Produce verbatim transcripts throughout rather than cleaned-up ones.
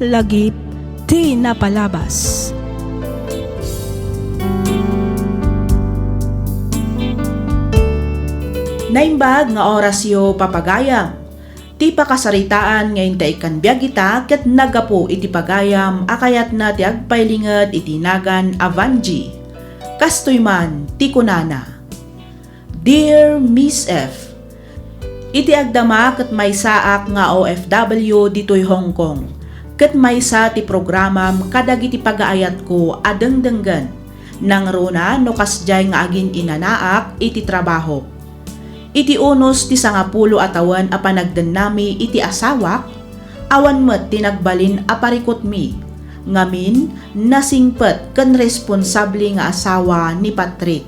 Lagip ti napalabas. Naimbag nga orasyo, papagayam. Ti pakasaritaan nga intaykon biag ita ket naggapu iti pagayam a kayatna ti agpailinged iti nagan a Vanji. Kastoy man ti kunana, Dear Miss F, iti agdama ket maysaak nga O F W ditoy Hong Kong, ket maysa ti programam kadagiti pagaayatko a dengdenggen, nangruna no kasdiay nga agin-inanaak iti trabahok. Iti unos ti sangapulo a tawen a panagdennami iti asawak, awan met ti nagbalin a parikutmi, ngamin, nasingpet ken responsable nga asawa ni Patrick.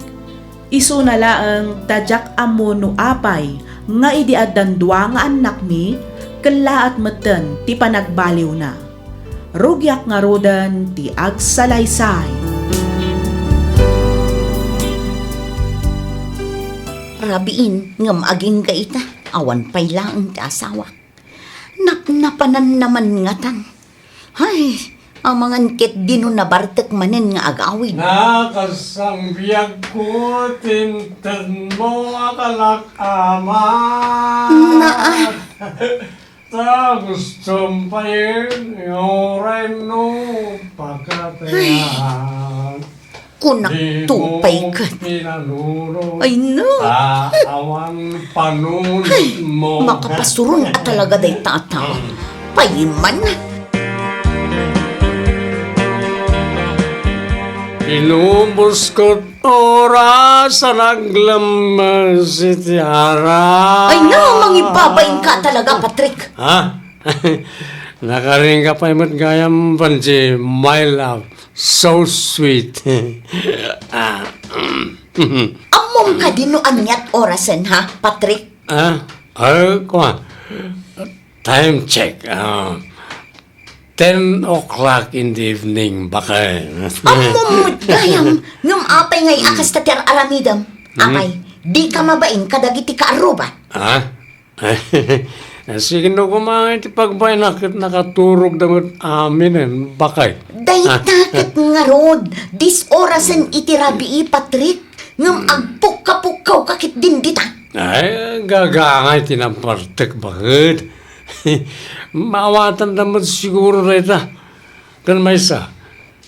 Isuna laeng ta diak ammo no apay nga idi addan dua nga annakmi, kellaat metten ti panagbaliwna. Rugiak ngaruden ti agsalaysay. Rabiin, ngem agingga ita, awan pay laeng ti asawak. Napnapananna man ngatan. Hay, amangan ketdi no nabartek manen nga agawid. Nakasangbiagko ti intedmo a kalak ama. Naa. Ta gustom pay nga uray no pakatean. Kunakto pay ket. Ay, no. Ta awan panunotmo. Ay, makapasuron a talaga dayta a tao. Payman. Inubosko oras a naglemmes iti arak. Ay, no, mangibabain ka talaga, Patrick. Ha? Nakaringga pay met gayam, Vanji, my love. So sweet. Ah. Ammom kadi no aniat orasen, ha, Patrick? Ah? Ay, kua. Time check. Ah, ten o'clock in the evening, bakay. Ammom met gayam, ngem apay ngay a kasta ti ar-aramidem? Hmm. Apay, di ka mabain kadagiti kaarruba? Ah? Sige no koma iti pagbaina ket nakaturogda met aminen, bakay. Dayta ket ngarud, dis orasen iti rabii, Patrick, ngem agpukkapukkawka ketdin dita. Ay, gagangay ti nabartek baket. Maawatanda met siguro dayta. Ken maysa,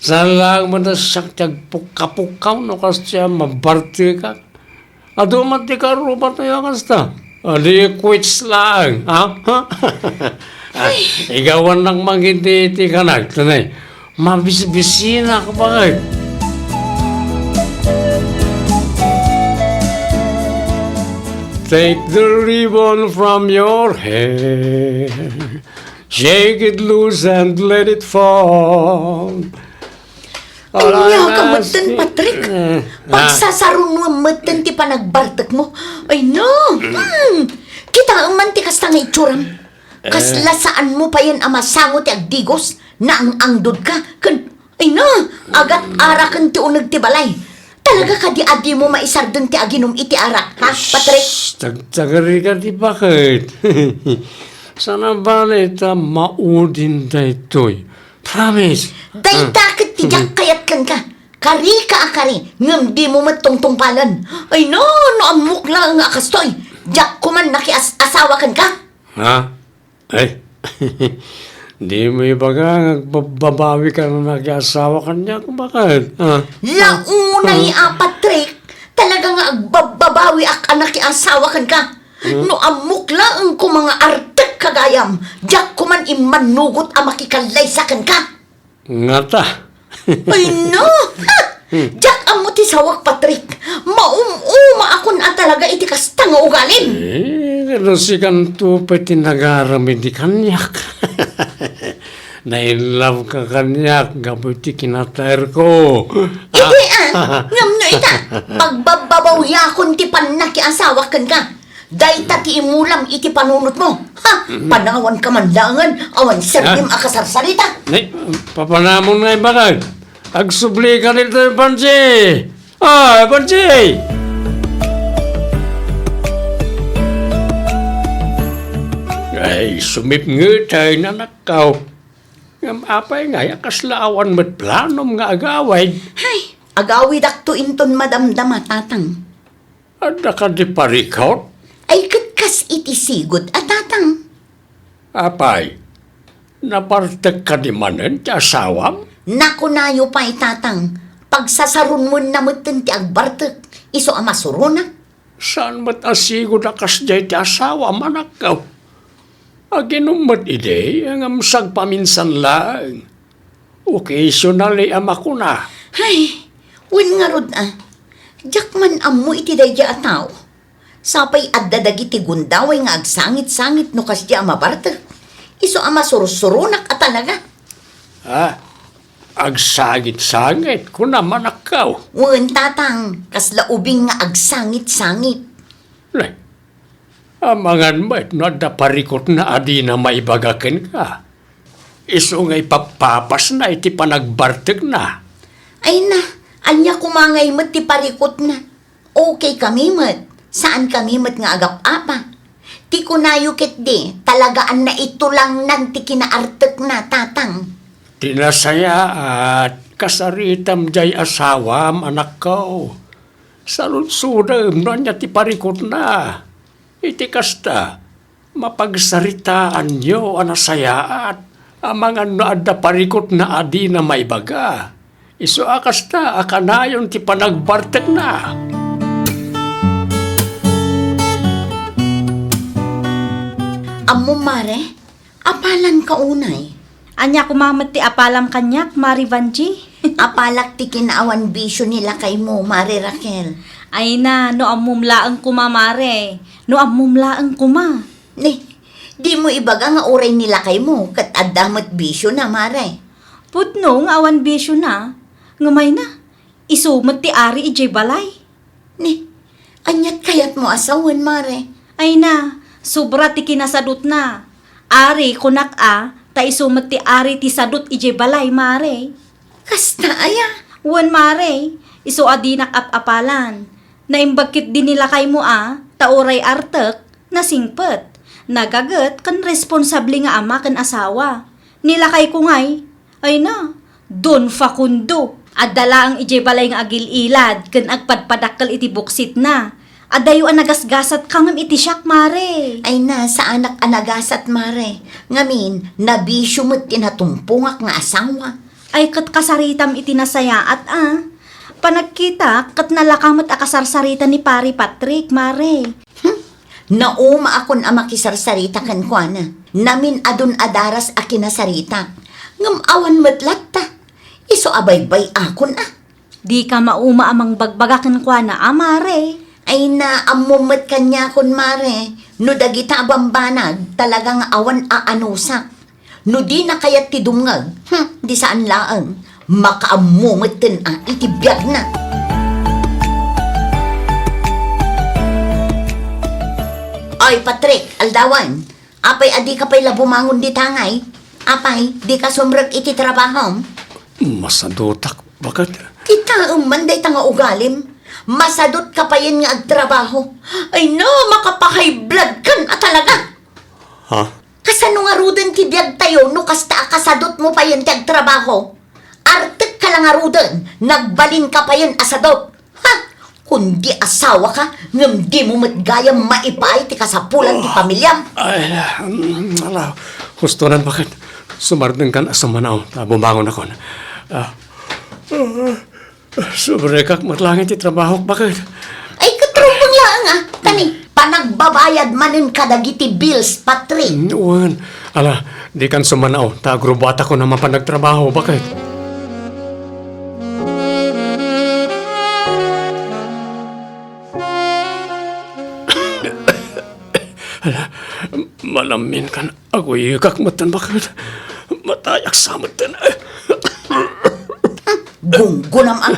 saan laeng met a siak ti agpukkapukkaw no kasdiay a mabartekak. Adu met ti kaarrubatayo a kasta. Adi quits laeng, ha? Ay, igawannak man iti, iti kanak, tanay. Mabisbisinak, bakit? Take the ribbon from your hair. Shake it loose and let it fall. Ania ka metten, Patrick? Eh, ah. Pagsasarunoam metten ti panagbartekmo. Ay, no. Hmm. Kitaem man ti kasta nga itsuram. Eh. Kasla saanmo payen a masango ti agdigos, naang-angdodka, ken, ay, no, agat-araken ti uneg ti balay. Talaga kadi a dimo maisardeng ti aginum iti arak, ha, Patrick? Shh, tagtagarika ti baket. Saan a bale ta maudin daytoy. Promise. Dayta ket ti diak kayat kenka. Karika a kari, ngem dimo met tungtungpalen. Ay, no, no ammok laeng a kastoy, diak koman nakias-asawa kenka. Ha? Ay. Dimo ibaga nga agbabbabawi ka nga nakiasawa kaniak, bakit? Ha? Launay a, Patrick, talaga nga agbabbabawiak a nakiasawa kenka. Hmm? No ammok laeng koma nga artek ka gayam, diak koman immannugot a makikallaysa kenka. Ngata. Ay, no! Diak ammo ti sawak, Patrick. Maum-umaakon a talaga iti kasta nga ugalim. Eh, no sikanto pay ti nagaramid kaniak. Na-in love ka kaniak gapu iti kinataerko. Idi, ah, ngem no ita, pagbabbabawiakon ti pannakiasawa kenka. Dayta ti imulam iti panunotmo. Ha? Mhm. Panawanka man laengen, awan serbi a kasarsarita. Nay, papanamon nga ibaga. Agsubli ka ditoy, Panji! Ah, Panji! Ay, sumipnget ay nanakaw. Ngem apay ngay a kasla awan met planom nga agawid? Hay, agawidakto inton madamdama, Tatang. Adda kadi parikut? Ay, ket kas iti sigud a, Tatang. Apay, nabartek kadi manen ti asawam? Nakunayo pay, Tatang. Pagsasarunmonna metten ti agbartek, isu a masuronak. Saan met a sigud a kasdiay ti asawam, anakko? Aginum met idi, ngem sagpaminsan laeng. Occasionally a makuna. Hay, wen ngarud a, diak man ammo iti daydiay a tao. Sapay adda dagiti gundaway nga agsangit-sangit no kasdiay a mabartek. Isu a masursuronak a talaga. Ah, agsangit-sangit, kunam, anakko. Wen, Tatang, kasla ubing nga agsangit-sangit. Nay, amangan met no adda parikutna a dina maibaga kenka. Isu nga ipappapasna iti panagbartekna. Ay na, ania koma ngay met ti parikutna? Okay kami met. Saan kami met nga agap-apa. Ti kunayo ketdi, talagaan naitulangnan ti kinaartekna, Tatang. Ti nasayaat, kasaritam diay asawam, anakko. Saludsodem no ania ti parikutna. Iti kasta, mapagsaritaanyo a nasayaat, amangan no adda parikutna a dina maibaga. Isu a kasta a kanayon ti panagbartekna. Ammom, Mare, apalanka unay. Ania koma met ti apalam kaniak, Mare Vangie? Apalak ti kinaawan bisio ni lakaymo, Mare Raquel. Ay na, no ammom laeng koma, Mare. No ammom laeng koma. Ni, dimo ibaga nga uray ni lakaymo ket adda met bisiona, Mare. Pudno nga awan bisiona, ngem ay na, isu met ti ari idiay balay. Ni, aniat kayatmo a sawen, Mare? Ay na, sobra ti kinasadutna. Ari, kunak a, ta isu met ti ari ti sadut idiay balay, Mare. Kasta aya? Wen, Mare, isu a dinak ap-apalan. Naimbag ketdi ni lakaymo a, ta uray artek, nasingpet, nagaget ken responsable nga ama ken asawa. Ni lakayko ngay, ay na, Don Facundo. Adda laeng idiay balay nga agil-ilad ken agpadpadakkel iti buksitna. Adayo a nagasgasat ka ngem iti siak, Mare. Ay na, saanak a nagasat, Mare. Ngamin, nabisio met ti natumpongak nga asawa. Ay ket kasaritam iti nasayaat a. Panagkitak ket nalaka met a kasarsarita ni Pari Patrick, Mare. Hmm. Naumaakon a makisarsarita kenkuana. Namin-adun a daras a kinasaritak. Ngem awan met latta. Isu a baybay-akon a. Dika mauma a mangbagbaga kenkuana a, Mare. Ay na, ammom met kaniakon, Mare. No dagita a bambanag, talaga nga awan a anusak. No dina kayat ti dumngeg, hmm, di saan laeng, makaammo metten a iti biagna. Oy, Patrick, aldawan, apay a dika pay la bumangon dita ngay? Apay, dika sumrek iti trabahom? Masadutak, baket. Kitaem man dayta nga ugalim. Masadutka payen nga agtrabaho. Ay na, makapahay blood kan a talaga. Ha? Kasano ngaruden ti biagtayo no kasta a kasadutmo payen ti agtrabaho? Artekka la ngaruden, nagbalinka payen a sadut. Ha? Kundi asawaka, ngem dimo met gayam maipaay ti kasapulan ti pamiliam. Ay, mm, ala, hustonan, baket. Sumardengkan a sumanaw, ta bumangonakon. Ah, ah, Subrekak met laeng iti trabahok, baket. Ay, ket rumbeng laeng a. Tani, panagbabayad manen kadagiti bills, Patrick. Mm, wen. Ala, dikan sumanaw, ta agrubatakon a mapan agtrabaho, baket. Ala, malaminkan. Aguyegak metten, baket. Matayak sa metten. Gunggunam a.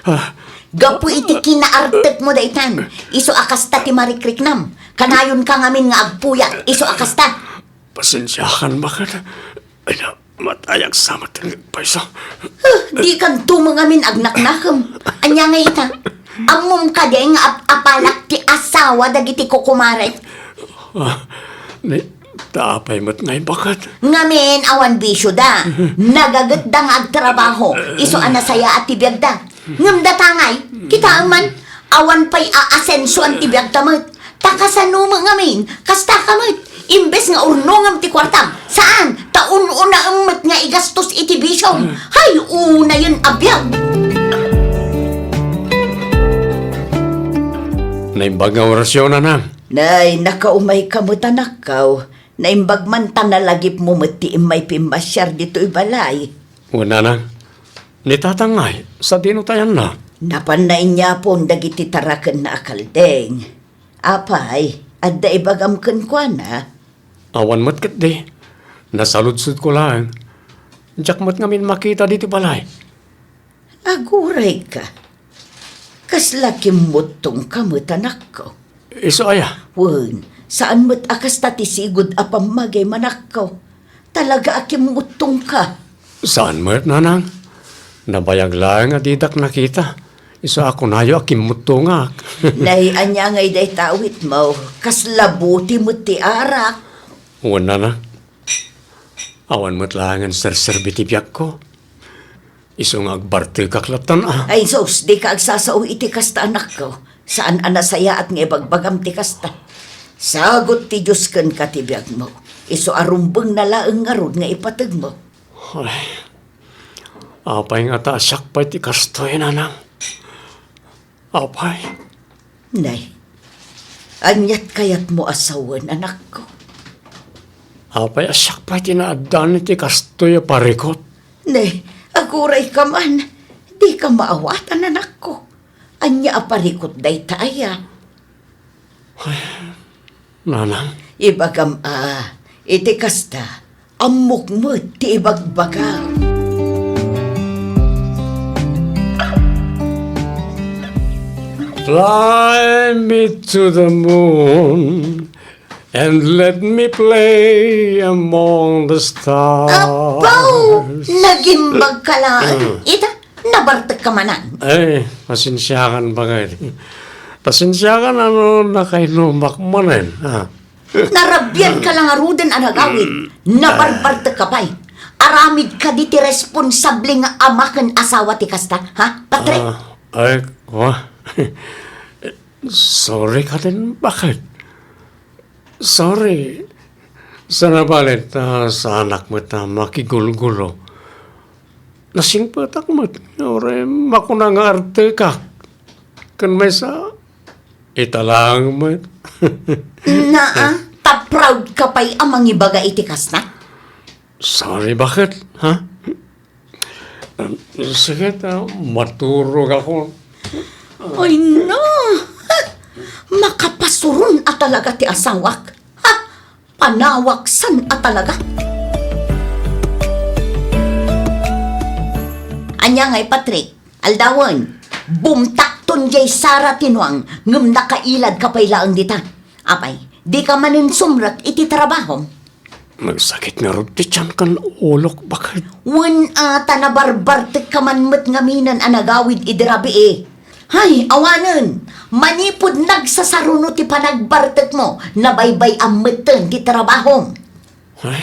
Ah. Gapu iti kinaartekmo daytan, isu a kasta ti marikriknam. Kanayonka ngamin nga agpuyat, isu a kasta. Pasensiakan, baket. Ay, matayak sa metten agpayso. Huh, dikan tumeng amin agnaknakem. Ania ngay ita? Ammom kadi nga ap-apalak ti asawa dagiti kukumarek? Ah, ni, Ta apay met ngay baket? Ngamin, awan bisio da. Nagaget da nga agtrabaho. Isu a nasayaat ti biag da. Ngem data ngay, kitaem man, awan pay aasensoan ti biag ta met. Ta kasano met ngamin, kasta ka met. Imbes nga urnongem ti kuartam, saan, ta un-unaem met nga igastos iti bisiom. Hay, unayen a biag. Naimbag nga orasyon, nanang. Nay, nakaumay ka met, anakko. Naimbag man ta nalagipmo met ti immay pimmasiar ditoy balay. Wen, nanang. Ni tatang ngay, sadino ta ayanna? Napanna inyapon dagiti tarakenna a kaldeng. Apay, adda ibagam kenkuana? Awan met ketdi. Nasaludsodko laeng. Diak met ngamin makita ditoy balay. Agurayka. Kasla kimmuttongka met, anakko. Isu aya? Wen, saan met a kasta ti sigud a pammagim, anakko. Talaga a kimmuttongka. Saan met, nanang. Nabayag laeng a didak nakita. Isu a kunayo a kimmuttongak. Nay, ania ngay dayta awitmo? Kasla buti met ti arak. Wen, nanang. Awan met laengen serserbi ti biagko. Isu nga agbartekak lattan a. Ay, sus, dika agsasao iti kasta, anakko. Saan a nasayaat nga ibagbagam ti kasta. Sagut ti Dios kenka ti biagmo. Isu a rumbengna laeng ngarud nga ipategmo. Ay, apay ngata a siak pay ti kastoy, nanang? Apay? Nay, aniat kayatmo a sawen, anakko? Apay a siak pay ti naaddan iti kastoy a parikut? Nay, agurayka man. Dika maawatan, anakko. Ania a parikut dayta aya? Ay, nanang. Ibagam a, iti kasta, ammok met ti ibagbagam. Fly me to the moon and let me play among the stars. Apo! Nagimbag ka lang. Ita, nabartek ka manen. Ay, pasensiakan baket. Pasensiakan no nakainumak manen, ha? Narabian ka lang ngaruden a nagawid. Nabarbartek ka pay. Aramid kadi ti responsable nga ama ken asawa ti kasta, ha, Patrick? Ah, ay, wa. Sorry kadi baket. Sorry. Sana balet, ah, saanak met a makigulgulo. Nasingpetak met, uray makuna nga artekak. Ken maysa, ita laeng met. Naa, ta proud ka pay a mangibaga iti kasta? Sorry, baket, ha? Sige, ta, maturogakon. Ay, no! Makapasuron a talaga ti asawak. Ha? Panawaksan a talaga. Ania ngay, Patrick? Aldawen, bumtakton jay sara ti nuang, ngem nakailad ka pay laeng dita. Apay, dika manen sumrek iti trabahom? Nagsakit ngarud ti tian ken ulok, baket. Wen a, ta nabarbartek ka man met ngaminen a nagawid idi rabii. Hay, awanen! Manipud nagsasaruno ti panagbartekmo, nabaybay-am metten ti trabahom. Ay,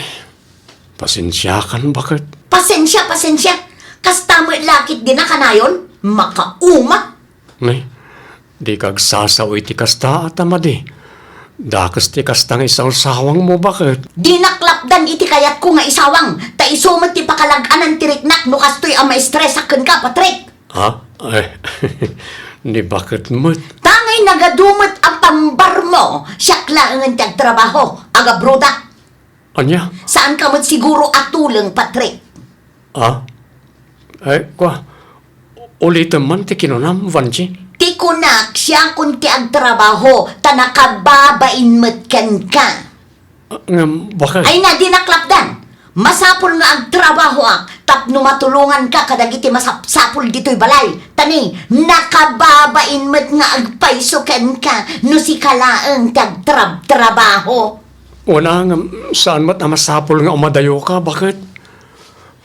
pasensiakan, baket. Pasensia, pasensia! Kasta met la ketdi nakanayon? Makauma! Nay, dika agsasao iti kasta a ta madi. Dakes ti kasta nga isawsawangmo, baket. Dinak lapdan iti kayatko nga isawang, ta isu met ti pakalag-anan ti riknak no kastoy a maestresak kenka, Patrick. Ha? Ay, ni baket met. Ta ngay nagadu met a pambarmo, siak laengen ti agtrabaho, agabruda. Ania? Saanka met siguro a tuleng, Patrick. Ah? Ay, kua, ulitem man ti kinunam, Vanji. Ti kunak, siakon ti agtrabaho, ta nakababain met kenka. Ah, ngem, baket? Ay na, dinak lapdan. Masapul nga agtrabahoak tapno matulonganka kadagiti masapsapul ditoy balay. Ta ni, nakababain met nga agpayso kenka no sika laeng ti agtrabtrabaho. Wen a, ngem saan met a masapul nga umadayoka, baket?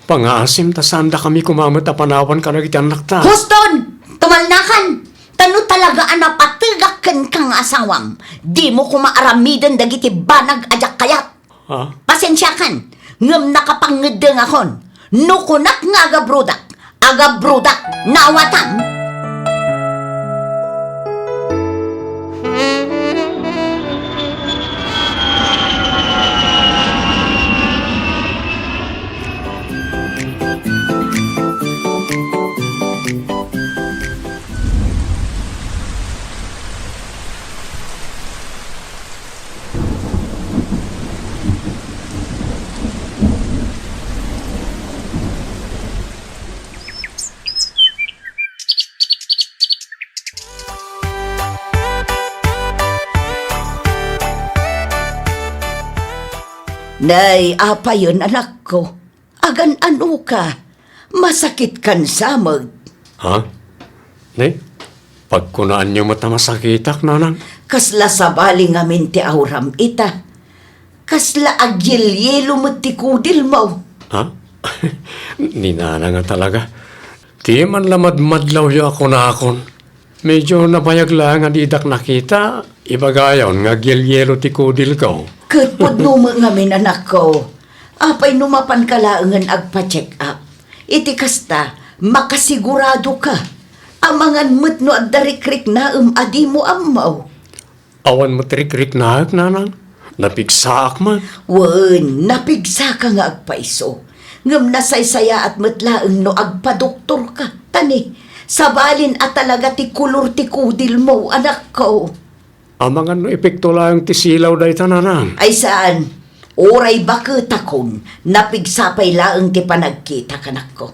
Pangaasim ta saandakami koma met a panawan kadagiti annakta. Huston! Tumalnakan! Ta no talaga a napategak kenka nga asawam, dimo koma aramiden dagiti banag a diak kayat. Ha? Pasensiakan, ngem nakapangngeddengakon. No kunak nga agabrodak, agabrodak, naawatam. Nay, apayen, anakko? Agan-anoka? Masakitkan sa met. Ha? Ni, pagkunaanyo met a masakitak, nanang? Kasla sabali ngamin ti auram ita. Kasla agyelyelo met ti kudilmo. Ha? Ni nanang a talaga. Ti man la madmadlawyo a kunakon. Medyo nabayag laeng a didak nakita, ibagayon nga agyelyelo ti kudilko. Ket pudno met ngamin, anakko. Apay no mapanka laengen agpa-check up? Iti kasta, makasiguradoka. Amangan met no adda rikriknaem a dimo ammo. Awan met rikriknaek, nanang. Napigsaak man. Wen, napigsaka nga agpayso. Ngem nasaysayaat met laeng no agpadoktorka. Ta ni, sabalin a talaga ti kolor ti kudilmo, anakko. Amangan no epekto laeng ti silaw dayta, nanang. Ay saan. Uray baketakon, napigsa pay laeng ti panagkitak, anakko.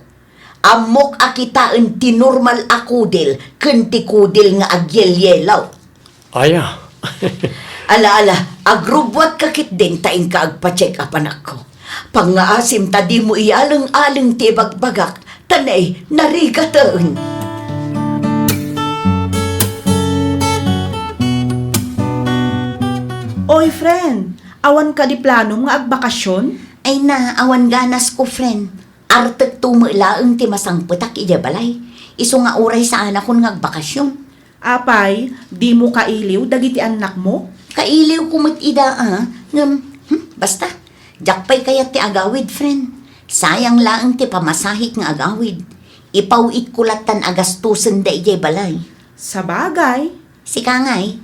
Ammok a kitaen ti normal a kudil ken ti kudil nga agyelyelo. Aya. Ala, ala, agrubbuatka ketdin ta inka agpa-check up, anakko. Pangngaasim ta dimo iyaleng-aleng ti ibagbagak, ta nay, narigaten. Oy, friend, awan kadi planom nga agbakasyon? Ay na, awan ganasko, friend. Artekto met laeng ti masangpetak idiay balay. Isu nga uray saanakon nga agbakasyon. Apay, dimo kailiw dagiti annakmo? Kailiwko met ida a, ngem, hmm, basta. Diak pay kayat ti agawid, friend. Sayang laeng ti pamasahek nga agawid. Ipaw-itko lattan a gastosenda idiay balay. Sabagay. Sika ngay,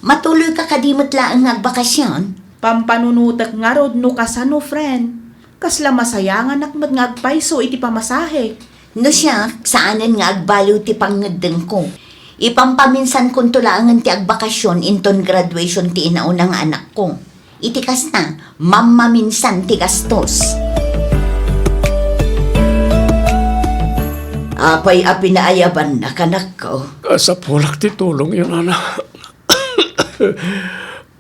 matuloyka kadi met laeng nga agbakasyon? Pampanunotek ngarud no kasano, friend. Kasla masayanganak met nga agpayso iti pamasahe. No siak, saanen nga agbaliw ti pangngeddengko. Ipampaminsankonto laengen ti agbakasyon inton graduation ti inauna nga anakko. Iti kasta, mammaminsan ti gastos. Apay a pinaayabannak, anakko? Kasapulak ti tulongyo, nana.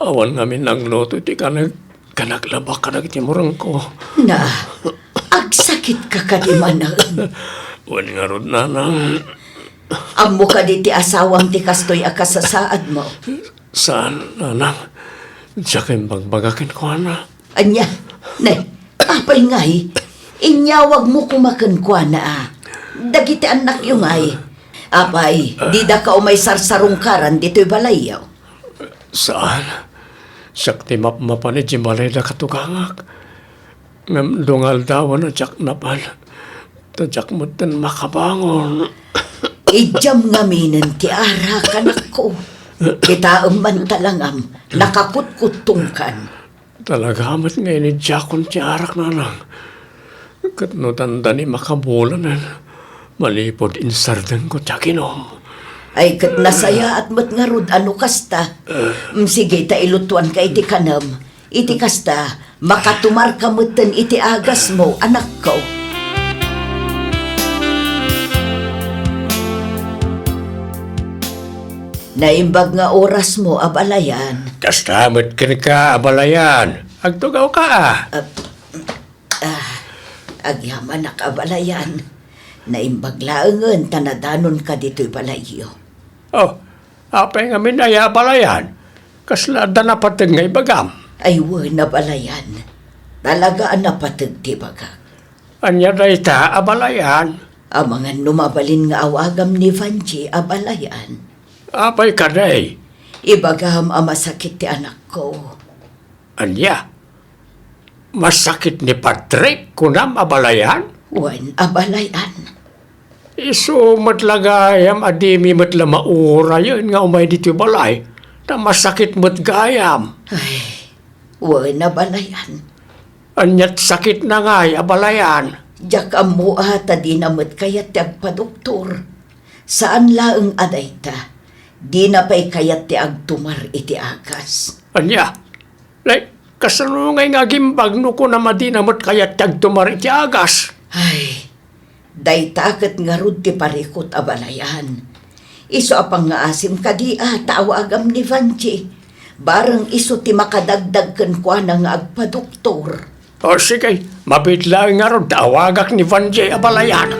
Awan ngamin nangluto iti kaneg, ken naglaba kadagiti murengko. Na, agsakitka kadi manen? Wen ngarud, nanang. Ammo kadi ti asawam ti kastoy a kasasaadmo? Saan, nanang. Diak imbagbagak kenkuana. Ania? Ne, apay ngay? Inyawagmo koma kenkuana a. Dagiti annakyo ngay. Apay, didaka umay sarsarungkaran ditoy balayyo? Saan. Siak ti mapmapan iti balayda katugangak. Ngem dungaldawan a diak napan. Ta diak metten makabangon. Idiam ngaminen ti arak, anakko. Kitaem man talangam, nakakutkuttongkan. Talaga met nga inidiakon ti arak, nanang. Ket no dandani makabulanen, manipud insardengko ti aginom. Ay, ket nasayaat met ngarud a no kasta. Mm, sige, ta ilutuanka iti kanem. Iti kasta, makatumarka metten iti agasmo, anakko. Naimbag nga orasmo, abalayan. Kasta met kenka, abalayan. Agtugawka a. Ah, ah, agyamanak, abalayan. Naimbag laengen ta nadanonka ditoy balayyo. Oh, apay ngamin aya, abalayan? Kasla adda napateg nga ibagam? Ay wen, abalayan. Talaga a napateg ti ibagak. Ania dayta, abalayan? Amangan no mabalin nga awagam ni Vangie, abalayan. Apay kadi? Ibagam a masakit ti anakko. Ania? Masakit ni Patrick, kunam, abalayan? Wen, abalayan. Isu met la gayam a dimi met la maurayen nga umay ditoy balay, ta masakit met gayam. Ay, wen, abalayan. Ania't sakitna ngay, abalayan? Diak ammo a ta dina met kayat ti agpadoktor. Saan laeng a dayta, dina pay kayat ti agtumar iti agas. Ania? Nay, kasano ngay nga agimbag no kunam a dina met kayat ti agtumar iti agas? Ay, dayta ket ngarud ti parikut, abalayan. Isu a pangngaasim kadi a ta awagam ni Vanji. Bareng isu ti makadagdag kenkuana nga agpadoktor. O, sige, mabiit laeng ngarud ta awagak ni Vanji, abalayan.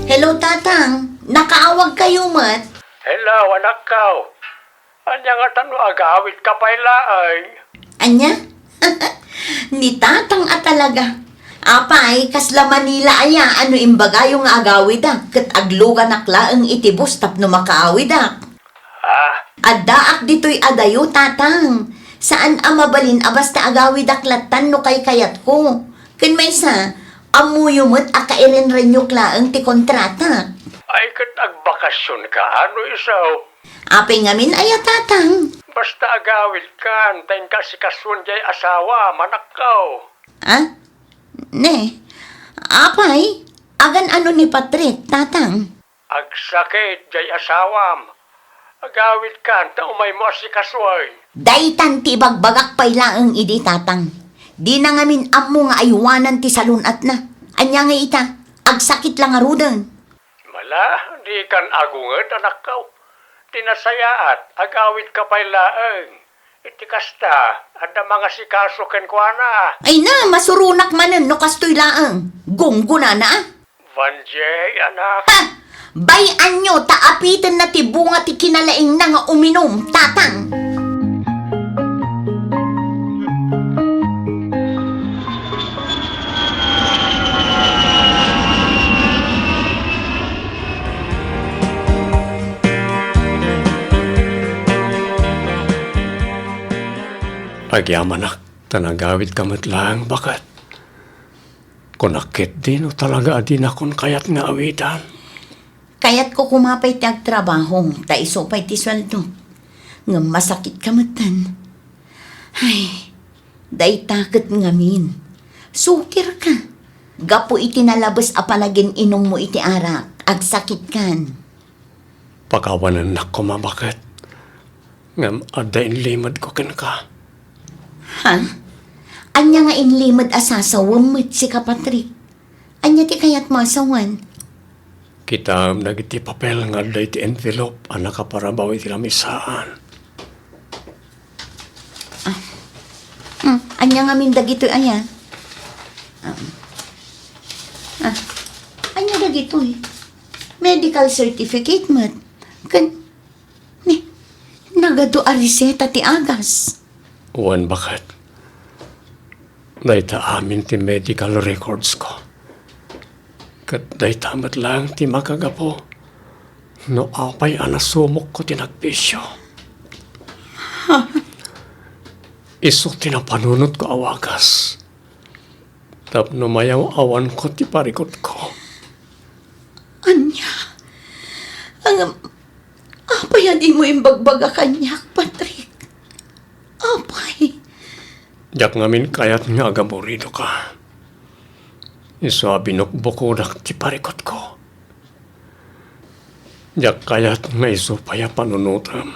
Hello, Tatang. Nakaawagkayo met? Hello, anakko. Ania ngata no agawidka pay laeng? Ania? Ni Tatang a talaga. Apay, kasla Manila aya no imbagayo nga agawidak ket agluganak laeng iti bus tapno makaawidak? Ah? Addaak ditoy adayo, Tatang. Saan a mabalin a basta agawidak lattan no kaykayatko. Ken maysa, ammoyo met a kairenrenyok laeng ti kontratak. Ay, ket agbakasionka, no isu? Apay ngamin aya, Tatang? Basta agawidkan, ta inka asikasuon jay asawam, anakko. Ah? Ne? Apay? Agan-ano ni Patrick, Tatang? Agsakit jay asawam. Agawidkan, ta umaymo asikasuon. Daytan ti ibagbagak pay laeng idi, Tatang. Dina ngamin ammo nga aywanan ti salun-atna. Ania ngay ita? Agsakit la ngaruden. Mala, dikan agunget, anakko. Ti nasayaat, agawidka pay laeng. Iti kasta, adda mangasikaso kenkuana. Ay na, masuronak manen no kastoy laeng. Gunggonana, a? Vanjie, anak. Ha! Bay-anyo ta apitenna ti bunga ti kinalaingna nga uminum, Tatang. Agyamanak, ta nagawidka met laeng, baket. Kunak ketdi no talaga a dinakon kayat nga awidan. Kayatko koma pay ti agtrabaho, ta isu pay ti sueldo. Ngem masakitka metten. Ay, dayta ket ngamin. Sukirka. Gapu iti nalabes a panagin-inummo iti arak, agsakitkan. Pakawanennak koma, baket. Ngem adda inlimedko kenka. Ha? Ania nga inlimed a sasawem met sika, Patrick? Ania ti kayatmo a sawen? Kitaem dagiti papel nga adda iti envelope a nakaparabaw iti lamisaan. Ah. Hmm, ania ngamin dagitoy aya? Ah. Ah. Ania dagitoy? Medical certificate met. Ken, ni, nagadu a reseta ti agas. Wen, baket. Dayta amin ti medical records ko. Ket dayta met laeng ti makagapu no apay a nasumokko ti nagbisio. Isu ti napanunotko a wagas tapno mayaw-awanko ti parikutko. Ania? Ngem, apay a dimo imbagbaga kaniak, Patrick? Apay? Diak ngamin kayat nga agaburidoka. Isu a binukbukodak ti parikutko. Diak kayat nga isu pay a panunotem.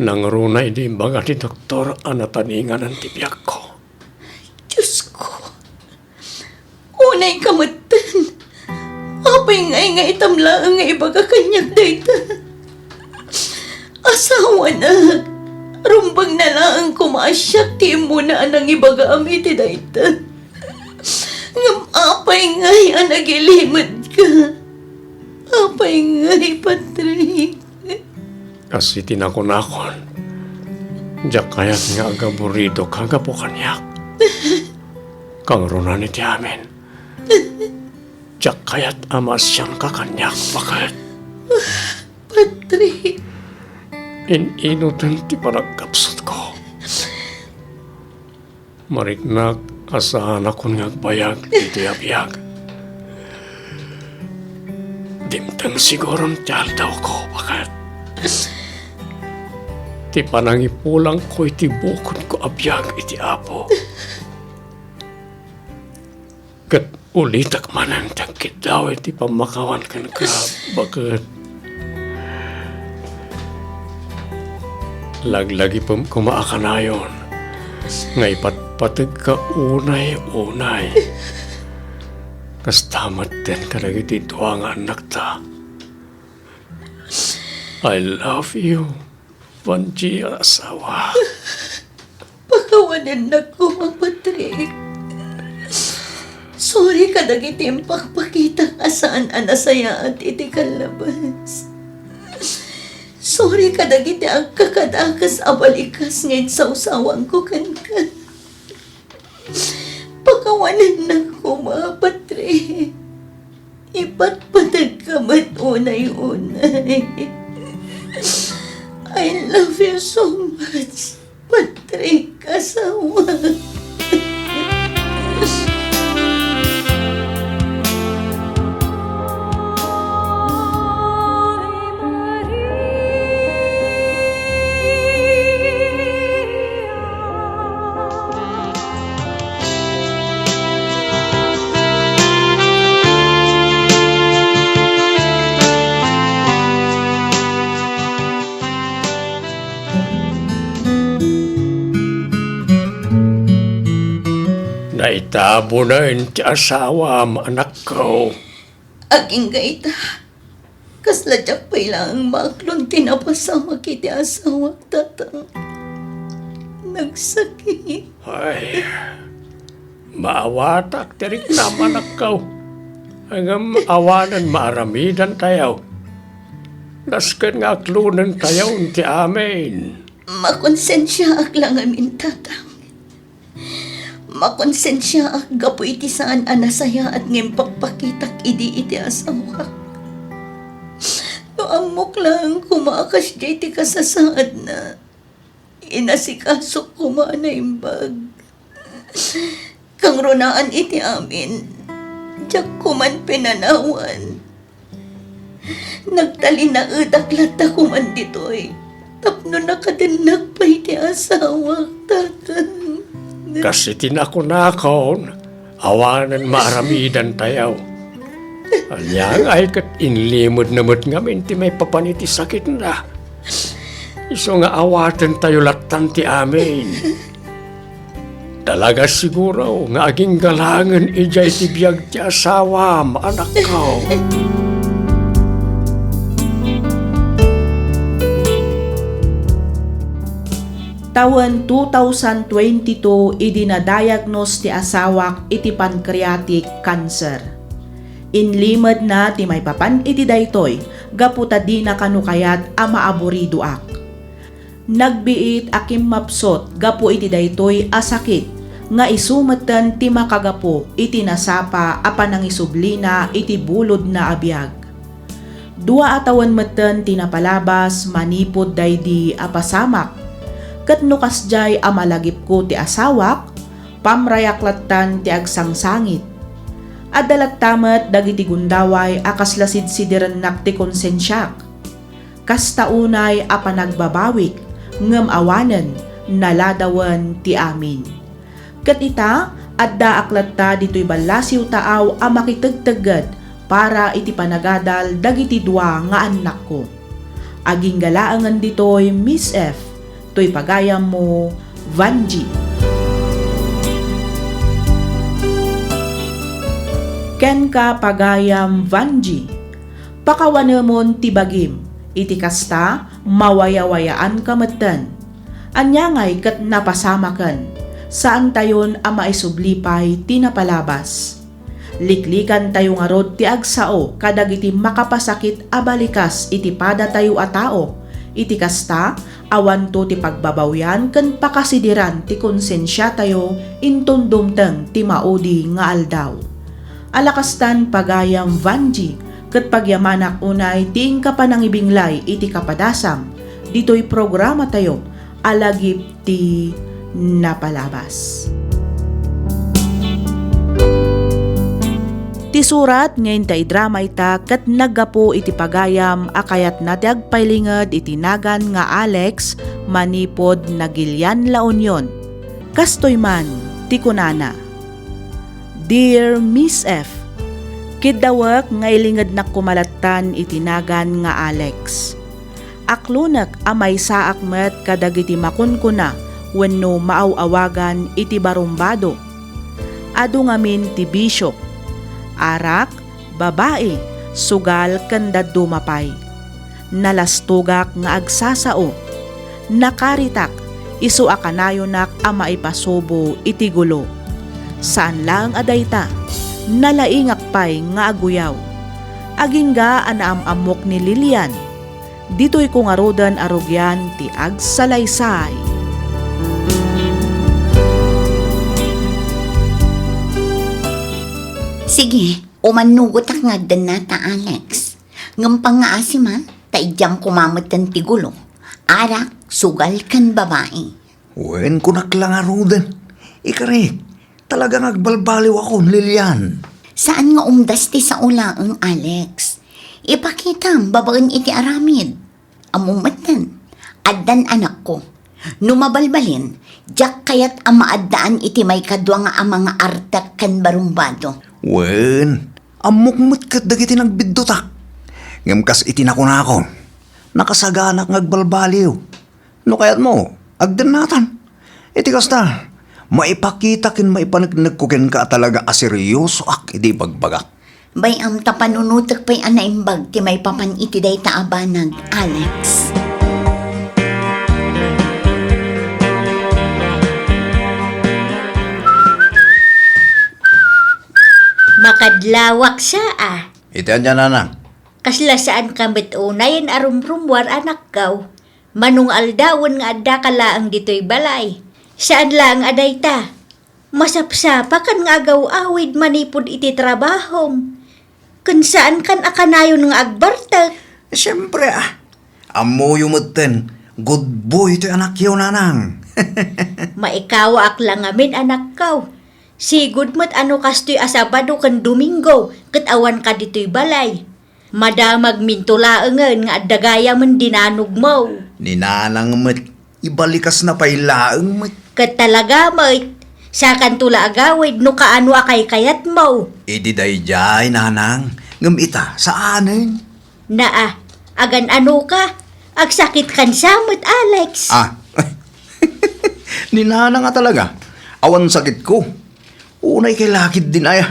Nangruna idi imbaga ti doktor a nataninganan ti biagko. Diosko, unayka metten. Apay ngay nga itam laeng nga ibaga kaniak dayta? Asawanak, rumbengna laeng koma a siak ti immuna a nangibagam iti dayta. Ngem apay ngay a nagilimedka? Apay ngay, Patrick? Kas iti nakunakon, diak kayat nga agaburidoka gapu kaniak. Kangrunan iti amin, diak kayat a maasianka kaniak, baket. Patrick. In-inuten ti panaggapsutko. Mariknak a saanakon nga agbayag ditoy a biag. Dimteng siguron ti aldawko, baket ti panangipulangko iti bukodko a biag iti Apo. Ket ulitek manen ti agkiddaw iti pammakawan kenka, baket laglagipem koma a kanayon nga ipatpategka unay-unay. Kasta metten kadagiti dua nga annakta. I love you, Vangie, asawa. Pakawanennak koma, Patrick. Sorry kadagiti impakpakitak a saan a nasayaat iti kallabas. Sorry kadagiti agkakadakes a balikas nga insawsawanko kenka. Pakawanennak koma, Patrick. Ipatpategka met unay-unay. I love you so much, Patrick, asawa. Naitabunen ti asawam, anakko. Agingga ita. Kasla diak pay laeng maaklon ti napasamak iti asawak, Tatang. Nagsakit. Ay, maawatak ti riknam, anakko. Ngem awanen maaramidantayo. Nasken nga aklonentayon ti amin. Makonsensiaak la ngamin, Tatang. Makonsensiaak gapu iti saan a nasayaat nga impakpakitak idi iti asawak. No ammok laeng koma a kasdiay ti kasasaadna, inasikasok koma a naimbag. Kangrunaan iti amin, diak koman pinanawan. Nagtalinaedak latta koman ditoy tapno nakadennak pay ti asawak, Tatang. Kas iti nakunakon, awanen maaramidantayo. Ania ngay ket inlimedna met ngamin ti maipapan iti sakitna. Isu nga awatentayo lattan ti amin. Talaga siguro nga agingga laengen idiay ti biag ti asawam, anakko. Tawen two thousand twenty-two idi na-diagnose ti asawak iti pancreatic cancer. Inlimedna ti maipapan iti daytoy gapu ta dina kano kayat a maaburidoak. Nagbiit a kimmapsut gapu iti daytoy a sakit nga isu metten ti makagapu iti nasapa a panangisublina iti bulodna a biag. Dua a tawen metten ti napalabas manipud daydi a pasamak, ket no kasdiay a malagipko ti asawak, pamrayak lattan ti agsangsangit. Adda latta met dagiti gundaway a kasla sidsidirennak ti konsensiak. Kasta unay a panagbabawik, ngem awanen, naladawen ti amin. Ket ita, addaak latta ditoy ballasiw taaw a makitegtegged para iti panagadal dagiti dua nga annakko. Agingga laengen ditoy, Miss F, toy pagayammo, Vangie. Kenka, pagayam Vangie, pakawanemon ti bagim. Iti kasta, mawayawayaanka metten. Ania ngay ket napasamaken? Saantayon a maisubli pay ti napalabas. Liklikantayo ngarud ti agsao kadagiti makapasakit a balikas iti padatayo a tao. Iti kasta, awanto ti pagbabawian ken pakasidiran ti konsensiatayo inton dumteng ti maudi nga aldaw. Alakastan, pagayam Vangie, ket pagyamanak unay ti inka panangibinglay iti kapadasam ditoy programatayo a lagip ti napalabas. Isurat nga inta idrama ita ket naggapu iti pagayam a kayatna ti agpailinged iti nagan nga Alex manipud nagilian La Union. Kastoy man ti kunana, "Dear Miss F, kiddawek nga ilingednak koma lattan iti nagan nga Alex. Aklonek a maysaak met kadagiti makunkuna wenno maaw-awagan iti barumbado. Adu ngamin ti bisio, arak, babai, sugal ken dadduma pay. Nalastogak nga agsasao. Nakaritak, isu a kanayonak a maipasubo iti gulo. Saan laeng a dayta, nalaingak pay nga aguyaw. Agingga a naam-ammok ni Lilian. Ditoy ko ngaruden a rugian ti agsalaysay." Sige, umannugotak nga agdennata, Alex. Ngem pangngaasima, ta idiam koma metten ti gulo. Arak, sugal ken babai. Wen, kunak la ngaruden. Ikarik, talaga nga agbalbaliwakon, Lilian. Saan nga umdas ti sao laeng, Alex. Ipakitam babaen iti aramid. Ammom metten, addan anakko. No mabalbalin, diak kayat a maaddaan iti maikadua nga ama nga artek ken barumbado. Wen, ammok met ket dagiti nagbiddutak. Ngem kas iti nakunakon, nakasaganak nga agbalbaliw. No kayatmo, agdennatan. Iti kasta, maipakita ken maipaneknekko kenka a talaga a seryosoak iti ibagbagak. Bay-am ta panunotek pay a naimbag ti maipapan iti dayta a banag, Alex. Makadlawak sa a. Iti ania, nanang? Kasla saan ka met unayen a rumrummuar, anakko. Mano nga aldawen nga addaka laeng ditoy balay. Saan laeng a dayta. Masapsapakan nga agaw-awid manipud iti trabahom. Ken saankan a kanayon nga agbartek. Siempre, ah. Ammoyo metten, good boy toy anakyo, nanang. Maikawaak la ngamin, anakko. Sigud met a no kastoy a Sabado ken Domingo ket awanka ditoy balay. Madamagminto laengen nga adda gayamen dinanogmo. Ni nanang met, ibalikasna pay laeng met. Ket talaga met, sakanto la agawid no kaano a kaykayatmo. Idi daydiay, nanang, ngem ita, saanen. Naa, agan-anoka, agsakitkan sa met, Alex. Ah, ni nanang a talaga, awan sakitko. Unay kay lakid din aya.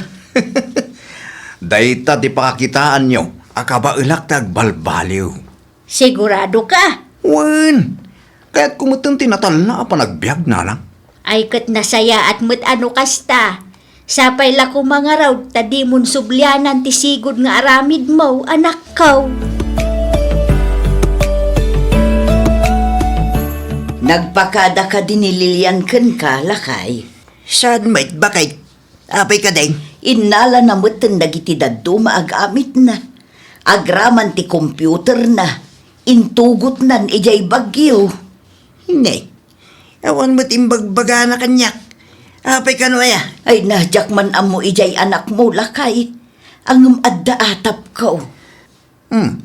Dayta ti pakakitaanyo a kabaelak ti agbalbaliw. Sigurado ka? Wen, kayatko metten ti natalna a panagbiag, nanang. Ay, ket nasayaat met a no kasta. Sapay la koma ngarud ta dimon sublianan ti sigud nga aramidmo, anakko. Nagpakada kadi ni Lilian kenka, lakay? Saan met, baket? Apay kadi? Innalana metten dagiti dadduma a gamitna. Agraman ti computerna. Intugotnan idiay Baguio. Ne, awan met imbagbagana kaniak. Apay kano aya? Ay, na, diak man ammo idiay anakmo, lakay. Ngem adda atapko. Hmm.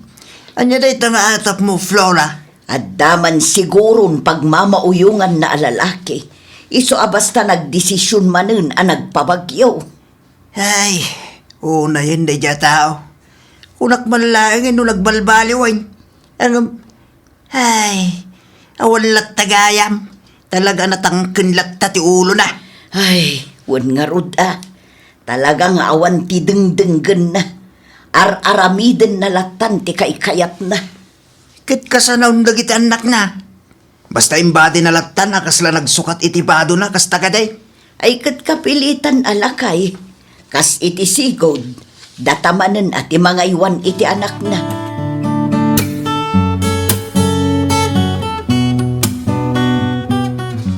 Ania dayta nga atapmo, Flora? Adda man siguron pagmamauyonganna a lalaki. Isu a basta nagdesision manen a nagpa-Baguio. Ay, unayen daydiay a tao. Kunak man laengen no nagbalbaliwen. Ngem, ay, awan latta gayam. Talaga natangken latta ti ulona. Ay, wen ngarud a. Talaga nga awan ti dengdenggenna. Ar-aramidenna lattan ti kaykayatna. Ket kasano dagiti annakna? Basta imbadina lattan a kasla nagsukat iti badona, kasta kadi? Ay, ket kapilitan a lakay. Kas iti sigud, data manen a ti mangaywan iti anakna.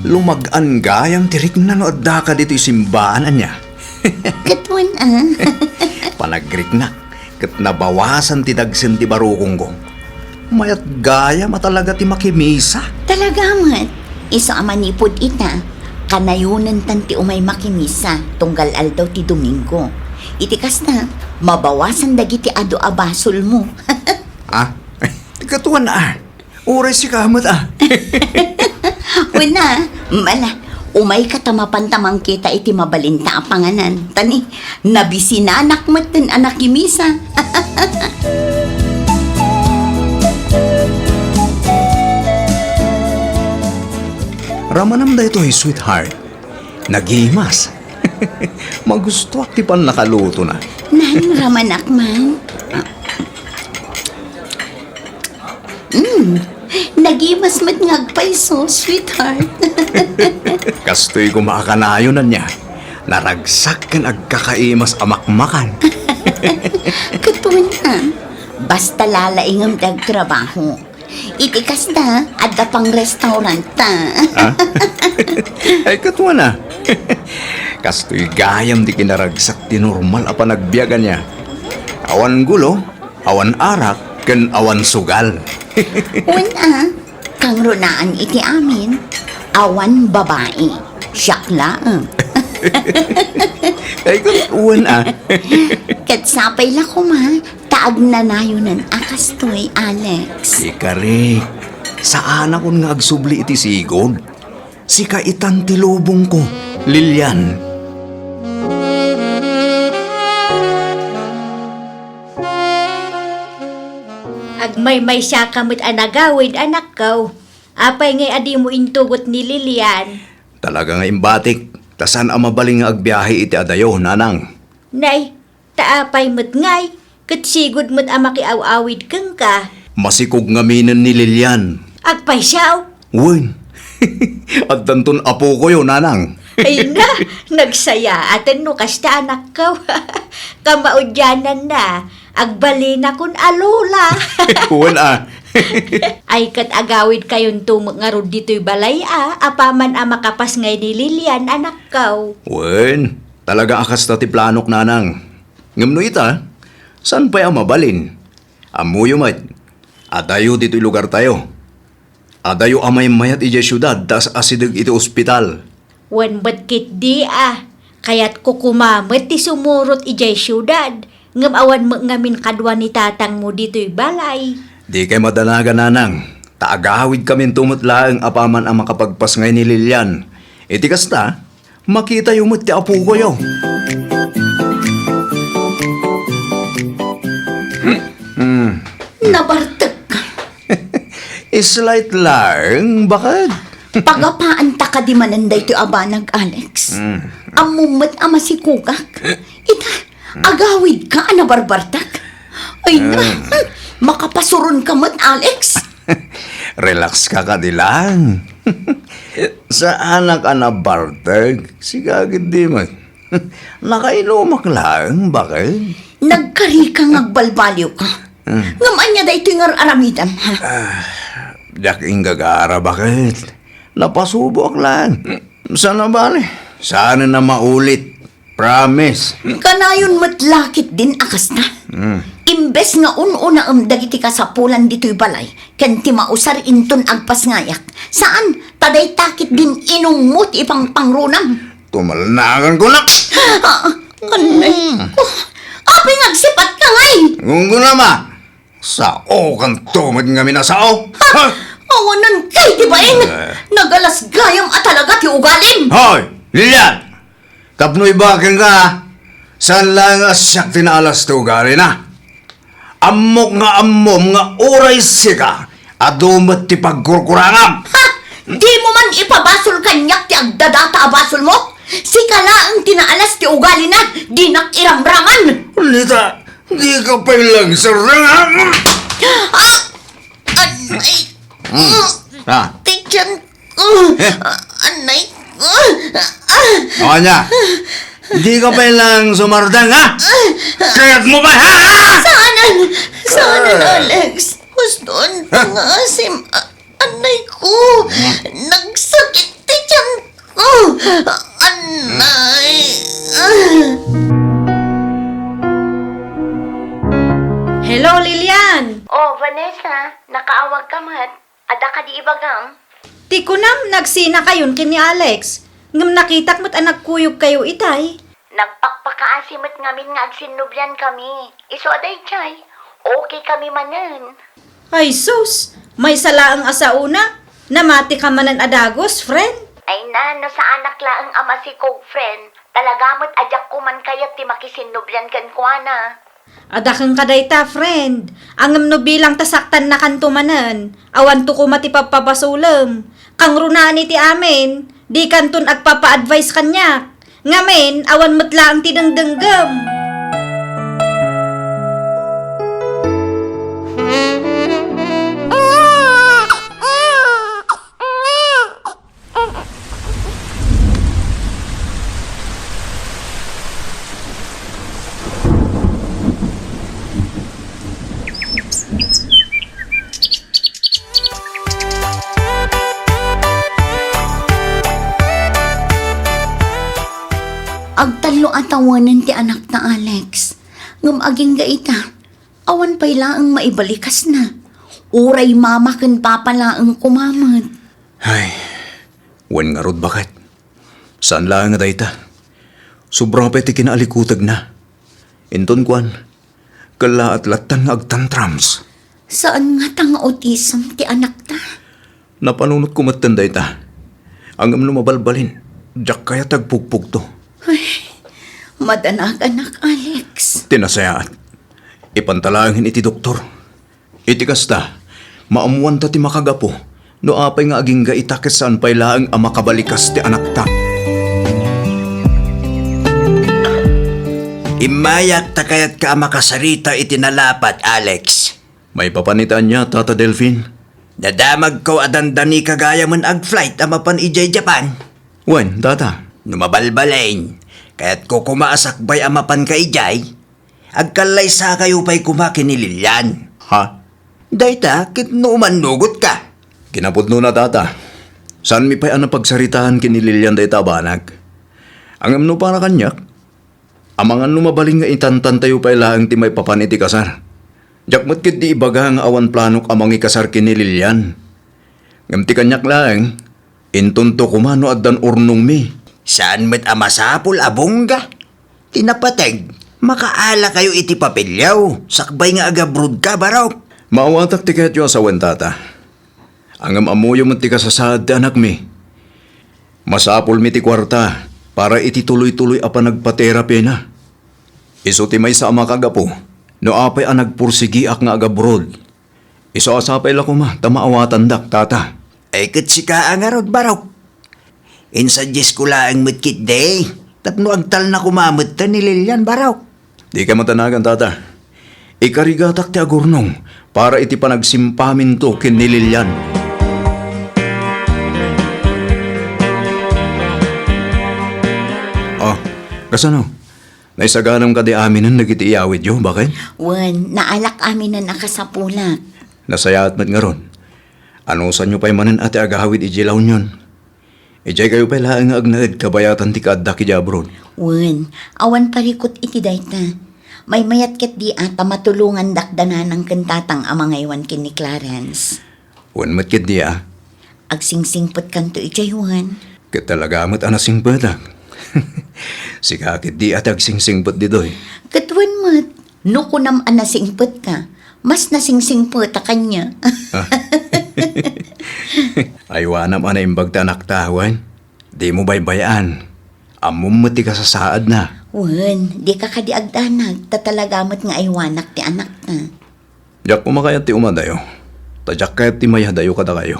Lumag-an gayam ti rikna no addaka ditoy simbaan, ania? Ket wen, ah. Panagriknak, ket nabawasan ti dagsen ti barukongko. Mayat gayam a talaga ti makimisa. Talaga met, isu a manipud ita, kanayonentan ti umay makimisa tunggal aldaw ti Domingo. Iti kasta, mabawasan dagiti adu a basolmo. Ah? Katuan a. Uray sika met a. Wen a, mala, umayka ta mapanta mangkita iti mabalinta a panganan. Ta ni, nabisinanak metten a nakimisa. Ramanam daytoy, sweetheart. Nagimas. Magustuak ti pannakalutona. Nan, ramanak man. Mm, nagimas met nga agpayso, sweetheart. Kastoy koma a kanayon ania. Naragsak ken agkakaimas a makmakan. Katuan a. Basta lalaingem ti agtrabaho. Iti kasta, adda pang restaurant ta. Ah? Ay, katuan a. Kastoy gayam ti kinaragsak ti normal a panagbiag ania. Awan gulo, awan arak, ken awan sugal. Wen a, kangrunaan iti amin, awan babai. Siak laeng. Ay, katuan a. Ket sapay la koma, ta agnanayonen a kastoy, Alex. Sika, Rick. Saanakon nga agsubli iti sigud. Sika itan ti lubongko, Lilian. Agmaymaysiaka met a nagawid, anakko. Apay ngay a dimo intugot ni Lilian? Talaga nga imbatik, ta saan a mabalin nga agbiahe iti adayo, nanang. Nay, ta apay met ngay, ket sigud met a makiaw-awid kenka. Masikog ngaminen ni Lilian. Agpayso? Wen. Addanton apokoyo, nanang. Ay na, nagsayaaten no kasta, anakko. Kamaudiananna, agbalinakon a lola. Wen a. Ay, ket agawidkayonto met ngarud ditoy balay a, apaman a makapasngay ni Lilian, anakko. Wen, talaga a kasta ti planok, nanang. Ngem no ita, saan pay a mabalin? Ammoyo met, adayo ditoy lugartayo. Adayo a maymayat idiay siudad ta as-asideg iti ospital. Wen met ketdi a, kayatko koma met ti sumurot idiay siudad, ngem awan met ngamin kadua ni tatangmo ditoy balay. Dikay madanagan, nanang, ta agawidkaminto met laeng apaman a makapagpasngay ni Lilian. Iti kasta, makitayo met ti apokoyo. Hmm. Nabartek. Slight lang, baket. Pagapaanta kadi manen daytoy a banag, Alex. Hmm. Ammom met a masikogak. Ita, agawidka a nabarbartek. Ay na, hmm, makapasuronka met, Alex. Relax ka kadi lang. Saanak a nabartek. Sika ketdi met. Nakainumak laeng, baket. Nagkarika nga agbalbaliwka. Hmm. Ngem ania daytoy nga ar-aramidem, ha? Ah, diak inggagara, baket. Napasuboak laeng. Saan a bale, saanen a maulit. Promise. Kanayon met la ketdin a kasta. Hmm. Imbes nga un-unaem dagiti kasapulan ditoy balay, ken ti mausar inton agpasngayak. Saan, ta dayta ketdin inummo ti ipangpangrunam. Tumalnakan ko, nak! Ah, anay ko. Apay nga agsipatka ngay? Gungguna, ma. Saokanto met ngamin a sao. Ha? Ha? Awanen kay ti bain. Eh. Nagalas gayam a talaga ti ugalim. Hoy, Lilian! Tapno ibakenka, saan laeng a siak ti naalas ti ugalina. Ammok nga ammom nga uray sika, adu met ti pagkurkurangam. Ha? Dimo man ipabasol kaniak ti agdadata a basolmo? Sika laeng ti naalas ti ugalina, dinak iramraman. Lita, dika pay laeng sarang, ha? Ah! Anay! Hmm. Ah. Ti tiyan ko! Eh? Anay ko! Ah! O, ania? Dika pay laeng sumardeng, ha? Kayatmo pay, ha? Saanen! Saanen, ah, Alex! Gustoon ko nga asim-, a-, anay ko! Hmm. Nagsakit ti tiyan ko! Anay! Ah! Hello, Lilian! Oh, Vanessa, nakaawagka met. Adda kadi ibagam? Ti kunam, nagsinakayon ken ni Alex. Ngem nakitak met a nagkuyogkayo itay. Nagpakpakaasi met ngamin nga agsinnublian kami. Isu a daydiay, okay kami manen. Ay sus! Maysa laeng a saona, namati ka manen a dagus, friend? Ay na, no saanak laeng a masikog, friend. Talaga met a diak ko man kayat ti makisinnublian kenkuana. Adda kenka dayta, friend. Ngem no bilang ta saktannakanto manen, awanto koma ti pagpapasulem. Kangrunaan iti amin, dikanton agpapa-advise kaniak. Ngamin, awan met laeng ti dengdenggem. Agtallo a tawenen ti anakta, Alex. Ngem agingga ita, awan pay laeng maibalikasna. Uray mama ken papa laeng koma met. Ay, wen ngarud, baket. Saan laeng a dayta. Sobra pay ti kinaalikutegna. Inton kuan, kellaat lattan nga agtantrums. Saan ngata nga autism ti anakta? Napanunotko metten dayta. Ngem no mabalbalin, diak kayat ti agpugpugto. Ay, madanaganak, Alex. Ti nasayaat, ipanta laengen iti doktor. Iti kasta, maammoanta ti makagapu no apay nga agingga ita ket saan pay laeng a makabalikas ti anakta. Immayak ta kayatka a makasarita iti nalapat, Alex. Maipapan iti ania, Tata Delfin? Nadamagko a dandanika gayamen agflight a mapan idiay Japan. Wen, Tata. No mabalbalin, kayatko koma a sakbay a mapanka idiay. Agkallaysakayo pay koma ken ni Lilian. Ha? Dayta ket no umannugotka. Kinapudnona, Tata. Saanmi pay a napagsaritaan ken ni Lilian dayta a banag. Ngem no para kaniak, amangan no mabalin nga itantantayo pay laeng ti maipapan iti kasar. Diak met ketdi ibaga nga awan planok a mangikasar ken ni Lilian. Ngem ti kaniak laeng, intonto koma no addan urnongmi. Saan met a masapul a bongga ti napateg, makaalakayo iti papelyo, sakbay nga agabrodka, Barok. Maawatak ti kayatyo a sawen, Tata. Ngem ammoyo met ti kasasaad ti anakmi. Masapulmi ti kuarta para iti tuloy-tuloy a panagpaterapina. Isu ti maysa a makagapu no apay a nagpursigiak nga agabrod. Isu a sapay la koma ta maawatandak, Tata. Ay, ket sika a ngarud, Barok. Insuggesto laeng met ketdi tapno agtalna koma metten ni Lilian, Barok. Dika madanagan, Tata. Ikarigatak ti agurnong para iti panagsimpaminto ken ni Lilian. Oh, kasano? Naisaganam kadi aminen dagiti iyawidyo, baket? Wen, naalak aminen a kasapulak. Nasayaat met ngarud. Anusanyo pay manen a ti agawid idiay La Union. Idiay kayo pay laeng nga agnaed kabayatan ti kaaddak idiay abroad. Wen, awan parikut iti dayta. Maymayat ketdi a ta matulongandak da nanang ken tatang a mangaywan ken ni Clarence. Wen met ketdi a. Agsingsingpetkanto idiay wen. Ket talaga met a nasingpetak. Sika ketdi a ti agsingsingpet ditoy. Ket wen met, no kunam a nasingpetka, mas nasingsingpetak kaniak. Ah. Aywanam a naimbag ti anakta, wen? Dimo baybay-an. Ammom met ti kasasaadna. Wen, dika kadi agdanag, ta talaga met nga aywanak ti anakta. Diak koma kayat ti umadayo, ta diak kayat ti mayadayo kadakayo.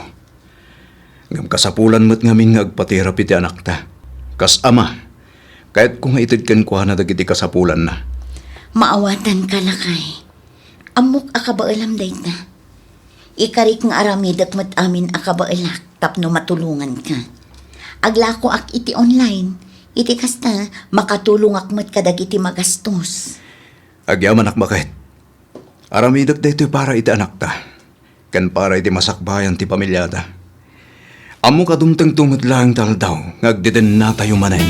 Ngem kasapulan met ngamin nga agpaterapi ti anakta. Kas ama, kayatko nga ited kenkuana dagiti kasapulanna. Maawatanka, lakay. Ammok a kabaelam dayta. Ikarik nga aramidek met amin a kabaelak tapno matulonganka. Aglakoak iti online. Iti kasta, makatulongak met kadagiti magastos. Agyamanak, baket. Aramidek daytoy para iti anakta, ken para iti masakbayan ti pamiliata. Ammok a dumtengto met laeng ti aldaw nga agdedennatayo manen.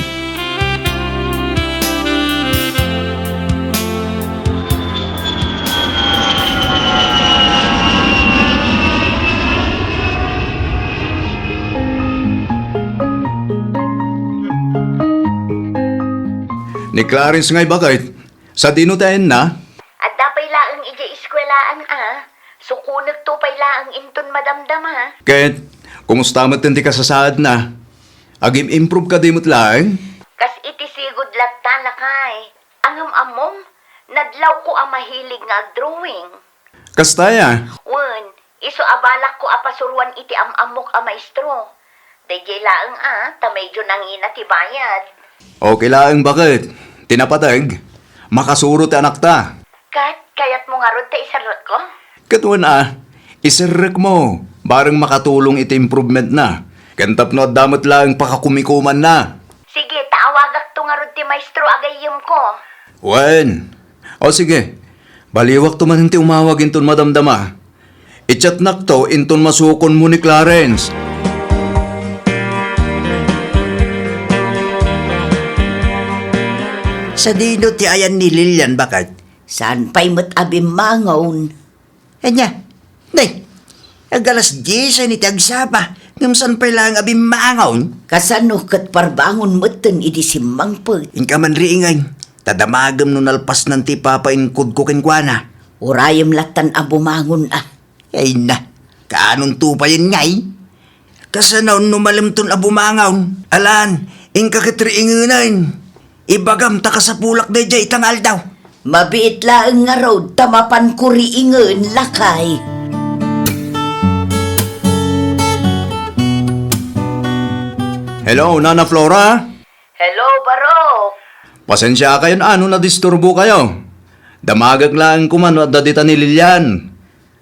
Ni Clarence ngay baket? Sadino ti ayanna? Adda pay laeng idiay eskuelaan a. Sukonekto pay laeng inton madamdama. Ket, kumusta met ti kasasaadna? Agim-improve kadi met laeng? Kas iti sigud latta, lakay. Ngem ammom, nadlawko a mahilig nga agdrawing. Kasta aya? Wen, isu a balakko a pasuroan iti am-ammok a maestro. Daydiay laeng a, ta medyo nangina ti bayad. Okay laeng baket. Ti napateg, makasuro ti anakta. Ket, kayatmo ngarud ta iserrekko? Ket wen a, iserrekmo, bareng makatulong iti improvementna. Ken tapno adda met laeng pakakumikumanna. Sige, ta awagakto ngarud ti maestro a gayyemko. Wen. O sige, baliwakto manen ti umawag inton madamdama. I-chatnakto inton masukonmo ni Clarence. Sadino ti ayan ni Lilian, baket? Saan pay met a bimmangon? Ania? Nay, ag-alas dies iti agsapa, ngem saan pay laeng a bimmangon? Kasano ket parbangon metten idi simmangpet? Inka man riingen, ta damagem no nalpasnan ti ipapainkudko kenkuana. Urayem lattan a bumangon a. Ay na, kaanonto payen ngay? Kasano no malemton a bumangon? Alan, inka ket riingenen. Ibagam ta kasapulak daydiay ita nga aldaw. Mabiit laeng ngarud ta mapanko riingen, lakay. Hello, Nana Flora? Hello, Barok. Pasensiakayon a no nadisturbokayo. Damagek laeng koma no adda dita ni Lilian.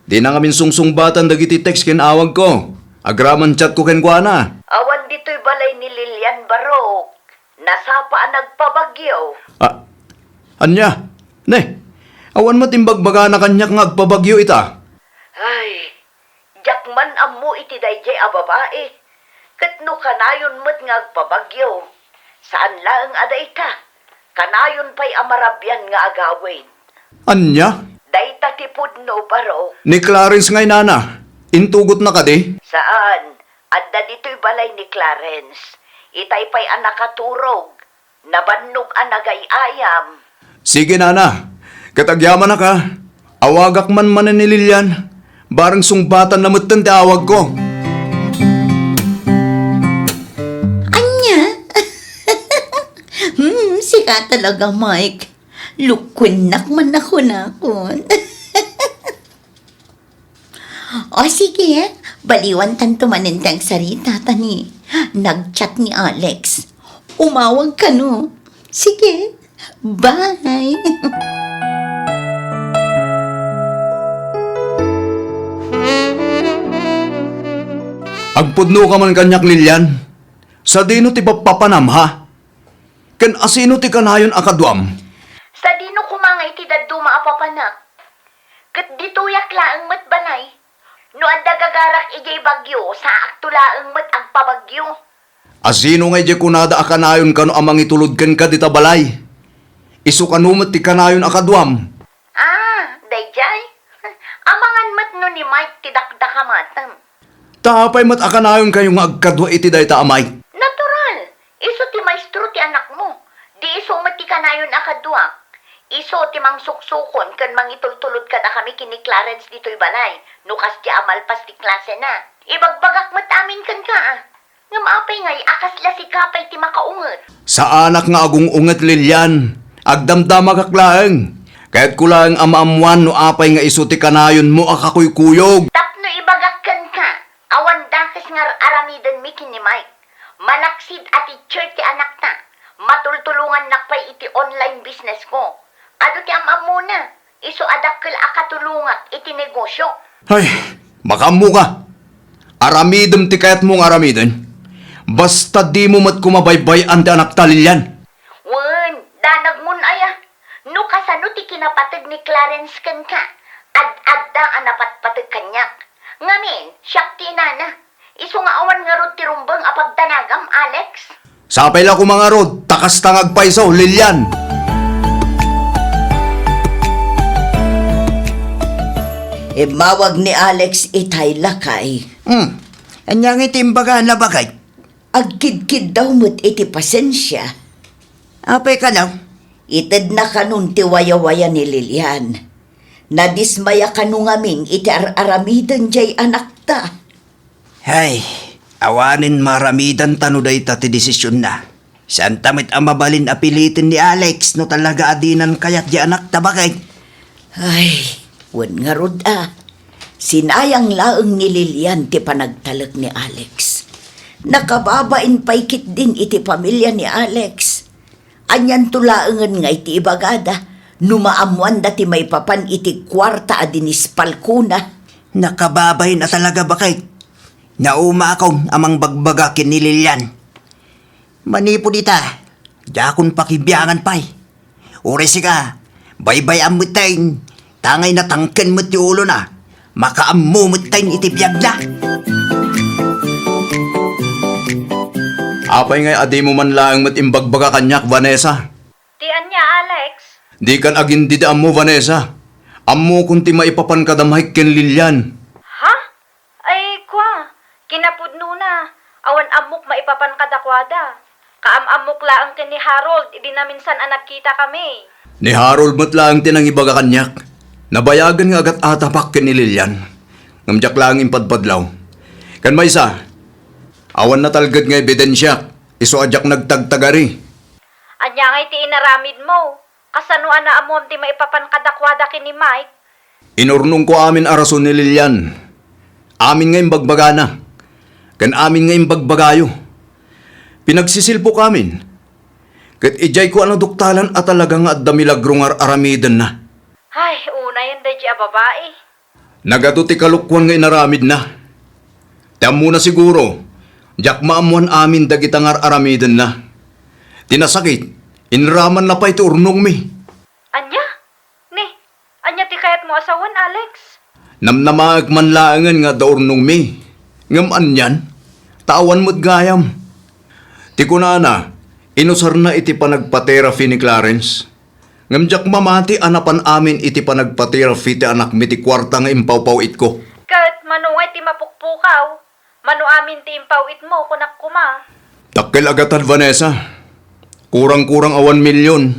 Dina ngamin sungsungbatan dagiti text ken awagko. Agraman chatko kenkuana. Awan ditoy balay ni Lilian, Barok. Nasapa a nagpabagyo. Ah, ania? Ne, awan met imbagbagana kaniak nga agpabagyo ita. Ay, diak man ammo iti daydiay a babai. Ket no kanayon met nga agpabagyo, saan laeng a dayta, kanayon pay a marabian nga agawid. Ania? Dayta ti pudno, Barok. Ni Clarence ngay, Nana? Intugotna kadi? Saan. Adda ditoy balay ni Clarence. Itay pay a nakaturog. Nabannog a nagay-ayam. Sige, Nana. Ket agyamanak a. Awagak man manen ni Lilian. Bareng sungbatanna metten ti awagko. Ania? Hmm, sika talaga, Mike. Lukuennak man a kunakon. O sige, baliwantanto manen ti agsarita ta ni nag-chat ni Alex. Umawag kano. Sige, bye. Agpudnoka man kaniak, Lilian. Sadino ti pappapanam, ha? Ken asino ti kanayon a kaduam? Sadino koma nga iti dadduma a papanak? Ket ditoyak laeng met balay. No adda gagarak idiay Baguio, saakto laeng met agpabagyo. Asino nga idiay kunada a kanayon kano a mangitulod kenka dita balay? Isu kano met ti kanayon a kaduam? Ah, daydiay? Amangan met no ni Mike ti dakdakamatem. Ta apay met a kanayonkayo nga agkadua iti dayta a Mike? Natural! Isu ti maestro ti anakmo. Di isu met ti kanayon a kaduak. Isu ti mangsuksukon ken mangitultulod kadakami ken ni Clarence ditoy balay, no kasdiay a malpas ti klasena. Ibagbagak met amin kenka, a. Ngem apay ngay a kasla sika pay ti makaunget? Saanak nga agung-unget, Lilian. Agdamdamagak laeng. Kayatko laeng a maammoan no apay nga isu ti kanayonmo a kakuykuyog. Tapno ibagak kenka, awan dakes nga ar-aramidenmi ken ni Mike. Malaksid a teacher ti anakta. Matultulongannak pay iti online business ko. Adu ti am-ammona, isu a dakkel a katulongak iti negosio. Ay, makaammoka. Aramidem ti kayatmo nga aramiden. Basta dimo met koma baybay-an ti anakta, Lilian. Wen, danagmon aya. No kasano ti kinapateg ni Clarence kenka, ad-adda a napatpateg kaniak. Ngamin, siak ti inana. Isu nga awan ngarud ti rumbeng a pagdanagam, Alex? Sapay la koma ngarud, ta kasta nga agpayso, Lilian! Immawag ni Alex itay, lakay. Hmm. Ania ngay ti imbagana, baket? Agkidkiddaw met iti pasensia. Apay kano? Itedna kanon ti wayawaya ni Lilian. Nadismaya kano ngamin iti ar-aramiden diay anakta. Hay, awanen maaramidanta no dayta ti desisionna. Saanta met a mabalin a piliten ni Alex no talaga a dinan kayat diay anakta, baket. Ay, wen ngarud a. Sinayang laeng ni Lilian ti panagtalek ni Alex. Nakababain pay ketdin iti pamilia ni Alex. Anianto laengen nga iti ibagada no maammoanda ti maipapan iti kuarta a dinispalkona? Nakababain a talaga, baket. Naumakon a mangbagbaga ken ni Lilian. Manipud ita, diakon pakibiangan pay. Uray sika, baybay-am metten, ta ngay natangken met ti ulona. Makaammo metten iti biagna. Apay ngay a dimo man laeng met imbagbaga kaniak, Vanessa? Ti ania, Alex? Dikan agindida ammo, Vanessa. Ammokon ti maipapan kada Mike ken Lilian. Ha? Ay, kua, kinapudnona, awan ammok maipapan kadakuada. Kaam-ammok laeng ken ni Harold idi naminsan a nagkitakami. Ni Harold met laeng ti nangibaga kaniak. Nabayagen nga agat-atapak ken ni Lilian. Ngem diak laeng impadpadlaw. Ken maysa, awan natalged nga ebidensiak, isu a diak nagtagtagari. Ania ngay ti inaramidmo? Kasano a naammoam ti maipapan kadakuada ken ni Mike? Inurnongko amin a rason ni Lilian. Amin nga imbagbagana, ken amin nga imbagbagayo. Pinagsisilpok amin, ket idiayko a naduktalan a talaga nga adda milagro nga ar-aramidenna. Ay, unayen daydi a babai. Nagadu ti kalokuan nga inaramidna. Ti ammona siguro, diak maammoan amin dagita nga ar-aramidenna. Ti nasakit, inramanna pay ti urnongmi. Ania? Ni, ania ti kayatmo a sawen, Alex? Namnamaek man laengen nga adda urnongmi. Ngem anian? Ta awan met gayam. Ti kunana, inusarna iti panagpa-therapy ni Clarence. Ngem diak mamati a napan amin iti panagpa-therapy ti anakmi ti kuarta nga impaw-paw-itko. Ket mano ngay ti mapukpukaw? Mano amin ti impaw-itmo, kunak koma? Dakkel a gatad, Vanessa. Kurang-kurang a one million.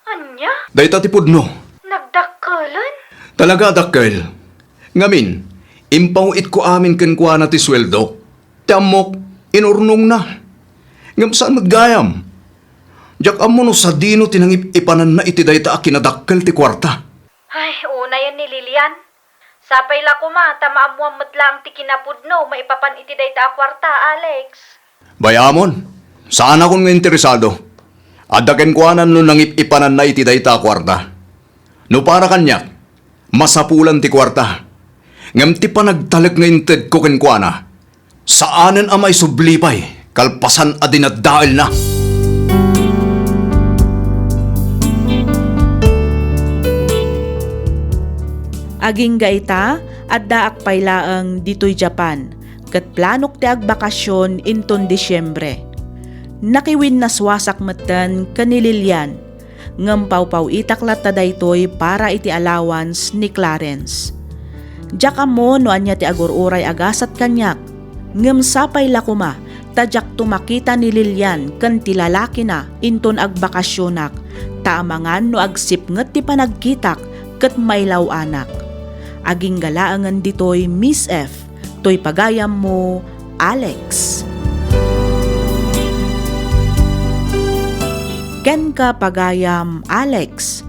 Ania? Dayta ti pudno. Nagdakkelen? Talaga a dakkel. Ngamin, impaw-itko amin kenkuana ti sueldo. Ti ammok, inurnongna. Ngem saan met gayam? Diak ammo no sadino ti nangip-ipananna iti dayta a kinadakkel ti kuarta. Ay, unayen ni Lilian. Sapay la koma ta maammoam met laeng ti kinapudno maipapan iti dayta a kuarta, Alex. Bay-amon, saanakon nga interesado. Adda kenkuana no nangip-ipananna iti dayta a kuarta. No para kaniak, masapulan ti kuarta. Ngem ti panagtalek nga intedko kenkuana, saanen a maisubli pay kalpasan a dinaddaelna. Agingga ita, addaak pay laeng ditoy Japan, ket planok ti agbakasyon inton Disiembre. Nakiwinnaswasak metten ken ni Lilian. Ngem pawpaw-itak latta daytoy para iti allowance ni Clarence. Diak ammo no ania ti agur-uray a gasat kaniak, ngem sapay la koma ta diakto makita ni Lilian ken ti lalakina inton agbakasyonak, ta amangan no agsipnget ti panagkitak ket mailaw-anak. Agingga laengen ditoy, Miss F. Toy pagayammo, Alex. Kenka, pagayam Alex,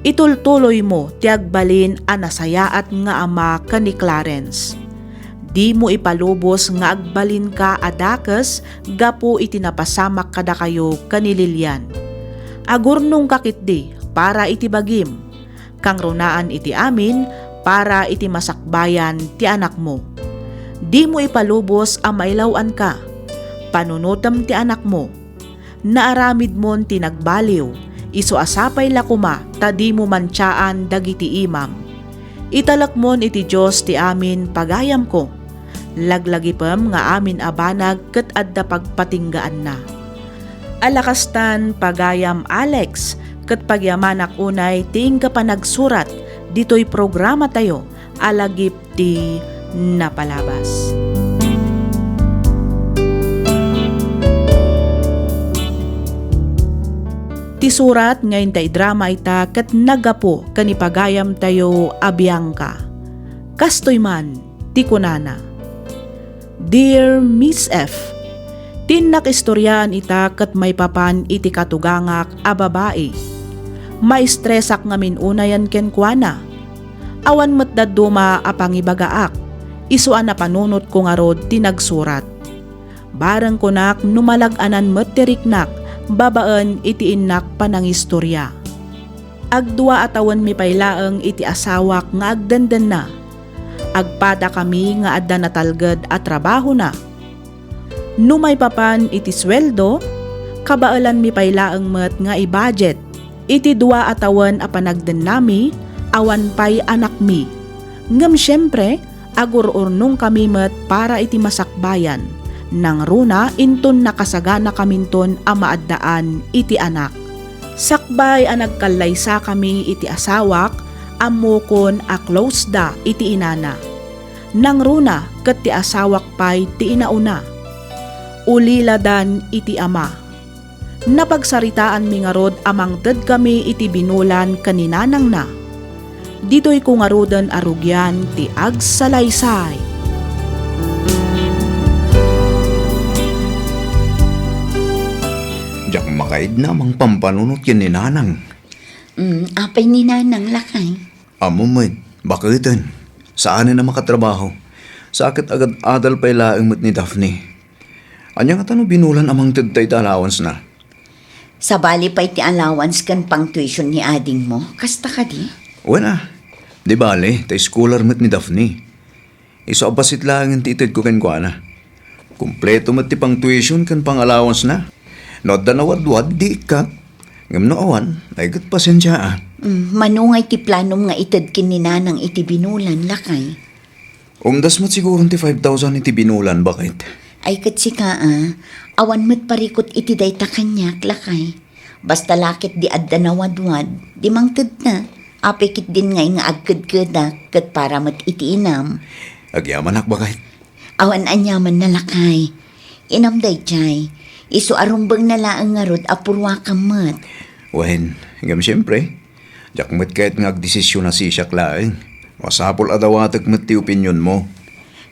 itultuloymo ti agbalin a nasayaat nga ama ken ni Clarence. Dimo ipalubos nga agbalinka a dakes gapu iti napasamak kadakayo ken ni Lilian. Agurnongka ketdi para iti bagim. Kangrunaan iti amin para iti masakbayan ti anakmo. Dimo ipalubos a mailaw-anka. Panunotem ti anakmo. Naaramidmon ti nagbaliw, isu a sapay la koma ta dimo mantiaan dagiti imam. Italekmon iti Dios ti amin, pagayamko. Laglagipem nga amin a banag ket adda pagpatinggaanna. Alakastan, pagayam Alex, ket pagyamanak unay ti inka panagsurat ditoy programatayo a Lagip ti Napalabas. Ti surat nga inta idrama ita ket naggapu ken ni pagayamtayo a Bianca. Kastoy man ti kunana, Dear Miss F, tinnak istoriaan ita ket maipapan iti katugangak a babai. Maistresak ngamin unayen kenkuana. Awan met dadduma a pangibagaak, isu a napanunotko ngarud ti nagsurat. Bareng kunak no malag-anan met ti riknak babaen iti innak panangistoria. Agdua a tawenmi pay laeng iti asawak nga agdendenna. Agpadakami nga adda natalged a trabahona. No maipapan iti sueldo, kabaelanmi pay laeng met nga i-budget. Iti dua a tawen a panagdennami, awan pay anakmi. Ngem siempre, agur-urnongkami met para iti masakbayan. Nangruna inton nakasaganakaminton a maaddaan iti anak. Sakbay a nagkallaysakami iti asawak, ammokon a close da iti inana. Nangruna ket ti asawak pay ti inauna. Uliladan iti ama. Napagsaritaanmi ngarud a mangtedkami iti binulan ken ni nanangna. Ditoyko ngaruden a rugian ti agsalaysay. Diak makaidna a mangpampanunot ken ni nanang. Mm, apay ni nanang, lakay? Ammom met, baketen. Saanen a makatrabaho. Sa ket agad-adal pay laeng met ni Daphne. Ania ngata no binulan a mangtedta iti allowance-na? Sabali pay ti allowance ken pang-tuition ni adingmo? Kasta kadi? Wen a, di bale, ta scholar met ni Daphne. Isu a bassit laengen ti itedko kenkuana. Kompleto met ti pang-tuition ken pang-allowance-na. No adda nawadwad, di ikkat. Ngem no awan, ay ket pasensia a. Mm, mano ngay ti planom nga ited ken ni nanang iti binulan, lakay? Umdas met siguron ti five thousand iti binulan, baket. Ay ket sika a, awan met parikut iti dayta kaniak, lakay. Basta la ket di adda nawadwad, di mangtedta. Apay ketdin ngay nga agkedkedak ket para met iti inam? Agyamanak, baket. Awan aniamanna, lakay. Inam daydiay. Isu a rumbengna laeng ngarud a purruakam met. Wen, ngem siempre, diak met kayat nga agdesisyon a sisiak laeng. Masapul a dawatek met ti opinionmo.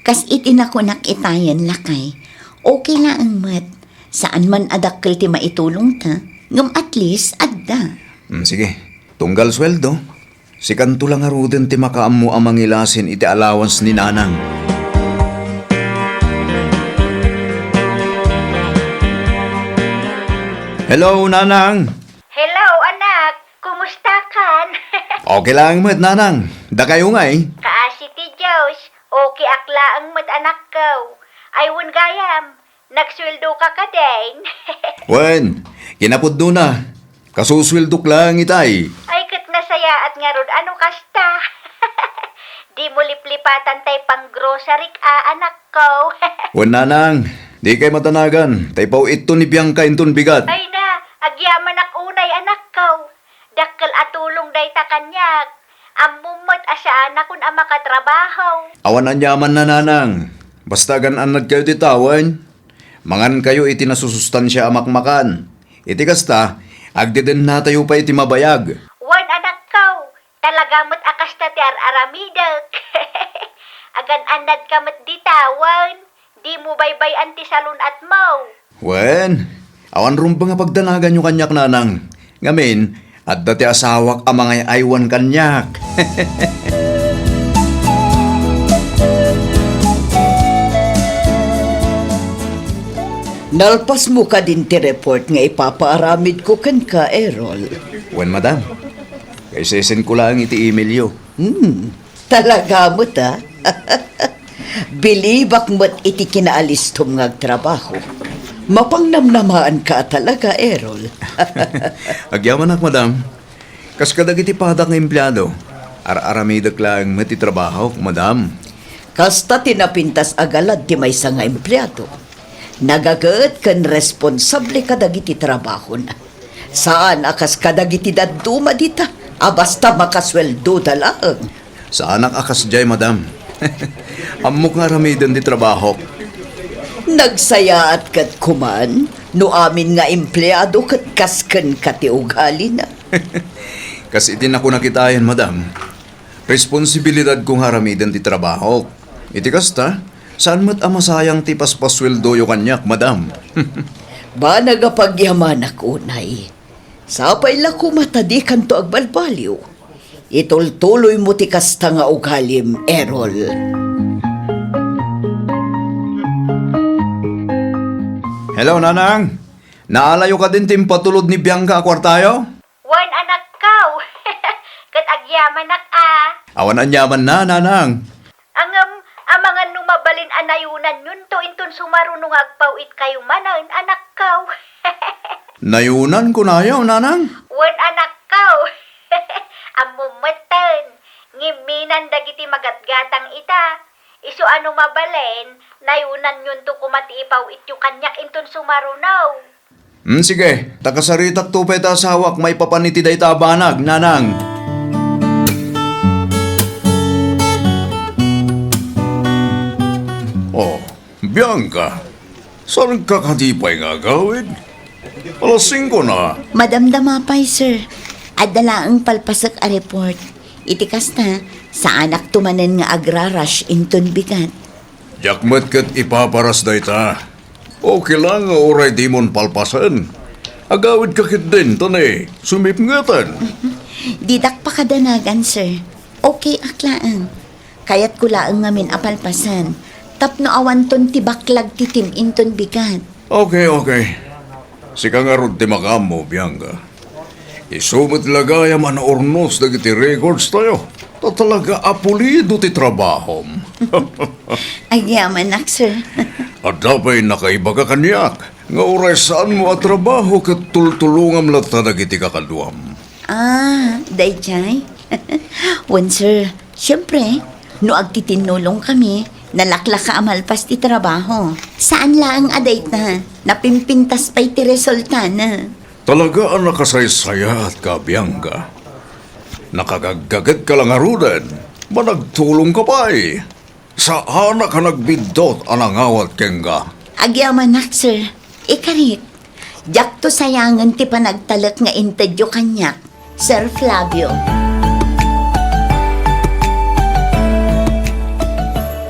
Kas iti nakunak itayen, lakay. Okay laeng met. Saan man a dakkel ti maitulongta, ngem at least adda. Mm, sige. Tunggal sueldo, sikanto la ngaruden ti makaammo a mangilasin iti allowance ni nanang. Hello, nanang! Hello, anak! Kumustakan? Okay laeng met, nanang. Dakayo ngay? Kaasi ti Dios, okay ak laeng met, anakko. Ay, wen gayam, nagsueldoka kadin? Wen, kinapudnona. Kasusueldok laeng itay. Ay, ket nasayaat ngarud a no kasta. Dimo liplipatan tay pang-groceryk a, anakko. Wen, nanang, dikay madanagan, ta ipaw-itto ni Bianca inton bigat. Ay na, agyamanak unay, anakko. Dakkel a tulong dayta kaniak. Ammom met a saanakon a makatrabaho. Awan aniamanna, nanang. Basta agan-annadkayo ti tawen. Mangankayo iti nasusustansia a makmakan. Iti kasta, agdedennatayo pay iti mabayag. Wen, anakko, talaga met a kasta ti ar-aramidek. Agan-annadka met dita, wen, dimo baybay-an ti salun-atmo. Wen, awan rumbeng a pagdanaganyo kaniak, nanang. Ngamin, adda ti asawak a mangay-aywan kaniak. Nalpasmo kadin ti report nga ipapaaramidko kenka, Errol? Wen, madam. Kaisesenko laeng iti emailyo. Hmm, talaga met, a? Bilibak met iti kinaalistom nga agtrabaho. Mapangnamnamaanka a talaga, Errol. Agyamanak, madam. Kas kadagiti padak nga empleado, ar-aramidek laeng met ti trabahok, madam. Kasta ti napintas a galad ti maysa nga empleado. Nagaget ken responsable kadagiti trabahona. Saan a kas kadagiti dadduma dita a basta makasueldoda laeng. Saanak a kasdiay, madam. Ammok nga aramiden ti trabahok. Nagsayaat ket kuman, No amin nga empleado ket kas kenka ti ugalina. Kas iti nakunakitayan, madam, responsibilidadko nga aramiden ti trabahok. Iti kasta, saan met a masayang ti paspasueldoyo kaniak, madam. Banag a pagyamanak unay. Sapay la koma ta dikanto agbalbaliw. Itultuloymo ti kasta nga ugalim, Errol. Hello, Nanang. Naalayo kadin ti impatulod ni Bianca a kuartayo? Wen, anakko. Ket agyamanak a. Awan aniamanna, Nanang. Ngem, amangan no mabalin a nayunanyonto inton sumaruno nga agpaw-itkayo manen, anakko. Nayunan kunayo, Nanang? Wen, anakko. Ammom metten, ngimminan dagiti magatgatang ita. Isu a no mabalin, nayunanyonto koma ti ipaw-ityo kaniak inton sumaruno. Hmm, sige. Ta kasaritakto pay ti asawak maipapan iti dayta a banag, Nanang. Oh, Bianca, saanka kadi pay nga agawid? Alas singko na. Madamdama pay, sir. Adda laeng palpasek a report. Iti kasta, saanakto manen nga agrarush inton bigat. Diak met ket ipaparas dayta. Okay lang nga uray dimon palpasen. Agawidka ketdin, ta ne, sumipngeten. Didak pakadanagan, sir. Okay ak laeng. Kayatko laeng ngamin a palpasen. Tapno awanton ti baklag ti tim inton bigat. Okay, okay. Sika ngarud ti makaammo, Bianca. Isu met la gayam a naurnos dagiti records tayo. Ta talaga a pulido ti trabahom. Agyamanak, sir. Adda pay nakaibaga kaniak nga uray saanmo a trabaho ket tultulongam latta dagiti kakaduam. Ah, daydiay? Wen, sir. Siempre, no agtitinnulongkami, nalaklaka a malpas ti trabaho. Saan laeng a dayta, napimpintas pay ti resultana. Talaga a nakasaysayaatka, Bianca. Nakagaggagetka la ngaruden, managtulongka pay. Saanak a nagbiddut a nangawat kenka. Agyamanak, sir. Ikarik, diakto sayangen ti panagtalek nga intedyo kaniak, Sir Flavio.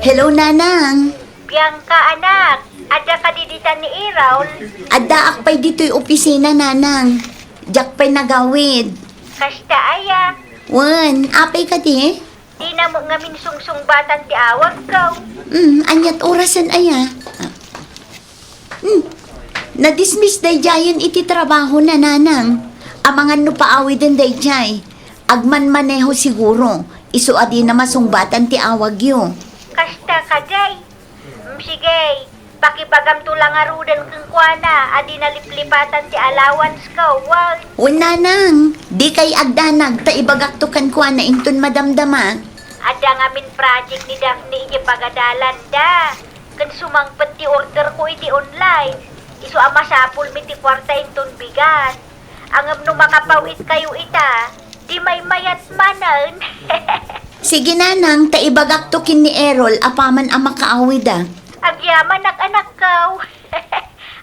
Hello, Nanang. Bianca, anak, adda kadi dita ni Errol? Addaak pay ditoy opisina, Nanang. Diak pay nagawid. Kasta aya? Wen, apay kadi? Dina met ngamin sungsungbatan ti awagko. Hmm, aniat orasen aya? Hmm, nadismiss daydiayen iti trabahona, Nanang. Amangan no paawiden daydiay. Agmanmaneho siguro, isu a dina masungbatan ti awagyo. Kasta kadi? Hmm, sige, pakibagamto la ngaruden kenkuana a dina liplipatan ti allowance ko, wen. Wen, Nanang, dikay agdanag ta ibagakto kenkuana inton madamdama. Adda ngamin project ni Daphne idiay pagadalanda. Ken sumangpet ti order ko iti online. Isu a masapulmi ti kuarta inton bigat. Ngem no makapaw-itkayo ita, di maymayat manen. Sige, Nanang, ta ibagakto ken ni Errol apaman a makaawida. Agyamanak, anakko.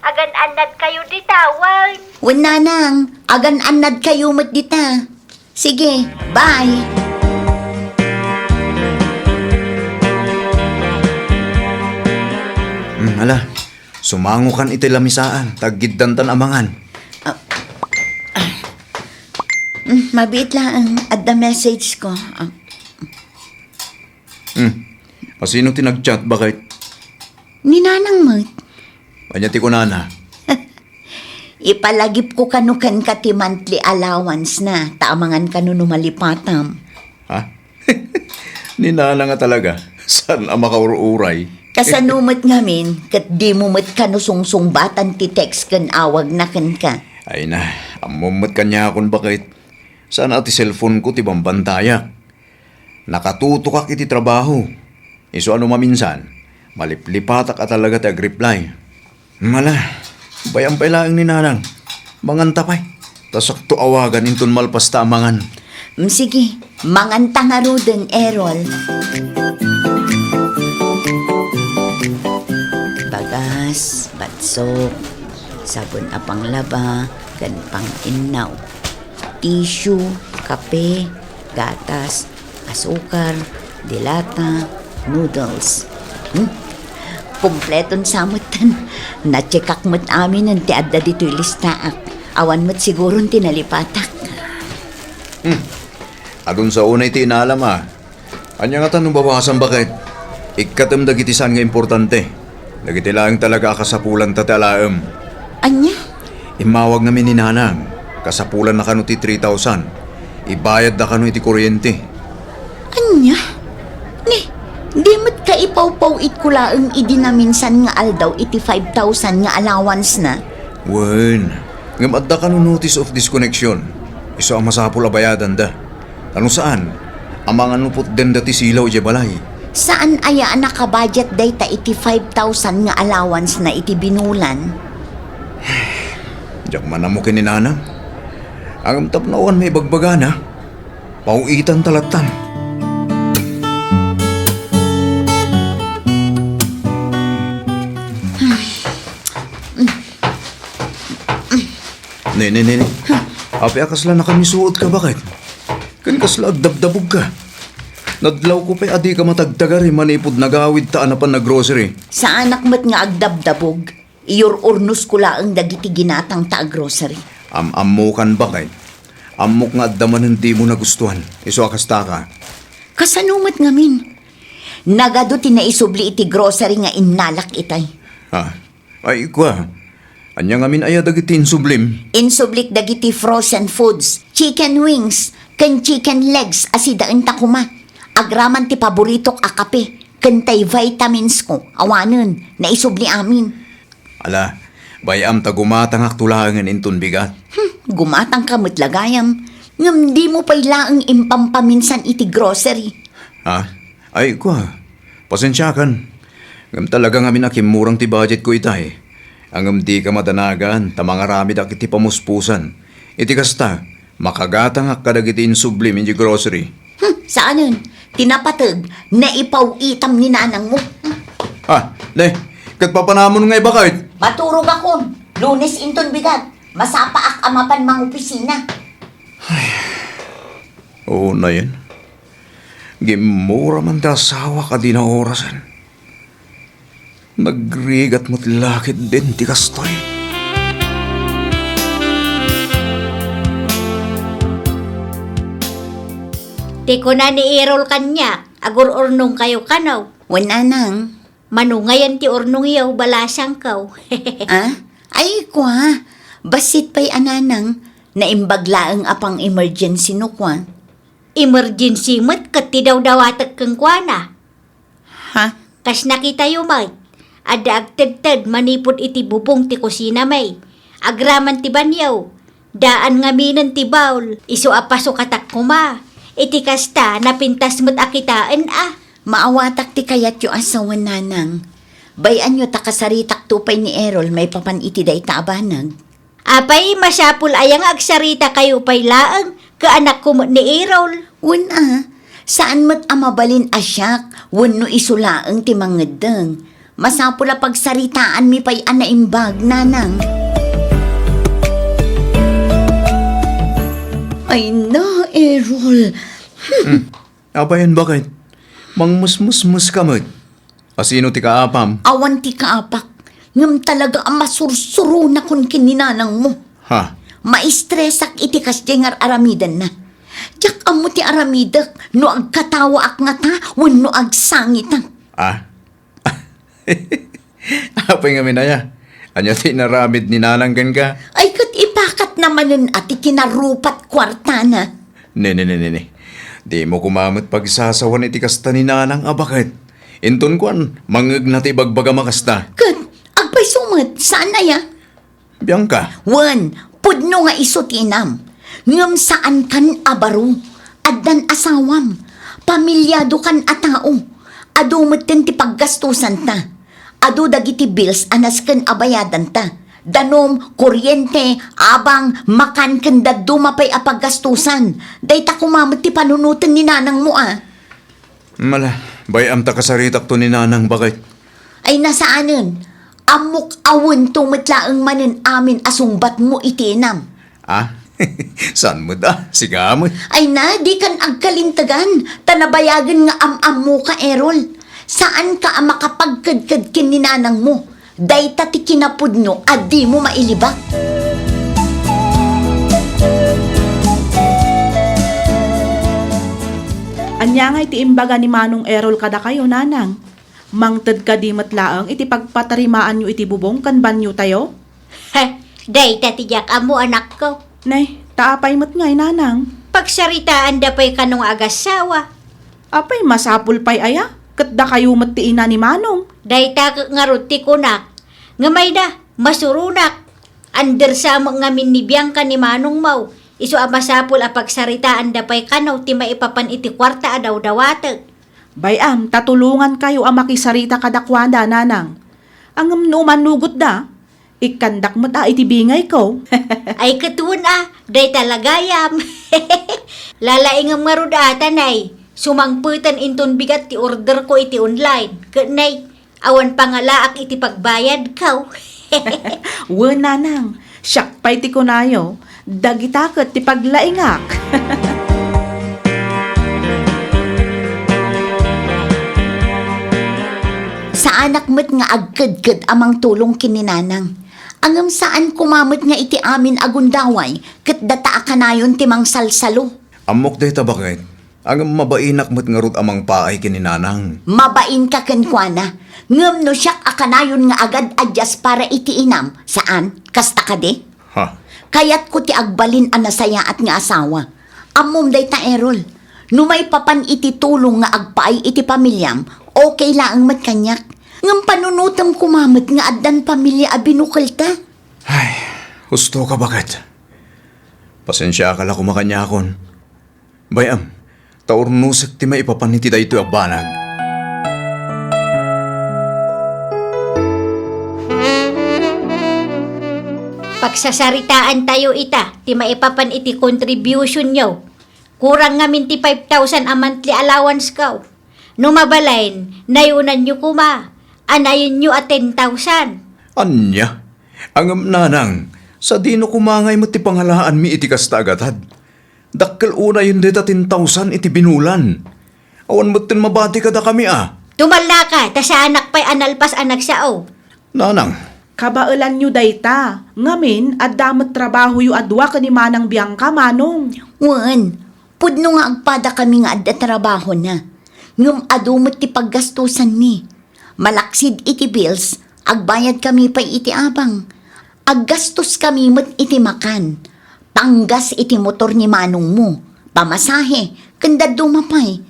Agan-annadkayo dita, wen? Wen, Nanang, agan-annadkayo met dita. Sige, bye. Hmm, ala, sumangokan iti lamisaan, ta aggiddantan a mangan. Ah, ah. Hmm, mabiit laeng, adda message ko. Ah. Hmm. Asino ti nag-chat, baket? Ni Nanang met. Ania ti kunana? Ipalagipko kano kenka ti monthly allowance na, ta amangan kano no malipatam. Ha? Ni Nanang a talaga, saan a makaur-uray? Kasano met ngamin, ket dimo met kano sungsungbatan ti text ken awagna kenka? Ay na, ammom met kaniakon, baket. Saan a ti cellphone ko ti bambantayak. Nakatutokak iti trabaho. Isu a no maminsan, maliplipatak a talaga ti agreply. Mala, bay-am pay laeng ni Nanang. Manganta pay. Ta sakto awagan inton malpas ta a mangan. Mm, sige, manganta ngaruden, Errol. Bagas, batsok, Sabon a panglaba ken pang-innaw. Tissue, kape, gatas, asukar, dilata, noodles. Hmm? Kompleton sa metten. Nacheckak met aminen ti adda ditoy listaak. Awan met siguron ti nalipatak. Hmm. Adun sa unay ti inalam a. Ania ngata no babasam, baket? Ikkatem dagiti saan nga importante. Dagiti laeng talaga a kasapulanta ti alaem. Ania? Immawag ngamin ni Nanang. Kasapulanna kano ti three thousand. Ibayadda kano iti kuryente. Ania? Ni, di met kaipawpaw-itko laeng idi naminsan nga aldaw iti five thousand nga allowance na? Wen, ngem adda kano notice of disconnection. Isu a masapul a bayadanda. Ano saan? Amangan no putdenda ti silaw idiay balay. Saan aya a nakabudget dayta iti five thousand nga allowance na iti binulan? Diak man ammo ken ni Nanang. Ngem tapno awan maibagbagana, paw-itanta lattan. Ne, ne, ne, ne. Apay a kasla nakamisuot ka, baket? Ken kasla agdabdabog ka. Nadlaw ko pay a di ka matagtagari manipud nagawid ta a napan naggrocery. Saanak met nga agdabdabog. Iyur-urnos ko laeng dagiti ginatang ta a grocery. Am-ammokan, baket. Ammok nga adda manen dimo nagustuan. Isu a kasta ka. Kasano met ngamin? Nagadu ti naisubli iti grocery nga innalak itay. Ha? Ay, kua, ania ngamin aya dagiti insublim? Insublik dagiti frozen foods, chicken wings, ken chicken legs a sidaenta koma. Agraman ti paboritok a kape, ken tay vitamins ko, awanen, naisubli amin. Ala, bay-am ta gumatangakto laengen inton bigat. Hmm, gumatangka met la gayam, ngem dimo pay laeng impampaminsan iti grocery. Ha? Ay, kua, pasensiakan. Ngem talaga ngamin a kimmurang ti budget ko itay. Ngem dika madanagan ta mangaramedak iti pamuspusan. Iti kasta, makagatangak kadagiti insublim idiay grocery. Hmm, saanen? Ti napateg, naipaw-itam ni nanangmo. Hmm. Ah, ne, ket papanamon nga ibaket? Maturogakon. Lunes inton bigat. Masapaak a mapan mangopisina. Ay, unayen. Gimmura man ti asawak a di naorasen. Nagrigat met la ketdin ti kastoy. Ti kuna ni Errol kaniak, agur-urnongkayo kano? Wen, nanang. Mano ngayen ti urnongyo, balasangko? Ah? Ay, kua. Bassit pay a nanang, naimbag laeng a pang-emergency no kua. Emergency met ket ti dawdawatek kenkuana. Ha? Kas nakitayo met, adda agtedted manipud iti bubong ti kusina mi. Agraman ti banio, daan ngaminen ti bowl, isu a pasukatak koma. Iti kasta, napintas met a kitaen a. Maawatak ti kayatyo a sawen, nanang. Bay-anyo ta kasaritakto pay ni Errol maipapan iti dayta a banag. Apay, masapul aya nga agsaritakayo pay laeng ken anakko met ni Errol? Wen a, saan met a mabalin a siak wenno isu laeng ti mangeddeng. Masapul a pagsaritaanmi pay a naimbag, nanang. Ay na, Errol. Hmm. Hmm. Apayen, baket? Mangmusmusmus ka met. Asino ti kaapam? Awan ti kaapak. Ngem talaga a masursuronakon ken ni nanangmo. Ha? Maistresak iti kasdiay nga ar-aramidenna. Diak ammo ti aramidek no agkatawaak ngata wenno agsangitak. Ah? Apay ngamin aya? Ania ti inaramid ni nanang kenka? Ay, ket ipakatna manen a ti kinarupat kuartana. Ne, ne, ne, ne, ne. Dimo koma met pagsasawan iti kasta ni nanang a baket. Inton kuan, mangngegna ti ibagbagam a kasta. Ket, agpayso met, saan aya? Bianca. Wen, pudno nga isu ti inam. Ngem saankan a baro. Addan asawam. Pamiliadokan a tao. Adu metten ti paggastusanta. Adu dagiti bills a nasken a bayadanta. Danum, kuryente, abang, makan ken dadduma pay a paggastusan. Dayta koma met ti panunoten ni nanangmo a. Mala, bay-am ta kasaritakto ni nanang, baket. Ay, nasaanen. Ammok a wento met laeng manen amin a sungbatmo iti inam. Ah? Saan met a? Sika met. Ay na, dikan agkalintegan, ta nabayagen nga am-ammoka, Errol. Saanka a makapagkedked ken ni nanangmo. Dayta ti kinapudno a dimo mailibak. Ania ngay ti imbaga ni Manong Errol kadakayo, Nanang? Mangted kadi met laeng iti pagpatarimaanyo iti bubong ken baniotayo? Heh, dayta ti diak ammo, anakko. Nay, ta apay met ngay, Nanang? Pagsaritaanda pay kano nga agassawa. Apay, masapul pay aya? Ket dakayo met ti ina ni Manong. Dayta ket ngarud ti kunak. Ngem ay da, masuronak. Andersa met ngamin ni Bianca ni Manongmo. Isu a masapul a pagsaritaanda pay kano ti maipapan iti kuarta a dawdawatek. Bay-am, ta tulongankayo a makisarita kadakuada, Nanang. Ngem no umanugotda, ikkandak met a iti bingayko. Ay, ket wen a, dayta la gayam. Lalaingem ngarud a, tanay, sumangpeten inton bigat ti orderko iti online. Ket nay, awan pangalaak iti pagbayadko. Wen, Nanang, siak pay ti kunayo, dagita ket ti paglaingak. Saanak met nga agkedked a mangtulong ken ni Nanang. Ngem saan koma met nga iti amin a gundaway, ket data a kanayon ti mangsalsalo. Ammok dayta, baket. Ngem mabainak met ngarud a mangpaay ken ni Nanang. Mabainka kenkuana. Ngem no siak a kanayon nga agad-adyas para iti inam, saan? Kasta kadi? Ha? Kayatko ti agbalin a nasayaat nga asawa. Ammom dayta, Errol. No maipapan iti tulong nga agpaay iti pamiliam, okay laeng met kaniak. Ngem panunotem koma met nga addan pamilia a binukelta. Ay, husto ka, baket. Pasensiaka la koma kaniakon. Bay-am, ta urnosek ti maipapan iti daytoy a banag. Pagsasaritaantayo ita ti maipapan iti contributionyo. Kurang ngamin ti five thousand a monthly allowance ko. No mabalin, nayonanyo koma, anayenyo a ten thousand. Ania? Ngem, Nanang, sadino koma ngay met ti pangalaanmi iti kasta a gatad? Dakkel unayen dayta ten thousand iti binulan. Awan metten mabati kadakami a. Tumallaka, ta saanak pay a nalpas a nagsao. Nanang. Kabaelanyo dayta. Ngamin, adda met trabahoyo a dua ken ni Manang Bianca, Manong. Wen, pudno nga agpadakami nga adda trabahona. Ngem adu met ti paggastosanmi. Malaksid iti bills, agbayadkami pay iti abang. Aggastoskami met iti makan, panggas iti motor ni manongmo, pamasahe, ken dadduma pay.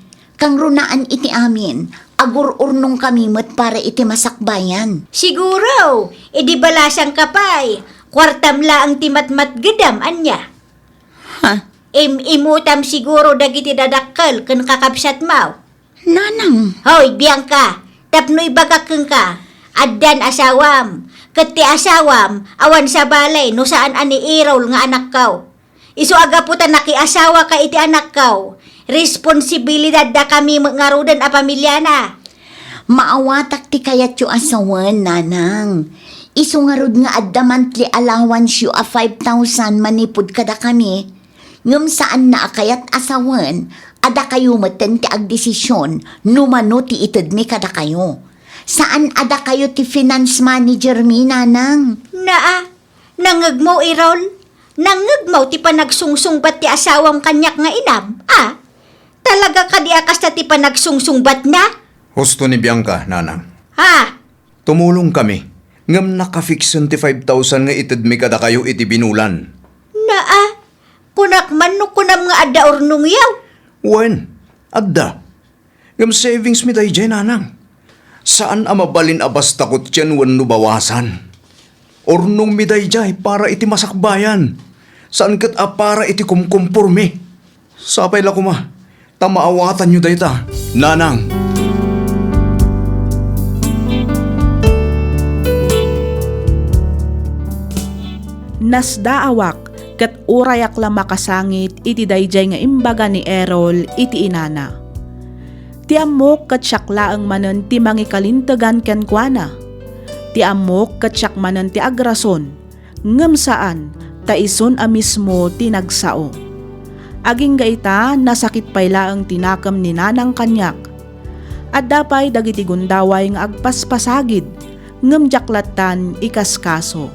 Kangrunaan iti amin, agur-urnongkami met para iti masakbayan. Siguro, idi balasangka pay, kuartam laeng ti matmatgedam, ania? Ha? Im-imutam siguro dagiti dadakkel ken kakabsatmo. Nanang. Hoy, Bianca, tapno ibagak kenka, addan asawam, ket ti asawam, awan sabali no saan a ni Errol nga anakko. Isu a gapu ta nakiasawaka iti anakko, responsibilidad dakami met ngaruden a pamiliana. Maawatak ti kayatyo a sawen, Nanang. Isu ngarud nga adda monthly allowance yo a five thousand manipud kadakami, ngem saanna a kayat a sawen a dakayo metten ti agdesision no mano ti itedmi kadakayo. Saan a dakayo ti finance manager mi, Nanang. Naa, nangngegmo, Errol? Nangngegmo ti panagsungsungbat ti asawam kaniak nga inam, a? Talaga kadi a kasta ti panagsungsungbatna? Husto ni Bianca, Nanang. Ha? Tumulongkami, ngem nakafiksen ti five thousand nga itedmi kadakayo iti binulan. Naa, kunak man no kunam nga adda urnongyo? Wen, adda. Ngem savingsmi daydiay, Nanang. Saan a mabalin a basta kutien wenno bawasan. Urnongmi daydiay para iti masakbayan. Saan ket a para iti kumkumpormi. Sapay la koma, ta maawatanyo dayta, Nanang. Nasdaawak ket urayak la makasangit iti daydiay nga imbaga ni Errol iti inana. Ti ammok ket siak laeng manen ti mangikalintegan kenkuana. Ti ammok ket siak manen ti agrason, ngem saan ta isun a mismo ti nagsao. Agingga ita, nasakit pay laeng ti nakem ni nanang kaniak. Adda pay dagiti gundaway nga agpaspasagid, ngem diak lattan ikaskaso.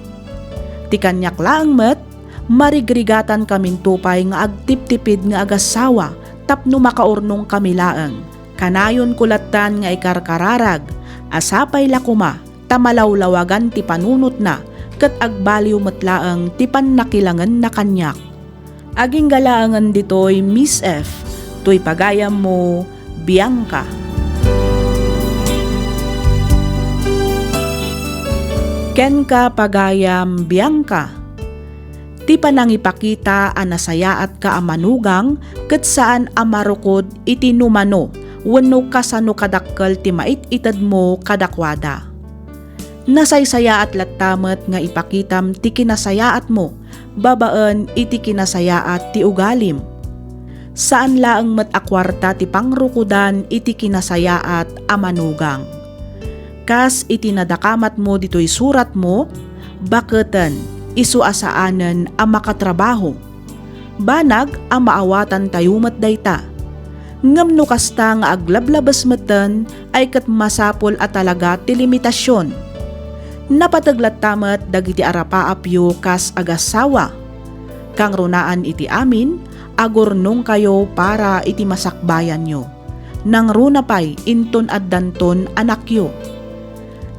Ti kaniak laeng met, marigrigatan kaminto pay nga agtiptipid nga agassawa tapno makaurnongkami laeng. Kanayonko lattan nga ikarkararag a sapay la koma ta malawlawagan ti panunotna ket agbaliw met laeng ti pannakilangenna kaniak. Agingga laengen ditoy, Miss F, toy pagayammo, Bianca. Kenka, pagayam Bianca, ti panangipakita a nasayaatka a manugang ket saan a marukod iti numano wenno kasano kadakkel ti mait-itedmo kadakuada. Nasaysayaat latta met nga ipakitam ti kinasayaatmo babaen iti kinasayaat ti ugalim. Saan laeng met a kuarta ti pangrukodan iti kinasayaat a manugang. Kas iti nadakamatmo ditoy suratmo, baketen, isu a saanen a makatrabaho. Banag a maawatantayo met dayta. Ngem no kasta nga aglablabes metten, ay ket masapul a talaga ti limitasion. Napateg latta met dagiti arapaapyo kas agassawa. Kangrunaan iti amin, agurnongkayo para iti masakbayanyo. Nangruna pay inton addanton anakyo.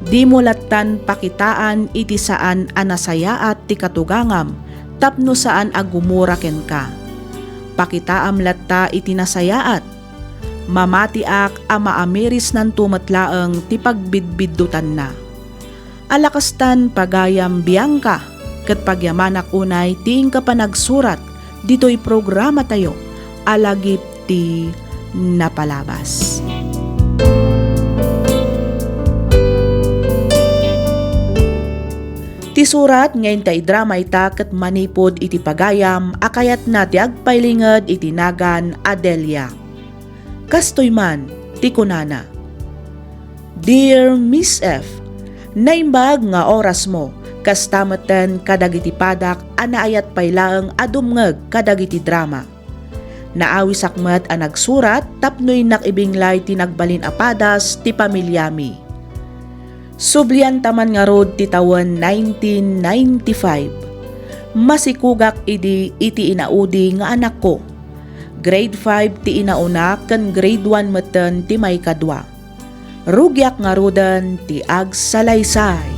Dimo lattan pakitaan iti saan a nasayaat ti katugangam tapno saan a gumura kenka. Pakitaam latta iti nasayaat. Mamatiak a maamirisnanto met laeng ti pagbidbiddutanna. Alakastan, pagayam Bianca, ket pagyamanak unay ti inka panagsurat ditoy programatayo a Lagip ti Napalabas. Ti surat nga inta idrama ita ket manipud iti pagayam a kayatna ti agpailinged iti nagan a Delia. Kastoy man ti kunana, "Dear Miss F, naimbag nga orasmo, kasta metten kadagiti padak a naayat pay laeng a dumngeg kadagiti drama. Naawisak met a nagsurat tapno innak ibinglay ti nagbalin a padas ti pamiliami. Sublianta man ngarud ti tawen nineteen ninety-five. Masikugak idi iti inaudi nga anakko. Grade five ti inauna ken grade one metten ti maikadua. Rugiak ngaruden ti agsalaysay."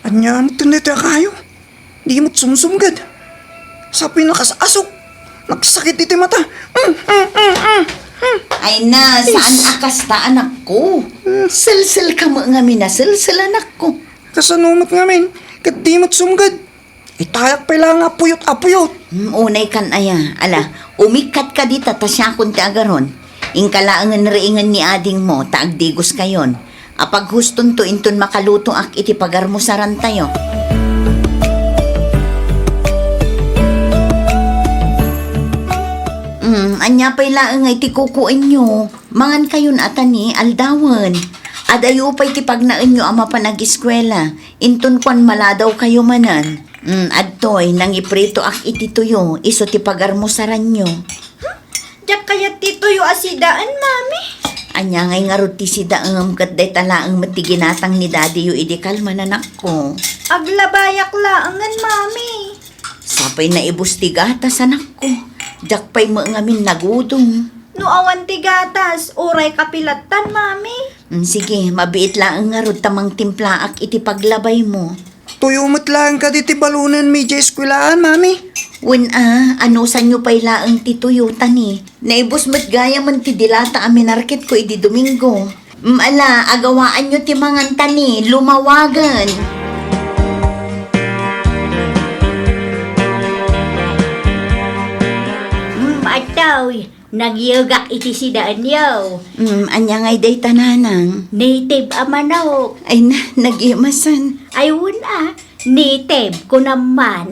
Ania met daytoy a kayo? Di met sumsumged. Sapoy nakas-asok. Nagsakit iti mata. Mm, mm, mm, mm, mm. Ay na, saan a kasta, anakko? Mm. Selsel ka met ngamin a selsel, anakko. Kasano met ngamin? Ket di met sumged. Itayak pay la nga puyot a puyot. Mm, unay kan aya. Ala, umikkat ka dita ta siakon ti agaron. Inka laengen riingen ni adingmo ta agdigoskayon. Apaghustonto inton makalutoak iti pagarmusarantayo. Mm, ania pay laeng nga iti kukuenyo? Mangankayon a tani aldawen. Adayo pay ti pagnaenyo a mapan agiskuela. Inton kuan maladawkayo manen. Mm, adtoy, nangipritoak iti tuyo, isu ti pagarmusaranyo. Hmm? Diak kayat ti tuyo a sidaen, Mami. Ania ngay ngarud ti sidaem ket dayta laeng met ti ginatang ni Daddy-yo idi kalman, anakko? Aglabayak laengen, Mami. Sapay naibus ti gatas, anakko. Diak pay met ngamin nagudom. No awan ti gatas, uray kape lattan, Mami. Mm, sige, mabiit laeng ngarud ta mangtimplaak iti paglabaymo. Tuyo met laeng kadi ti balonenmi idiay eskuelaan, Mami? Wen a, anusanyo pay laeng ti tuyo, tani. Naibus met gayamen ti dilata a minarketko idi Domingo. Mm, ala, agawaanyo ti mangan, tani, lumawagen. Mm, atoy, nagyegak iti sidaenyo. Mm, ania ngay dayta, nanang? Native a manok. Ay na, nagimasan. Ay, wen a, Nitib, kunam man.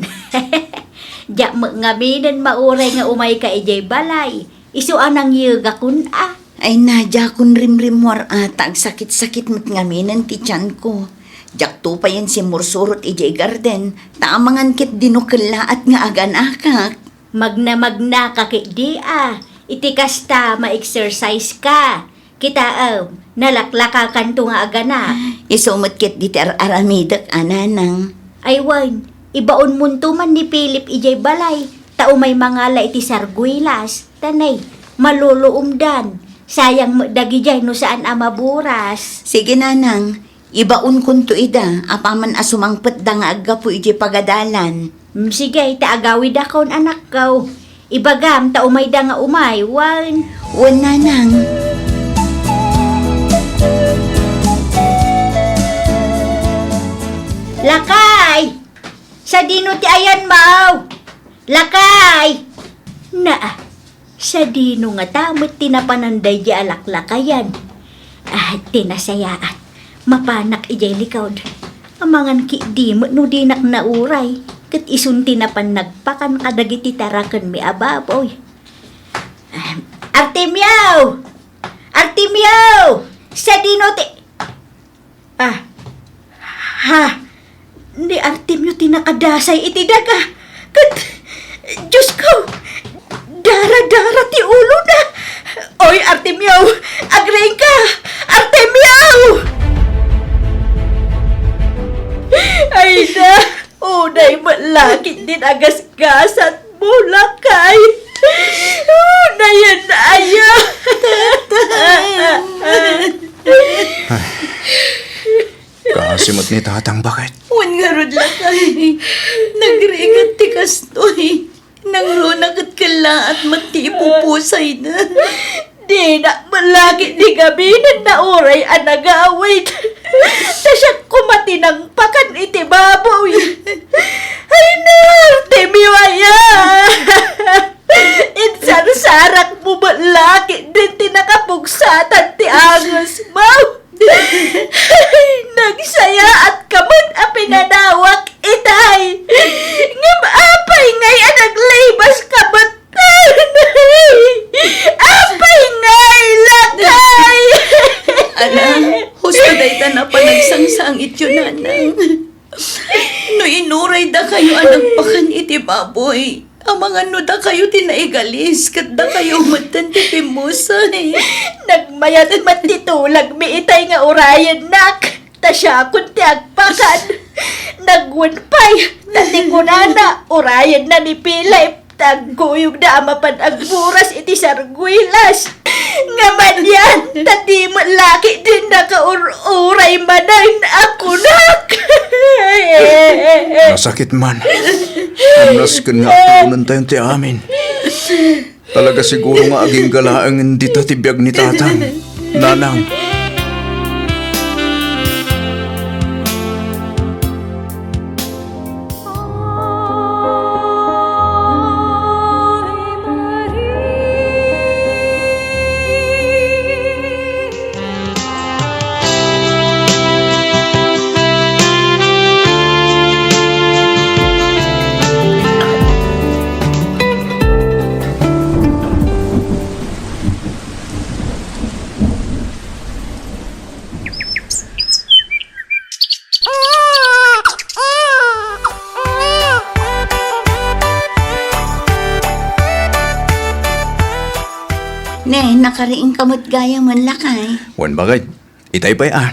Diak met ngaminen mauray nga umayka idiay balay. Isu a nangyegakon a. Ay, Nadia, kun rimrimmuar a, ta agsakit-sakit met ngaminen ti tianko. Diakto payen simmursurot idiay garden, ta amangan ketdi no kellaat nga aganakak. Magna-magnaka ketdi a. Iti kasta, ma-exercise ka. Kitaem, nalaklakakanto nga aganak. Isu met ketdi ti ar-aramidek a, Nanang. Ay wen, ibaonmonto man ni Philip idiay balay, ta umay mangala iti sarguilas. Tanay, maluluomdan. Sayang met dagidiay no saan a maburas. Sige, Nanang. Ibaonkonto ida, apaman a sumangpetda nga aggapu idiay pagadalan. Mm, sige, ta agawidakon, anakko. Ibagam ta umayda nga umay, wen. Wen, Nanang. Lakay! Sadino ti ayanmo? Lakay! Naa, sadino ngata met ti napanan daydi a laklakayan? Ah, ti nasayaat, mapanak idiay likod. Amangan ketdi met no dinak nauray, ket isun ti napan nagpakan kadagiti tarakenmi a baboy. Ah, Artemio! Artemio! Sadino ti Ah. Ha? Ni Artemio ti nakadasay iti daga. Ket, Diosko, dara-dara ti ulona. Oy, Artemio, agriingka! Artemio! Ay na, unay met la ketdin agasgasat. Bulakay! Oh, nayan aya! Tatang! Ay, kasi met ni Tatang, baket? Wen ngarud, lakay. Nagrigat ti kastoy. Nangruna ket kellaat met ti ipupusayna. Dinak met la ketdi ngaminen nauray a nagawid. Ta siak koma ti nangpakan iti baboy. Ay, Artemio aya! Insarsarakmo met la ketdin ti nakapugsatan ti angesmo. Ay, nagsayaatka met a pinanawak itay. Ngem apay ngay a naglebaska met Apay ngay, lakay! Ala, husto dayta a panagsangsangityo, Nanang. No inuray dakayo a nagpakan iti baboy, amangan no dakayo ti naigalis, ket dakayo metten ti pimmusay. Nagmayat met ti tulagmi itay nga urayennak. Ta siakon ti agpakan. Nagwen pay, ta ti kunana, urayenna ni Philip, ta agguyogda a mapan agburas iti sarguilas. Ngem anian, ta di met la ketdin nakaur-uray manen a kunak. Nasakit man. Nasken nga apuonentayon ti amin. Talaga siguro nga agingga laeng dita ti biag ni Tatang, Nanang. Ne, nakariingka met gayam, lakay. Wen, baket. Itay pay a.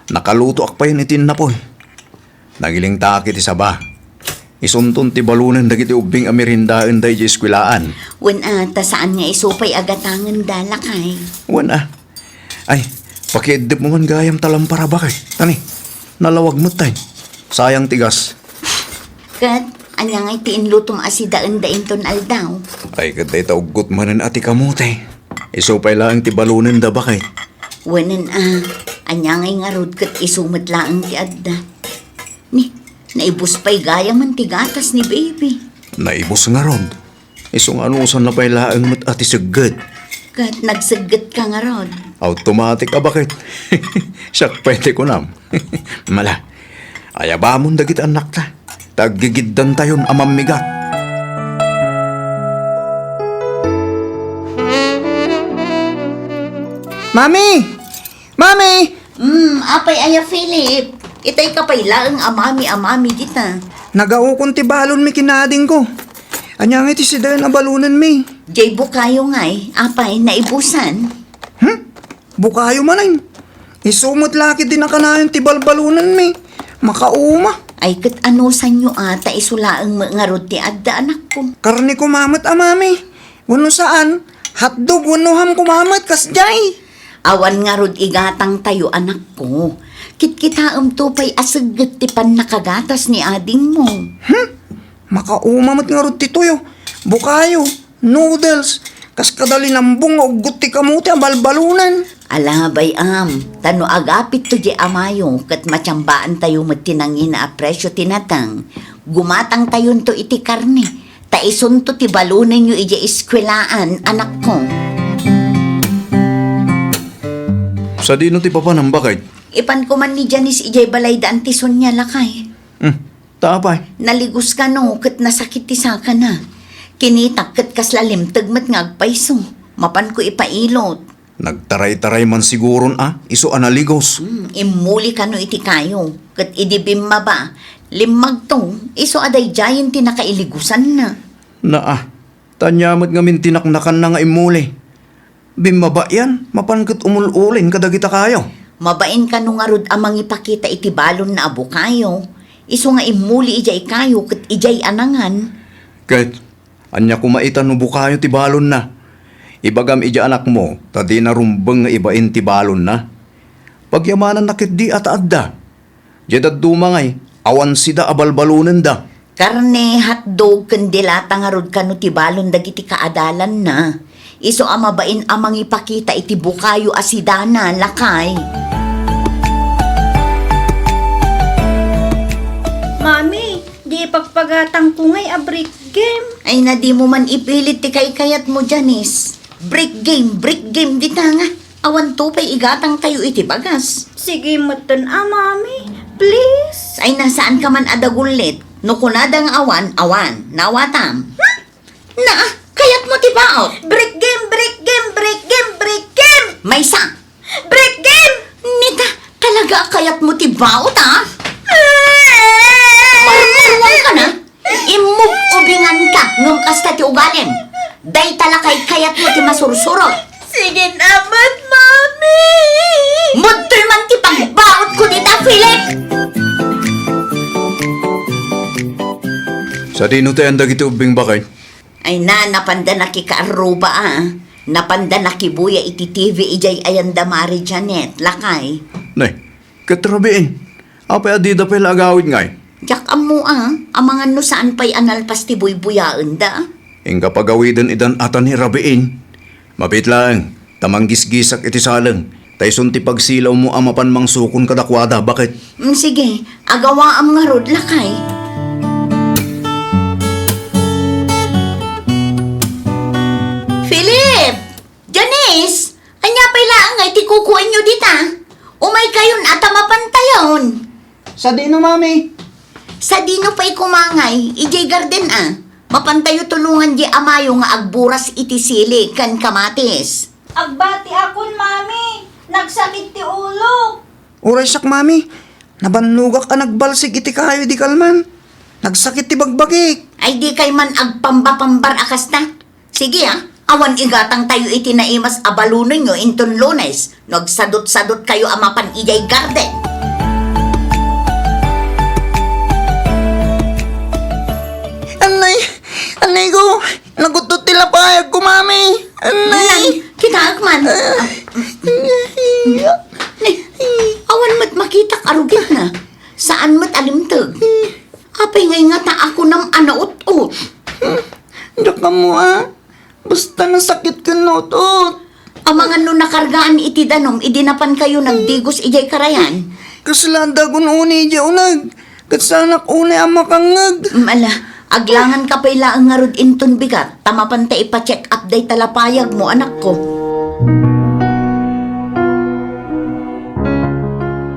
Nakalutoak payen iti innapoy. Nagilingtaak iti saba. Isunton ti balonen dagiti ubbing a meriendaenda idiay eskuelaan. Wen a, ta saan nga isu pay a gatangenda, lakay. Wen a. Ay, pakieddepmo man gayam ta lampara, baket. Tani, nalawag metten. Sayang ti gas. Ket, ania ngay ti inlutom a sidaenda inton aldaw? Ay, ket dayta uggot manen a ti kamote. Isu pay laeng ti balonenda, baket. Wenen a, ania ngay ngarud ket isu met laeng ti adda. Ni, naibus pay gayamen ti gatas ni baby. Naibus ngarud. Isu nga anusanna pay laeng met a ti segget. Ket nagseggetka ngarud. Automatic a, baket. Siak pay ti kunam. Mala, Ayabamon dagiti annakta, ta aggigiddantayon a mammigat. Mami! Mami! Hmm, apay aya, Philip? Itay ka pay laeng a mami a mami dita. Nagaukon ti balonmi ken adingko. Ania ngay ti sidaen a balonenmi? Jay bukayo ngay, apay, naibusan? Hmm? Bukayo manen. Isu met la ketdi nakanayon ti balbalonenmi. Makauma. Ay, ket anusanyo a, ta isu laeng met ngarud ti adda, anakko. Karne koma met a mami. Wenno saan, hotdog wenno ham koma met kasdiay. Awan ngarud igatangtayo, anakko. Kitkitaemto pay a segget ti pannakagatas ni adingmo. Hmm? Makauma met ngarud ti tuyo. Bukayo. Noodles, kas kada linambong nga uggot ti kamote a balbalonen. Ala, bay-am, ta no agapitto di amayo, ket matiambaantayo met ti nangina a presio ti nateng, gumatangtayonto iti karne, ta isunto ti balonenyo idiay eskuelaan, anakko. Sadino ti papanam, baket? Ipanko man ni Janice idiay balayda, Auntie Sonia, lakay. Hmm. Ta apay? Naligos kano ket nasakit ti sakana. Kinitak ket kasla limteg met nga agpayso. Mapanko ipailot. Nagtaraytaray man siguron a, isu a naligos. Hmm, immuli kano iti kayo. Ket idi bimmaba, limmagto, isu a daydiayen ti nakailigusanna. Naa, ta ania met ngamin ti naknakanna nga immuli? Bimmaba iyan, mapan ket umul-ulin kadagita kayo. Mabain kano ngarud a mangipakita iti balonna a bukayo, isu nga immuli idiay kayo ket idiay a nangan. Ket ania koma ita no bukayo ti balonna? Ibagam idiay anakmo, ta dina rumbeng nga ibain ti balonna. Pagyamananna ketdi a ta adda. Diay dadduma ngay, awan sida a balbalonenda. Karne, hotdog, ken dilata ngarud kano ti balon dagiti kaadalanna. Isu a mabain a mangipakita iti bukayo a sidana, lakay. Mami, di ipagpagatangko ngay a brick game. Ay na, dimo man ipilit ti kaykayatmo, Janice. Brick game, brick game, dita nga. Awanto pay igatangtayo iti bagas. Sige metten a, Mami. Please. Ay, na, saanka man a dagullit. No kunada nga awan, awan. Nawatam. Hmm? Naa, kayatmo ti baot. Break game, break game, break game, break game! Maysa! Break game! Nita, talaga a kayatmo ti baot, a? Marmarwang ka na? Imub-ubingan ka, ngem kasta ti ugalim. Dayta lakay kayatmo ti masursurot. Sige na met, Mami! Mudtoy man ti pagbaotko dita, Philip! Sadino ti ayan dagiti ubbing, baket? Ay na, napanda nakikaarruba, a. Napanda nakibuya iti T V idiay ayanda Mari Janet, lakay. Nay, ket rabiin, apay a dida pay la agawid ngay? Diak ammo, a, amangan no saan pay a nalpas ti buybuyaenda. Inka pagawiden idan ata ni rabiin. Mabiit laeng, ta manggisgisak iti saleng, ta isun ti pagsilawmo a mapan mangsukon kadakuada, baket? Mm, sige, agawaam ngarud, lakay. Philip! Janice! Ania pay laeng ngay ti kukuenyo dita? Umaykayon a ta mapantayon. Sadino, Mami? Sadino pay koma ngay, idiay garden a. Mapantayo tulongan di amayo nga agburas iti sili ken kamatis. Agbatiakon, Mami. Nagsakit ti ulok. Uraysak, Mami. Nabannogak a nagbalsig iti kayo idi kalman. Nagsakit ti bagbagik. Ay, dikay man agpambapambar a kasta. Sige, a, awan igatangtayo iti naimas a balonenyo inton Lunes no agsadutsadutkayo a mapan idiay garden. Annay! Annay ko! Naguttot ti lapayagko, Mami! Annay! Nan, kitaek man. Ah. Ni, awan met makitak a rugitna. Saan met a limteg. Apay ngay ngata a kunam a naut-ot? Hmm, diak ammo, a. Basta nasakit ken naut-ot. Amangan no nakargaan iti danum idi napankayo nagdigos idiay karayan? Kasla adda gun-oni idiay uneg, ket saanak unay a makangngeg. Mm, ala, aglangan ka pay laeng ngarud inton bigat, ta mapanta ipa-check up dayta lapayagmo, anakko.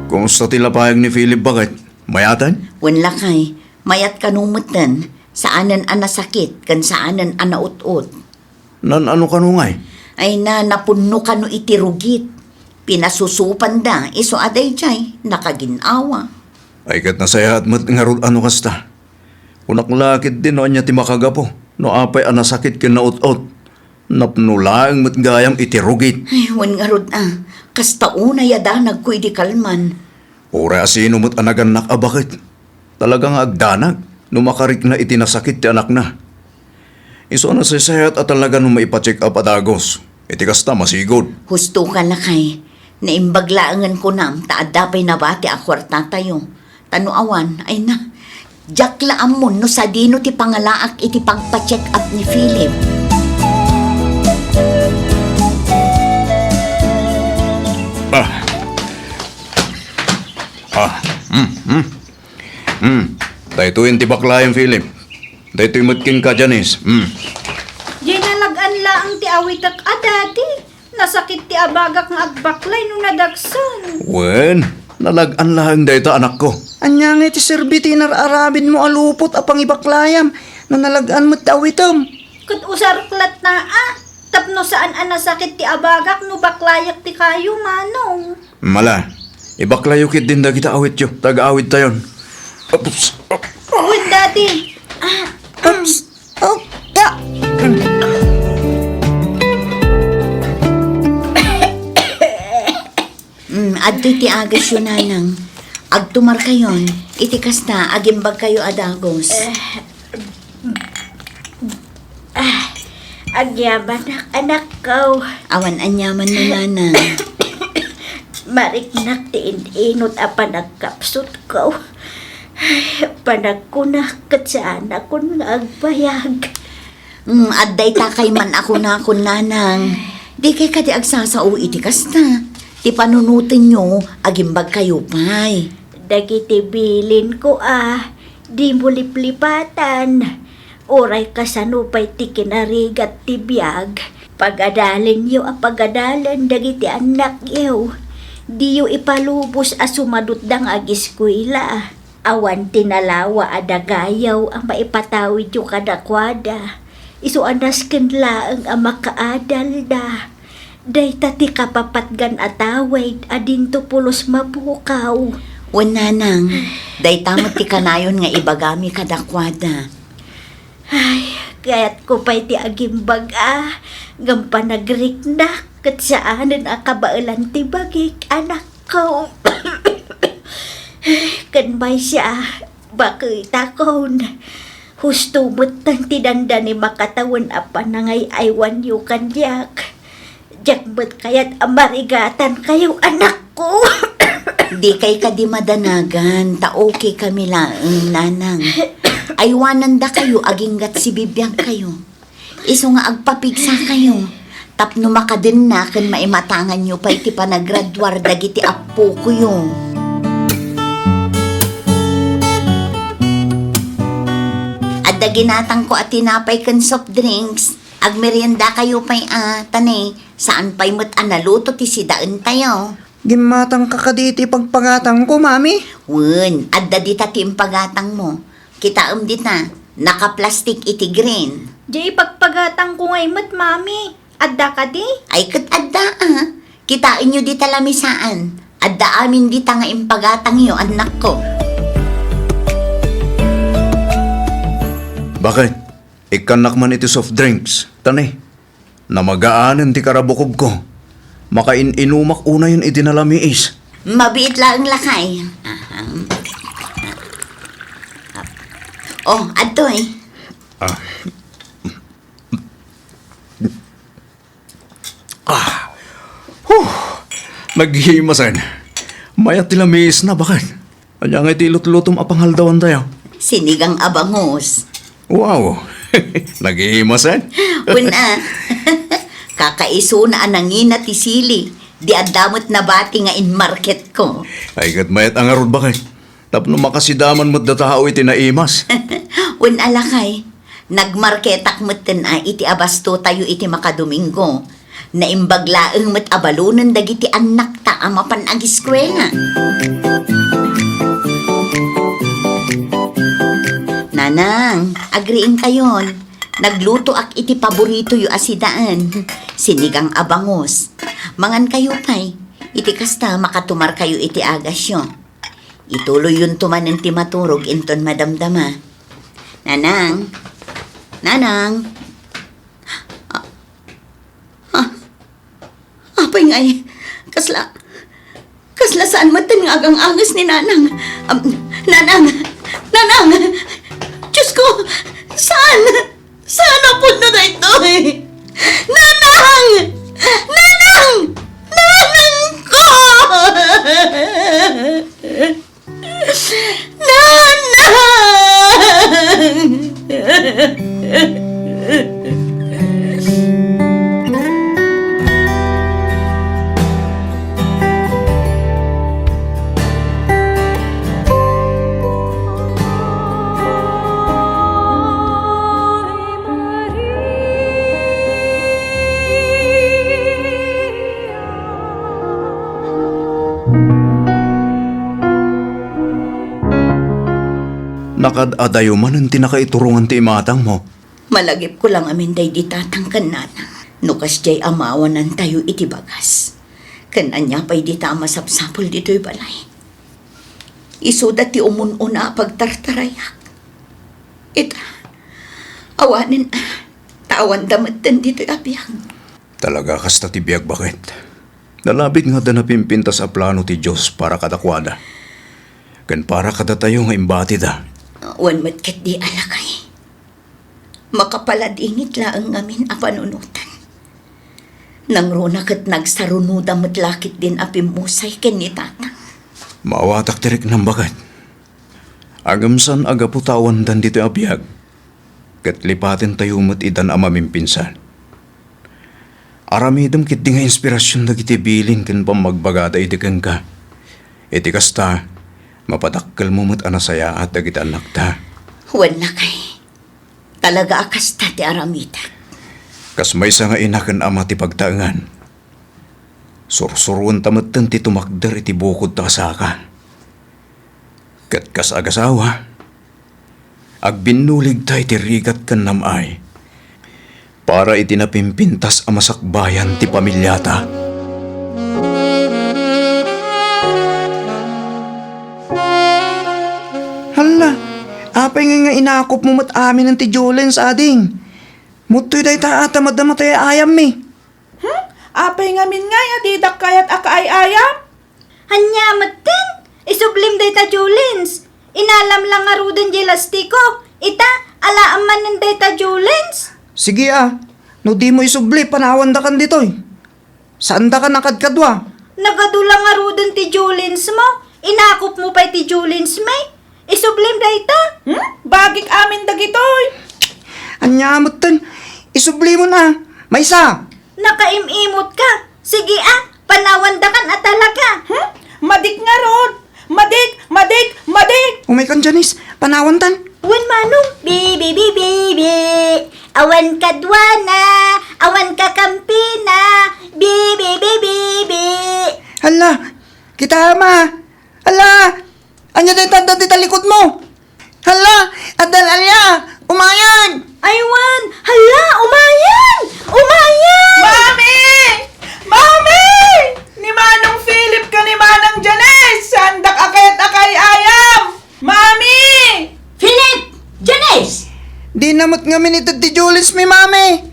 Kumusta ti lapayag ni Philip, baket? Mayaten? Wen lakay, mayat kano metten, saanen a nasakit ken saanen a naut-ot. Nan-ano kano ngay? Ay na, napunno kano iti rugit. Pinasusupanda, isu a daydiay, nakagin-awa. Ay ket nasayaat met ngarud a no kasta. Kunak la ketdi no ania ti makagapu, no apay a nasakit ken naut-ot. Napno laeng met gayam iti rugit. Ay, wen ngarud a, kasta unay a danagko idi kalman. Uray a sino met a nagannak a baket. Talaga nga agdanag no makarikna iti nasakit ti anakna. Isu a nasaysayat a talaga no maipa-check up a dagus. Iti kasta, masigud. Husto ka, lakay. Naimbag laengen kunam ta adda pay nabati a kuartatayo. Ta no awan, ay na, diak la ammon no sadino ti pangalaak iti pagpa-check up ni Philip. Ah. Ah. Mm, mm. Mm. Daytoyen ti baklayan, Philip. Daytoy met kenka, Janice. Mm. Diay nalag-an laeng ti awitek a, Daddy. Nasakit ti abagak nga agbaklay no nadagsen. Wen, nalag-an laeng dayta, anakko. Ania ngay ti serbi ti inar-arabidmo a lupot a pangibaklayam no nalag-an met ti awitem? Ket usarek latta a, tapno saan a nasakit ti abagak no baklayak ti kayo, manong. Mala, ibaklayo ketdin dagiti awityo, ta agawidtayon. Oops. Wen, Daddy. Ah, oops. Oh, ya. Mm, adtoy ti agasyo, nanang. Agtumarkayon, iti kasta, agimbagkayo a dagus. Ah, agyamanak, anakko. Awan aniaman no, nanang. Mariknak ti in-inot a panagkapsutko. Ay, panagkunak ket saanakon nga agbayag. Mm, adda ita kayman a kunakon, nanang. Dikay kadi agsasao iti kasta. Ti panunotenyo, agimbagkayo pay. Dagiti bilinko a, dimo liplipatan. Uray kasano pay ti kinarigat ti biag, pagadalenyo a pagadalen dagiti annakyo. Diyo ipalubos a sumadutda nga agiskuela. Awan ti nalawa a dagayaw a maipatawidyo kadakuada. Isu a nasken laeng a makaadalda. Dayta ti kapapatgan a tawid a dinto pulos mapukaw. Wen, nanang, dayta met ti kanayon nga ibagami kadakuada. Ay, kayatko pay ti agimbag a, ngem panagriknak ket saanen a kabaelan ti bagik, anakko. Ken maysa, baketakon. Husto metten ti dandani makatawen a panangay-aywanyo kaniak. Diak met kayat a marigatankayo, anakko. Dikay kadi madanagan, ta okay kami laeng, nanang. Aywanandakayo aginggat sibibiagkayo. Isu nga agpapigsakayo, tapno makadenna ken maimatanganyo pay ti panagraduar dagiti appokoyo. Adda ginatangko a tinapay ken soft drinks. Agmeriendakayo pay a, ta ne, saan pay met a naluto ti sidaentayo. Gimmatangka kadi iti pagpagatangko, Mami? Wen, adda dita ti impagatangmo. Kitaem dita, nakaplastik iti green. Diay ipagpagatangko ngay met, Mami. Adda kadi? Ay, ket adda, a. Kitaenyo dita lamisaan. Adda amin dita nga impagatangyo, annakko. Bakit? Ikkannak man iti soft drinks. Ta ne, namagaanen ti karabukobko. Makain-inumak unayen iti nalamiis. Mabiit laeng, lakay. Ahem. Oh, adtoy. Ah. Ah. Huh. Naghimasen. Mayat ti lamiisna, bakit? Ania ngay ti lutlutom a pangaldawantayo? Sinigang a bangus. Wow! Naghimasen. Wen a. Kakaisuna a nangina ti sili. Di adda met nabati nga inmarketko. Ay, ket mayat a ngarud, bakit? Tapno makasidaman met data a tao iti naimas. Wen a, lakay. Nagmarketak metten a iti abastotayo iti makadomingo. Naimbag laeng met a balonen dagiti annakta a mapan agiskuela. Nanang, agriingkayon. Naglutoak iti paboritoyo a sidaen. Sinigang a bangus. Mangankayo pay. Iti kasta, makatumarkayo iti agasyo. Ituloyyonto manen ti maturog inton madamdama. Nanang! Nanang! Ah, ah, apay ngay? Kasla, kasla saan met nga agang-anges ni Nanang? Am, Nanang! Nanang! Diyos ko! Saan? Saan a pudno daytoy? Nanang! Nanang! Nanang ko! Nanang! Nakaad-adayo manen ti nakaiturongan ti imatangmo. Malagipko la ngamin daydi tatang ken nanang. No kasdiay a maawanantayo iti bagas. Ken ania pay dita a masapsapul ditoy balay? Isuda ti umun-una a pagtartarayak. Ita, awanen, ta awanda metten ditoy a biag. Talaga kasta ti biag, baket. Nalabit nga adda napimpintas a plano ti Dios para kadakuada. Ken para kadatayo nga imbatida. Wen met ketdi a lakay. Makapaladingit laeng ngamin a panunotan. Nangruna ket nagsarunoda met la ketdin a pimmusay ken ni Tatang. Maawatak ti riknam, baket. Ngem saan a gapu ta awandan ditoy a biag, ket lipatentayo met idan a mamimpinsan. Aramidem ketdi nga inspirasion dagiti bilin ken pammagbagada idi kenka. Iti kasta, mapadakkelmo met a nasayaat dagiti annakta. Wen lakay. Talaga a kasta ti aramidek. Kas maysa nga ina ken ama ti pagtaengan, sursuruenta metten ti tumakder iti bukodta a saka. Ket kas agasawa, agbinnuligta iti rigat ken nam-ay para iti napimpintas a masakbayan ti pamiliata. Hala, apay ngay nga inakupmo met aminen ti Julens, ading? Muttoy dayta a ta madama ti ay-ayammi. Hmm? Apay ngamin ngay a didak kayat a kaay-ayam? Ania metten? Isublim dayta Julens. Inalam la ngaruden diay lastiko. Ita, alaem manen dayta Julens. Sige a, no dimo isubli, panawandakan ditoy. Saandakan a kadkadua. Nagadu la ngaruden ti Julensmo. Inakupmo pay ti Julensmi. Isublim dayta. Hmm? Bagik amin dagitoy. Ania metten? Isublimon a. Maysa. Nakaim-imot ka. Sige a, panawandakan a talaga. Hmm? Madik ngarud. Madik, madik, madik. Umaykan, Janice. Panawantan. Wen, manong. Bi, bi, bi, bi, bi. Awan kaduana, awan kakampina. Bi, bi, bi, bi, bi. Hala, kita ama. Hala, ania dayta adda dita likudmo? Hala, adda Alia, umayen! Aywan! Hala, umayen! Umayen! Mami! Mami! Ni Manong Philip ken ni Manang Janice, saandak a kayat a kaay-ayam! Mami! Philip! Janice! Dina met ngamin ited ti Julensmi, Mami.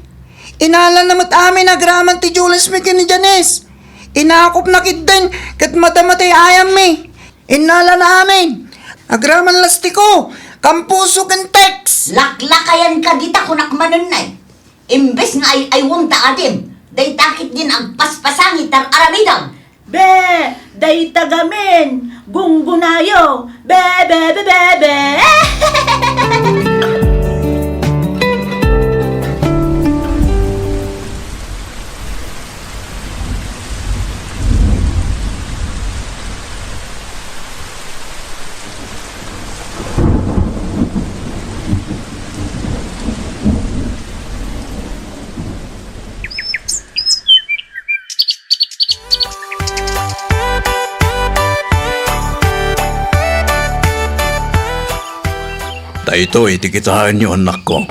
Inalana met amin agraman ti Julensmi ken ni Janice. Inakupna ketdin ket madama ti ay-ayammi. Innalana amin. Agraman lastiko, kampuso ken Tex. Laklakayanka dita, kunak manen, nay. Imbes nga ay-aywonta, adim, dayta ketdin agpaspasangit ti ar-aramidam. Be, dayta gamin, gunggunayo. Be, be, be, be, be. Itoy ti kitaenyo, annakko.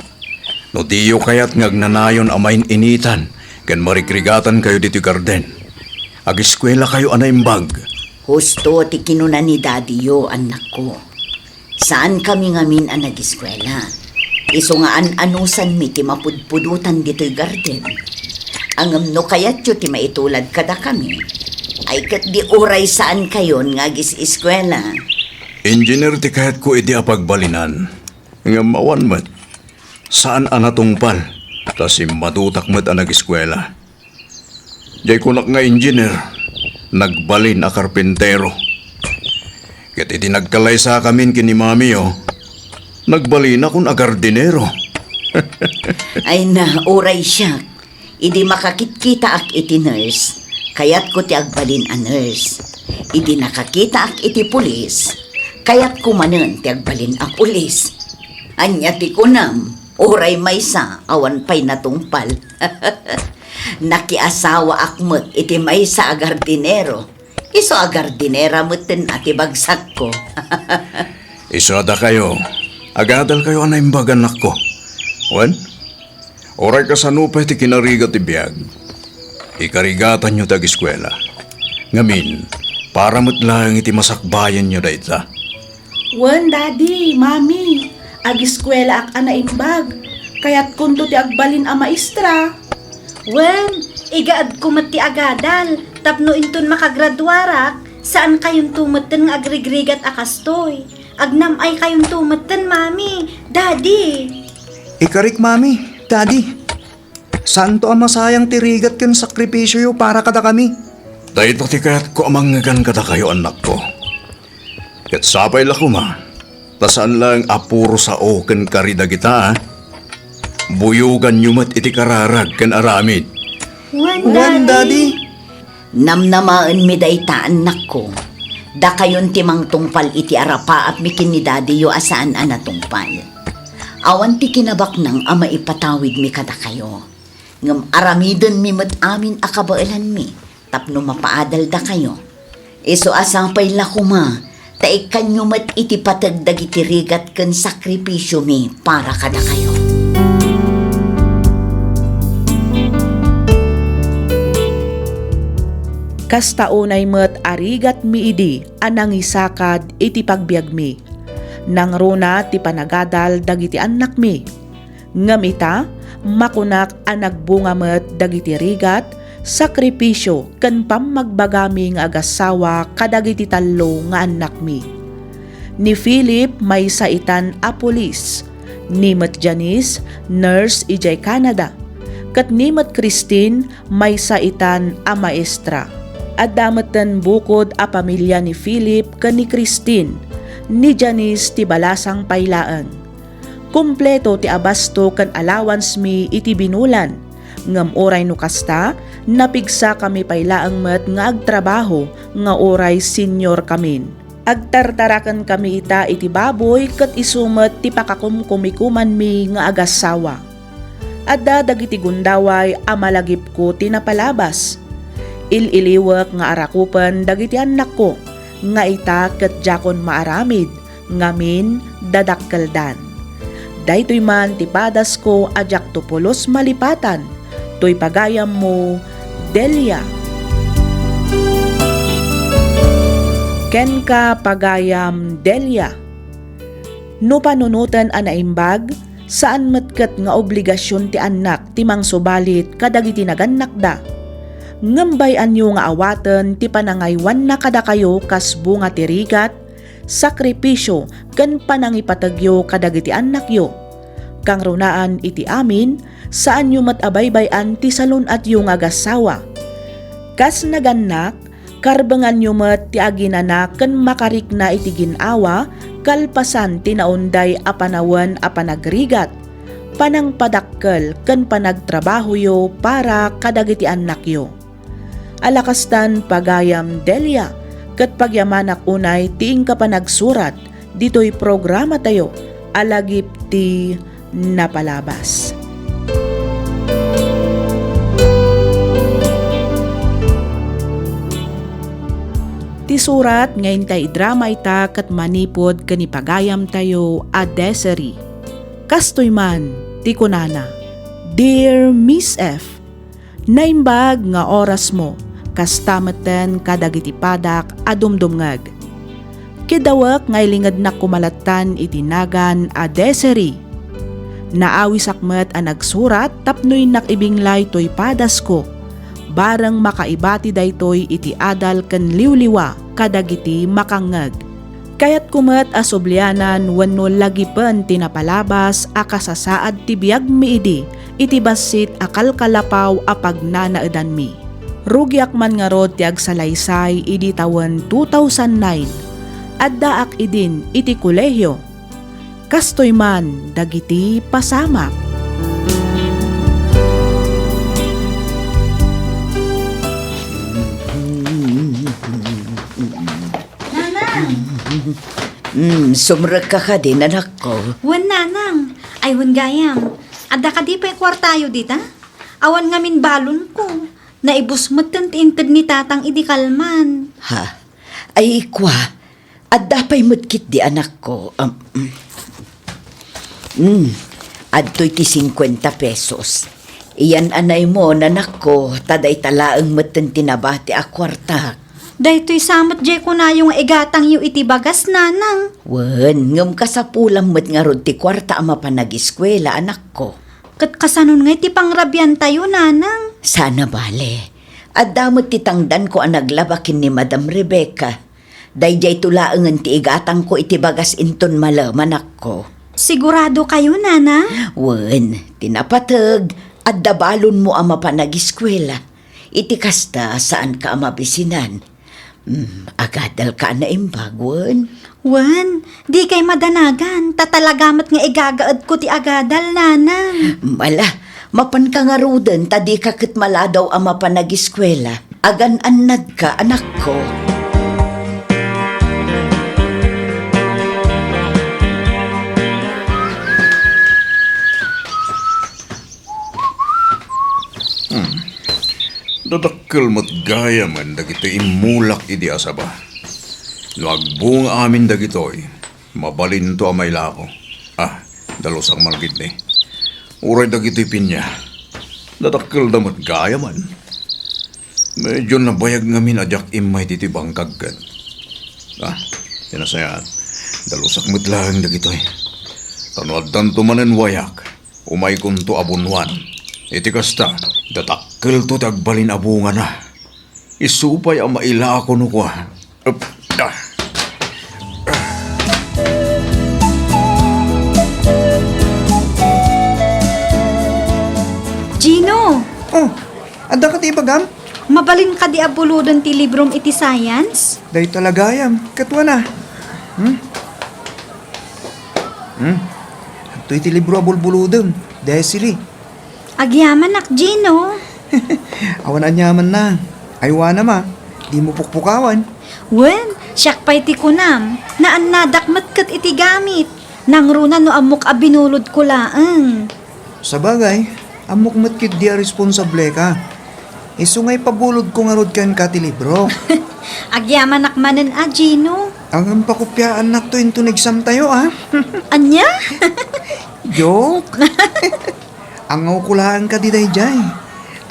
No diyo kayat nga agnanayon a main-initan ken marigrigatankayo ditoy garden, agiskuelakayo a naimbag. Husto ti kinuna ni dadiyo, annakko. Saankami ngamin a nagiskuela. Isu nga an-anusanmi ti mapudpudotan ditoy garden. Ngem no kayatyo ti maitulad kadakami, ay ket di uray saankayon nga agis-iskuela. Engineer ti kayatko idi a pagbalinan. Ngem awan met. Saan a natungpal, ta simmadutak met a nagiskuela. Diay kunak nga engineer, nagbalin a karpintero. Ket idi nagkalaysakamin ken ni mamiyo, nagbalinakon a gardinero. Ay na, uray siak. Idi makakitkitaak iti nurse, kayatko ti agbalin a nurse. Idi nakakitaak iti pulis, kayatko manen ti agbalin a pulis. Ania ti kunam? Uray maysa, awan pay natungpal. Nakiasawaak met iti maysa a gardinero. Isu a gardinera metten a ti bagsakko. Isu a dakayo, agadalkayo a naimbag, annakko. Wen, uray kasano pay ti kinarigat ti biag, ikarigatanyo ti agiskuela. Ngamin, para met laeng iti masakbayanyo dayta. Wen, Daddy, Mami, agiskuelaak a naimbag. Kayatkonto ti agbalin a maestra. Wen, igaedko met ti agadal tapno inton makagraduarak, saankayonto metten nga agrigrigat a kastoy. Agnam-aykayonto metten, Mami, Daddy. Ikarik, Mami, Daddy. Saanto a masayang ti rigat ken sakripisioyo para kadakami. Dayta ti kayatko a mangngegana kadakayo, annakko. Ket sapay la koma, ta saan laeng a puro sao ken kari dagita, a. Buyoganyo met iti kararag ken aramid. Wen, Wen, Daddy. Daddy. Namnamaenmi dayta, annakko. Dakayon ti mangtungpal iti arapaapmi ken ni dadiyo a saan a natungpal. Awan ti kinabaknang a maipatawidmi kadakayo. Ngem aramidenmi met amin a kabaelanmi tapno mapaadal dakayo. Isu a sapay la koma, ta ikkanyo met iti pateg dagiti rigat ken sakripisiomi para kadakayo. Kasta unay met a rigatmi idi a nangisakad iti pagbiagmi. Nangruna ti panagadal dagiti annakmi. Ngem ita, makunak a nagbunga met dagiti rigat, sakripisio, ken pammagbagami nga agassawa kadagiti tallo nga annakmi. Ni Philip maysa itan a pulis, ni met Janice, nurse idiay Canada, ket ni met Christine maysa itan a maestra. Adda metten bukod a pamilia ni Philip ken ni Christine, ni Janice ti balasang pay laeng. Kompleto ti abasto ken allowance-mi iti binulan, ngem uray no kasta, napigsakami pay laeng met nga agtrabaho nga uray seniorkamin. Agtartarakenkami ita iti baboy ket isu met ti pakakumkumikumanmi nga agassawa. Adda dagiti gundaway a malagipko ti napalabas. Il-iliwek nga arakupen dagiti annakko, nga ita ket diakon maaramid ngamin dadakkeldan. Daytoy man ti padasko a diakto pulos malipatan, toy pagayammo, Delia. Kenka, pagayam Delia. No panunoten a naimbag, saan met ket nga obligasion ti annak ti mangsubalit kadagiti nagannakda. Ngem bay-anyo nga awaten ti panangaywanna kadakayo kas bunga ti rigat, sakripisio, ken panangipategyo kadagiti annakyo. Kangrunaan iti amin, saanyo met a baybay-an ti salun-atyo nga agassawa. Kas nagannak, karbenganyo met ti aginana ken makarikna iti gin-awa kalpasan ti naunday a panawen a panagrigat, panangpadakkel ken panagtrabahoyo para kadagiti annakyo. Alakastan, pagayam Delia, ket pagyamanak unay ti inka panagsurat ditoy programatayo a lagip ti napalabas. Ti surat nga intay idrama ita ket manipud ken ni pagayamtayo a Desiree. Kastoy man ti kunana, "Dear Miss F, naimbag nga orasmo, kasta metten kadagiti padak a dumdumngeg. Kidawek nga ilingednak koma lattan iti nagan a Desiree. Naawisak met a nagsurat tapno innak ibinglay toy padasko. Bareng makaibati daytoy iti adal ken liwliwa kadagiti makangngeg. Kayatko met a sublianan wenno lagipen ti napalabas a kasasaad ti biagmi idi iti bassit a kalkalapaw a pagnanaedanmi. Rugiak man ngarud ti agsalaysay idi tawen two thousand nine. Addaak idin iti kolehio. Kastoy man dagiti pasamak." Nanang! Mm, sumrekka kadi, anakko? Wen, Nanang. Ay, wen gayam. Adda kadi pay kuartayo dita? Awan ngamin balonko. Naibus metten ti inted ni Tatang idi kalman. Ha? Ay, ikua, adda pay met ketdi, anakko. Am, mm. Mm, adtoy ti singkuenta pesos. Iyan-anaymo, anakko, ta dayta laeng metten ti nabati a kuartak. Daytoy sa met diay kunayo nga igatangyo iti bagas, Nanang. Wen, ngem kasapulan met ngarud ti kuarta a mapan agiskuela, anakko. Ket kasanon ngay ti pangrabiantayo, Nanang? Saan a bale. Adda met ti tangdanko a naglaba ken ni Madam Rebecca. Daydiayto laengen ti igatangko iti bagas inton malem, anakko. Sigurado kayo, Nana? Wen, ti napateg, adda balonmo a mapan agiskuela. Iti kasta, saanka a mabisinan. Hmm, agadalka a naimbag, wen? Wen, dikay madanagan, ta talaga met nga igagaedko ti agadal, Nana. Ala, mapanka ngaruden, ta dika ket maladaw a mapan agiskuela. Agan-annadka, anakko. Hmm. Dadakkel met gayamen dagiti immulak idi asaba. No agbunga amin dagitoy, mabalinto a mailako. Ah, dalusak man ketdi. Uray dagitoy pinia. Dadakkelda met gayamen. Medyo nabayag ngamin a diak immay ditoy bangkag ket. Ah, ti nasayaat. Dalusak met laeng dagitoy. Ta no addanto manen wayak, umaykonto a bunwan. Iti kasta, dadakkelto ti agbalin a bungana. Isu pay a mailako no kua. Ep, ah. Gino! Oh, adda ka ti ibagam? Mabalin kadi a buloden ti librom iti science? Dayta la gayam, ket wana. Hmm? Hmm? Adtoy ti libro a bulbulodem, Desiree. Agyamanak, Gino. Awan aniamanna. Ay, wana ma, dimo pukpukawan. Wen, siak pay ti kunam, naannadak met ket iti gamit. Nangruna no ammok a binulodko laeng. Sabagay, ammok met ketdi a responsable ka. Isu nga ipabulodko ngarud kenka ti libro. Agyamanak manen a, Gino. Ngem pakopiaannakto inton exam tayo, a? Ania? Joke. Angawko laeng kadi daydiay.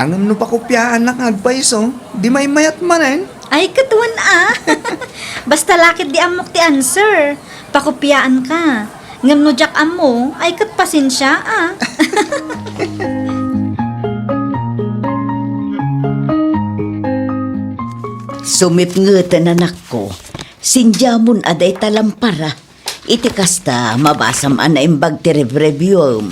Ngem no pakopiaannak nga agpayso, di maymayat manen. Ay, ket wen a. Basta la ketdi ammok ti answer, pakopiaanka. Ngem no diak ammo, ay ket pasensia a. Sumipngeten, anakko. Sindiamon a dayta lampara. Iti kasta, mabasam a naimbag ti revreviewem.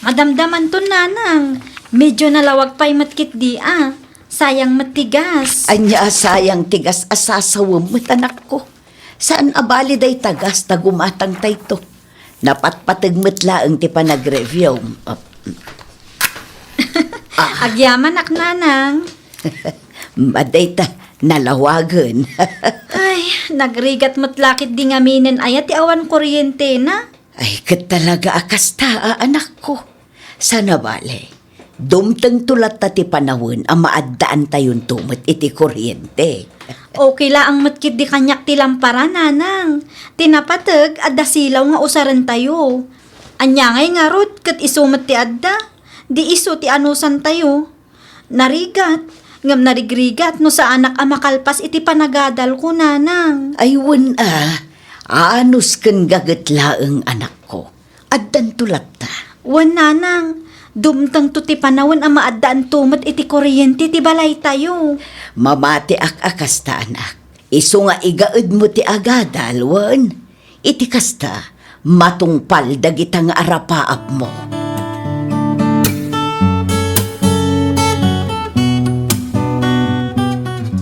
Madamdamanton, nanang. Medyo nalawag pay met ketdi a. Sayang met ti gas. Ania a sayang ti gas a sasawem met, anakko? Saan a bali dayta gas ta gumatangtayto. Napatpateg met laeng ti panagreview. Ah. Agyamanak, nanang. Madayta, nalawagen. Ay, nagrigat met la ketdi ngaminen aya ti awan kuryentena. Ay, ket talaga a kasta a anakko. Saan a bale, Dumtengto latta ti panawen a maaddaantayonto met iti kuryente. Okay laeng met ketdi kaniak ti lampara, nanang. Ti napateg, adda silaw nga usarentayo. Ania ngay ngarud ket isu met ti adda? Di isu ti anusantayo. Narigat, ngem narigrigat no saanak a makalpas iti panagadalko, nanang. Ay, wen a, aanus ken gaget laeng, anakko. Addanto latta. Wen, nanang, dumtengto ti panawen a maaddaanto met iti kuryente ti balaytayo. Mamatiak a kasta, anak. Isu nga igaedmo ti agadal, wen. Iti kasta, matungpal dagita nga arapaapmo.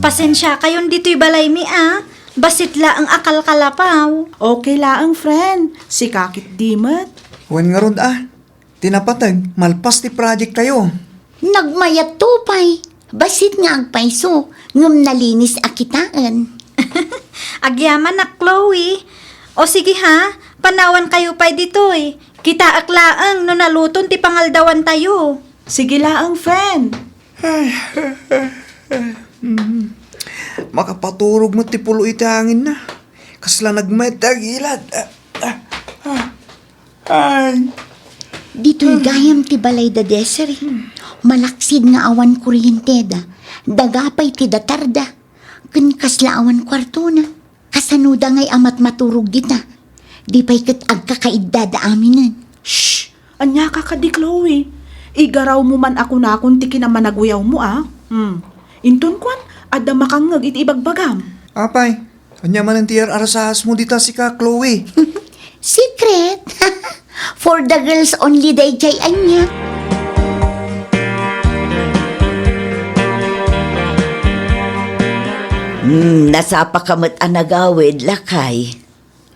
Pasensiakayon ditoy balaymi a, bassit laeng a kalkalapaw. Okay laeng, friend. Sika ketdi met. Wen ngarud a, ti napateg, malpas ti project tayo. Nagmayatto pay. Bassit nga agpayso, ngem nalinis a kitaen. Agyamanak, Chloe. O sige ha, panawankayo pay ditoy. Kitaek laeng no naluton ti pangaldawantayo. Sige laeng, friend. Ay, mm. Makapaturog met ti pulo iti hangin na. Kasla nagmayat ti agilad. Ah, ah, ah. Ay. Ditoy gayam ti balay da Desiree. Malaksid nga awan kuryenteda. Daga pay ti datarda. Ken kasla awan kuartona. Kasanoda ngay a matmaturog dita? Di pay ket agkakaiddada aminen. Shh! Ania ka kadi, Chloe? Igarawmo man a kunakon ti kinamanaguyawmo, a? Hmm. Inton kuan, adda makangngeg iti ibagbagam. Apay, ania manen ti ar-arasaasmo dita sika, Chloe? Secret! For the girls only dayjay ania. Hmm, nasapaka met a nagawid, lakay.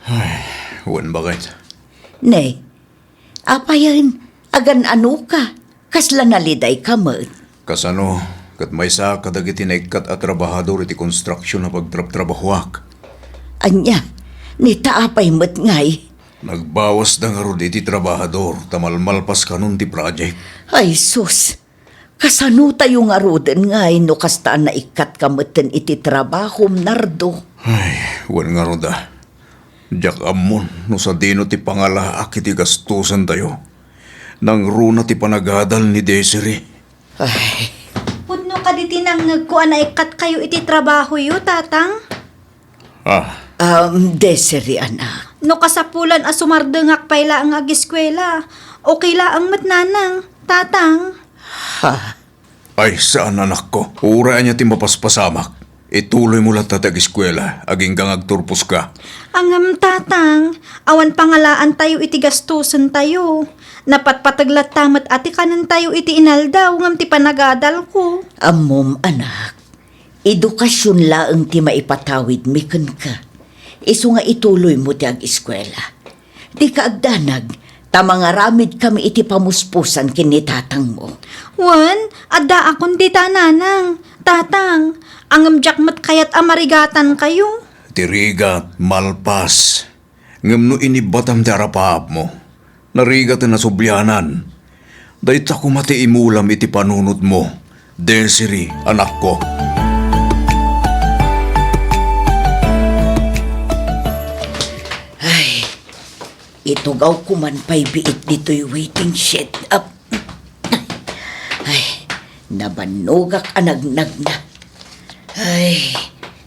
Ay, wen baket. Ne, apayen, agan-anoka, kasla nalidayka met. Kasano, ket maysa kadagiti naikkat a trabahador iti konstruksion a pagtrabtrabahoak. Ania, ne ta apay met ngay? Nagbawasda ngarud iti trabahador ta malmalpas kanon ti project. Ay, sus! Kasano tayo ngaruden ngay no kasta a naikkatka metten iti trabahom, Nardo? Ay, wen ngarud a. Diak ammon no sadino ti pangalaak iti gastosen tayo. Nangruna ti panagadal ni Desiree. Ay. Pudno kadi ti nangngegko a naikkatkayo iti trabahoyo, Tatang? Ah. Um, Desiree, anak. No kasapulan a sumardengak pay laeng nga agiskuela, okay laeng met, Nanang, Tatang. Ha? Ay, saan, anakko. Uray ania ti mapaspasamak, ituloymo latta ti agiskuela, agingga nga agturposka. Ngem, Tatang, awan pangalaantayo iti gastosentayo. Napatpateg latta met a ti kanentayo iti inaldaw ngem ti panagadalko. Ammom, anak, edukasion laeng ti maipatawidmi kenka. Isu nga ituloymo ti agiskuela. Dika agdanag, ta mangaramidkami iti pamuspusan ken ni tatangmo. Wen, addaakon dita, Nanang, Tatang, ngem diak met kayat a marigatankayo. Ti rigat, malpas. Ngem no inibbatam ti arapaapmo, narigaten a sublianan. Dayta koma ti imulam iti panunotmo, Desiree, anakko. Ay, itugawko man pay biit ditoy waiting shed. Ap-, ay, nabannogak a nagnagna. Ay,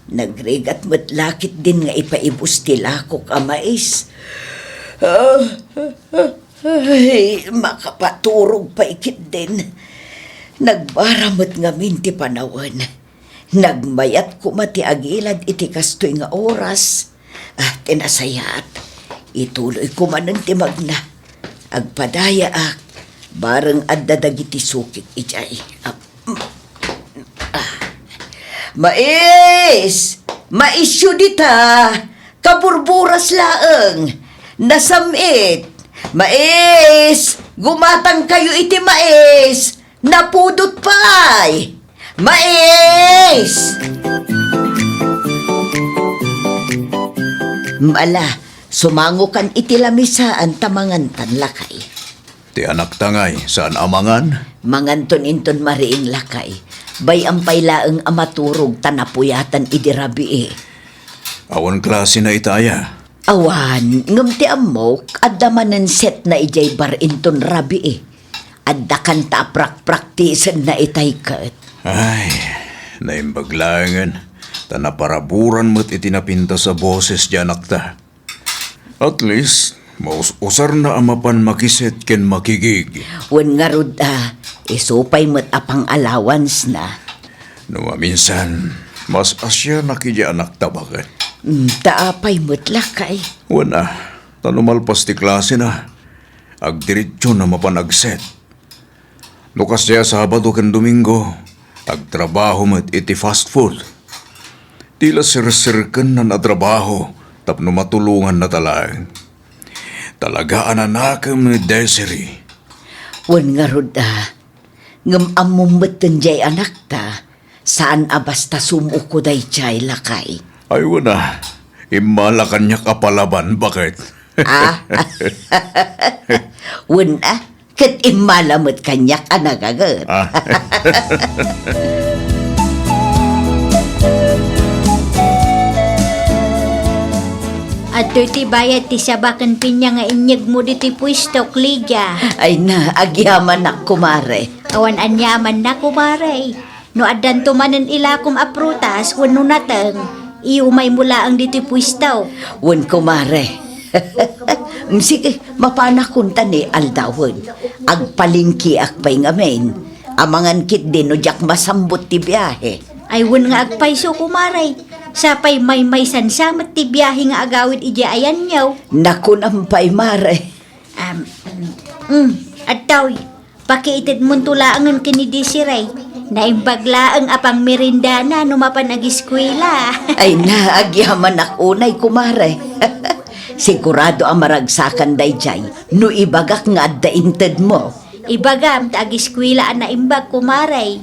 nagrigat met la ketdin nga ipaibus ti lakok a mais. Ah, ah, ah. Ay, makapaturog pay ketdin. Nagbara met ngamin ti panawen. Nagmayat koma ti agilad iti kastoy nga oras. Ah, ti nasayaat, ituloyko manen ti magna. Agpadayaak, bareng adda dagiti sukik idiay. Ah, ah. Mais! Maisyo dita! Kaburburas laeng! Nasam-it! Mais! Gumatangkayo iti mais! Napudot pay! Mais! Ala, sumangokan iti lamisaan ta mangantan, lakay. Ti anakta ngay, saan a mangan? Manganton inton mariing, lakay. Bay-am pay laeng a maturog ta napuyatan idi rabii. Awan klasena ita aya? Awan, ngem ti ammok, adda manen setna idiay bar inton rabii. Adda kanta a prakpraktisenna itay ket. Ay, naimbag laengen, ta naparaburan met iti napintas a boses ti anakta. At least, maus-usarna a mapan makiset ken makigig. Wen ngarud a, isu pay met a pang-allowance-na. No maminsan, mas asianak idiay anakta baket. Mm, ta apay met, lakay? Wen a, ta no malpas ti klasena, agdiretsona a mapan agset. No kasdiay a Sabado ken Domingo, agtrabaho met iti fast food. Ti la serserkennan a trabaho tapno matulongannata laeng. Talaga a nanakem ni Desiree. Wen ngarud a, ngem ammom metten diay anakta, saan a basta sumuko daydiay, lakay. Ay, wen a, immala kaniak a palaban, baket. Ah? Wen a, ket immala met kaniak a nagaget. Ah. Adtoy ti bayad ti saba ken pinia nga inyegmo ditoy puestok, Lydia. Ay na, agyamanak, kumare. Awan aniamanna, kumare. No addanto manen ilakom a prutas wenno nateng, iumaymo laeng ditoy puesto. Wen, kumare. Mm, sige, mapanakon ta ni aldawen. Agpalengkeak pay ngamin. Amangan ketdi no diak masambut ti biahe. Ay, wen nga agpayso, kumare. Sapay maymaysansa met ti biahe nga agawid idiay ayanyo. Nakunam pay, mare. Am, mm, adtoy. Pakiitedmonto laengen ken ni Desiree. Naimbag laeng a pangmerendana no mapan agiskuela. Ay na, agyamanak unay, kumare. Sigurado a maragsakan daydiay no ibagak nga adda intedmo. Ibagam ta agiskuela a naimbag, kumare.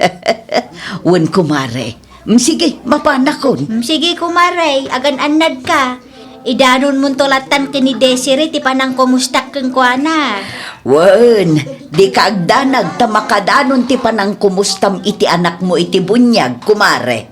Wen, kumare. Mm, sige, mapanakon. Mm, sige, kumare, agan-annadka. Idanonmonto lattan ken ni Desiree ti panangkumustak kenkuana. Wen, dika agdanag ta makadanon ti panangkumustam iti anakmo iti buniag, kumare.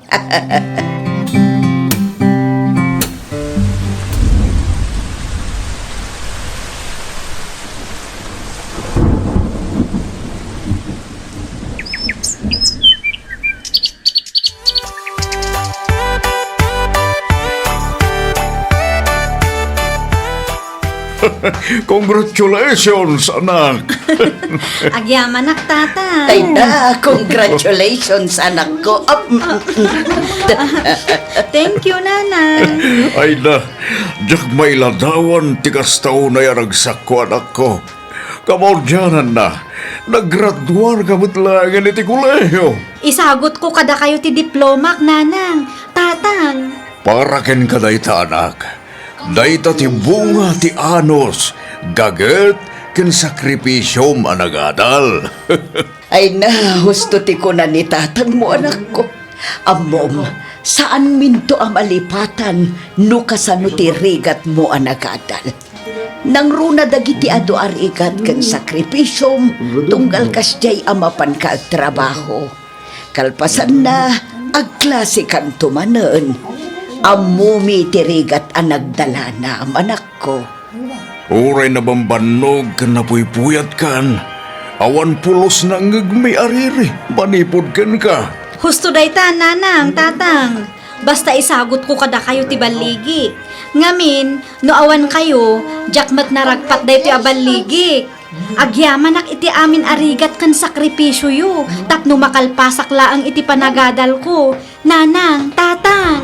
Congratulations, anak! Agyamanak, Tatang. Ay na, congratulations, anak ko. Ap-, Thank you, Nanang. Ay na, diak mailadawan ti kasta unay a ragsakko, anakko. Kamaudiananna, naggraduarka met laengen iti kolehio. Isagutko kadakayo ti diplomak, Nanang, Tatang. Para kenka dayta, anak. Dayta ti bunga ti anus, gaget, ken sakripisiom a nagadal. Ay na, husto ti kuna ni tatangmo, anakko. Ammom, saanminto a malipatan no kasano ti rigatmo a nagadal. Nangruna dagiti adu a rigat ken sakripisiom tunggal kasdiay a mapanka agtrabaho. Kalpasanna, agklasekanto manen. Ammomi ti rigat a nagdalanam, anakko. Uray nabambannog ken napuypuyatkan, awan pulos nangngegmi a riri manipud kenka. Husto dayta, Nanang, Tatang. Basta isagutko kadakayo ti balligi. Ngamin, no awan kayo, diak met naragpat daytoy a balligi. Agyamanak iti amin a rigat ken sakripisioyo tapno makalpasak laeng iti panagadalko. Nanang, Tatang!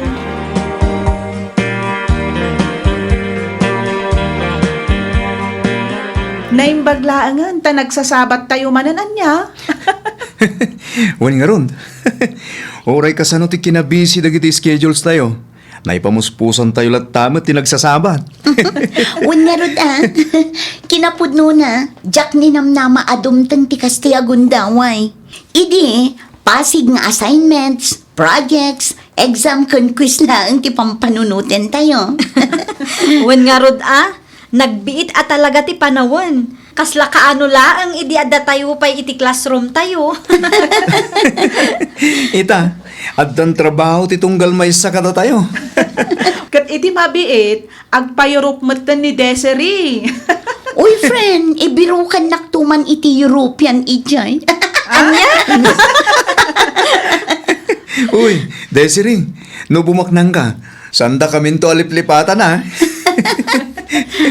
Naimbag laengen ta nagsasabattayo manen, ania? Wen ngarud, uray kasano ti kinabisi dagiti schedules tayo, naipamuspusantayo latta met ti nagsasabat. Wen ngarud, a, kinapudnona, diak ninamnama a dumteng ti kastoy a gundaway. Idi, pasig nga assignments, projects, exam ken quiz laeng ti pampanunotentayo. Wen ngarud a, nagbiit a talaga ti panawen. Kasla kaano laeng idi addatayo pay iti classroom tayo. Ita, addan trabaho ti tunggal maysa kadatayo. Ket iti mabiit, agpa-Europe metten ni Desiree. Uy, friend, ibirokannakto man iti European idiay. Ania? Uy, Desiree, no bumaknangka, saandakaminto a liplipatan, a?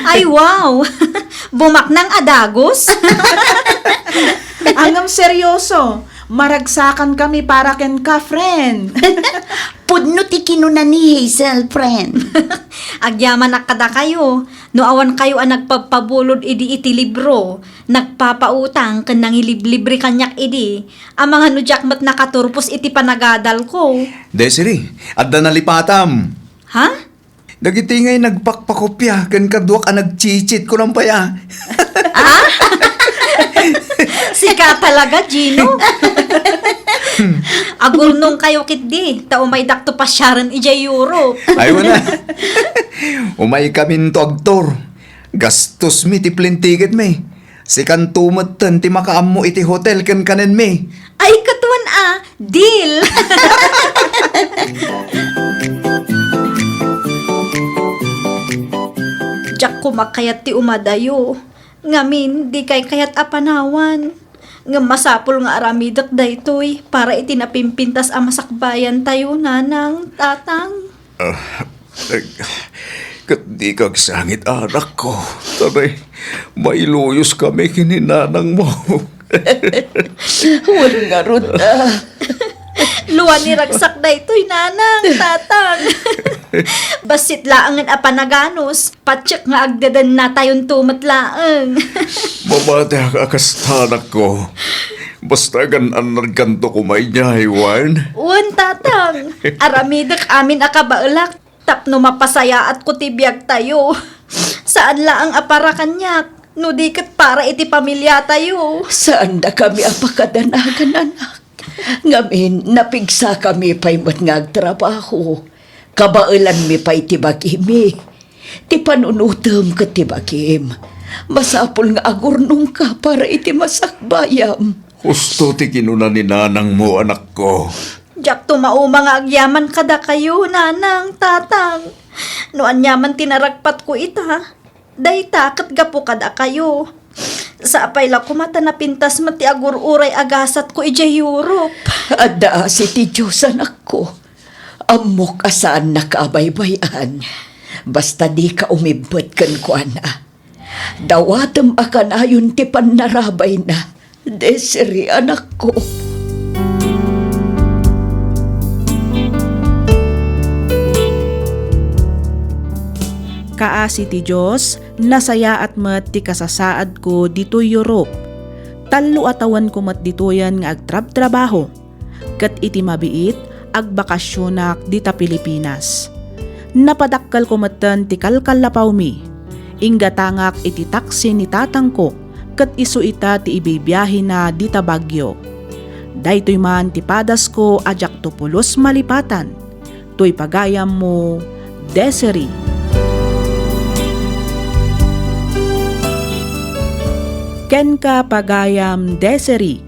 Ay, wow! Bumaknang a dagus? Ngem seryoso, maragsakankami para kenka, friend. Pudno ti kinuna ni Hazel, friend. Agyamanak kadakayo, no awankayo a nagpabpabulod idi iti libro, nagpapautang ken nangiliblibre kaniak idi, amangan no diak met nakaturpos iti panagadalko. Desiree, adda nalipatam. Ha? Dagiti ngay nagpakpakopia ken kaduak a nagchitsit, kunam pay a. Ah? Sika talaga, Gino. Agurnongkayo ketdi, ta umaydakto pasiaren idiay Europe. Ay, wala. Umaykaminto agtour. Gastosmi ti plane ticketmi. Sikanto metten ti makaammo iti hotel ken kanenmi. Ay, katuan a, deal! Diak koma kayat ti umadayo. Ngamin, dikay kayat a panawan. Ngem masapul nga aramidek daytoy para iti napimpintas a masakbayantayo, nanang, tatang. Ah, eh, ket dika agsangit, anakko. Tanay, mailuyos kami ken ni nanangmo. Wen ngarud a. Luan ni ragsak daytoy, nanang, tatang. Bassit laengen a panaganus, patiek nga agdedennatayonto met laeng. Mabatiak a kasta, anakko. Basta agan-annadkanto koma idiay, wen? Wen, tatang. Aramidek amin a kabaelak tapno mapasayaatko ti biagtayo. Saan laeng a para kaniak, no di ket para iti pamiliatayo. Saandakami a pakadanagan, anak. Ngamin, napigsakami pay met nga agtrabaho. Kabaelanmi pay ti bagimi. Ti panunotem ket ti bagim. Masapul nga agurnongka para iti masakbayam. Husto ti kinuna ni nanangmo, anakko. Diakto mauma nga agyaman kadakayo, nanang, tatang. No aniaman ti naragpatko ita, dayta ket gapu kadakayo. Sapay la koma ta napintas met ti agur-uray a gasatko idiay Europe. Adda asi ti Dios, anakko. Ammok a saannaka a baybay-an. Basta dika umibbet kenkuana. Dawatem a kanayon ti pannarabayna, Desiree, anakko. Kaasi ti Dios, nasayaat met ti kasasaadko ditoy Europe. Tallo a tawenko met ditoyen nga agtrabtrabaho. Ket iti mabiit, agbakasionak dita Pilipinas. Napadakkelko metten ti kalkallapawmi. Inggatangak iti taksi ni tatangko, ket isu ita ti ibibiahena dita Baguio. Daytoy man ti padasko a diakto pulos malipatan. Toy pagayammo, Desiree. Kenka, pagayam Desiree.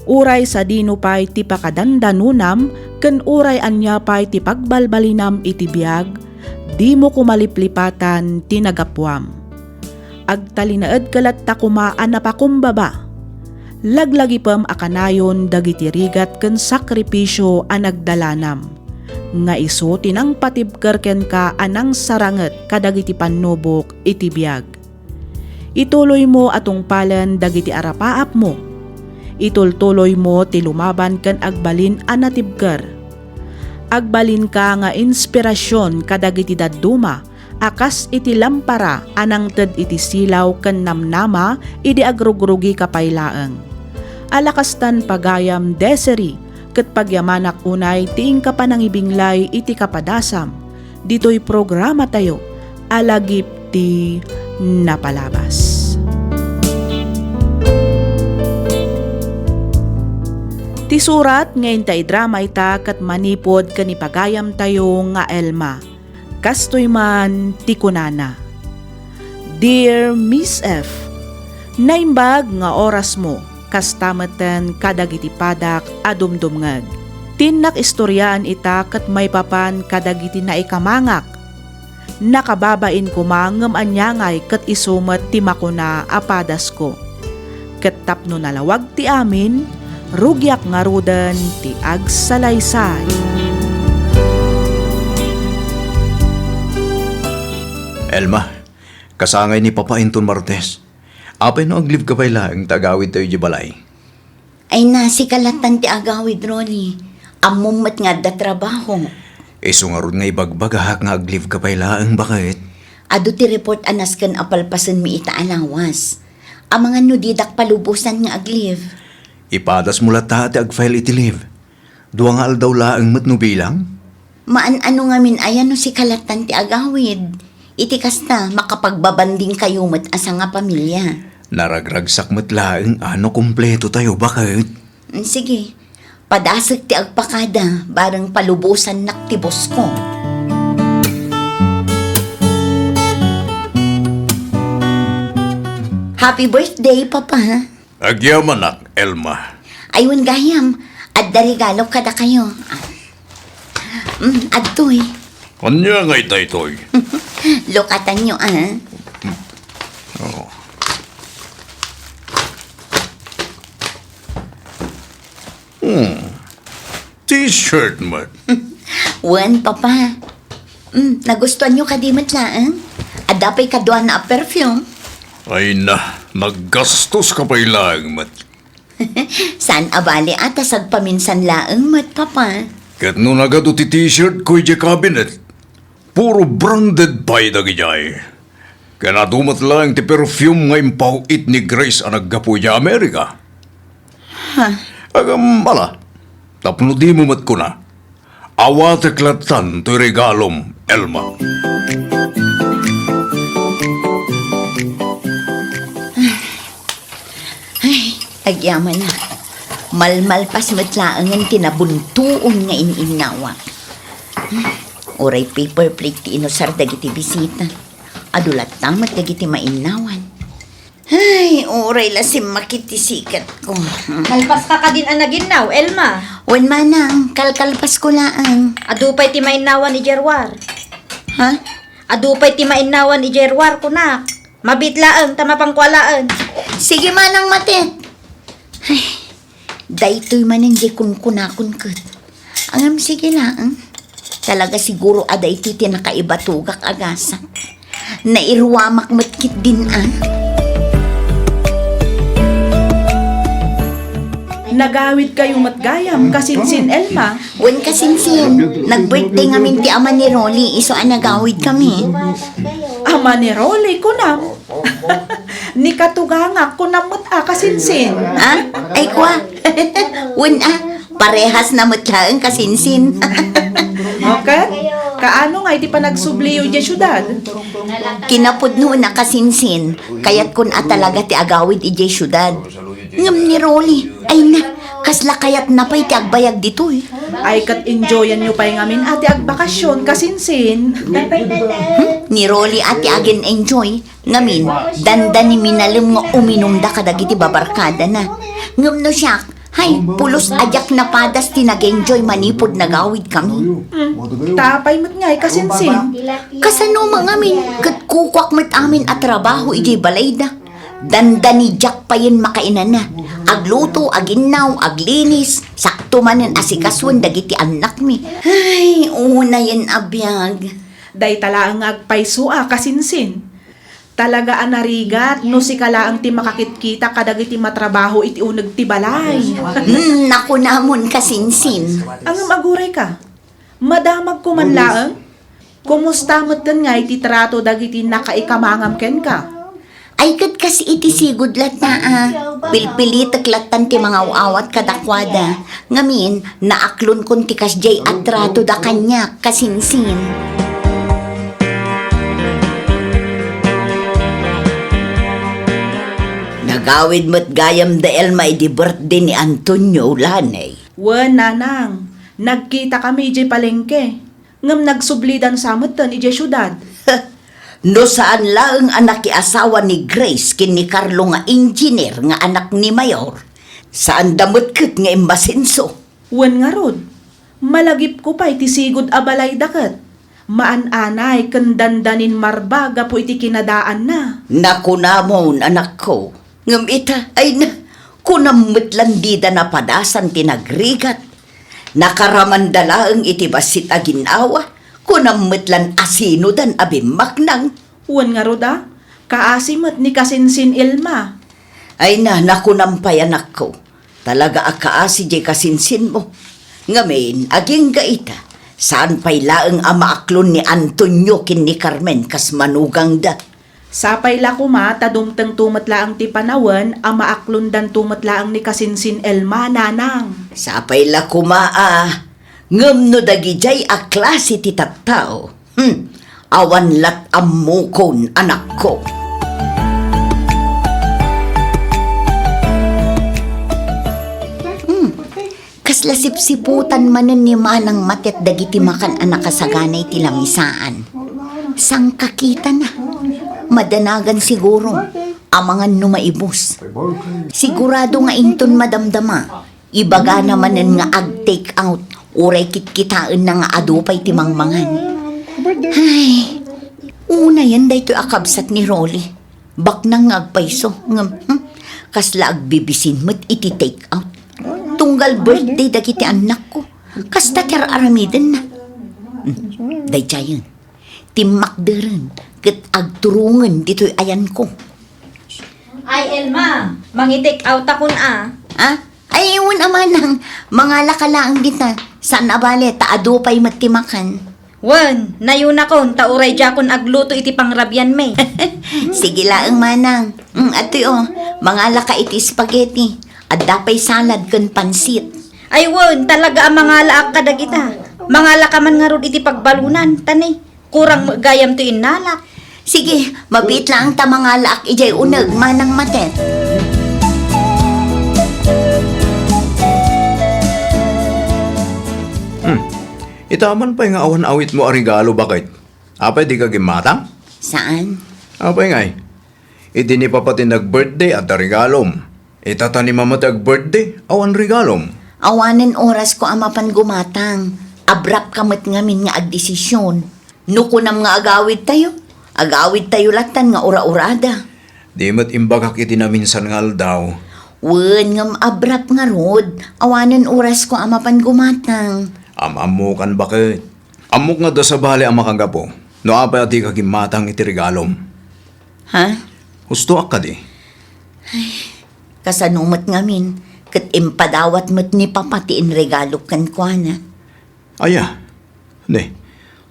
Uray sadino pay ti pakadandanonam ken uray ania pay ti pagbalbalinam iti biag, dimo koma liplipatan ti nagapuam. Agtalinaedka latta koma a napakumbaba. Laglagipem a kanayon dagiti rigat ken sakripisio a nagdalanam, nga isu ti nangpatibker kenka a nangsaranget kadagiti pannubok iti biag. Ituloymo a tungpalen dagiti arapaapmo. Itultuloymo ti lumaban ken agbalin a natibker. Agbalinka nga inspirasion kadagiti dadduma a kas iti lampara a nangted iti silaw ken namnama idi agrugrugika pay laeng. Ala kastan, pagayam Desiree, ket pagyamanak unay ti inka panangibinglay iti kapadasam ditoy programatayo a Lagip ti Napalabas. Ti surat nga inta idrama ita ket manipud ken ni pagayamtayo nga Elma. Kastoy man ti kunana, "Dear Miss F, Naimbag nga orasmo, kasta metten kadagiti padak a dumdumngeg. Ti innak istoriaen ita ket maipapan kadagiti naikamangak. Nakababain koma ngem ania ngay ket isu met ti makuna a padasko. Ket tapno nalawag ti amin, rugiak ngaruden ti agsalaysay. Elma, kasangay ni Papa inton Martes. Apay no ag-leave ka pay laeng ta agawidtayo idiay balay? Ay na, sika lattan ti agawid, Ronnie. Ammom met nga adda trabaho. Isu ngarud nga ibagbagak nga ag-leave ka pay laeng, baket? Adu ti report a nasken a palpasenmi ita a lawas. Amangan no didak palubosan nga ag-leave. Ipadasmo latta ti ag-file iti leave. Dua nga aldaw laeng met no bilang? Maan-ano ngamin aya no sika lattan ti agawid? Iti kasta, makapagbabandingkayo met a sangapamilia. Naragragsak met laeng a no kumpleto tayo, baket? Mm, sige. Padasek ti agpakada, bareng palubosannak ti bosko. Happy birthday, Papa! Agyamanak, Elma. Ay, wen gayam, adda regalo kadakayo. Mm, adtoy. Ania ngay daytoy? Lukatanyo, ah. Oh. Hmm. T-shirt met. Wen, Papa. Mm, nagustuanyo kadi met laeng? Adda pay kaduana a perfume. Ay na, naggastos ka pay laeng met. Saan a bale a ta sagpaminsan laeng met, Papa. Ket no nagadu ti T-shirt ko idiay cabinet, puro branded pay dagidiay. Ken adu met laeng ti perfume nga impaw-it ni Grace a naggapu idiay Amerika. Ha? Agam, ala, tapno dimo met kuna, awatek lattan toy regalom, Elma. Ay, agyamanak. Malmalpas met laengen ti nabuntuon nga in-innawak. Uray paper plate ti inusar dagiti bisita. Adu latta met dagiti mainnawan. Ay, uray la simmakit ti sikatko. Kalpaska kadin a naginnaw, Elma. Wen manang, kalkalpasko laeng. Adu pay ti mainnawan idiay ruar. Ha? Adu pay ti mainnawan idiay ruar, kunak. Mabiit laeng, ta mapanko alaen. Sige manang, matit. Ay, daytoy manen diay kunkunakon ket. Ngem sige laeng. Talaga siguro a daytoy ti nakaibatugak a gasat. Nairuamak met ketdin a. Nagawidkayo met gayam, kasinsin, Elma? Wen, kasinsin. Nag-birthday ngamin ti ama ni Rolly, isu a nagawidkami. Ama ni Rolly, kunam? Ni katugangak, kunam met a, kasinsin. Ah? Ay, kua. Wen, ah. Parehasna met laeng, kasinsin. O ket, kaano ngay ti panagsubliyo idiay siudad? Kinapudnona, kasinsin. Kayatkon a talaga ti agawid idiay siudad. Ngem ni Rolly, ay na, kasla kayatna pay ti agbayag ditoy. Ay, ket enjoyanyo pay ngamin a ti agbakasion, kasinsin. Hmm? Ni Rolly a ti agin-enjoy. Ngamin, dandani minalem nga uminumda kadagiti babarkadana. Ngem no siak, hay, pulos a diak napadas ti nag-enjoy manipud nagawidkami. Hmm. Ta apay met ngay, kasinsin? Kasano met ngamin, ket kukuak met amin a trabaho idiay balayda. Dandani diak payen makainana. Agluto, aginnaw, aglinis, sakto manen asikasuen dagiti annakmi. Ay, unayen a biag. Dayta laeng nga agpayso a, kasinsin. Talaga a narigat no sika laeng ti makakitkita kadagiti matrabaho iti uneg ti balay. Hmm, nakunamon, kasinsin. Ngem agurayka, madamagko man laeng? Kumusta metten ngay ti trato dagiti nakaikamangam kenka? Ay, ket kas iti sigud latta a. Pilpilitek lattan ti mangaw-awat kadakuada. Ngamin, naaklonkon ti kasdiay a tratoda kaniak, kasinsin. Nagawid met gayam da Elma idi birthday ni Antonio, Lanay. Wen, nanang, nagkitakami idiay palengke. Ngem nagsublidan sa metten idiay siudad. No saan laeng a nakiasawa ni Grace ken ni Carlo nga engineer nga anak ni Mayor, saanda met ket nga immasenso. Wen ngarud, malagipko pay ti sigud a balayda ket maan-anay ken dandanin marba gapu iti kinadaanna. Nakunamon, anakko. Ngem ita, ay na, kunam met lan dida napadasan ti nagrigat. Nakaramanda laeng iti bassit a ginawa, kunam met lan asinodan a bimmaknang. Wen ngarud a, kaasi met ni kasinsin Elma. Ay na, nakunam pay, anakko. Talaga a kaasi diay kasinsinmo. Ngamin, agingga ita, saan pay laeng a maaklon ni Antonio ken ni Carmen kas manugangda. Sapay la koma ta dumtengto met laeng ti panawen a maaklondanto met laeng ni kasinsin Elma, nanang. Sapay la koma a, ngem no dagidiay a klase ti tattao, hmm, awan lat ammokon, anakko. Hmm, kasla sipsiputan manen ni Manang Matet dagiti makan a nakasagana iti lamisaan. Sangkakitana. Madanagan siguro. Amangan no maibus. Sigurado nga inton madamdama, ibagana manen nga ag-take out, uray kitkitaenna nga adu pay ti mangmangan. Ay, unayen daytoy a kabsat ni Rolly. Baknang nga agpayso, ngem, hmm, kasla agbibisin met iti take out. Tunggal birthday dagiti annakko. Kasta ti ar-aramidenna. Hmm, daydiayen. Timmakderen ket agturongen ditoy ayanko. Ay, Elma, mangi-take out akon a. Ah? Ay, wen a manang, mangalaka laeng dita. Saan a bale, ta adu pay met ti makan. Wen, nayunakon, ta uray diakon agluto iti pangrabianmi. Sige laeng, manang. Mm, atoy, oh, mangalaka iti spaghetti. Adda pay salad ken pansit. Ay, wen, talaga a mangalaak kadagita. Mangalaka man ngarud iti pagbalunan, tani. Kurang met gayam ti innalak. Sige, mabiit laeng ta mangalaak idiay uneg, Manang Matet. Hmm. Ita man pay nga awan awitmo a regalo, baket? Apay, dika gimmatang? Saan? Apay ngay? Idi ni Papa ti nag-birthday, adda regalom. Ita ta ni Mama ti ag-birthday, awan regalom. Awanen orasko a mapan gumatang. Abrapka met ngamin nga agdesisyon. No kunam nga agawidtayo, agawidtayo lattan nga ura-urada. Di met imbagak iti naminsan nga aldaw. Wen, ngem abrap ngarud, awanen orasko a mapan gumatang. Am-ammokan, baket. Ammok nga adda sabali a makagapu no apay a dika gimmatang iti regalom. Ha? Hustoak kadi? Ay, kasano met ngamin, ket impadawat met ni Papa ti inregalok kenkuana. Aya? Ne,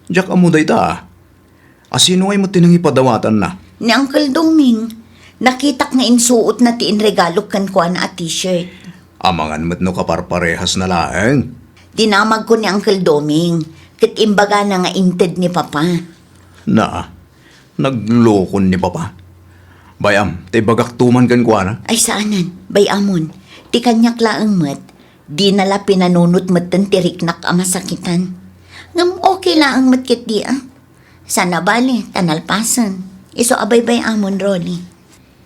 diak ammo dayta, a. Asino ngay met ti nangipadawatanna? Ni Uncle Doming. Nakitak nga insuotna ti inregalok kenkuana a t-shirt. Amangan met no kaparparehasna laeng. Dinamagko ni Uncle Doming, ket imbagana nga inted ni Papa. Naa, naglokon ni Papa. Bay-am, ta ibagakto man kenkuana. Ay, saanen, bay-amon. Ti kaniak laeng met, dina la pinanunot metten ti riknak a masakitan. Ngem okay laeng met ketdi a. Saan a bale, ta nalpasen. Isu a baybay-amon, Rolly.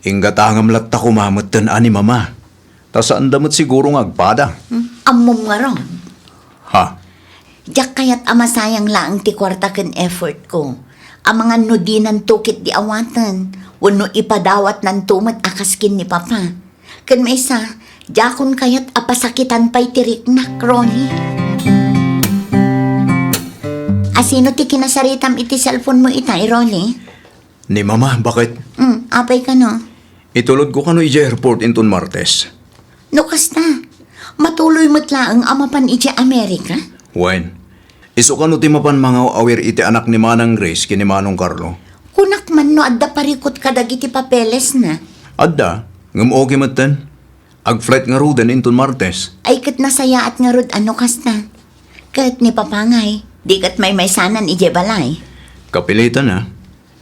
Inggatangam latta koma metten a ni Mama. Ta saanda met siguro nga agpada. Hmm, ammom ngarud. Ha? Diak kayat a masayang laeng ti kuarta ken effortko. Amangan no dinanto ketdi awaten, wenno ipadawatnanto met a kas ken ni Papa. Ken maysa, diakon kayat a pasakitan pay ti riknak, Ronnie. Asino ti kinasaritam iti cellphone mo itay, Ronnie? Ni Mama, baket? Hmm, apay kano? Itulodko kano idiay airport inton Martes. No kasta, matuloy met laeng a mapan idiay Amerika? Wen, isu kano ti mapan mangaw-awir iti anak ni Manang Grace ken ni Manong Carlo? Kunak man no adda parikut kadagiti papelesna. Adda, ngem okay metten. Ag-flight ngaruden inton Martes. Ay, ket nasayaat ngarud a no kasta. Ket ni Papa ngay, di ket maymaysanan idiay balay. Kapilitan a.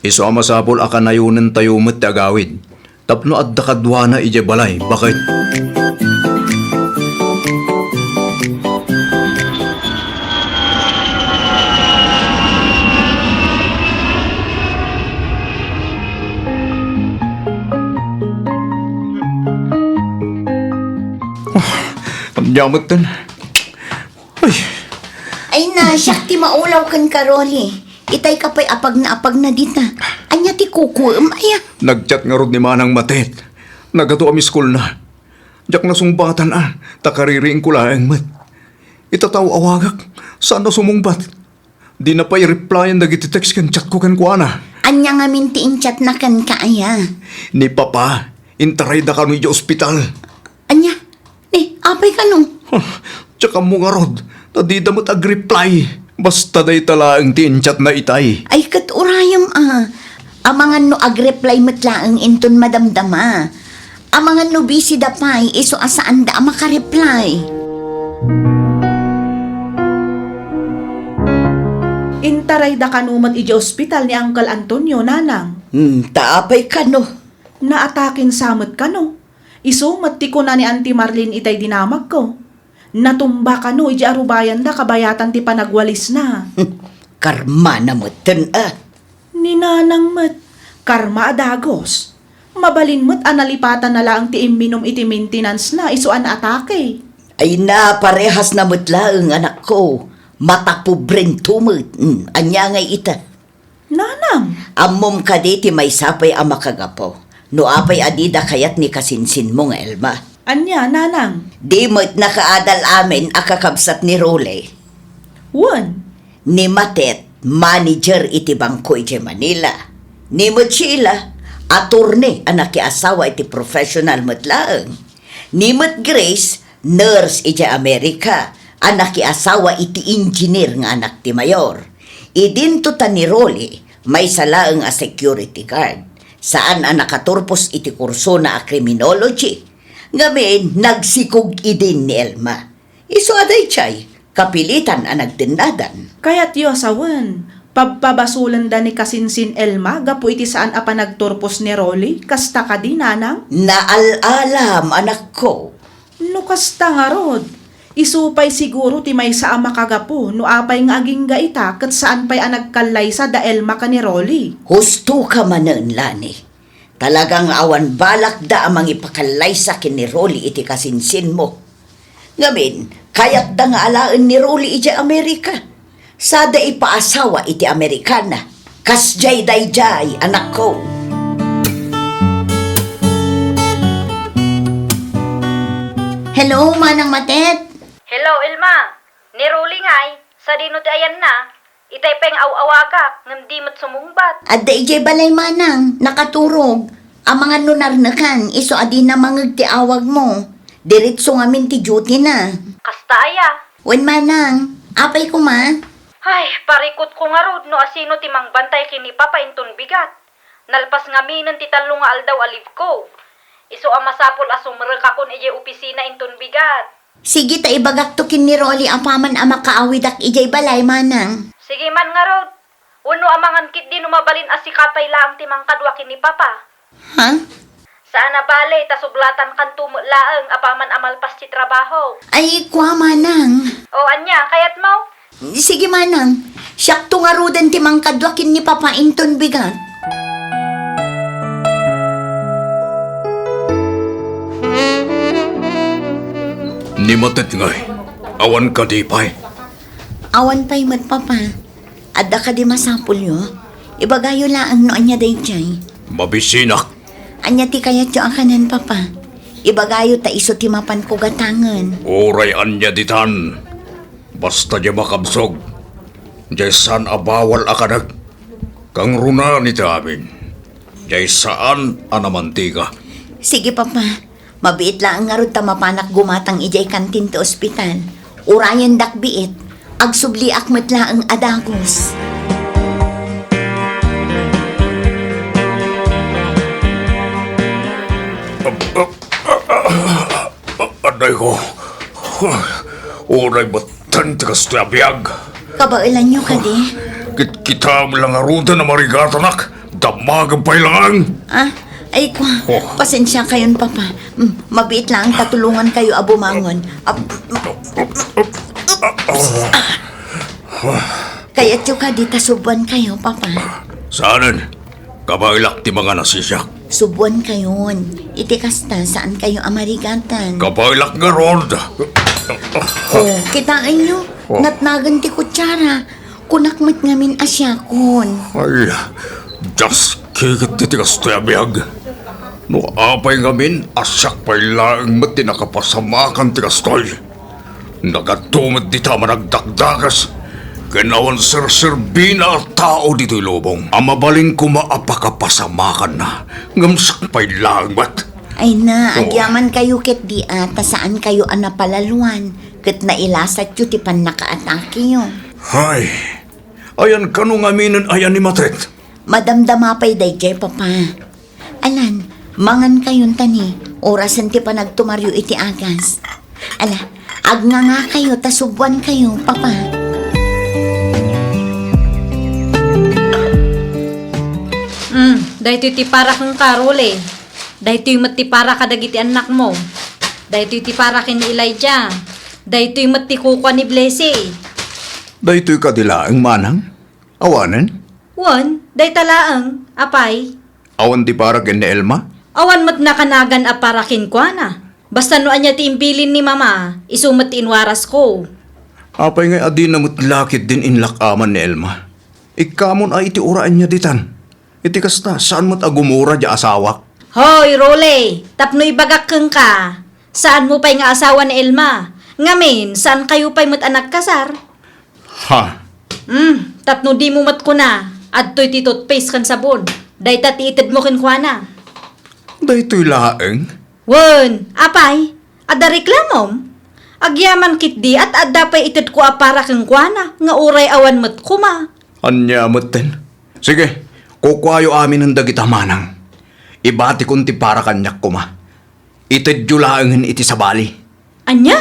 Isu a masapul a kanayonentayo met ti agawid. Tapno adda kaduana idiay balay, baket? Diak metten. Ay. Ay na, siak ti maulaw kenka, Rolly. Itay ka pay apagna-apagna dita. Ania ti kukuem, aya? Nag-chat ngarud ni Manang Matet. Nagadu a miss call na. Diak nasungbatan a, ta kaririingko laeng met. Ita ta aw-awagak, saan a sumungbat. Dina pay replyan dagiti text ken chatko kenkuana. Ania ngamin ti in-chatna kenka, aya? Ni Papa, intarayda kano idiay ospital. Ania? Ni, apay kano? Huh, diak ammo ngarud, ta dida met ag-reply. Basta dayta laeng ti in-chatna itay. Ay, ket urayem a. Amangan no ag-reply met laeng inton madamdama. Amangan no busy da pay, isu a saanda a makareply. Intarayda kano met idiay ospital ni Uncle Antonio, Nanang. Hmm, ta apay kano? Naataken sa met kano. Isu met ti kuna ni Auntie Marlene itay dinamagko. Natumba kano idiay arubayanda kabayatan ti panagwalisna. Karmana metten a. Ni Nanang met, karma a dagus. Mabalin met a nalipatanna laeng ti imminum iti maintenance na isu a naatake. Ay na, parehasna met laeng, anakko. Mata pobrento met. Mm, ania ngay ita? Nanang! Ammom kadi ti maysa pay a makagapu no apay a dida kayat ni kasinsinmo nga Elma? Ania, Nanang? Di met nakaadal amin a kakabsat ni Rolly. Wen. Ni Matet, manager iti bangko idiay Manila. Ni met Sheila, attorney a nakiasawa iti professional met laeng. Ni met Grace, nurse idiay Amerika a nakiasawa iti engineer nga anak ti mayor. Idinto ta ni Rolly, maysa laeng a security guard. Saan a nakaturpos iti kursona a criminology. Ngamin, nagsikog idin ni Elma. Isu a daydiay, kapilitan a nagdennadan. Kayatyo a sawen, pabpabasolenda ni kasinsin Elma gapu iti saan a panagturpos ni Rolly, kasta kadi, Nanang? Naal-alam, anakko. No kasta ngarud, isu pay siguro ti maysa a makagapu no apay nga agingga ita ket saan pay a nagkallaysa da Elma ken ni Rolly. Husto ka manen, Lani. Talaga nga awan balakda a mangipakallaysa ken ni Rolly iti kasinsinmo. Ngamin, kayatda nga alaen ni Rolly idiay Amerika. Sada ipaasawa iti Amerikana. Kasdiay daydiay, anakko. Hello, Manang Matet? Hello, Elma. Ni Rolly ngay, sadino ti ayanna? Itay pay nga aw-awagak, ngem di met sumungbat. Adda idiay balay manang, nakaturog. Amangan no narnekan, isu a dina mangeg ti awagmo. Diretso ngamin ti duty na. Kasta aya? Wen manang, apay koma? Ay, parikutko ngarud no asino ti mangbantay ken ni Papa inton bigat. Nalpas ngaminen ti tallo nga aldaw a leave ko. Isu a masapul a sumrekakon idiay opisina inton bigat. Sige ta ibagakto ken ni Rolly apaman a makaawidak idiay balay, manang. Sige man ngarud. Wenno amangan ketdi no mabalin a sika pay laeng ti mangkadua ken ni Papa. Ha? Saan a bale, ta sublatan kanto met laeng apaman a malpas ti trabaho. Ay, kua, manang. O, ania, kayatmo? Sige, manang. Siakto ngaruden ti mangkadua ken ni Papa inton bigat. Ni Matet ngay, awan kadi pay? Awan pay met, Papa. Adda kadi masapulyo? Ibagayo laeng no ania daydiay. Mabisinak. Ania ti kayatyo a kanen, Papa? Ibagayo ta isu ti mapanko gatangen. Uray ania ditan. Basta diay makabsog. Diay saan a bawal a kanek. Kangrunan iti amin. Diay saan a namantiga. Sige, Papa. Mabiit laeng ngarud ta mapanak gumatang idiay kantin ti ospital. Urayendak biit, agsubliak met laeng a dagus. Adayko. Uray met Tan ti kastoy a biag. Kabaelanyo kadi? Kitkitam la ngaruden a marigatanak. Dammagen pay laeng. Ah, ay kua. Oh. Pasensiakayon, Papa. Mm, mabiit laeng ta tulongankayo a bumangon. Ap-, kayatyo kadi ta subuankayo, Papa? Saanen. Kabaelak ti mangan a sisiak. Subuankayon. Iti kasta, saankayo a marigatan. Kabaelak ngarud. Oh, kitaenyo, Oh. natnagen ti kutsara. Kunak met ngamin a siakon. Ay, Dios, kikit ti kastoy a biag. No apay ngamin a siak pay laeng met ti nakapasamakan ti kastoy. Nagadu met dita a managdakdakes ken awan serserbina a tao ditoy lubong a mabalin koma a pakapasamakanna, ngem siak pay laeng met. Ay na, Oh. agyamankayo ketdi a ta saankayo a napalaluan ket nailasatyo ti pannakaatakeyo. Hay, ayan kano ngaminen aya ni Matet? Madamdama pay daydiay, Papa. Alan, mangankayon ta ni, orasen ti panagtumaryo iti agas. Ala, agngangakayo ta subuankayo, Papa. Mm, daytoy ti para kenka, Rolly. Daytoy met ti para kadagiti annakmo. Daytoy ti para ken ni Elijah. Daytoy met ti kukua ni Blessy. Daytoy kadi laeng, manang? Awanen? Wen, dayta laeng, apay. Awan ti para ken ni Elma? Awan met nakanagan a para kenkuana. Basta no ania ti imbilin ni Mama, isu met ti inwarasko. Apay ngay a dina met la ketdin inlak-aman ni Elma? Ikkamon a iti uraenna ditan. Iti kasta, saan met a gumura diay asawak. Hoy, Rolly, tapno ibagak kenka, saanmo pay nga asawa ni Elma. Ngamin, saankayo pay met a nagkasar? Ha? Hmm, tapno dimo met kuna, adtoy ti toothpaste ken sabon. Dayta ti itedmo kenkuana. Daytoy laeng? Wen, apay, adda reklamom? Agyaman ketdi a adda pay itedko a para kenkuana nga uray awan met koma. Ania metten? Sige, kukuayo aminen dagita, manang. Ibatikon ti para kaniak koma. Itedyo laengen iti sabali. Ania?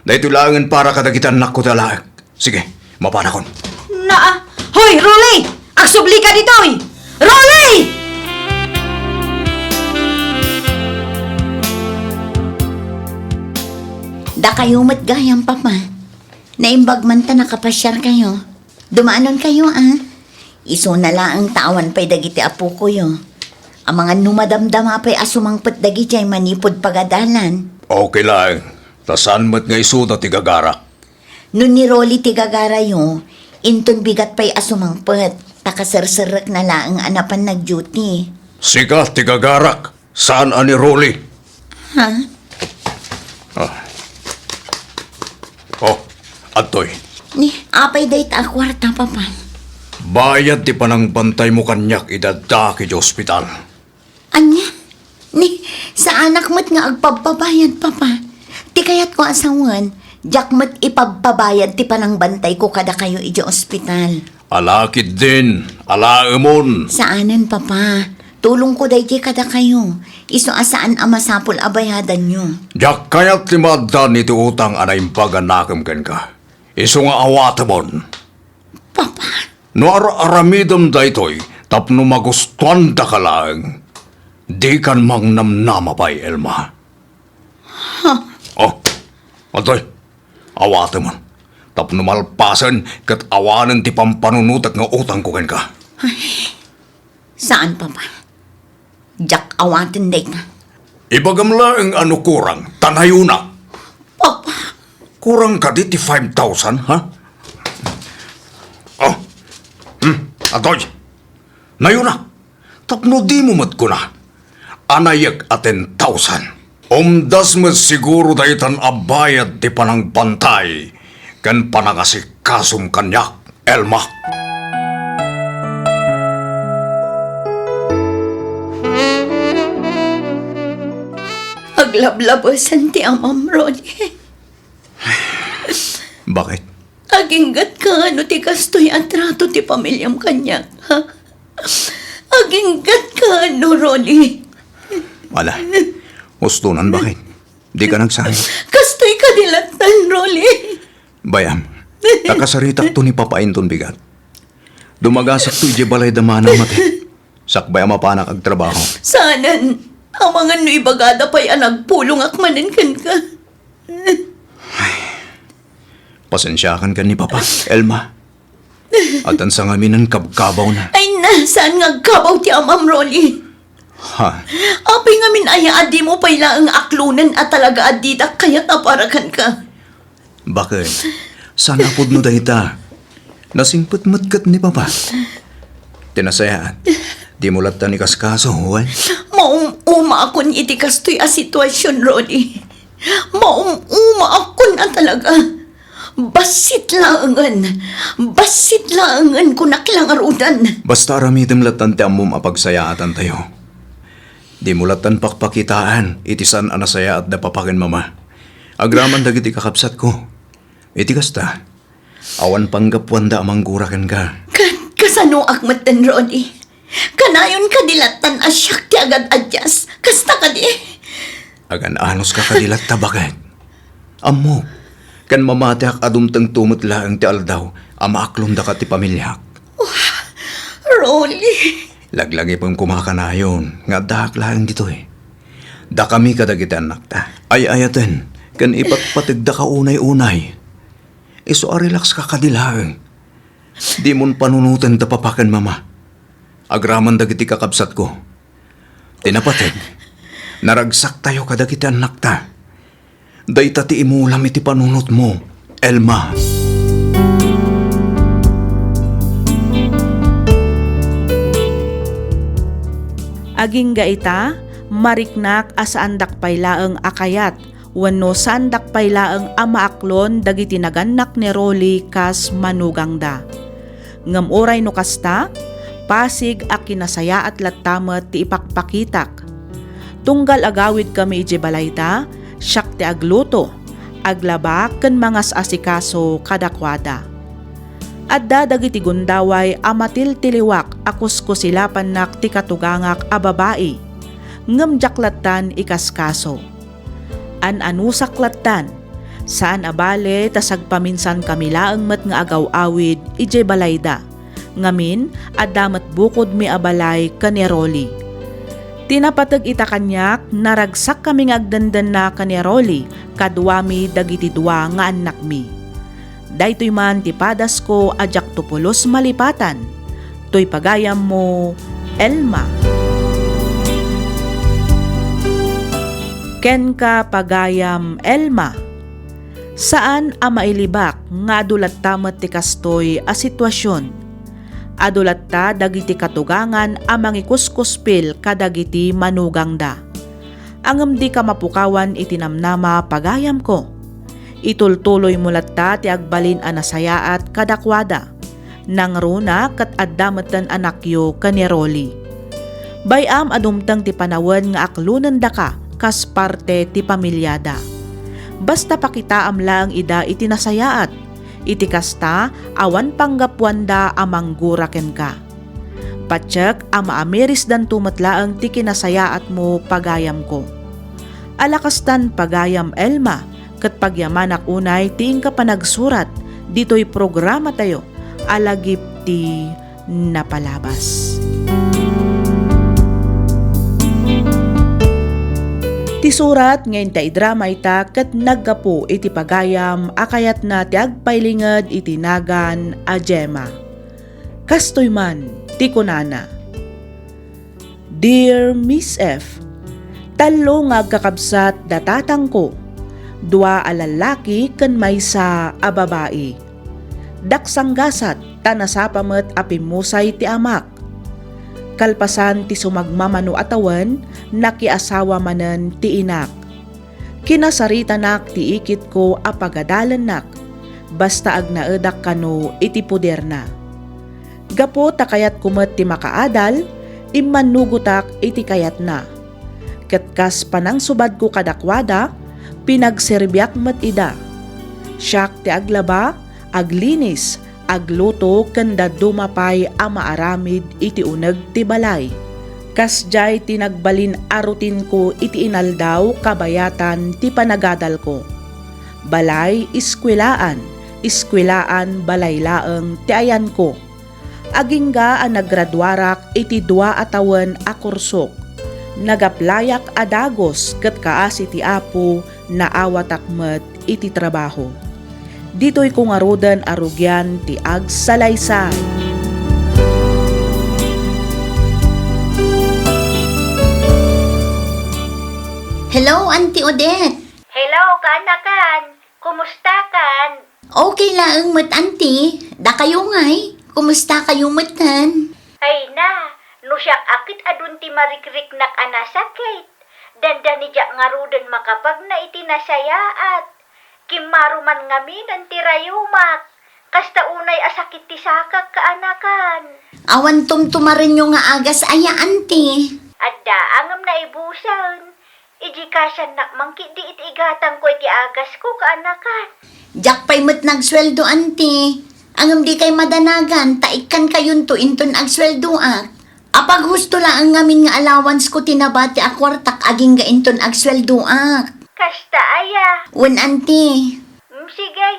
Daytoy laengen para kadagiti annakko ti alaek. Sige, mapanakon. Naa! Hoy, Rolly! Agsublika ditoy! Rolly! Dakayo met gayam, Papa. Naimbag man ta nakapasiarkayo. Dumaanonkayo, a. Isuna laeng ta awan pay dagiti apokoyo. Amangan no madamdama pay a sumangpet dagidiay manipud pagadalan. Okay laeng. Ta saan met nga isuna ti gagarak. No ni Rolly ti gagarayo, inton bigat pay a sumangpet, ta kaserserrekna laeng a napan nag-duty. Sika ti gagarak, saan a ni Rolly. Ha? Ah. Oh, adtoy. Ni, apay dayta a kuarta, Papa? Bayad ti panangbantaymo kaniak idi addaak idiay ospital. Ania? Ni, saanak met nga agpabpabayad, Papa. Ti kayatko a sawen, diak met ipabpabayad ti panangbantayko kadakayo idiay ospital. Ala ketdin, alaemon. Saanen, Papa. Tulongko daydiay kadakayo. Isu a saan a masapul a bayadanyo. Diak kayat ti maaddan iti utang a naimbag a nakem kenka. Isu nga awatemon. Papa. No ar-aramidem daytoy tapno magustuandaka laeng, dikan mangnamnama pay, Elma. Ha? Oh, adtoy, awatemon. Tapno malpasen ket awanen ti pampanunotek nga utangko kenka. Ay, saan, Papa. Diak awaten dayta. Ibagam laeng a no kurang, ta nayonak. Papa. Kurang kadi ti five thousand, ha? Oh. Hmm, atoy. Nayonak. Tapno dimo met kuna. Anayek a ten thousand. Umdas met siguro daytan a bayad ti panangbantay ken panangasikasom kaniak. Elma. Aglablabesen ti amam, Rolly. Bakit? Aginggatka no ti kastoy a trato ti pamiliam kaniak, ha? Aginggatka no, Rolly? Wala. Ustonan, bakit? Dika nagsayo. Kastoy kadi lattan, Rolly. Bay-am, ta kasaritakto ni Papa inton bigat. Dumagasakto idiay balay da manang Mati. Sakbay a mapanak agtrabaho. Saanen, amangan no ibagada pay a nagpulongak manen kenka. Pasensiakan ken ni Papa, Elma. Addan sa ngamin a kabkabawna. Ay na, saan nga agkabaw ti amam, Rolly? Ha? Apay ngamin aya a dimo pay laeng aklonen a talaga a didak kayat a para kenka? Baket, saan a pudno dayta? Nasingpet met ket ni Papa. Ti nasayaat, dimo lattan ikaskaso, wen? Maum-umaakon iti kastoy a sitwasyon, Ronnie. Maum-umaakon a talaga. Bassit laengen. Bassit laengen, kunak la ngaruden. Basta aramidem lattan ti ammom a pagsayaatantayo. Dimo lattan pakpakitaan iti saan a nasayaat da Papa ken Mama. Agraman dagiti kakabsatko. Iti kasta, awan panggapuanda a manggura kenka. Ka-, kasanoak metten, Ronnie? Kanayon kadi lattan a siak ti agad-adyas? Kasta kadi? Agan-anuska kadi latta, baket? Ammok, ken mamatiak a dumtengto met laeng ti aldaw a maaklondaka ti pamiliak. Wah, Ronnie. Laglagipem koma kanayon nga addaak laeng ditoy. Dakami kadagiti annakta. Ay-ayaten ken ipatpategdaka unay-unay. Isu a relaxka kadi laeng. Dimon panunoten da Papa ken Mama. Agraman dagiti kakabsatko. Ti napateg, naragsaktayo kadagiti annakta. Dayta ti imulam iti panunotmo, Elma. Agingga ita, mariknak a saandak pay laeng a kayat wenno saandak pay laeng a maaklon dagiti nagannak ni Rolly kas manugangda. Ngem uray no kasta, pasig a kinasayaat latta met ti ipakpakitak. Tunggal agawidkami idiay balayda, siak ti agluto, aglaba ken mangas-asikaso kadakuada. Adda dagiti gundaway a matiltiliwak a kuskusilapannak ti katugangak a babai, ngem diak lattan ikaskaso. An-anusak lattan. Saan a bale ta sagpaminsankami laeng met nga agaw-awid idiay balayda. Ngamin, adda met bukodmi a balay ken ni Rolly. Ti napateg ita kaniak, naragsakkami nga agdendenna ken ni Rolly, kaduami dagiti dua nga annakmi. Daytoy man ti padasko a diakto pulos malipatan. Toy pagayammo, Elma. Kenka, pagayam Elma, saan a mailibak nga adu latta met ti kastoy a sitwasion. Adu latta dagiti katugangan a mangikuskuspil kadagiti manugangda. Ngem dika mapukawan iti namnama, pagayamko. Itultuloymo latta ti agbalin a nasayaat kadakuada. Nangruna ket adda metten anakyo ken ni Rolly. Bay-am a dumteng ti panawen nga aklonendaka kas parte ti pamiliada. Basta pakitaam laeng ida iti nasayaat. Iti kasta, awan panggapuanda a manggura kenka. Patiek a maamirisdanto met laeng ti kinasayaatmo, pagayamko. Ala kastan, pagayam Elma, ket pagyamanak unay ti inka panagsurat ditoy programatayo a Lagip ti Napalabas. Ti surat nga inta idrama ita ket naggapu iti pagayam a kayatna ti agpailinged iti nagan a Gemma. Kastoy man ti kunana, "Dear Miss F, tallo nga agkakabsat da tatangko, dua a lallaki ken maysa a babai. Daksanggasat ta nasapa met a pimmusay ti amak. Kalpasan ti sumagmamano a tawen, nakiasawa manen ti inak. Kinasaritanak ti ikitko a pagadalennak, basta agnaedak kano iti poderna. Gapu ta kayatko met ti makaadal, immannugotak iti kayatna. Ket kas panangsubadko kadakuada, pinagserbiak met ida. Siak ti aglaba, aglinis, agluto ken dadduma pay a maaramid iti uneg ti balay. Kasdiay ti nagbalin a rutinko iti inaldaw kabayatan ti panagadalko. Balay, eskuelaan, eskuelaan, balay laeng ti ayanko. Agingga a nagraduarak iti dua a tawen a kursok. Nagaplayak a dagus ket kaasi ti Apo, naawatak met iti trabaho. Ditoyko ngaruden a rugian ti agsalaysay." Hello, Auntie Odette. Hello, kaanakan. Kumustakan? Okay laeng met, Auntie. Dakayo ngay? Kumusta kayo metten? Ay na, no siak a ket adun ti marikriknak a nasakit. Dandani diak ngaruden makapagna iti nasayaat. Kimmaro man ngamin ti rayumak. Kasta unay a sakit ti sakak, kaanakan. Awan tumtumarenyo nga agas aya, Auntie? Adda, ngem naibusen. Idi kasiannak man ketdi iti igatangko iti agasko, kaanakan. Diak pay met nagsueldo, Auntie. Ngem dikay madanagan, ta ikkankayonto inton agsueldoak. Apaghusto laeng ngamin nga allowanceko ti nabati a kuartak agingga inton agsueldoak. Kasta aya? Wen, Auntie. Mm, sige.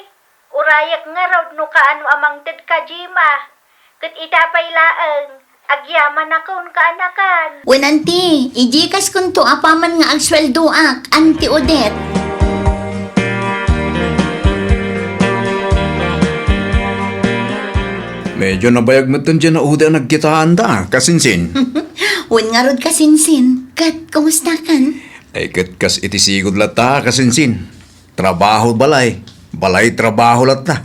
Urayak ngarud no kaano a mangted ka, Gemma. Ket ita pay laeng, agyamanakon, kaanakan. Wen, Auntie, i-Gcash-konto apaman nga agsueldoak, Auntie Odette. Medyo nabayag metten diay a udi a nagkitaanda, kasinsin. Wen ngarud, kasinsin. Ket kumustakan? Ay, ket kas iti sigud latta, kasinsin. Trabaho balay, balay trabaho latta.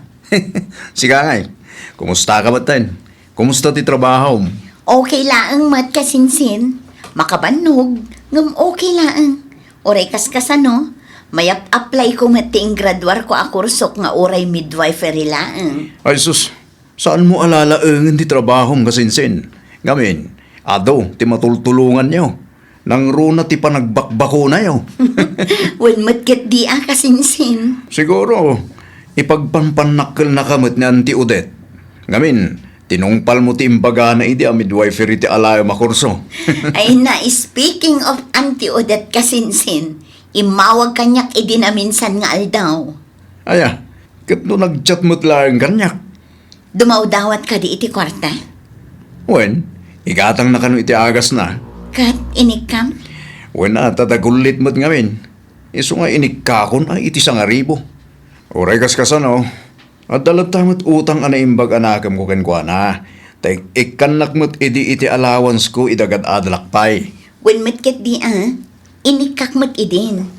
Sika ngay, kumusta ka metten? Kumusta ti trabahom? Okay laeng met, kasinsin. Makabannog, ngem okay laeng. Uray kaskasano, mayap-apply ko met ti ingraduarko a kursok nga uray midwifery laeng. Ay sus, saanmo a lalaengen ti trabahom, kasinsin. Ngamin, adu ti matultulonganyo. Nangruna ti panagbakbakonayo. Wen met ketdi a, kasinsin. Siguro, ipagpanpannakkelnaka met ni Auntie Odette. Ngamin, tinungpalmo ti imbagana idi a midwifery ti alaem a kurso. Ay na, speaking of Auntie Odette, kasinsin, immawag kaniak idi naminsan nga aldaw. Aya, ket no nag-chat met laeng kaniak? Dumawdawat kadi iti kuarta? Wen, igatangna kano iti agasna. Ket inikkam? Wen a, ta dagullit met ngamin. Isu nga inikkakon a iti sangaribu. Uray kaskasano, adda latta met utang a naimbag a nakemko kenkuana. Ta ik-, ikkannak met idi iti allowance ko idi agad-adalak pay. Wen met ketdi a, inikkak met idin.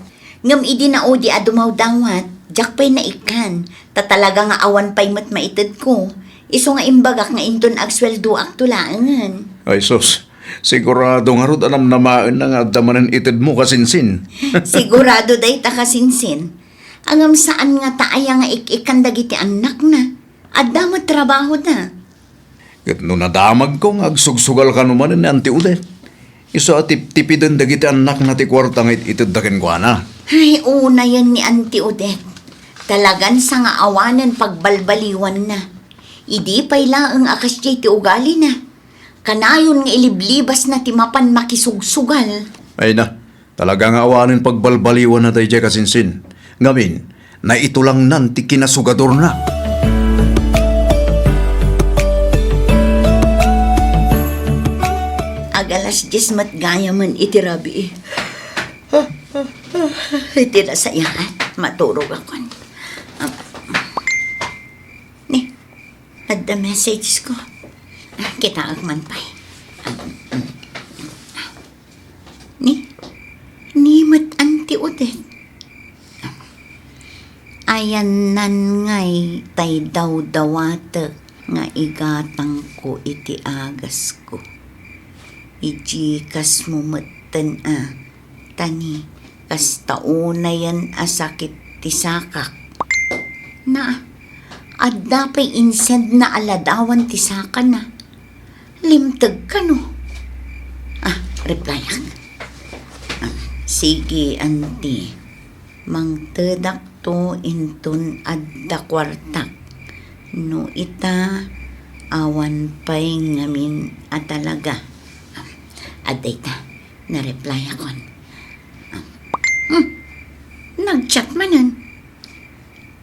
Ngem idi naudi a dumawdawat, diak pay naikkan, ta talaga nga awan pay met maitedko. Isu nga imbagak nga inton agsueldoakto laengen. Ay sus, sigurado ngarud a namnamaenna nga adda manen itedmo, kasinsin. Sigurado dayta, kasinsin. Ngem saan ngata aya nga ik-ikkan dagiti annakna? Adda met trabahoda. Ket no nadamagko nga agsugsugal kano manen ni Auntie Odette, isu a tiptipiden dagiti annakna ti kuarta nga it-itedda kenkuana. Ay, unayen ni Auntie Odette. Talagan sa nga awanen pagbalbaliwanna. Idi pay laeng a kasdiay ti ugalina. Kanayon nga iliblibasna ti mapan makisugsugal. Ay na, talaga nga awanen pagbalbaliwanna daydiay, kasinsin. Ngamin, naitulangnan ti kinasugadorna. Ag-alas dies met gayamen iti rabii. Iti nasayaat, maturogakon. Ni, adda messagesko. Kitaek man pay. Ni, ni met Auntie Odette. Ayannan ngay tay dawdawatek nga igatangko iti agasko. I-Gcash-mo metten a, ta ni kasta unayen a sakit ti sakak. Na, adda pay insendna a ladawan ti sakana. Limteg kano? Ah, replyak. Ah, sige, Auntie. Mangtedakto inton adda kuartak. No ita, awan pay ngamin a talaga. Adda ita, nareplyak-on. Hmm, nag-chat manen.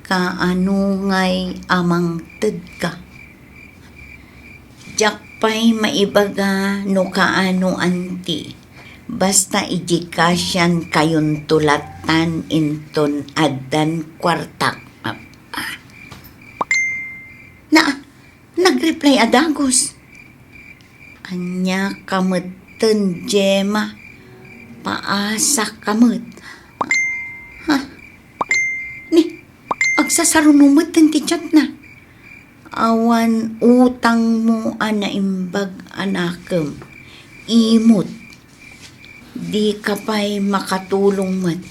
Kaano ngay a mangtedka? Diak pay maibaga no kaano, Auntie. Basta i-Gcash-an kayonto lattan inton addan kuartak. Ah, ah. Na, nag-reply a dagus. Ania ka metten, Gemma? Paasaka met. Sasaruno metten ti chatna. Awan utangmo a naimbag a nakem. Imot. Dika pay makatulong met.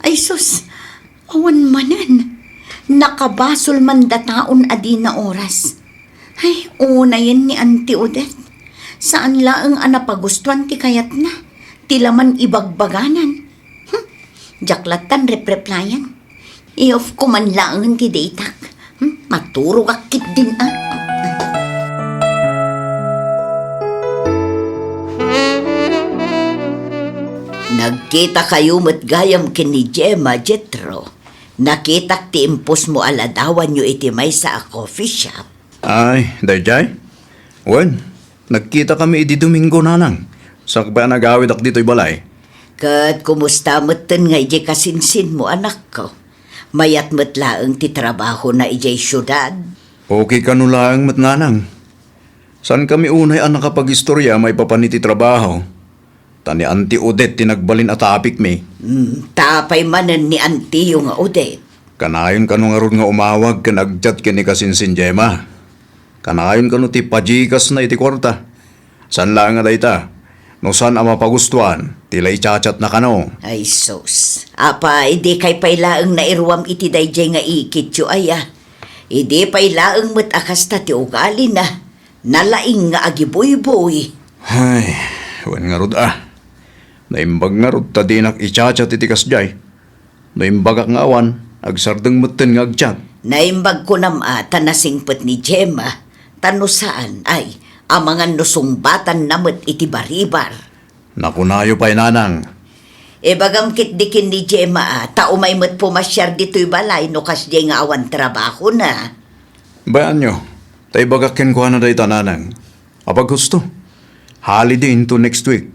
Ay sus, awan manen. Nakabasol man dataon a dina oras. Ay, unayen ni Auntie Odette. Saan laeng a napagustuan ti kayatna. Ti laman ibagbaganan. Hmm, diak lattan repreplayan. I-off ko man laeng ti datak. Hmm, maturogak ketdin a. Nagkitakayo met gayam ken ni Gemma, Jetro. Nakitak ti imposmo a ladawanyo iti maysa a coffee shop. Ay, daydiay? Wen, nagkitakami idi Domingo, nanang. Sakbay a nagawidak ditoy balay. Ket kumusta metten nga idiay kasinsinmo, anakko? Mayat met laeng ti trabahona idiay siudad? Okay kano laeng met, nanang. Saankami unay a nakapag-istorya maipapan iti trabaho. Ta ni Auntie Odette ti nagbalin a topicmi. Hmm, ta apay manen ni Auntie-yo nga Odette? Kanayon kano ngarud nga umawag ken agchat ken ni kasinsin Gemma? Kanayon kano ti pa-Gcashna iti kuarta? Saan laeng a dayta. No saan a mapagustuan, ti la i-chatna kano. Ay sus. Apay, dikay pay laeng nairuam iti daydiay nga ikityo aya? Idi pay laeng met a kasta ti ugalina. Nalaing nga agibuybuy. Ay, wen ngarud a. Naimbag ngarud ta dinak i-chat iti kasdiay. No imbagak nga awan, agsardeng metten nga agchat. Naimbag kunam a ta nasingpet ni Gemma, ta no saan, ay, amangan no sungbatanna met iti baribar. Nakunayo pay, nanang. Ibagam ketdi ken ni Gemma a, ta umay met pumasiar ditoy balay no kasdiay nga awan trabahona. Bayanyo, ta ibagak kenkuana dayta, nanang. Apaghusto. Holiday into next week.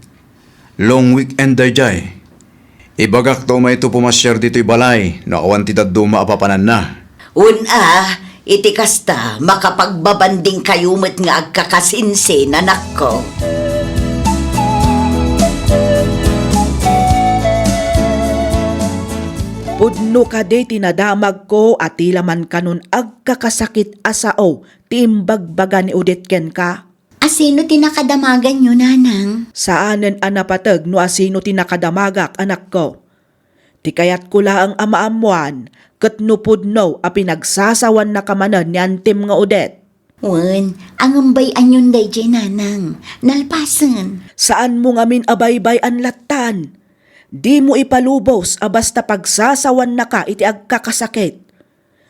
Long weekend daydiay. Ibagak ta umayto pumasiar ditoy balay no awan ti dadduma a papananna. Wen a, iti kasta, makapagbabandingkayo met nga agkakasinsin, anakko. Pudno kadi ti nadamagko a ti la man kanon agkakasakit a sao ti imbagbaga ni Odette kenka? Asino ti nakadamaganyo, nanang? Saanen a napateg no asino ti nakadamagak, anakko. Ti kayatko laeng a maammoan, ket no pudno a pinagsasawannaka manen ni antim nga Odette. Wen, angembay-anyon daydiay, nanang. Nalpasen. Saanmo ngamin a baybay-an lattan. Dimo ipalubos a basta pagsasawannaka iti agkakasakit.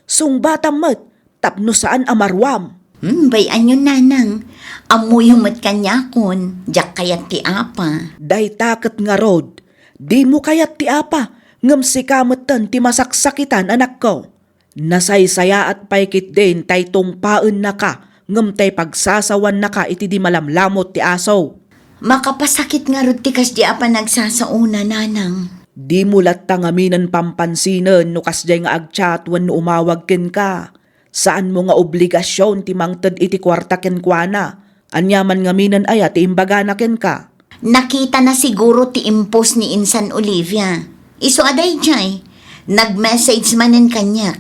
Sungbatam met tapno saan a maruam. Hmm, bay-anyon, nanang. Ammoyo met kaniakon, diak kayat ti apa. Dayta ket ngarud, dimo kayat ti apa, ngem sika metten ti masaksakitan, anakko. Nasaysayaat pay ketdin tay tungpaennaka, ngem tay pagsasawannaka iti di malamlamut ti aso. Makapasakit ngarud ti kasdi a panagsasaona, nanang. Dimo latta ngaminen pampansinen no kasdiay nga agchat wenno umawag kenka. Saanmo nga obligasion ti mangted iti kuarta kenkuana. Ania man ngaminen aya ti imbagana kenka? Nakitana siguro ti impos ni insan Olivia. Isu a daydiay, nag-message manen kaniak.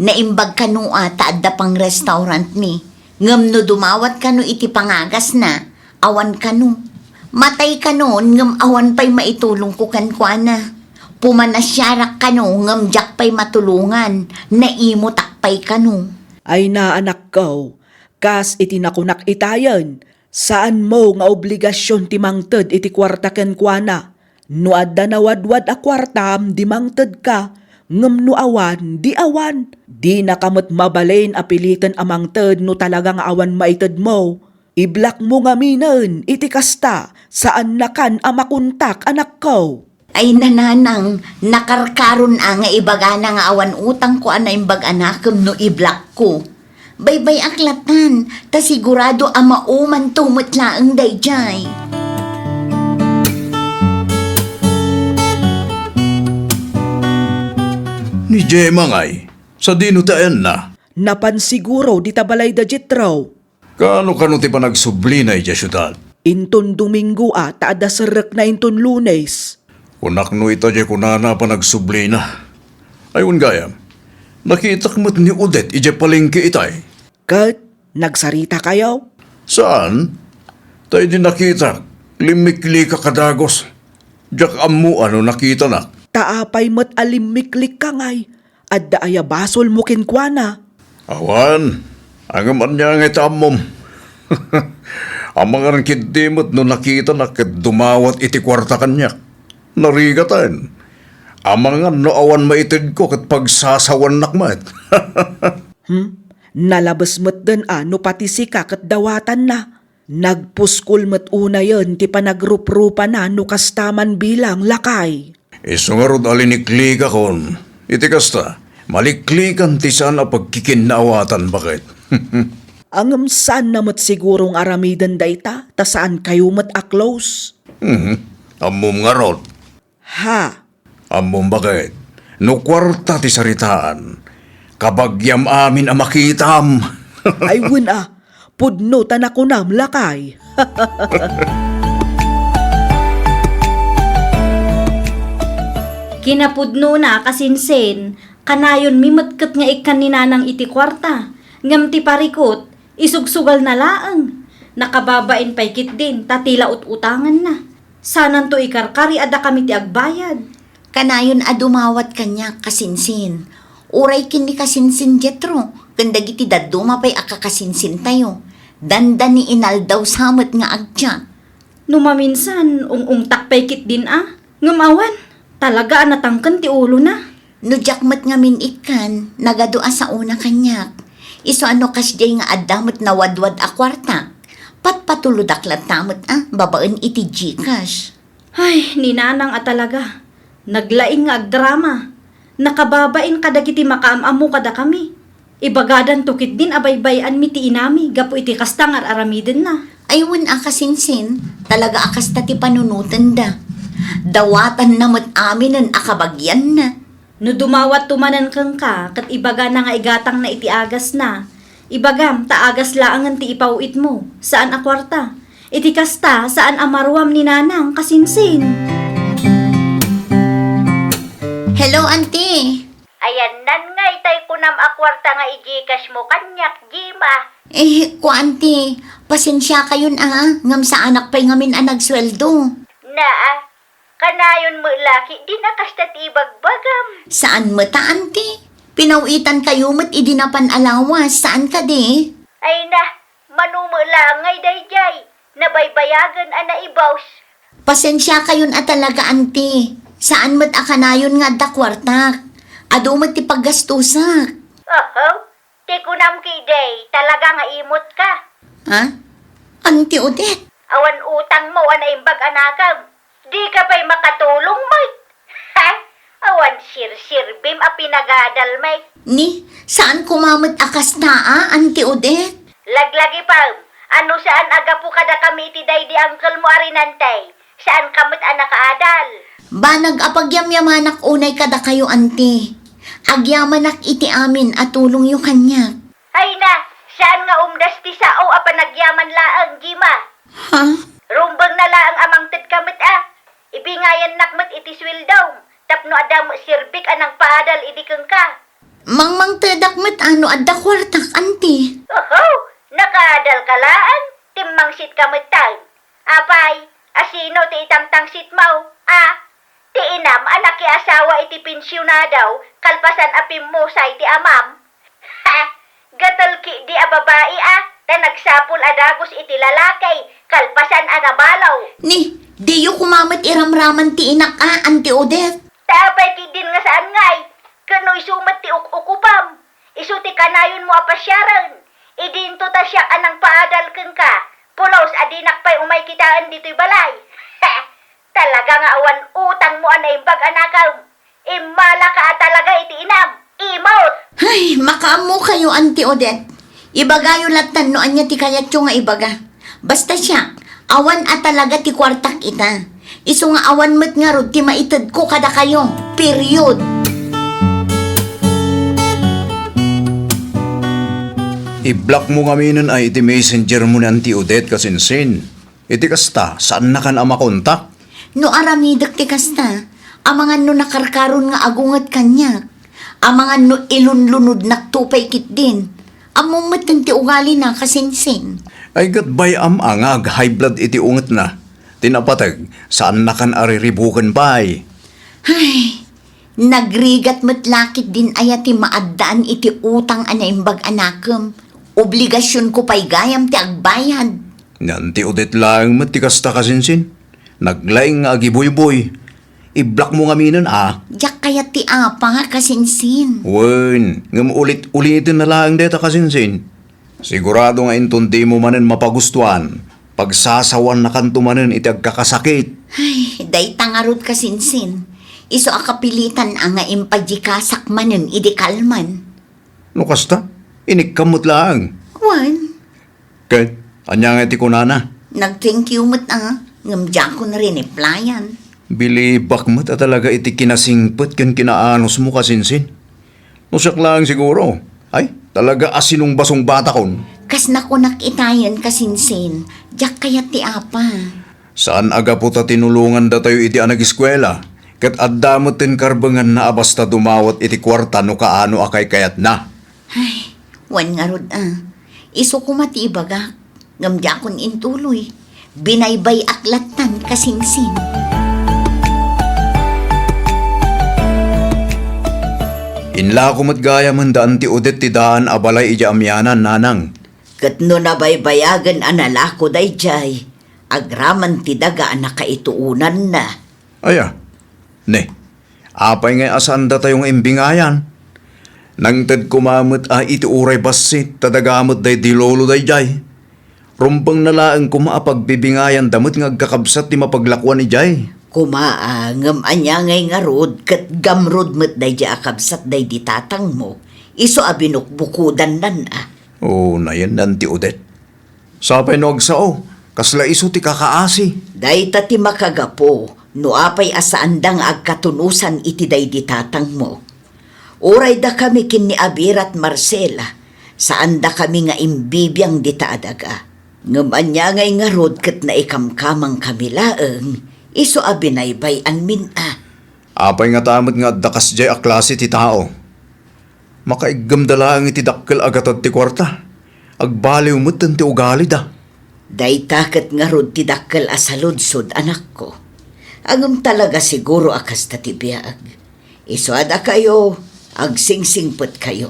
Naimbag kano a ta adda pang restaurantmi. Ngem no dumawat kano iti pangagasna, awan kano. Matay kanon ngem awan pay maitulongko kenkuana. Pumanasiarak kano ngem diak pay matulongan. Naimotak pay kano. Ay na, anakko, kas iti nakunak itayen, saanmo nga obligasion ti mangted iti kuarta kenkuana. No adda nawadwad a kuartam, di mangtedka, ngem no awan, di awan. Dinaka met mabalin a piliten a mangted no talaga nga awan maitedmo. Iblakmo ngaminen iti kasta, saannakan a makontak, anakko. Ay, nanang, nakarkaron a nga ibagana nga awan utangko a naimbag a nakem no iblakko. Baybay-ak lattan, ta sigurado a maumanto met laeng daydiay. Ni Gemma ngay, sadino ti ayanna? Napan siguro dita balay da Jetro. Kaano kano ti panagsublina idiay siudad? Inton Domingo a, ta adda serrekna inton Lunes. Kunak no ita diay kunana a panagsublina. Ay, wen gayam. Nakitak met ni Odette idiay palengke itay. Ket nagsaritakayo? Saan? Ta idi nakitak, limmiklikak a dagus. Diak ammo no nakitanak. Ta apay met a limmiklikka ngay? Adda aya basolmo kenkuana? Awan, ngem ania ngay ti ammom? Amangan ketdi met no nakitanak ket dumawat iti kuarta kaniak. Narigaten. Amangan no awan maitedko ket pagsasawannak met. Hmm? Nalabes met den a no pati sika ket dawatanna. Nagpuskol met unayen ti panagruprupana no kasta man bilang, lakay. Isu ngarud a liniklikakon. Iti kasta, maliklikan ti saan a pagkikinnaawatan, baket. Ngem saanna met siguro nga aramiden dayta, ta saankayo met a close. Mhm. Ammom ngarud. Ha? Ammom, baket, no kuarta ti saritaan, kabagiam amin a makitam. Ay, wen a, pudno ta nakunam, lakay. Kinapudnona, kasinsin, kanayonmi met ket nga ikkan ni Nanang iti kuarta, ngem ti parikut, isugsugalna laeng. Nakababain pay ketdin ta ti la ut-utanganna. Sananto ikarkari a dakami ti agbayad. Kanayon a dumawat kaniak, kasinsin. Uray ken ni kasinsin Jetro, ken dagiti dadduma pay a kakasinsintayo. Dandani inaldaw sa met nga agdiak. No maminsan, ung-ungtak pay ketdin a. Ngem awan, talaga a natangken ti ulona. No diak met ngamin ikkan, nagadu a saona kaniak. Isu a no kasdiay nga adda met nawadwad a kuarta, patpatulodak latta met a babaen iti Gcash. Ay, ni Nanang a talaga. Naglaing nga agdrama. Nakababain kadagiti makaam-ammo kadakami. Ibagadanto ketdin a baybay-anmi ti inami gapu iti kasta nga ar-aramidenna. Ay, wen a, kasinsin, talaga a kasta ti panunotenda. Dawatanna met aminen a kabagianna. No dumawatto manen kenka ket ibagana nga igatangna iti agasna, ibagam ta agas laengen ti ipaw-itmo, saan a kuarta. Iti kasta, saan a maruam ni Nanang, kasinsin. Hello, Auntie. Ayannan nga itay kunam a kuarta nga i-Gcash mo kaniak, Jima. Eh, kuan ti, pasensiakayon a, ngem saanak pay ngamin a nagsueldo. Naa, kanayon met la ketdin a kasta ti ibagbagam. Saan met a, Auntie? Pinaw-itankayo met idi napan a lawas, saan kadi? Ay na, mano met laeng ngay daydiay, nabaybayagen a naibaus. Pasensiakayon a talaga, Auntie. Saan met a kanayon nga adda kuartak. Adu met ti paggastusak. Oho, ti kunam ketdi, talaga nga imut ka. Ha? Auntie Odette? Awan utangmo a naimbag a nakem. Dika pay makatulong met. Ha? Awan sirsirbim a pinagadal met. Ni, saan koma met a kasta a, Auntie Odette? Laglagipem a no saan a gapu kadakami iti daydi uncle mo a rinantay, saanka met a nakaadal. Banag a pagyamyamanak unay kadakayo, Auntie. Agyamanak iti amin a tulongyo kaniak. Ay na, saan nga umdas ti sao a panagyaman laeng, Jima? Ha? Rumbengna laeng a mangtedka met a. Ibingayannak met iti sueldom, tapno adda met serbik a nangpaadal idi kenka. Mangmangtedak met a no adda kuartak, Auntie. Oho, nakaadal ka laeng, timmangsit ka met taen. Apay, asino ti itangtangsit mo? A, ti inam a nakiasawa iti pensionado kalpasan a pimmusay ti amam? Ha? Gatel ketdi a babai a, ta nagsapul a dagus iti lalaki kalpasan a nabalaw. Ni, diyo koma met iramraman ti inak a, Auntie Odette. Ta apay ketdin nga saan ngay? Ken no isu met ti uk-ukupam, isu ti kanayonmo a pasiaren. Idinto ta siak a nangpaadal kenka, pulos a dinak pay umay kitaen ditoy balay. Talaga nga awan utangmo a naimbag a nakem. Immalaka a talaga iti inam. Imot! Ay, makaammokayo, Auntie Odette. Ibagayo lattan no ania ti kayatyo nga ibaga. Basta siak, awan a talaga ti kuartak ita. Isu nga awan met ngarud ti maitedko kadakayo. Period. I-block mo ngaminen a iti messenger mo ni Auntie Odette, kasinsin. Iti kasta, saannakan a makontak? No aramidek ti kasta, amangan no nakarkaron nga agunget kaniak. Amangan no ilunlunodnakto pay ketdin. Ammom metten ti ugalina, kasinsin. Ay, ket bay-am a nga ag-high blood iti ungetna. Ti napateg, saannakan a riribuken pay. Ay, nagrigat met la ketdin aya ti maaddaan iti utang a naimbag a nakem. Obligasionko pay gayam ti agbayad. Ni Auntie Odette laeng met ti kasta, kasinsin. Naglaing nga agibuyboy. Iblakmo ngaminen a. Diak kayat ti apa, kasinsin. Wen, ngem ulit-uliten na laeng dayta, kasinsin. Sigurado nga inton dimo manen mapagustuan, pagsasawannakanto manen iti agkakasakit. Ay, dayta ngarud, kasinsin. Isu a kapilitan a nga impajikasak manen idi kalman. No kasta, inikkam met laeng. Wen. Ket, ania nga ti kunana? Nag-thank you met a, ngem diakon riniplayan. Bilibak met a talaga iti kinasingpet ken kinaanusmo, kasinsin. No siak laeng siguro, ay, talaga a sinungbasungbatakon. Kas nakunak itayen, kasinsin, diak kayat ti apa. Saan a gapu ta tinulongandatayo iti a nageskuela, ket adda met ti karbenganna a basta dumawat iti kuarta no kaano a kaykayatna. Ay, wen ngarud a. Isu koma ti ibagak, ngem diakon intuloy. Binaybay-ak lattan, kasinsin. Inlako met gayamen da Auntie Odette ti daan a balay idiay amianan, nanang. Ket no nabaybayagen a nalako daydiay, agraman ti daga a nakaituonanna. Aya, ne, apay ngay a saandatayo nga imbingayan? Nangted koma met a iti uray bassit ta daga met daydi lolo daydiay. Rumbengna laeng koma a pagbibingayanda met nga agkakabsat ti mapaglakuan idiay. Koma a, ngem ania ngay ngarud ket gamrud met daydiay a kabsat daydi tatangmo, isu a binukbukodannan a. O, nayen Auntie Odette. Sapay no agsao, kasla isu ti kakaasi. Dayta ti makagapu no apay a saanda nga agkatunosan iti daydi tatangmo. Uray dakami ken ni Abirat Marcela, saandakami nga imbibiang dita a daga. Ngem ania ngay ngarud ket naikamkamangkami laeng, isu a binaybay-anmin a. Apay ngata met nga adda kasdiay a klase ti tao? Makaiggemda laeng iti dakkel a gatad ti kuarta. Agbaliw metten ti ugalida. Dayta ket ngarud ti dakkel a saludsod, anakko. Ngem talaga siguro a kasta ti biag. Isu a dakayo, agsingsingpetkayo.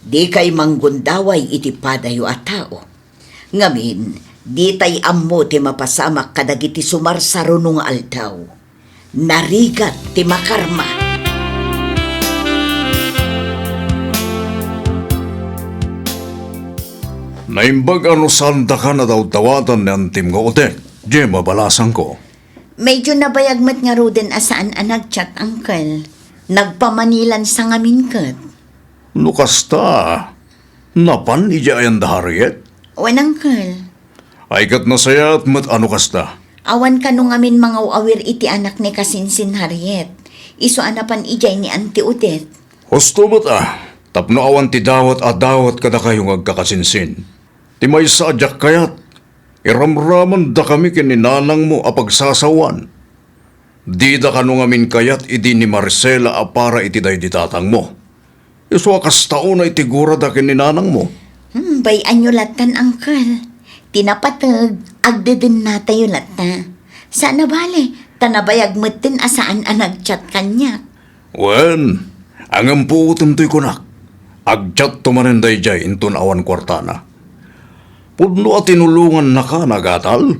Dikay manggundaway iti padayo a tao. Ngamin, ditay ammo ti mapasamak kadagiti sumarsaruno nga aldaw. Narigat ti makarma. Naimbag a no saandaka nadawdawatan ni antim nga Odette, Gemma, balasangko. Medyo nabayag met ngaruden a saan a nag-chat, uncle. Nagpamanilansa ngamin ket. No kasta, napan idiay ayan da Harriet? Wen, uncle. Ay ket nasayaat met a no kasta. Awan kano ngamin mangaw-awir iti anak ni kasinsin Harriet. Isu a napan idiay ni Auntie Odette. Husto met a, tapno awan ti dawat a dawat kadakayo nga agkakasinsin. Ti maysa a diak kayat, iramramandakami ken ni nanangmo a pagsasawan. Dida kano ngamin kayat idi ni Marcela a para iti daydi tatangmo. Isu a kasta unay ti gurada ken ni nanangmo. Hmm, bay-anyo lattan, uncle. Ti napateg, agdedennatayo latta. Saan a bale, ta nabayag metten a saan a nag-chat kaniak. Wen, ngem puotem toy kunak. Ag-chatto manen daydiay inton awan kuartana. Pudno a tinulongannaka a nagatal.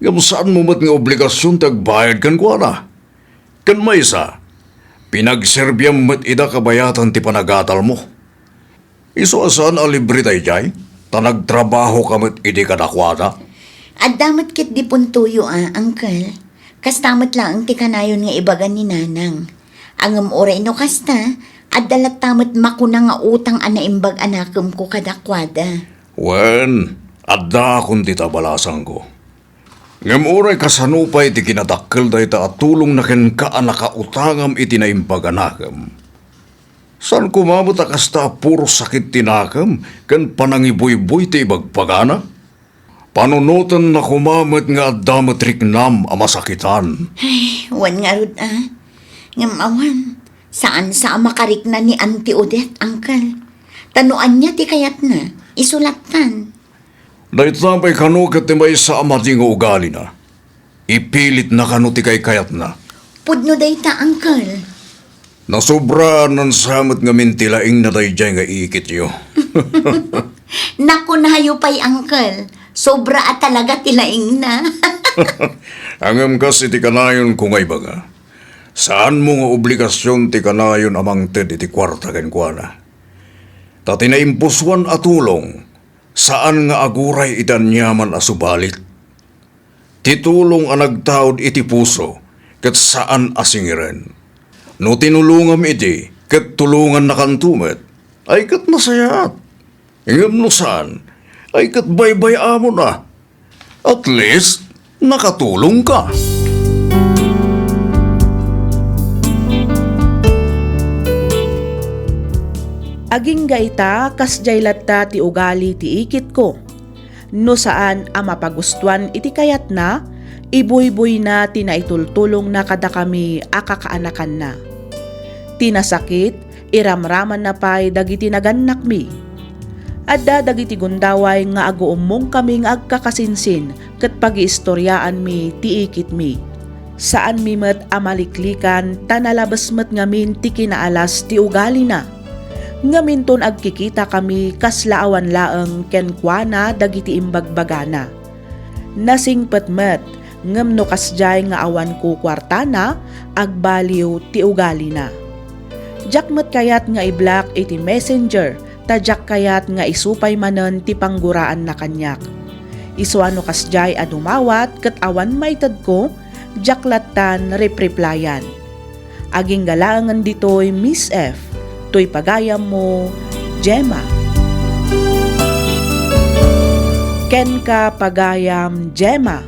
Ngem saanmo met nga obligasion ti agbayad kenkuana. Ken maysa, pinagserbiam met ida kabayatan ti panagatalmo. Isu a saan a libre daydiay, ta nagtrabahoka met idi kadakuada. Adda met ketdi puntoyo a, uncle. Kasta met laeng ti kanayon nga ibaga ni nanang. Ngem uray no kasta, adda latta met makuna nga utang a naimbag a nakemko kadakuada. Wen, addaakon dita, balasangko. Ngem uray kasano pay ti kinadakkel dayta a tulongna kenka a nakautangam iti naimbag a nakem? Saan koma met a kasta a puro sakit ti nakem ken panangibuybuy ti ibagbagana? Panunotenna koma met nga adda met riknam a masakitan. Ay, wen ngarud a. Ngem awan, Saan sa a makarikna ni Auntie Odette, Uncle. Ta no ania ti kayatna, isu lattan. Dayta pay kano ket ti maysa a madi nga ugalina. Ipilitna kano ti kaykayatna. Pudno dayta, Uncle. Nasobraanan sa met ngamin ti laingna daydiay nga iikityo. Nakunayo pay, Uncle. Sobra a talaga ti laingna. Ngem kas iti kanayonko nga ibaga, saanmo nga obligasion ti kanayon a mangted iti kuarta kenkuana. Ta ti naimpusoan a tulong, saan nga aguray iti aniaman a subalit. Ti tulong a nagtaud iti puso ket saan a singiren. No tinulongam idi ket tulongannakanto met, ay ket nasayaat. Ngem no saan, ay ket baybay-amon a. At least, nakatulongka. Agingga ita, kasdiay latta ti ugali ti ikitko. No saan a mapagustuan iti kayatna, ibuybuyna ti naitultulongna kadakami a kakaanakanna. Ti nasakit, iramramanna pay dagiti nagannakmi. Adda dagiti gundaway nga aguummongkami nga agkakasinsin ket pagiistoriaanmi ti ikitmi. Saanmi met a maliklikan ta nalabes met ngamin ti kinaalas ti ugalina. Ngem inton agkikitakami, kasla awan laeng kenkuana dagiti imbagbagana. Nasingpet met, ngem no kasdiay nga awan kukuartana, agbaliw ti ugalina. Diak met kayat nga i-block iti Messenger, ta diak kayat nga isu pay manen ti pangguraanna kaniak. Isu a no kasdiay a dumawat ket awan maitedko, diak lattan repreplyan. Agingga laengen ditoy, Miss F. Toy pagayammo, Gemma. Kenka, pagayam Gemma.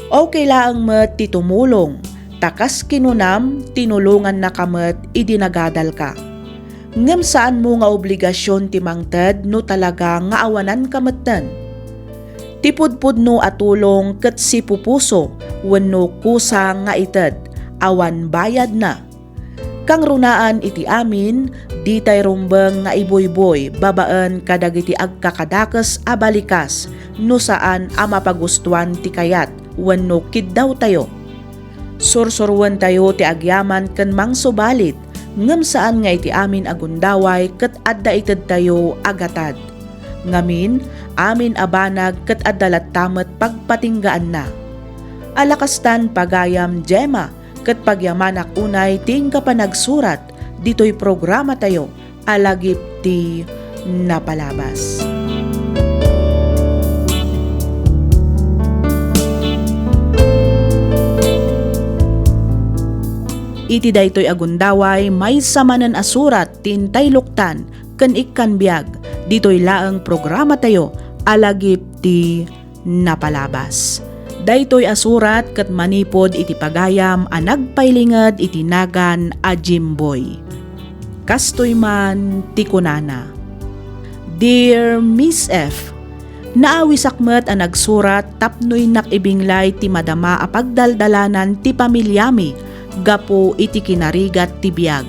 Okay laeng met ti tumulong, ta kas kinunam, tinulongannaka met idi nagadalka. Ngem saanmo nga obligasion ti mangted no talaga nga awananka metten. Ti pudpudno a tulong ket sipupuso wenno kusa nga ited, awan bayadna. Kangrunaan iti amin, ditay rumbeng nga ibuybuy babaen kadagiti agkakadakes a balikas no saan a mapagustuan ti kayat wenno kiddawtayo. Sursuroentayo ti agyaman ken mangsubalit, ngem saan nga iti amin a gundaway ket adda itedtayo a gatad. Ngamin, amin a banag ket adda latta met pagpatinggaanna. Alakastan, pagayam Gemma, ket pagyamanak unay ti inka panagsurat ditoy programatayo a Lagip ti Napalabas. Iti daytoy a gundaway, maysa manen a surat ti intayloktan ken ikkan biag ditoy laeng programatayo a Lagip ti Napalabas. Daytoy a surat ket manipud iti pagayam a nagpailinged iti nagan a Jimboy. Kastoy man ti kunana, Dear Miss F, naawisak met a nagsurat tapno innak ibinglay ti madama a pagdaldalanan ti pamiliami gapu iti kinarigat ti biag.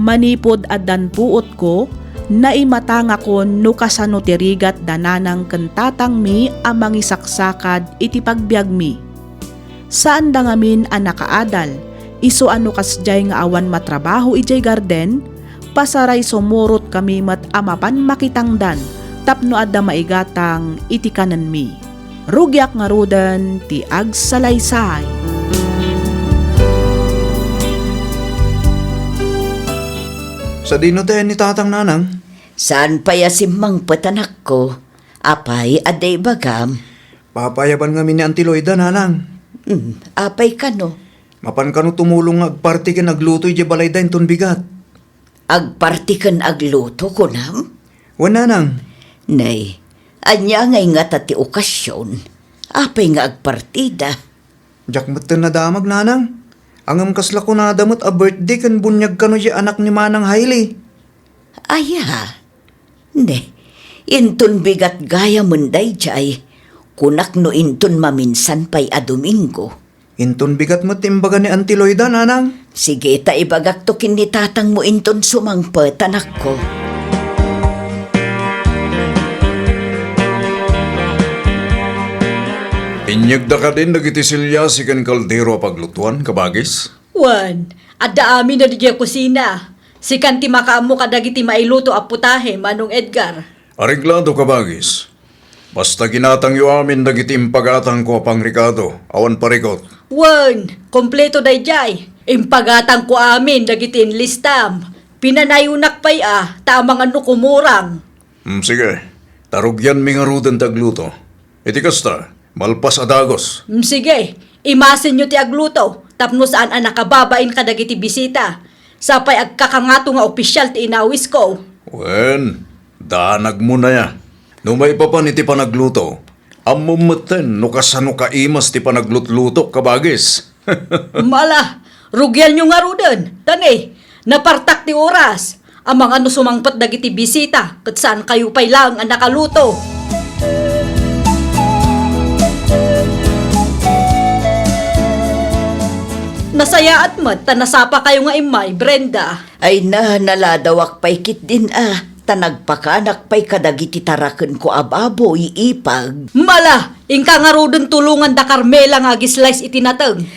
Manipud addan puotko, naimatangakon no kasano ti rigat da nanang ken tatangmi a mangisaksakad iti pagbiagmi. Saanda ngamin a nakaadal, isu a no kasdiay nga awan matrabaho idiay garden, pasaray sumurotkami met a mapan makitangdan tapno adda maigatang iti kanenmi. Rugiak ngaruden ti agsalaysay. Sadino ti ayan ni Tatang, Nanang? Saan pay a simmangpet, anakko? Apay, adda ibagam? Papaayaban ngamin ni Auntie Loida, Nanang. Hmm, apay kano? Mapan kano tumulong nga agparti ken agluto idiay balayda inton bigat. Agparti ken agluto, kunam? Wen, Nanang. Nay, ania ngay ngata ti okasion? Apay nga agpartida? Diak metten nadamag, Nanang. Ngem kasla kunada met a birthday ken buniag kano diay anak ni Manang Hailey. Aya? Ne, inton bigat gayamen daydiay, kunak no inton maminsan pay a Domingo. Inton bigat met ti imbaga ni Auntie Loida, Nanang. Sige, ta ibagakto ken ni tatangmo inton sumangpet, anakko. Inyegda kadin dagiti silyasi ken kaldero a paglutuan, kabagis? Wen, adda amin idiay kusina. Sikan ti makaammo kadagiti mailuto a putahe, Manong Edgar. Areglado, kabagis. Basta ginatangyo amin dagiti impagatangko a pangrekado, awan parikot. Wen, kompleto daydiay. Impagatangko amin dagiti inlistam. Pinanayonak pay a, ta amangan no kumurang. Hmm, sige. Ta rugianmi ngaruden ti agluto. Iti kasta, malpas a dagus. Hmm, sige. Imasenyo ti agluto, tapno saan a nakababain kadagiti bisita. Sapay agkakangato nga opisial ti inawisko. Wen, danagmon aya. No maipapan iti panagluto, ammom metten no kasano kaimas ti panaglutlutok, kabagis. Mala, rugianyo ngaruden. Tani, napartak ti oras. Amangan no sumangpet dagiti bisita, ket saankayo pay laeng a nakaluto. Nasayaat met ta nasapakayo nga immay, Brenda. Ay na, naladawak pay ketdin a, ta nagpakanak pay kadagiti tarakenko a baboy, Ipag. Mala, inka ngaruden tulongan da Carmela nga ag-slice iti nateng.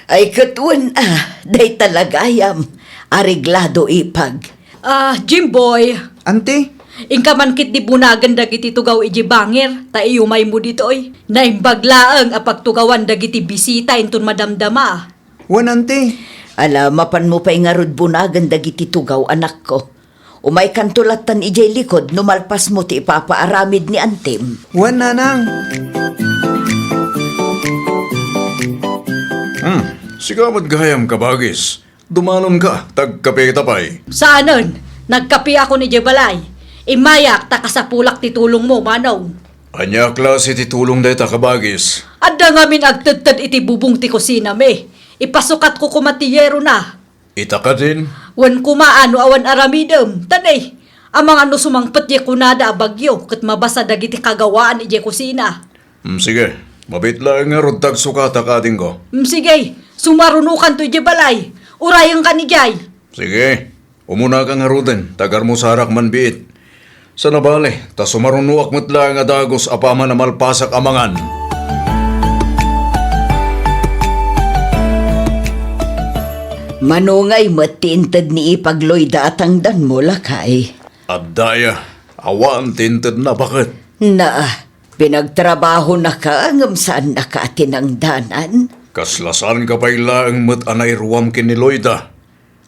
Ay ket wen a, dayta la gayam. Areglado, Ipag. Ah, Jimboy. Auntie? Inka man ketdi bunagen dagiti tugaw idiay bangir, ta iumaymo ditoy. Naimbag laeng a pagtugawan dagiti bisita inton madamdama. Wen, Auntie. Ala, mapanmo pay ngarud bunagen dagiti tugaw, anakko. Umaykanto lattan idiay likod no malpasmo ti ipapaaramid ni Antim. Wen, Nanang. Hmm, sika met gayam, kabagis. Dumanonka, ta agkapeta pay. Saanen, nagkapeakon idiay balay. Immayak, ta kasapulak ti tulongmo, Manong. Ania a klase ti tulong dayta, kabagis? Adda ngamin agtedted iti bubong ti kusinami. Ipasukatko koma ti yerona. Ita kadin? Wen koma no awan aramidem. Tani, amangan no sumangpet diay kunada a bagyo ket mabasa dagiti kagawaan idiay kusina. Mm, sige. Mabiit laeng ngarud ta agsukatak, adingko. Mm, sige. Sumarunokanto idiay balay. Urayenkan idiay. Sige. Umunaka ngaruden, ta agarmusarak man biit. Saan a bale, ta sumarunoak met laeng a dagus apaman a malpasak a mangan. Mano ngay met ti inted ni Ipag Loida a tangdanmo, lakay? Adda aya, awan ti intedna, baket. Na, pinagtrabahonaka ngem saannaka a tinangdanan? Kasla saanka pay laeng met a nairuam ken ni Loida.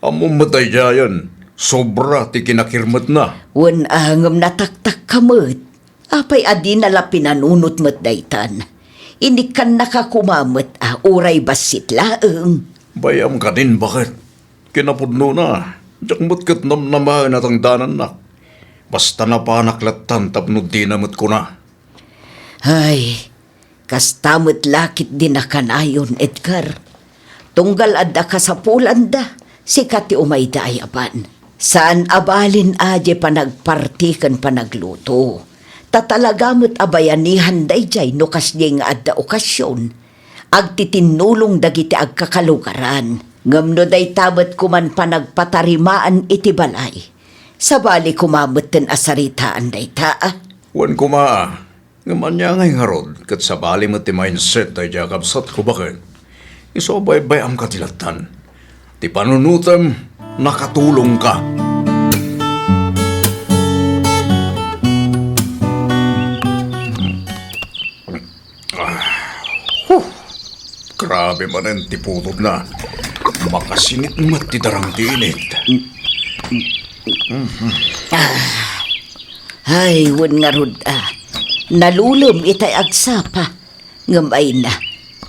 Ammom met daydiayen, sobra ti kinakirmetna. Wen a, ngem nataktakka met. Apay a dina la pinanunot met daytan? Inikkannaka koma met a uray bassit laeng. Bay-am kadin, baket. Kinapudnona, diak met ket namnamaen a tangdanannak. Basta napanak lattan tapno dina met kuna. Ay, kasta met la ketdi a kanayon, Edgar. Tunggal adda kasapulanda, sika ti umayda a yaban. Saan a balin a diay panagparti ken panagluto. Ta talaga met a bayanihan daydiay no kasdiay nga adda okasion. Agtitinnulong dagiti agkakalugaran. Ngem no dayta met koman panagpatarimaan iti balay, sabali koma metten a saritaan dayta, a? Wen koma, a. Ngem ania ngay ngarud, ket sabali met ti mindset daydiay a kabsatko, baket. Isu a baybay-amka ti lattan. Ti panunotem, nakatulongka. Ah, huh. Grabe manen ti putotna. Makasinit met ti darang ti init. Ay, wen ngarud a. Nalulem itay agsapa. Ngem ay na,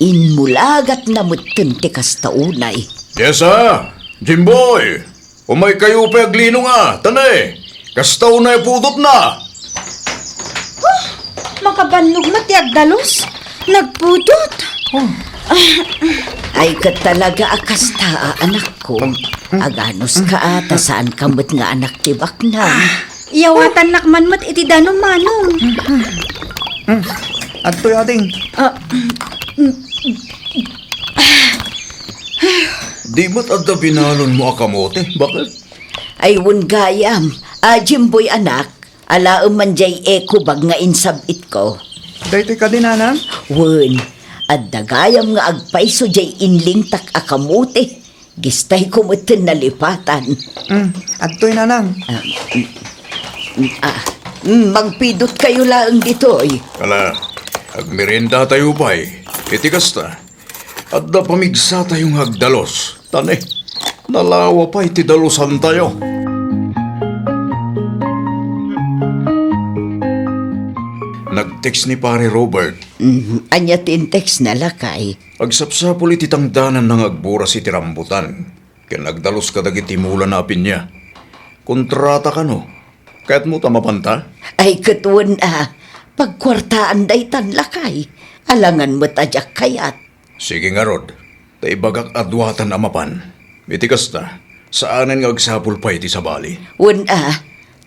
immulagatna metten ti kasta unay. Jessa! Jimboy! Umaykayo pay aglinong a, tani, kasta unay a putotna. Huh! Makabannog met ti agdalus. Nagputot. Oh. Ay, ket talaga a kasta a, anakko. Um, um. Aganuska a, ta saanka met nga anak ti baknang. Ah, iyawatannak man met iti danum, Manong. Hmm. Adtoy, ading. Ah, mm, mm. Di met adda binalonmo a kamote, baket? Ay, wen gayam. A, Jimboy, anak, alaem man jay eco bag nga insab-itko. Daytoy kadi, nanang? Wen, adda gayam nga agpayso jay inlingtak a kamote. Gistayko metten nalipatan. Mm, adtoy, nanang. Ah, mm, mm, ah, mm, magpidotkayo laeng ditoy. Ala, agmeriendatayo pay. Iti kasta, adda pamigsatayo nga agdalus. Tane, nalawa pay ti dalusantayo. Nag-text ni Pare Robert. Mm, ania ti in-text na, lakay? Agsapsapul iti tangdananna nga agburas iti rambutan, ken agdalus kadagiti mulana a pinia. Kontrata kano? Kayatmo ta mapanta? Ay, ket wen a, pagkuartaan daytan, lakay. Alangan met a diak kayat. Sige ngarud, ta ibagak a duatan a mapan. Iti kasta, saanen nga agsapul pay ti sabali. Wen a,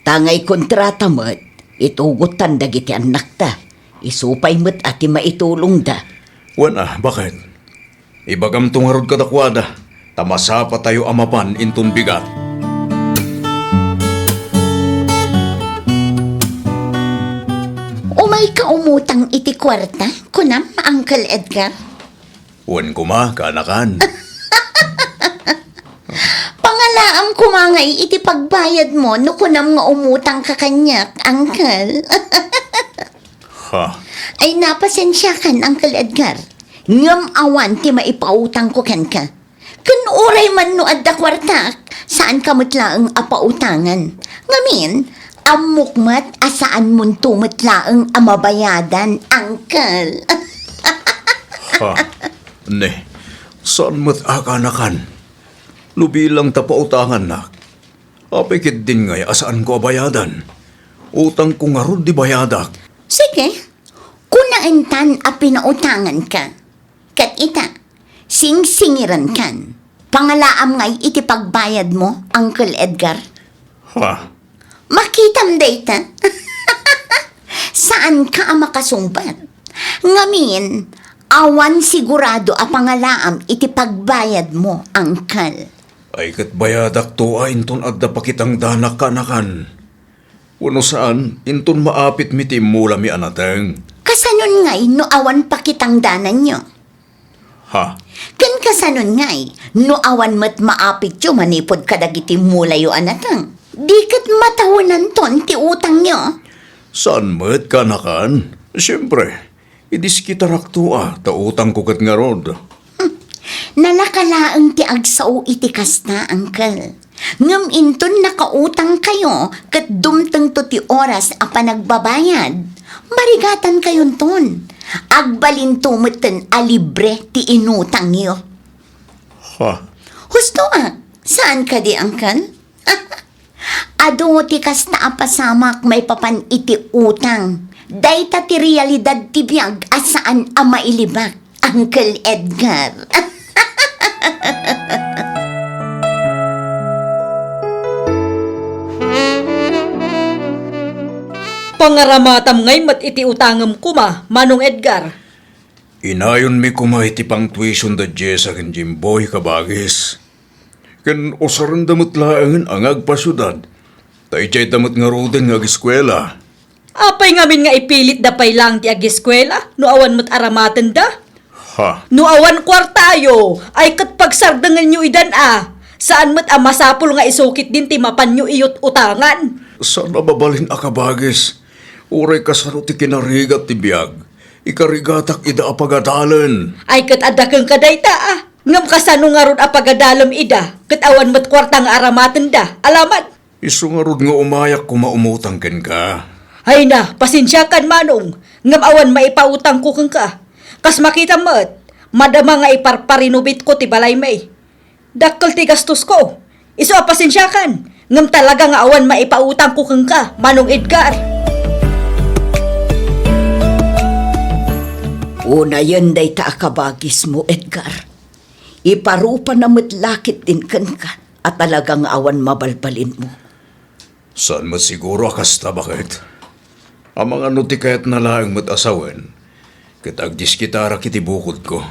ta nga ikontrata met, itugottan dagiti annakta. Isu pay met a ti maitulongda. Wen a, baket? Ibagamto ngarud kadakuada, ta masapatayo a mapan inton bigat. Umayka umutang iti kuarta, kunam, Uncle Edgar? Wen koma, kaanakan. Pangalaam koma ngay iti pagbayadmo no kunam nga umutangka kaniak, Uncle. Ha? Ay, napasensiakan, Uncle Edgar. Ngem awan ti maipautangko kenka. Ken uray man no adda kuartak, saanka met laeng a pautangan. Ngamin, ammok met a saanmonto met laeng a mabayadan, Uncle. Ha? Ne, saan met a kaanakan? No bilang ta pautangannak, apay ketdin ngay a saanko a bayadan? Utangko ngarud ti bayadak. Sige, kunaentan a pinautanganka. Ket ita, singsingirankan. Pangalaam ngay iti pagbayadmo, Uncle Edgar. Ha? Makitam dayta? Saanka a makasungbat. Ngamin, awan sigurado a pangalaam iti pagbayadmo, Uncle. Ay, ket bayadakto a inton adda pakitangdanak kaanakan. Wenno saan, inton maapitmi ti immulami a nateng. Kasanon ngay no awan pakitangdananyo? Ha? Ken kasanon ngay no awan met maapityo manipud kadagiti mulayo a nateng? Di ket matawenanton ti utangyo? Saan met, kaanakan? Siempre, idiskitarakto a ta utangko ket ngarud. Hmm. Nalaka laeng ti agsao iti kasta, Uncle. Ngem inton nakautangkayo ket dumtengto ti oras a panagbabayad, marigatankayon ton. Agbalinto metten a libre ti inutangyo. Ha? Husto a, saan kadi, Uncle? Adu ti kasta a pasamak maipapan iti utang. Dayta ti realidad ti biag a saan a mailibak, Uncle Edgar. Pangaramatam ngay met iti utangem koma, Manong Edgar. Inayonmi koma iti pang-tuition da Jessa ken Jimboy, kabagis. Ken usarenda met laengen a nga agpasiudad, ta idiayda met ngaruden nga ageskuela. Apay ngamin nga ipilitda pay laeng ti ageskuela no awan met aramatenda? Ha? No awan kuartayo, ay ket pagsardengenyo idan a. Saan met a masapul nga isu ketdin ti mapanyo iyot-utangan. Saan a mabalin a kabagis. Uray kasano ti kinarigat ti biag, ikarigatak ida a pagadalen. Ay ket adda kenka dayta a. Ngem kasano ngarud a pagadalem ida, ket awan met kuarta nga aramatenda? Alaman. Isu ngarud nga umayak koma umutang kenka. Ay na, pasensiakan, Manong, ngem awan maipautangko kenka. Kas makitam met, madama nga iparparinobitko ti balaymi. Dakkel ti gastosko. Isu a pasensiakan, ngem talaga nga awan maipautangko kenka, Manong Edgar. Unayen dayta a kabagismo, Edgar. Iparupana met la ketdin kenka a talaga nga awan mabalbalinmo. Saan met siguro a kasta, baket? Amangan no ti kayatna laeng met a sawen, ket agdiskitarak iti bukodko.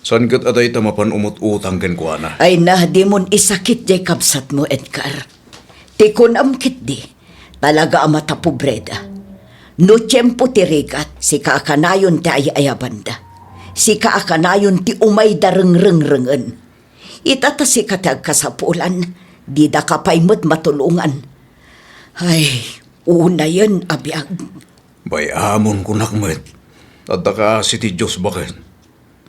Saan ket a dayta mapan umut-utang kenkuana? Ay na, dimon isakit jay kabsatmo, Edgar. Ti kunam ketdi, talaga a matapobreda. No tiempo ti rigat, sika a kanayon ti ay-ayabanda. Sika a kanayon ti umayda rengrengrengen. Ita ta sika ti agkasapulan, didaka pay met matulongan. Ay, unayen a biag. Bay-amon kunak met. Adda kaasi ti Dios baket.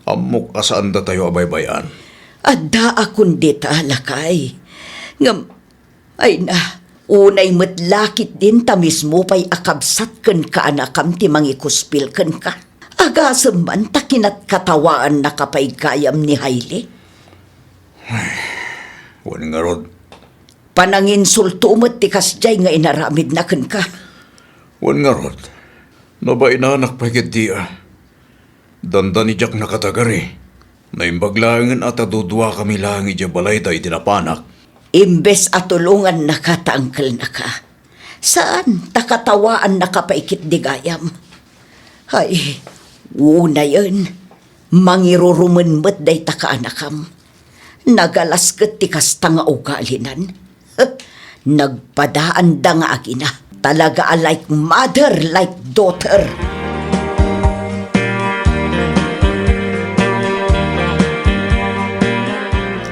Ammok a saandatayo a baybay-an. Adda a kun dita, lakay. Ngem, ay na, unay met la ketdin ta mismo pay a kabsat ken kaanakam ti mangikuspil kenka. Agasem man ta kinatkatawaannaka pay gayam ni Hailey. Wen ngarud, pananginsulto met ti kasdiay nga inaramidna kenka. Wen ngarud, no bainanak pay ketdi a, dandani diak nakatagari. Naimbag laengen a ta duduakami laeng idiay balayda iti napanak. Imbes a tulongannaka ta angkelnaka, saan ta katawaannaka pay ketdi gayam. Ay, unayen, mangirurumen met dayta kaanakam. Nagalas ket ti kasta nga ugalinan. Nagpadaanda nga agina. Talaga a like mother, like daughter.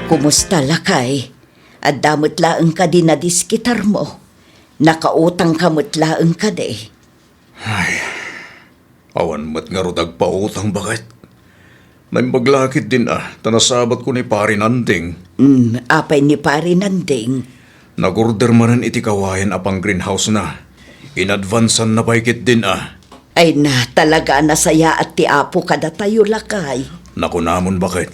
Kumusta, lakay? Adda met laeng kadi nadiskitarmo? Nakautangka met laeng kadi? Ay, awan met ngarud agpautang, baket. Naimbag la ketdin a, ta nasabatko ni Pari Nanding. Mm, apay ni Pari Nanding? Nag-order manen iti kawayan a pang-greenhouse-na. Inadvansan na pay ketdin a. Ay na, talaga a nasayaat ti Apo kadatayo, lakay. Nakunamon, baket.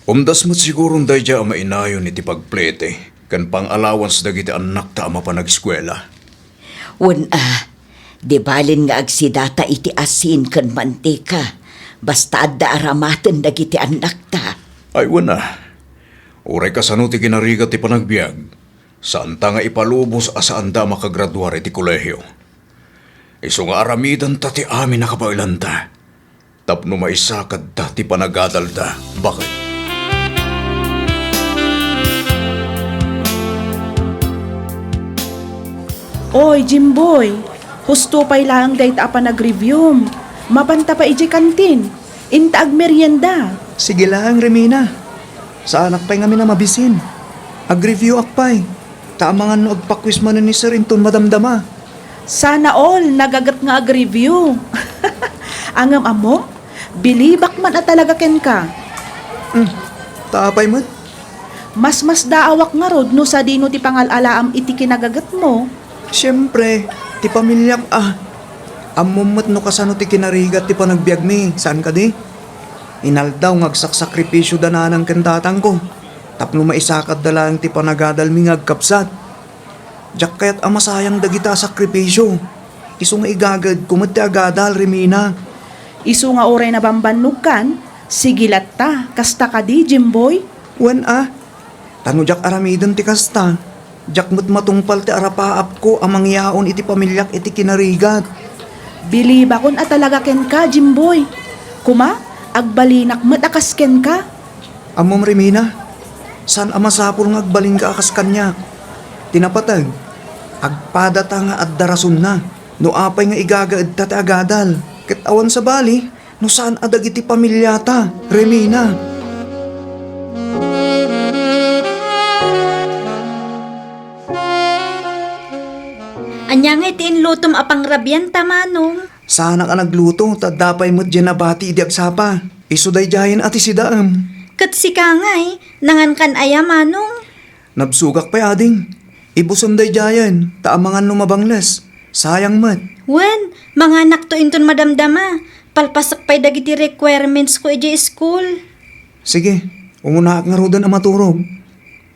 Umdas met siguron daydiay a mainayon iti pagplete ken pang-allowance dagiti annakta a mapan ageskuela. Wen a, di balin nga agsidata iti asin ken mantika, basta adda aramaten dagiti annakta. Ay, wen a, uray kasano ti kinarigat ti panagbiag, saanta nga ipalubos a saanda a makagraduar iti kolehio. Isu nga aramidenta ti amin a kabaelanta tapno maisakadda ti panagadalda. Baket. Oy, Jimboy, husto pay laeng dayta a panagreviewm. Mapanta pay idiay kantin. Inta agmerienda. Sige laeng, Remina. Saanak pay ngamin a mabisin. Agreviewak pay. Ta amangan no agpakwis manen ni Sir inton madamdama. Sana all, nagaget nga agreview. Ngem ammo, bilibak man a talaga kenka. Hmm, ta apay met? Masmasdaawak ngarud no sadino ti pangal-alaam iti kinagagetmo. Siempre, ti pamiliak a. Ammom met no kasano ti kinarigat ti panagbiagmi, saan kadi? Inaldaw nga agsaksakripisio da nanang ken tatangko tapno maisakadda laeng ti panagadalmi nga agkabsat. Diak kayat a masayang dagita a sakripisio. Isu nga igagaedko met ti agadal, Remina. Isu nga uray nabambannogkan, sige latta, kasta kadi, Jimboy? Wen a, ta no diak aramiden ti kasta, diak met matungpal ti arapaapko a mangyaon iti pamiliak iti kinarigat. Bilibakon a talaga kenka, Jimboy. Kuma, agbalinak met a kas kenka. Ammom, Remina, saan a masapul nga agbalinka a kas kaniak. Ti napateg, agpadata nga adda rasonna no apay nga igagaedta ti agadal. Ket awan sabali no saan a dagiti pamiliata, Remina. Ania ngay ti inlutom a pangrabianta, Manong? Saanak a nagluto, ta adda pay met diay nabati idi agsapa. Isu daydiayen a ti sidaem. Ket sika ngay, nangankan aya, Manong? Nabsogak pay, ading. Ibusem daydiayen, ta amangan no mabangles. Sayang met. Wen, manganakto inton madamdama. Palpasek pay dagiti requirementsko idiay school. Sige, umunaak ngaruden a maturog.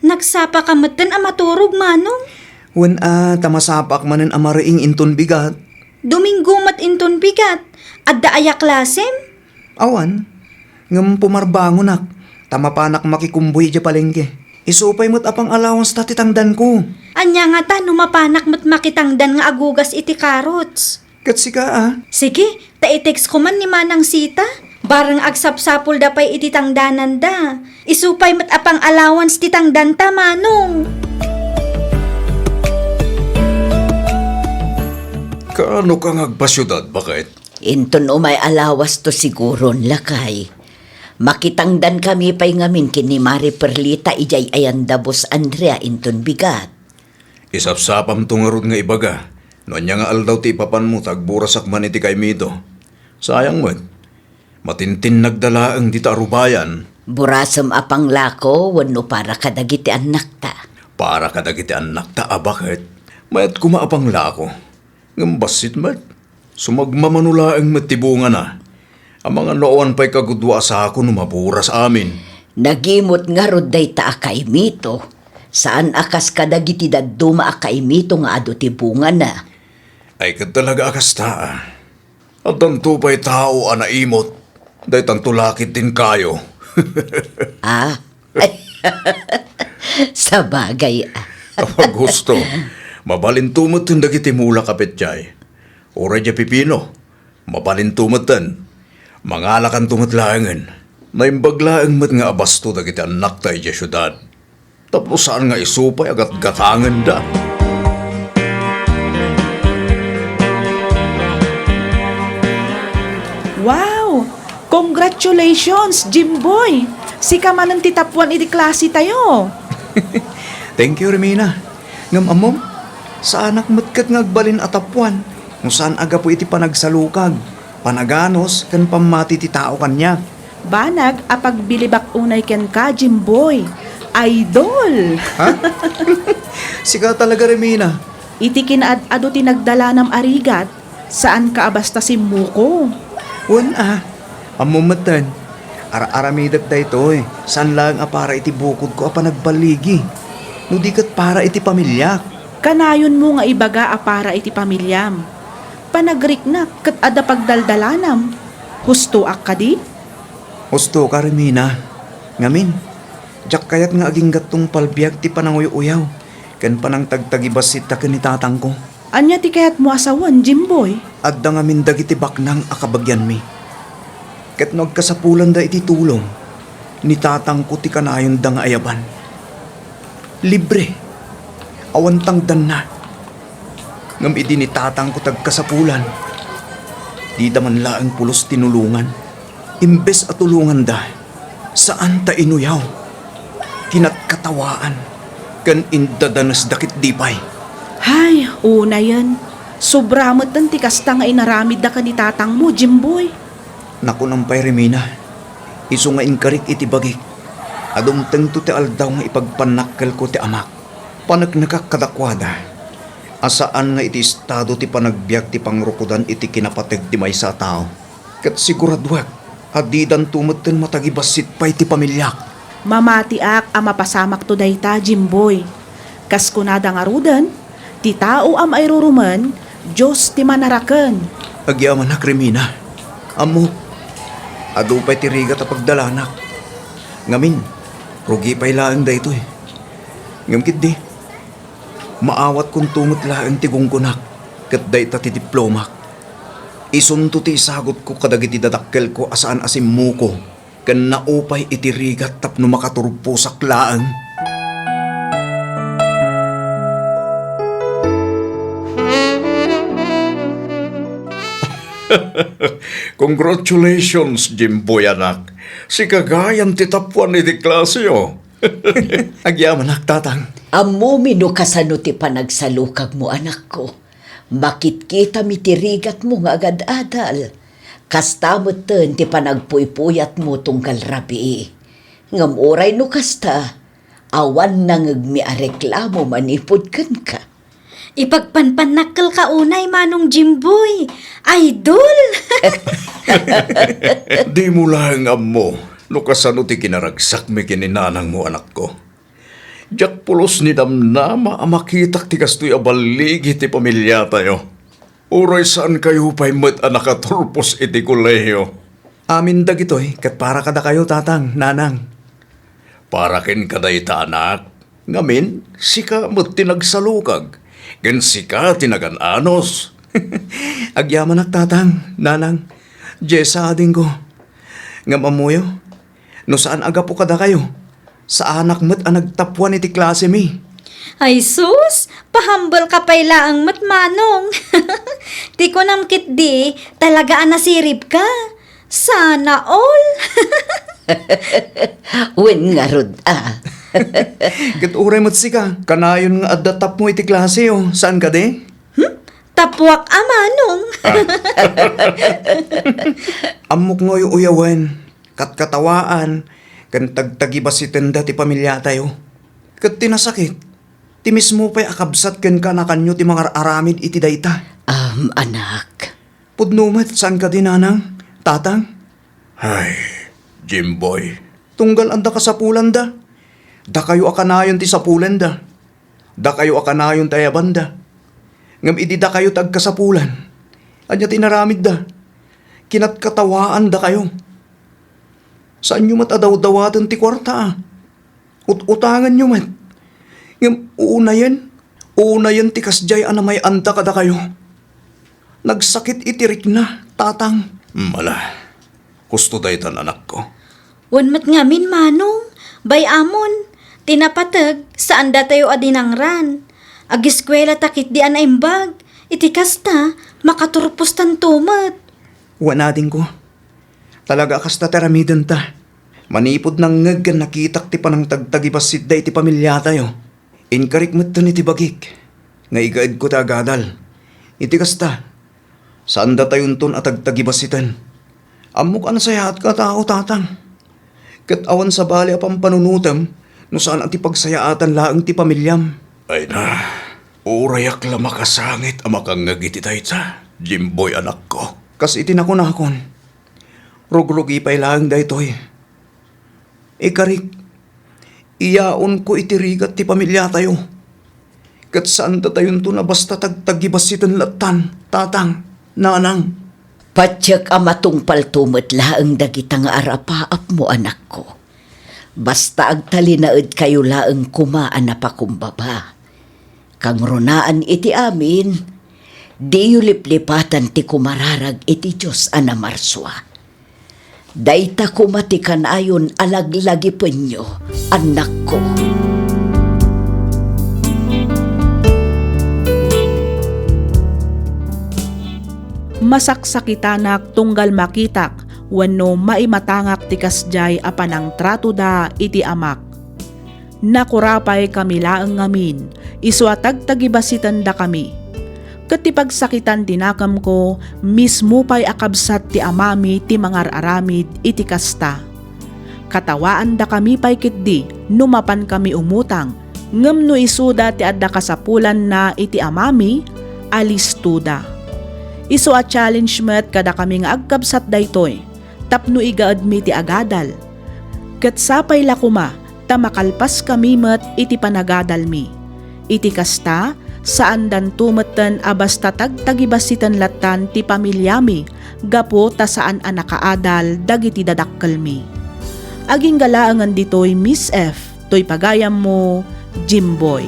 Nagsapaka metten a maturog, Manong? Wen a, ta masapaak manen a mariing inton bigat. Domingo met inton bigat. Adda aya klasem? Awan. Ngem pumarbangonak, ta mapanak makikumboy idiay palengke. Isu pay met a pang-allowance ta ti tangdanko. Ania ngata no mapanak met makitangdan nga agugas iti carrots? Ket sika a? Sige, ta i-text ko man ni Manang Sita. Parang agsapsapulda pay iti tangdananda. Isu pay met a pang-allowance ti tangdanta, Manong. Kaano ka nga agpasiudad, baket? Inton umay alawas to siguron, lakay. Makitangdankami pay ngamin ken ni Mari Perlita idiay ayanda Boss Andrea inton bigat. Isapsapamto ngarud nga ibaga no ania nga aldaw ti ipapanmo ta agburasak man iti kaimito. Sayang met. Matintinnagda laeng dita a rubayan. Burasem a panglako wenno para kadagiti annakta? Para kadagiti annakta a baket. Mayat koma a panglako. Ngem bassit met. Sumagmamano laeng met ti bungana. Amangan no awan pay kagudua a sako no maburas amin. Nagimot ngarud dayta a kaimito. Saan a kas kadagiti dadduma a kaimito nga adu ti bungana. Ay, ket talaga a kasta, a. Addanto pay tao a naimot. Daytanto la ketdin kayo. Ah? Sabagay, a. Apaghusto, mabalinto met dagiti mula, kapetdiay. Uray diay pipino, mabalinto metten. Mangalakanto met laengen. Naimbag laeng met nga abasto dagiti annakta idiay siudad. Tapno saan nga isu pay a gatgatangenda. Wow! Congratulations, Jimboy! Sika manen ti tapuan iti klase tayo. Thank you, Remina. Ngem ammom, saanak met ket nga agbalin a tapuan no saan a gapu iti panagsalukag, panaganos, ken pammati ti tao kaniak. Banag a pagbilibak unay kenka, Jimboy. Idol! Ha? Sika talaga, Remina. Iti kinaad-adu ti nagdalanam a rigat, saanka a basta simmuko. Wen a, ammom metten. Ar-aramidek daytoy, saan laeng a para iti bukodko a panagballigi, no di ket para iti pamiliak. Kanayonmo nga ibaga a para iti pamiliam. Panagriknak ket adda pagdaldalanam. Hustoak kadi? Hustoka, Remina. Ngamin, diak kayat nga aginggattong palbiag ti pananguy-uyaw ken panangtagtagibassit ken ni tatangko. Ania ti kayatmo a sawen, Jimboy? Adda ngamin dagiti baknang a kabagianmi. Ket no agkasapulanda iti tulong, ni tatangko ti kanayonda nga ayaban. Libre. Awan tangdanna. Ngem idi ni tatangko ti agkasapulan, dida man laeng pulos tinulongan. Imbes a tulonganda, saan ta inuyaw, kinatkatawaan, ken indadanesda ketdi pay. Hay, unayen, sobra metten ti kasta nga inaramidda ken ni tatangmo, Jimboy. Nakunam pay, Remina, isu nga inkarik iti bagik a dumtengto ti aldaw nga ipagpannakkelko ti amak. Paneknekak kadakuada a saan nga iti estado ti panagbiag ti pangrukodan iti kinapateg ti maysa a tao. Ket siguraduak a didanto metten matagibassit pay ti pamiliak. Mamatiak a mapasamakto dayta, Jimboy. Kas kunada ngaruden, ti tao a mairurumen, Dios ti manaraken. Agyamanak, Remina. Ammok, adu pay ti rigat a pagdalanak. Ngamin, rugi pay laeng daytoy. Ngem ketdi, maawatkonto met laeng ti gunggonak ket dayta ti diplomak. Isunto ti isagutko kadagiti dadakkelko a saan a simmuko ken naupay iti rigat tapno makaturposak laeng. Congratulations, Jimboy, anak. Sika gayan ti tapuan iti klaseo. Agyamanak, Tatang. Ammomi no kasano ti panagsalukagmo, anakko. Makitkitami ti rigatmo nga agad-adal. Kasta metten ti panagpuypuyatmo tunggal rabii. Ngem uray no kasta, awan nangngegmi a reklamo manipud kenka. Ipagpanpannakkelka unay, Manong Jimboy. Idol! Dimo laeng ammo no kasano ti kinaragsakmi ken ni nanangmo, anakko. Diak pulos ni namnama a makitak ti kastoy a balligi ti pamiliatayo. Uray saankayo pay met a nakaturpos iti kolehio. Amin dagitoy ket para kadakayo, Tatang, Nanang. Para kenka dayta, anak. Ngamin, sika met ti nagsalukag, ken sika ti nagan-anos. Agyamanak, Tatang, Nanang. Diay sa adingko. Ngem ammoyo, no saan a gapu kadakayo, saanak met a nagtapuan iti klasemi. Ay sus, pahambelka pay laeng met, Manong. Ti kunam ketdi, talaga a nasiribka. Sana all. Wen ngarud a. Ket uray met sika, kanayon nga adda tapmo iti klaseyo, saan kadi? Hmm? Tapuak a, Manong. Ammok nga uyawen, katkatawaan, ken tagtagibasitenda ti pamiliatayo. Ket ti nasakit, ti mismo pay a kabsat ken kaanakanyo ti mangar-aramid iti dayta. Am, anak. Pudno met, saan kadi, Nanang, Tatang? Ay, Jimboy. Tunggal adda kasapulanda. Dakayo a kanayon ti sapulenda. Dakayo a kanayon ti ayabanda. Ngem idi dakayo ti agkasapulan, ania ti inaramidda? Kinatkatawaan dakayo. Saanyo met a dawdawaten ti kuarta, a. Ut-utanganyo met. Ngem uunayen, uunayen ti kasdiay a namay-anda kadakayo. Nagsakit iti rikna, Tatang. Mala, husto daytan, anakko. Wen met ngamin, Manong, bay-amon, ti napateg, saandatayo a dinangran. Agiskuelata ketdi a naimbag. Iti kasta, makaturpostanto met. Wen, adingko. Talaga a kasta ti aramidenta. Manipud nangngeg ken nakitak ti panangtagtagibasitda iti pamiliatayo, inkarik metten iti bagik nga igaedko ti agadal. Iti kasta, saandatayonton a tagtagibasiten. Ammok a nasayaatka a tao, Tatang. Ket awan sabali a pampanunotem no saan a ti pagsayaatan laeng ti pamiliam. Ay na, urayak la makasangit a makangngeg iti dayta, Jimboy, anakko. Kas iti nakunakon, rugrugi pay laeng daytoy. Ikarik, iyaonko iti rigat ti pamiliatayo. Ket saandatayonton a basta tagtagibasiten lattan, Tatang, Nanang. Patiek a matungpalto met laeng dagita nga arapaapmo, anakko. Basta agtalinaedkayo laeng koma a napakumbaba. Kangrunaan iti amin, diyo liplipatan ti kumararag iti Dios a namarsua. Dayta koma ti kanayon a laglagipenyo, annakko. Masaksakitanak tunggal makitak wenno maimatangak ti kasdiay a panangtratoda iti amak. Nakurapay kami laeng ngamin, isu a tagtagibasitendakami. Ket ti pagsakitan ti nakemko, mismo pay a kabsat ti amami ti mangar-aramid iti kasta. Katawaandakami pay ketdi no mapankami umutang, ngem no isuda ti adda kasapulanna iti amami, alistoda. Isu a challenge met kadakami nga agkabsat daytoy. Tapno igaedmi ti agadal. Ket sapay la koma ta makalpaskami met iti panagadalmi. Iti kasta, saandanto metten a basta tagtagibasiten lattan ti pamiliami gapu ta saan a nakaadal dagiti dadakkelmi. Agingga laengen ditoy, Miss F. Toy pagayammo, Jimboy.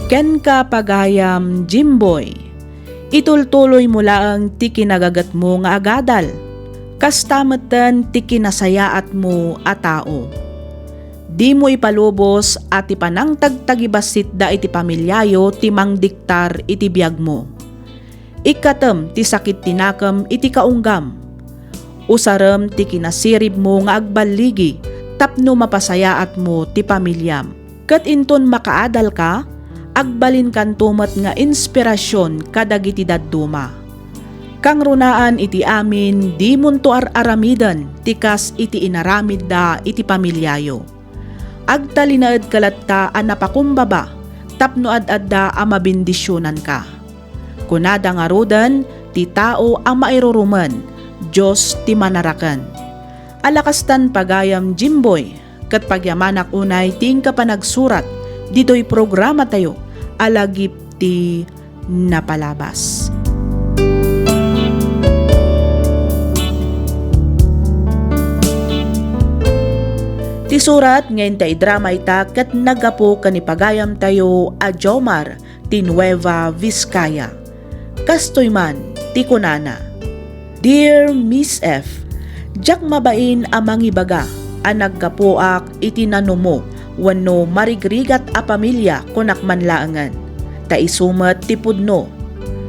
Kenka, pagayam Jimboy, itultuloymo laeng ti kinagagetmo nga agadal. Kasta metten ti kinasayaatmo a tao. Dimo ipalubos a ti panangtagtagibasitda iti pamiliayo ti mangdiktar iti biagmo. Ikkatem ti sakit ti nakem iti kaunggam. Usarem ti kinasiribmo nga agballigi tapno mapasayaatmo ti pamiliam. Ket inton makaadalka, agbalinkanto met nga inspirasion kadagiti dadduma. Kangrunaan iti amin, dimonto ar-aramiden ti kas iti inaramidda iti pamiliayo. Agtalinaedka latta a napakumbaba tapno ad-adda a mabendisionanka. Kunada ngaruden, ti tao a mairurumen, Dios ti manaraken. Ala kastan, pagayam Jimboy, ket pagyamanak unay ti inka panagsurat ditoy programatayo a Lagip ti Napalabas. Ti surat nga inta idrama ita ket naggapu ken ni pagayamtayo a Jomar ti Nueva Vizcaya. Kastoy man, ti kunana. Dear Miss F, diak mabain a mangibaga a naggapuak iti nanumo wenno marigrigat a pamilia, kunak man laengen, ta isu met ti pudno.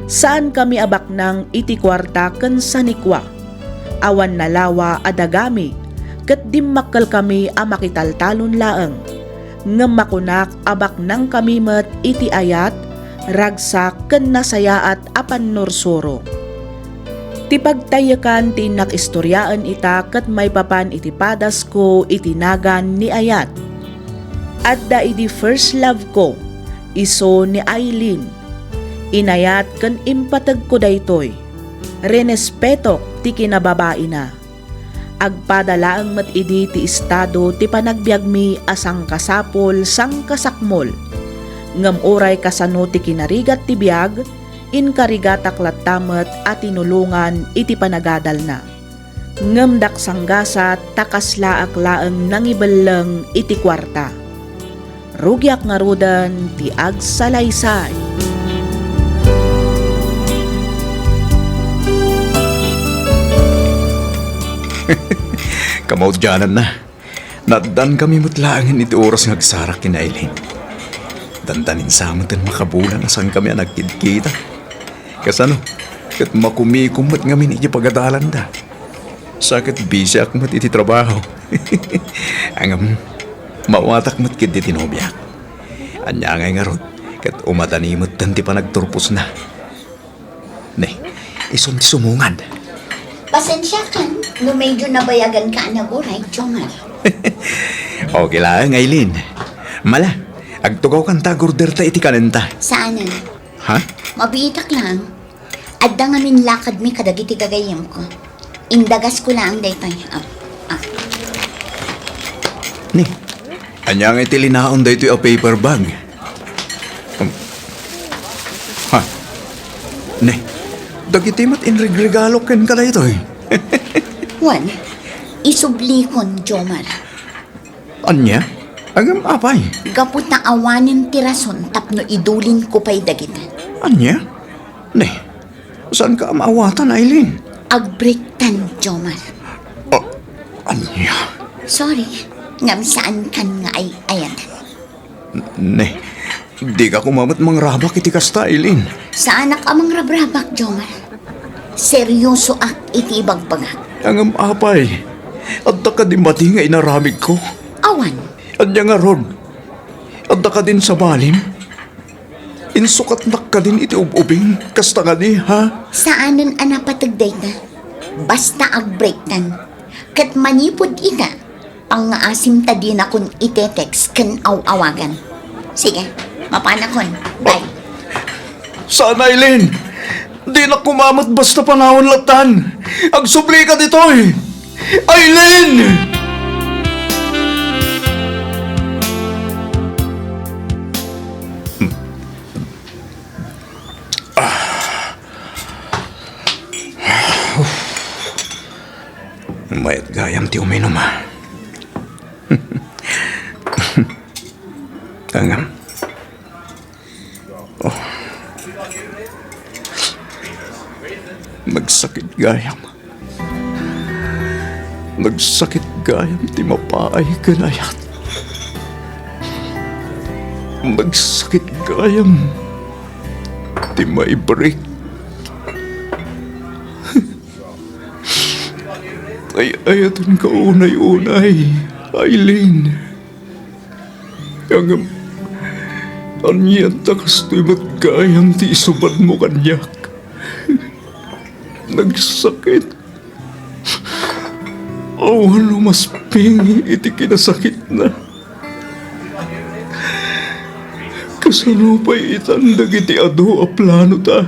Saankami a baknang iti kuarta ken sanikua. Awan nalawa a dagami, ket dimmakkelkami a makitaltalon laeng. Ngem makunak a baknangkami met iti ayat, ragsak, ken nasayaat a pannursuro. Ti pagtaykan ti innak istoriaen ita ket maipapan iti padasko iti nagan ni ayat. Adda idi first love ko, isu ni Aileen. Inayat ken impategko daytoy. Rinespetok ti kinababaina. Agpada laeng met idi ti estado ti panagbiagmi a sangkasapul, sangkasakmol. Ngem uray kasano ti kinarigat ti biag, inkarigatak latta met a tinulongan iti panagadalna. Ngem daksanggasat ta kaslaak laeng nangibelleng iti kuarta. Rugiak ngaruden ti agsalaysay. Kamaudiananna, naaddankami met laengen iti oras nga agsarak ken Aileen. Dandanin sa met a makabulan a saankami a nagkidkita. Kasano? Ket makumikom met ngamin iti pagadalanda. Sa ket bisiak met iti trabaho. Ngem, maawatak met ketdi ti nobiak. Ania ngay ngarud, ket umadani metten ti panagturposna. Ne, isun ti sumungad. Pasensiakan no medyo nabayaganka a naguray, Jomar. Okay laeng, Aileen. Mala, agtugawkanta a orderta iti kanenta. Saanen. Ha? Mabiitak lang. Adda ngamin lakadmi kadagiti gagayyemko. Indagasko laeng daytoy. Ah, ah. Ni, ania nga iti linaon daytoy a paper bag? Um, ha? Ni, dagiti met inregregalo kenka daytoy. Wen, isublikon, Jomar. Ania? Ngem apay? Gapu ta awanen ti rason tapno idulinko pay dagita. Ania? Ne, saanka a maawatan, Aileen? Agbreaktan, Jomar. Ah, ania? Sorry, ngem saankan nga ay-ayatan. Ne, dika koma met mangrabak iti kasta, Aileen. Saanak a mangrabrabak, Jomar. Seryosoak iti ibagbagak. Ngem apay, adda kadi madi nga inaramidko? Awan. Ania ngarud? Adda kadin sabalin? Insukatnak kadin iti ub-ubing, kasta ngani, ha? Saanen a napateg dayta. Basta agbreaktan. Ket manipud ita, pangngaasim ta dinakon itetext ken aw-awagan. Sige, mapanakon. Bye. Saan, Aileen? Dinak koma met basta panawen lattan. Agsublika ditoy. Aileen! Mayat gayam ti uminum, a. Ngem, oh. Nagsakit gayam. Nagsakit gayam ti mapaay ken ayat. Nagsakit gayam ti maibreak. Ay-ayatenka unay-unay, Aileen. Ngem, ania ta kastoy met gayam ti isubadmo kaniak? Nagsakit. Awan umasping iti kinasakitna. Kasano pay itan dagiti adu a planota?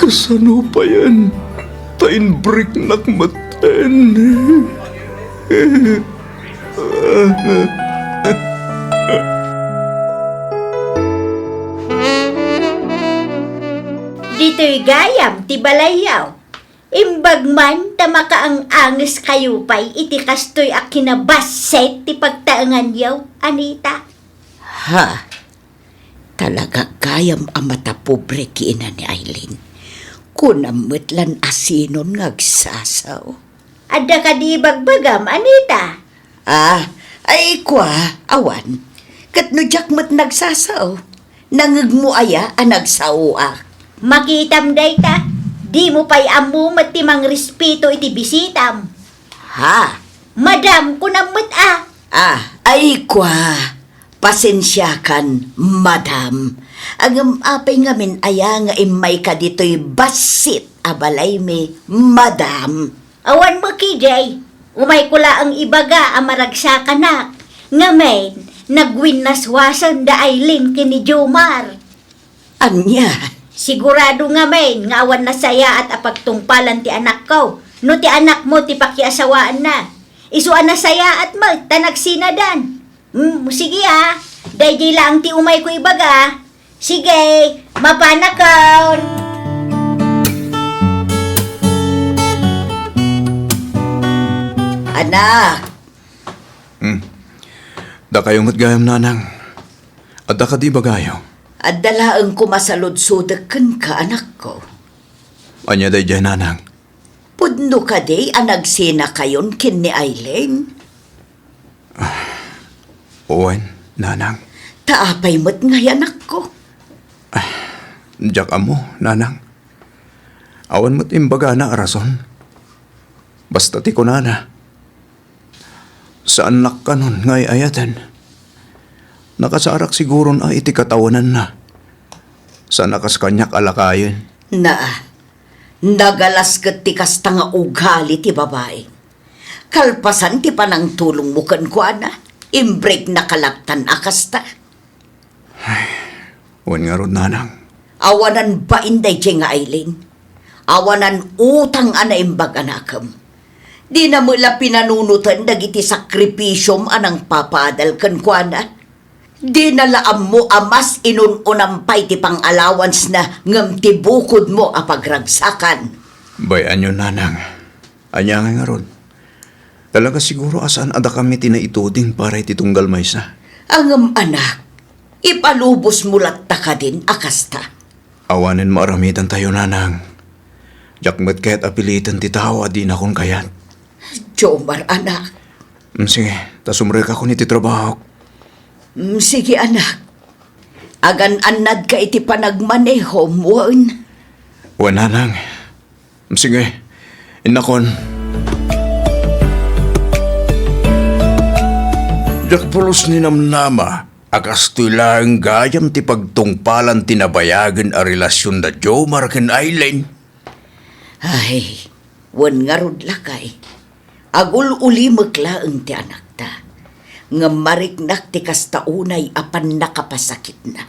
Kasano payen ta inbreaknak metten? Ditoy gayam ti balayyo. Imbag man ta makaang-angeskayo pay iti kastoy a kinabassit ti pagtaenganyo, Anita. Ha? Talaga gayam a matapobre ti ina ni Aileen. Kunam met lan a sinon nga agsasao. Adda kadi ibagbagam, Anita? Ah, ay, kua, awan. Ket no diak met nagsasao, nangngegmo aya a nagsaoak? Makitam dayta, dimo pay ammo met ti mangrespeto iti bisitam. Ha? Madam, kunam met a. Ah, ay, kua. Pasensiakan, madam. Ngem apay ngamin aya nga immayka ditoy bassit a balaymi, madam? Awan met idiay. Umayko laeng ibaga a maragsakanak. Ngamin, nagwinnaswasen da Aileen ken ni Jomar. Ania? Sigurado ngamin nga awan nasayaat a pagtungpalan ti anakko. No ti anakmo ti pakiasawaanna, isu a nasayaat met ta nagsinadan. Hmm, sige, ah. Daydiay laeng ti umayko ibaga. Sige, mapanakon. Anak. Hmm. Dakayo met gayam, nanang. Adda kadi ibagayo? Adda laeng koma saludsodek kenka, anakko. Ania daydiay, nanang? Pudno kadi a nagsinakayon ken ni Aileen? Wen, nanang. Ta apay met ngay, anakko? Diak ammo, nanang. Awan met imbagana a rason. Basta ti kunana, saannak kanon nga ay-ayaten. Nakasarak siguron a iti katawenanna. Saan a kas kaniak a lakayen. Naa, nagalas ket ti kasta nga ugali ti babai. Kalpasan ti panangtulongmo kenkuana, imbregna kalaptan a kasta. Ay, wen ngarud, nanang. Awanan bain daydiay nga Aileen. Awanan utang a naimbag a nakem. Dina met la pinanunoten dagiti sakripisiom a nangpapaadal kenkuana. Dina la ammo a mas inun-unam pay ti pang-allowancena ngem ti bukodmo a pagragsakan. Bay-anyo, nanang. Ania ngay ngarud? Talaga siguro a saan a dakami ti naituding para iti tunggal maysa. Ngem, anak, ipalubosmo latta kadin a kasta? Awanen maaramidantayo, nanang. Diak met kayat a piliten ti tao a dinakon kayat. Jomar, anak. Mm, sige, ta sumrekakon iti trabahok. Mm, sige, anak. Agan-annadka iti panagmanehom, wen? Wen, nanang. Sige, innakon. Diak pulos ninamnama a kastoy laeng gayam ti pagtungpalan ti nabayagen a relasion da Jomar ken Aileen. Ay, wen ngarud, lakay. Agul-ulimek laeng ti anakta, ngem mariknak ti kasta unay a pannakapasakitna.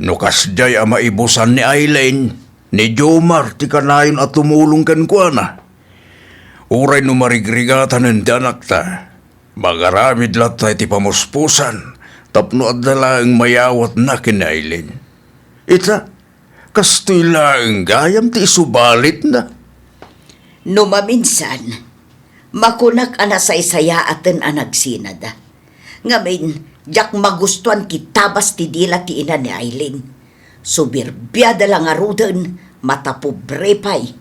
No kasdiay a maibusan ni Aileen, ni Jomar ti kanayon a tumulong kenkuana. Uray no marigrigatanen ti anakta, magaramid latta iti pamuspusan tapno adda laeng mayawatna ken ni Aileen. Ita, kastoy laeng gayam ti isubalitna. No maminsan, makunak a nasaysayaaten a nagsinada. Ngamin, diak magustuan ti tabas ti dila ti ina ni Aileen. Suberbiada la ngaruden, matapobre pay.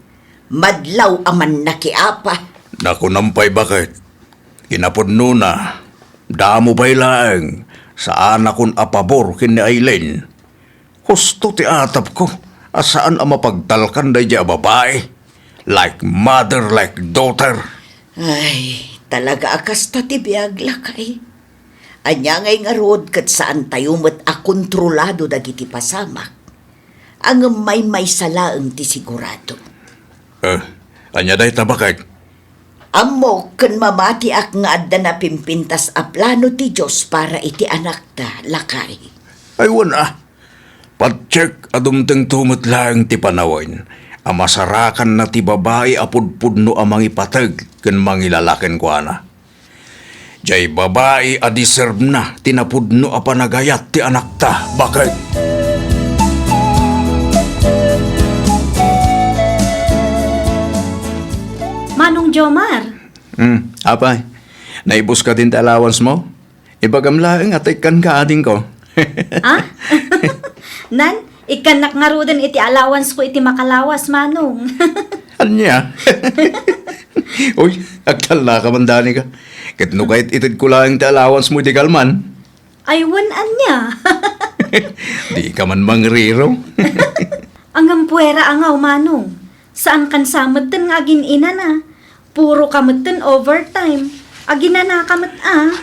Madlaw a mannakiapa. Nakunam pay baket. Kinapudnona, damo pay laeng, saanakon a pabor ken ni Aileen. Husto ti atapko a saan a mapagtalkan daydiay a babai. Like mother, like daughter. Ay, talaga a kasta ti biag, lakay. Ania ngay ngarud ket saantayo met a kontrolado dagiti pasamak. Ngem maymaysa laeng ti sigurado. Eh, ania dayta, baket? Ammok ken mamatiak nga adda napimpintas a plano ti Dios para iti anakta, lakay. Ay, wen a. Patiek a dumtengto met laeng ti panawen a masarakanna ti babai a pudpudno a mangipateg ken mangilala kenkuana. Diay babai a deservena ti napudno a panagayat ti anakta, baket. Manong Jomar. Hmm, apay, naibus kadin ti allowance mo? Ibagam laeng a tekkan ka, adingko. Ah? Nan, ikkannak ngaruden iti allowance ko iti makalawas, Manong. Ania? Uy, agtallaka man, Danica. Ket no kayat-itedko laeng ti allowance mo iti kalman. Ay, wen, ania? Dika man mangriro. Ngem puera a ngaw, Manong. Saankan sa metten nga agin-inana. Puro ka metten overtime. Aginanaka met a.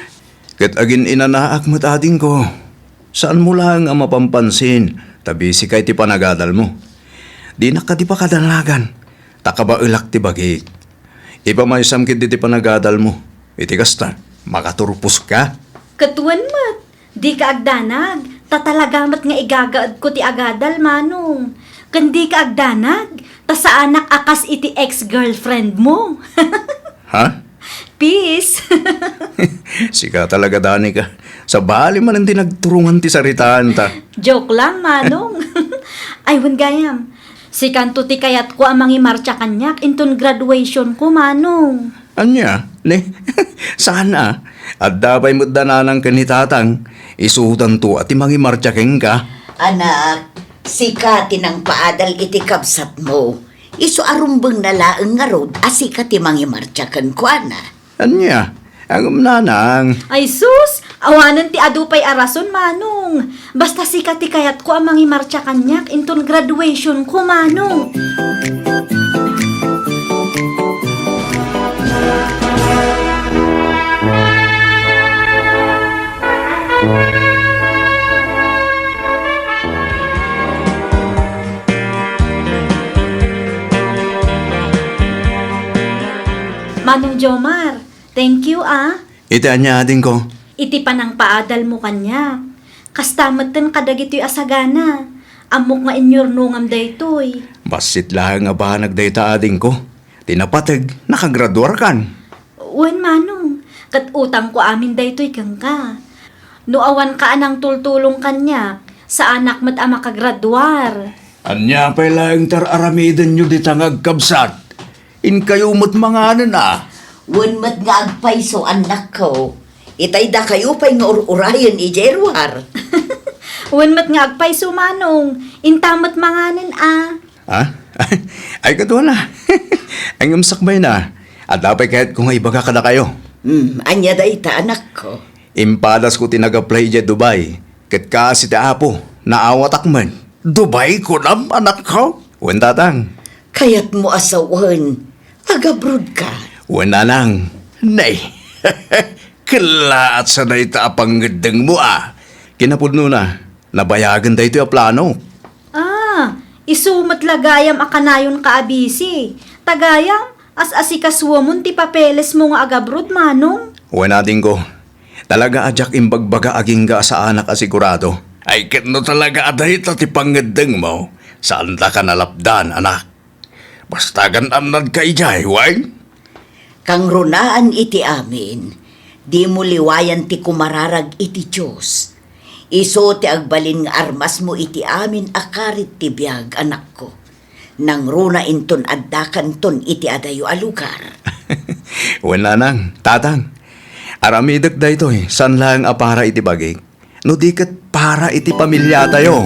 Ket agin-inanaak met, adingko. Saanmo laeng a mapampansin ta busy ka iti panagadalmo. Dinak kadi pakadanagan, ta kabaelak ti bagik. Ipamaysam ketdi ti panagadalmo. Iti kasta, makaturposka. Ket wen met, dika agdanag, ta talaga met nga igagaedko ti agadal, Manong. Ken dika agdanag, ta saanak a kas iti ex-girlfriend mo. Ha? Peace! Sika talaga, Danica. Sabali manen ti nagturongan ti saritaanta. Joke lang, Manong. Ay, wen gayam. Sikanto ti kayatko a mangimartsa kaniak inton graduation ko, Manong. Ania? Ne? Saan a? Adda pay met da nanang ken ni tatang. Isudanto a ti mangimartsa kenka. Anak, sika ti nangpaadal iti kabsatmo. Isu a rumbengna laeng ngarud a sika ti mangimartsa kenkuana. Ania? Ngem nanang. Ay sus! Awanen ti adu pay a rason, Manong. Basta sika ti kayatko a mangimartsa kaniak inton graduation ko, Manong. Manong Jomar, thank you, ah. Iti ania, adingko? Iti panangpaadalmo kaniak. Kasta metten kadagitoy a sagana. Ammok nga inyurnongam daytoy. Bassit laeng a banag dayta, adingko. Ti napateg, nakagraduarkan. Wen, Manong. Ket utangko amin daytoy kenka. No awanka a nangtultulong kaniak, saanak met a makagraduar. Ania pay laeng ti ar-aramidenyo dita nga agkabsat? Inkayo met manganen a. Wen met nga agpayso, annakko. Itay dakayo pay nga ur-urayen idiay ruar. Wen met nga agpayso, Manong. Inta met manganen a. Ha? Ay, kaduana. Ay, ngem sakbayna. Adda pay kayatko nga ibaga kadakayo. Hmm, ania dayta, anakko? Impadasko ti nag-apply idiay Dubai. Ket kaasi ti Apo, naawatak met. Dubai, kunam, anakko? Wen, tatang. Kayatmo a sawen, agabrodka? Wen, nanang. Nay. Kellaat sa dayta a pangngeddengmo a. Kinapudnona, nabayagen daytoy a plano. Ah, isu met la gayam a kanayonka a busy. Ta gayam, as-asikasuemon ti papelesmo nga agabroad, Manong. Wen, adingko. Talaga a diak imbagbaga agingga a saanak a sigurado. Ay, ket no talaga a dayta ti pangngeddengmo, saandaka nalapdan, anak. Basta gaan-annadka idiay, wen? Kangrunaan iti amin, dimo liwayan ti kumararag iti Dios. Isu ti agbalin nga armasmo iti amin a karit ti biag, anakko. Nangruna inton addakanton iti adayo a lugar. Wen, nanang, tatang, aramidek daytoy, saan laeng a para iti bagik, no di ket para iti pamiliatayo.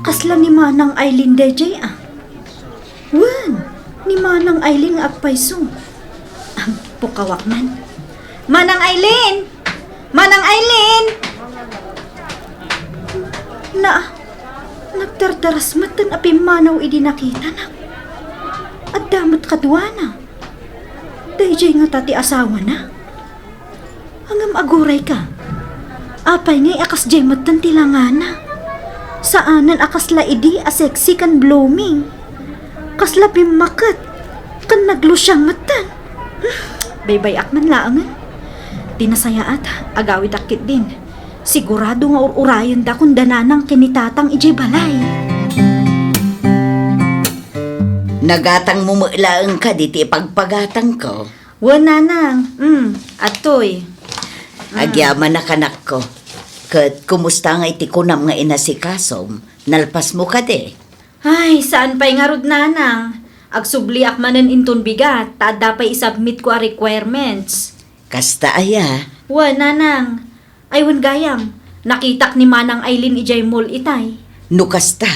Kasla ni Manang Aileen daydiay, ah. Wen, ni Manang Aileen nga agpayso. Agpukawak man. Manang Aileen! Manang Aileen! Na, nagdardaras metten a pimmanaw idi nakitanak. Adda met kaduana. Daydiay ngata ti asawana? Ngem agurayka. Apay ngay a kasdiay metten ti langana? Saanen a kasla idi a sexy ken blooming. Kasla pimmaket ken naglusiang metten. Baybay-ak man laengen. Ti nasayaat, agawidak ketdin. Sigurado nga ur-urayenda kon da nanang ken ni tatang idiay balay. Nagatangmo met laeng kadi ti ipagpagatangko? Wen, nanang. Mm, adtoy. Mm. Agyamanak, anakko. Ket kumusta nga iti kunam nga inasikasom? Nalpasmo kadi? Ay, saan pay ngarud, nanang. Agsubliak manen inton bigat, ta adda pay isubmitko a requirements. Kasta aya? Wen, nanang. Ay, wen gayam. Nakitak ni Manang Aileen idiay mall itay. No kasta,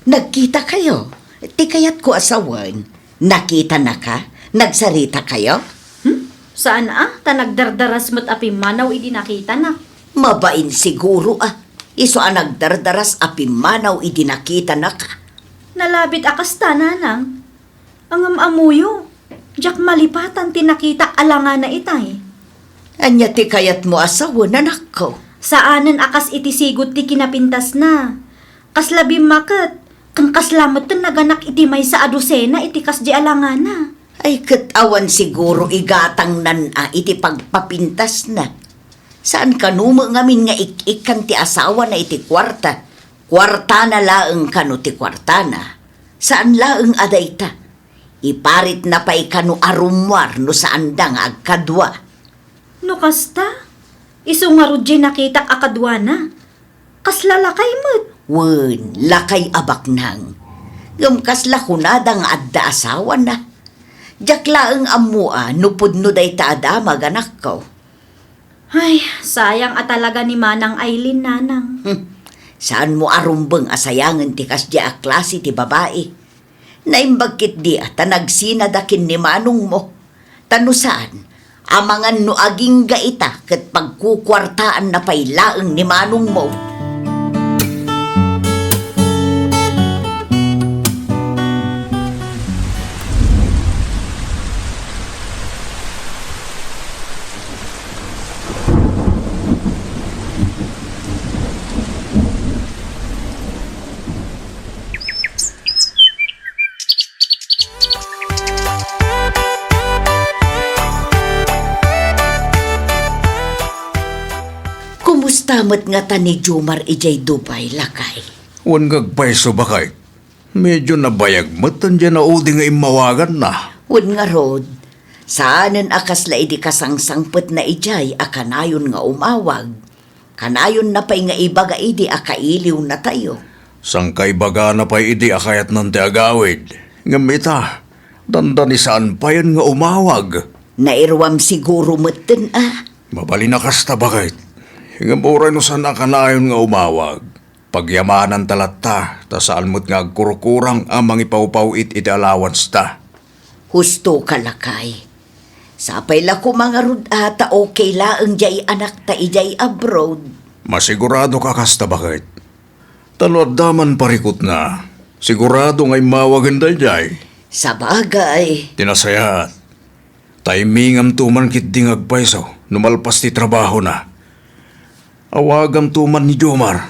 nagkitakayo. Ti kayatko a sawen, nakitanaka? Nagsaritakayo? Hmm? Saan a? Ta nagdardaras met a pimmanaw idi nakitanak. Mabain siguro a. Isu a nagdardaras a pimmanaw idi nakitanaka. Nalabit a kasta, nanang. Ngem ammoyo, diak malipatan ti nakitak a langana itay. Ania ti kayatmo a sawen, anakko? Saanen a kas iti sigot ti kinapintasna. Kasla bimmaket, ken kasla metten naganak iti maysa a dosena iti kasdi a langana. Ay, ket awan siguro igatangnan a iti pagpapintasna. Saan kano met ngamin nga ik-ikkan ti asawana iti kuarta? Kuartana laeng kano ti kuartana? Saan laeng a dayta. Iparitna pay kano a rummuar no saanda nga agkadua. No kasta, isu ngarud diay nakitak a kaduana. Kasla lakay met. Wen, lakay a baknang. Ngem kasla kunada nga adda asawana? Diak laeng ammo a no pudno dayta a damag, anakko. Ay, sayang a talaga ni Manang Aileen, nanang. Hmm. Saanmo a rumbeng a sayangen ti kasdi a klase ti babai. Naimbag ketdi a ta nagsinada ken ni manongmo. Ta no saan, amangan no agingga ita ket pagkukuartaanna pay laeng ni manongmo. Kumusta met ngata ni Jomar idiay Dubai, lakay? Wen nga agpayso, baket. Medyo nabayag met diay naudi nga immawaganna. Wen ngarud, saanen a kasla idi kasangsangpetna idiay a kanayon nga umawag. Kanayonna pay nga ibaga idi a kailiwnatayo. Sangkaibagana pay idi a kayatnan ti agawid. Ngem ita, dandani saan payen nga umawag. Nairuam siguro metten a. Mabalin a kasta, baket. Ngem uray no saan a kanayon nga umawag, pagyamananta latta, ta saan met nga agkurkurang a mangipawpaw-it iti allowance ta. Husto ka, lakay. Sapay la koma ngarud a ta okay laeng diay anakta idiay abroad. Masigurado ka kasta, baket? Ta no adda man parikutna, sigurado nga immawagen daydiay. Sabagay. Ti nasayaat, taimingamto man ketdi nga agpayso no malpas ti trabahona. Awagamto man ni Jomar.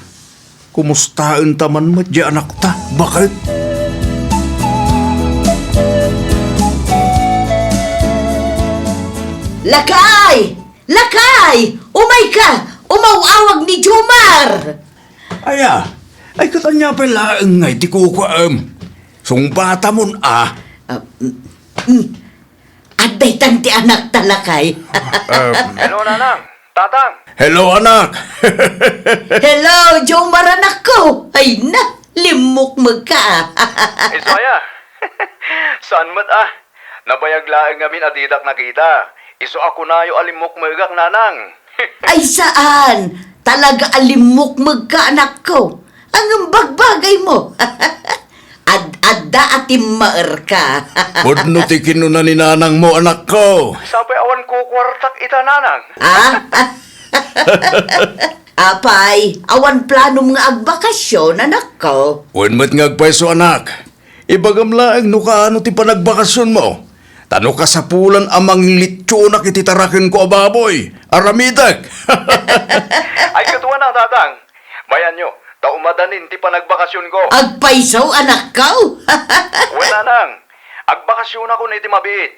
Kumustaenta man met diay anakta, baket? Lakay! Lakay! Umayka! Umaw-awag ni Jomar! Aya, ay, ket ania pay laeng ngay ti kukuam? Sungbatamon a. Ah, mm, mm. Adda itan ti anakta, lakay. Em. Hello, Nanang. Tatang. Hello, anak. Hello, Jomar, anakko. Ay na, limmukmegka. Isu aya? Saan met a? Nabayag laeng ngamin a didak nakita. Isu a kunayo a limmukmegak, Nanang. Ay, saan. Talaga a limmukmegka, anakko. Ngem bagbagaymo. Ad-adda a timmaerka. Pudno ti kinuna ni nanangmo, anakko. Sapay awan kukuartak ita, Nanang. Ah? Apay, awan planom nga agbakasyon, anakko? Wen met nga agpayso, anak. Ibagam laeng no kaano ti panagbakasyonmo. Ta no kasapulan a manglitsionak iti tarakenko a baboy, aramidek. Ay, ket wen a, Tatang. Bayanyo, ta umadanin ti panagbakasyonko. Agpayso, anakko? Wen, Nanang. Agbakasyonakon iti mabiit.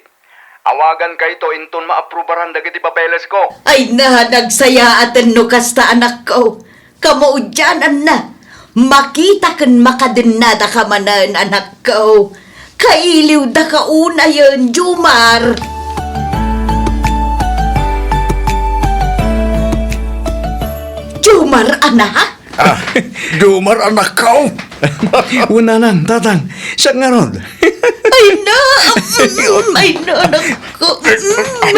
Awagankayto inton maaprubaran dagiti papelesko. Ay na, nagsayaaten no kasta, anakko. Kamaudiananna, makita ken makadennadaka manen, anakko. Kailiwdaka unayen, Jomar. Jomar, anak? Ah, Jomar, anakko! Wen, nanang, tatang, siak ngarud. Ay na! Mm, ay na, anakko! Mm.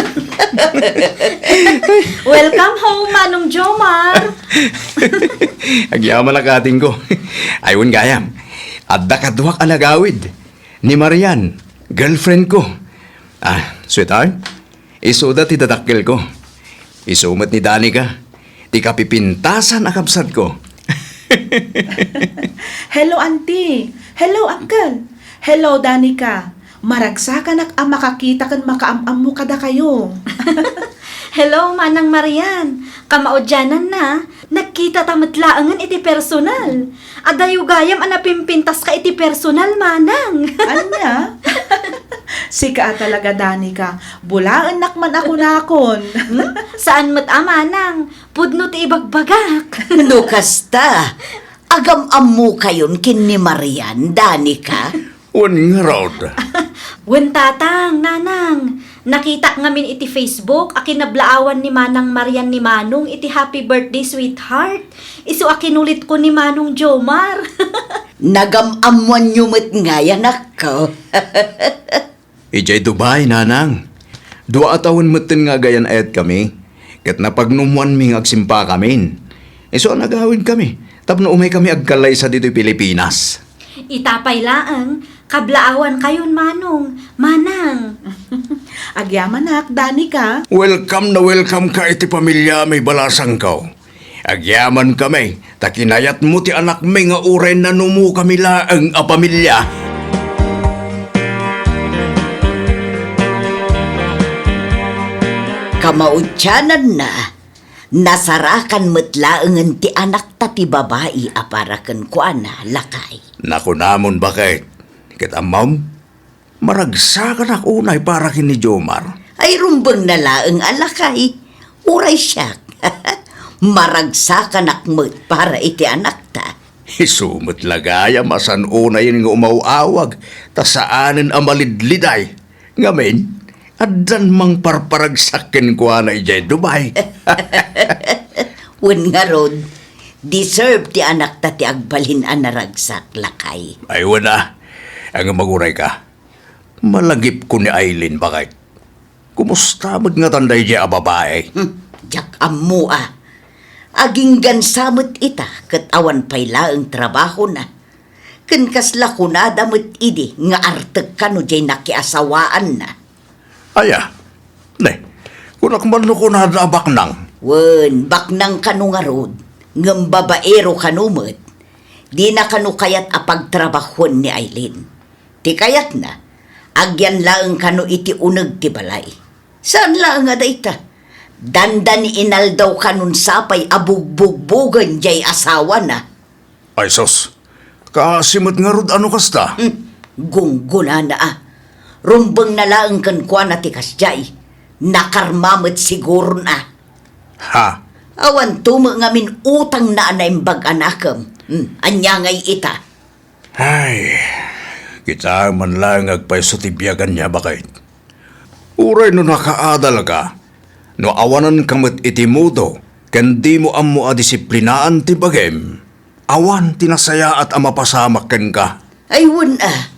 Welcome home, Manong Jomar! Agyamanak, atingko. Ay, wen gayam, adda kaduak a nagawid. Ni Marian, girlfriend ko. Ah, sweetheart, isuda ti dadakkelko. Isu met ni Danica, ti kapipintasan a kabsatko. Hello, Auntie. Hello, Uncle. Hello, Danica. Maragsakanak a makakita ken makaam-ammo kadakayo. Hello, Manang Marian. Kamaudiananna, nagkitata met laengen iti personal. Adayo gayam a napimpintaska iti personal, Manang. Ania? Sika a talaga, Danica. Bulaennak man a kunakon. Hmm? Saan met a, Manang? Pudno ti ibagbagak. No kasta, agam-ammokayon ken ni Marian, Danica? Wen ngarud. Wen, tatang, nanang. Nakitak ngamin iti Facebook a kinablaawan ni Manang Marian ni Manong iti Happy Birthday, Sweetheart. Isu a kinulitko ni Manong Jomar. Nagam-ammoanyo met ngay, anakko. Idiay Dubai, nanang. Dua a tawen metten nga agayan-ayatkami, ket napagnummoanmi nga agsimpakamin. Isu a nagawidkami tapno umaykami agkallaysa ditoy Pilipinas. Ita pay laeng, kablaawankayon, Manong, Manang. Agyamanak, Danica. Welcome na welcome ka iti pamiliami, balasangko. Agyamankami, ta kinayatmo ti anakmi nga uray nanumokami laeng a pamilia. Kamaudiananna, nasarakan met laengen ti anakta ti babai a para kenkuana, lakay. Nakunamon, baket, ket ammom, maragsakanak unay para ken ni Jomar. Ay, rumbengna laeng a lakay. Uray siak. Maragsakanak met para iti anakta. Isu met la gayam a saan unayen nga umaw-awag, ta saanen a malidliday. Ngamin, addan mangparparagsak kenkuana idiay Dubai. Wen ngarud, deserve ti anakta ti agbalin a naragsak, lakay. Ay, wen a. Ngem aguray ka. Malagipko ni Aileen, baket. Kumusta met ngatan daydiay a babai? Hmm, diak ammo a. Aginggansa met ita ket awan pay laeng trabahona. Ken kasla kunada met idi nga artek kano diay nakiasawaanna. Aya, ne, kunak man no kunada a baknang. Wen, baknang kano ngarud, ngem babaero kano met. Dina kano kayat a pagtrabahoen ni Aileen. Ti kayatna, agyan laeng kano iti uneg ti balay. Saan laeng a dayta. Dandani inaldaw kanon sapay a bugbugbogen diay asawana. Ay sus, kaasi met ngarud a no kasta. Hmm, gunggonana a. Rumbengna laeng kenkuana ti kasdiay. Nakarma met siguron a. Ha? Awan to met ngamin utangna a naimbag a nakem. Hmm, ania ngay ita? Ay, kitaem man laeng nga agpayso ti biag ania, baket. Uray no nakaadalka, no awananka met iti modo, ken dimo ammo a disiplinaan ti bagim, awan ti nasayaat a mapasamak kenka. Ay, wen a.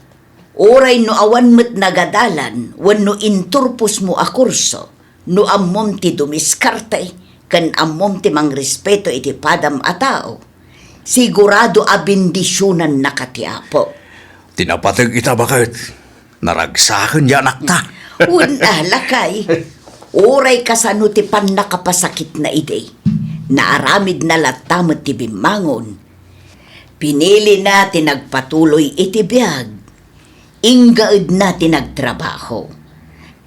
Uray no awan met nagadalan wenno inturposmo a kurso, no ammom ti dumiskarte ken ammom ti mangrespeto iti padam a tao, sigurado a bendisionannaka ti Apo. Ti napateg ita, baket, naragsaken diay anakta. Wen a, lakay. Uray kasano ti pannakapasakitna idi, naaramidna latta met ti bimmangon. Pinilina ti nagpatuloy iti biag. Inggaedna ti nagtrabaho.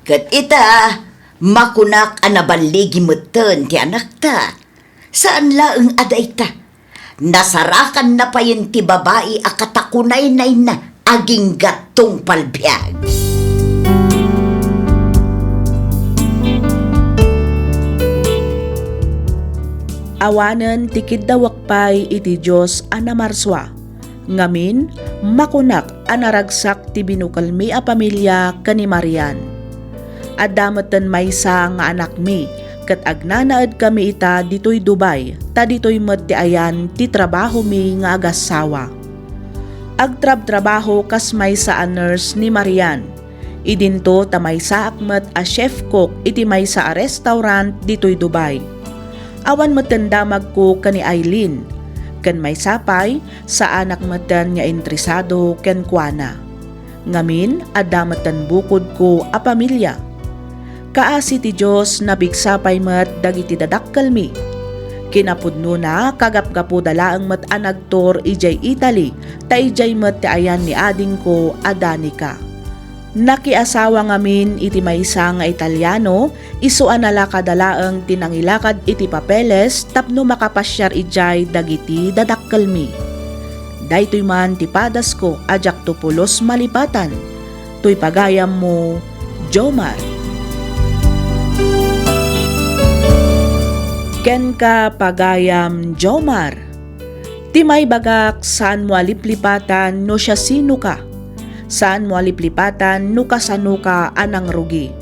Ket ita, makunak a naballigi metten ti anakta. Saan laeng a dayta. Nasarakanna payen ti babai a katakunaynayna agingga tungpal biag. Awanen ti kiddawek pay iti Dios a namarsua. Ngamin, makunak a naragsak ti binukelmi a pamilia ken ni Marian. Adda metten maysa nga anakmi ket agnanaedkami ita ditoy Dubai, ta ditoy met ti ayan ti trabahomi nga agassawa. Agtrabtrabaho kas maysa a nurse ni Marian. Idinto ta maysaak met a chef cook iti maysa a restaurant ditoy Dubai. Awan metten damagko ken ni Aileen, ken maysa pay, saanak metten nga interesado kenkuana. Ngamin, adda metten bukodko a pamilia. Kaasi ti Dios, napigsa pay met dagiti dadakkelmi. Kinapudnona, kagapgapuda laeng met a nagtur idiay Italy, ta idiay met ti ayan ni adingko a Danica. Nakiasawa ngamin iti maysa nga Italiano, isu a nalakada laeng ti nangilakad iti papeles tapno makapasiar idiay dagiti dadakkelmi. Daytoy man ti padasko a diakto pulos malipatan. Toy pagayammo, Jomar. Kenka, pagayam Jomar. Ti maibagak, saanmo a liplipatan no siasinoka. Saanmo a liplipatan no kasanoka a nangrugi.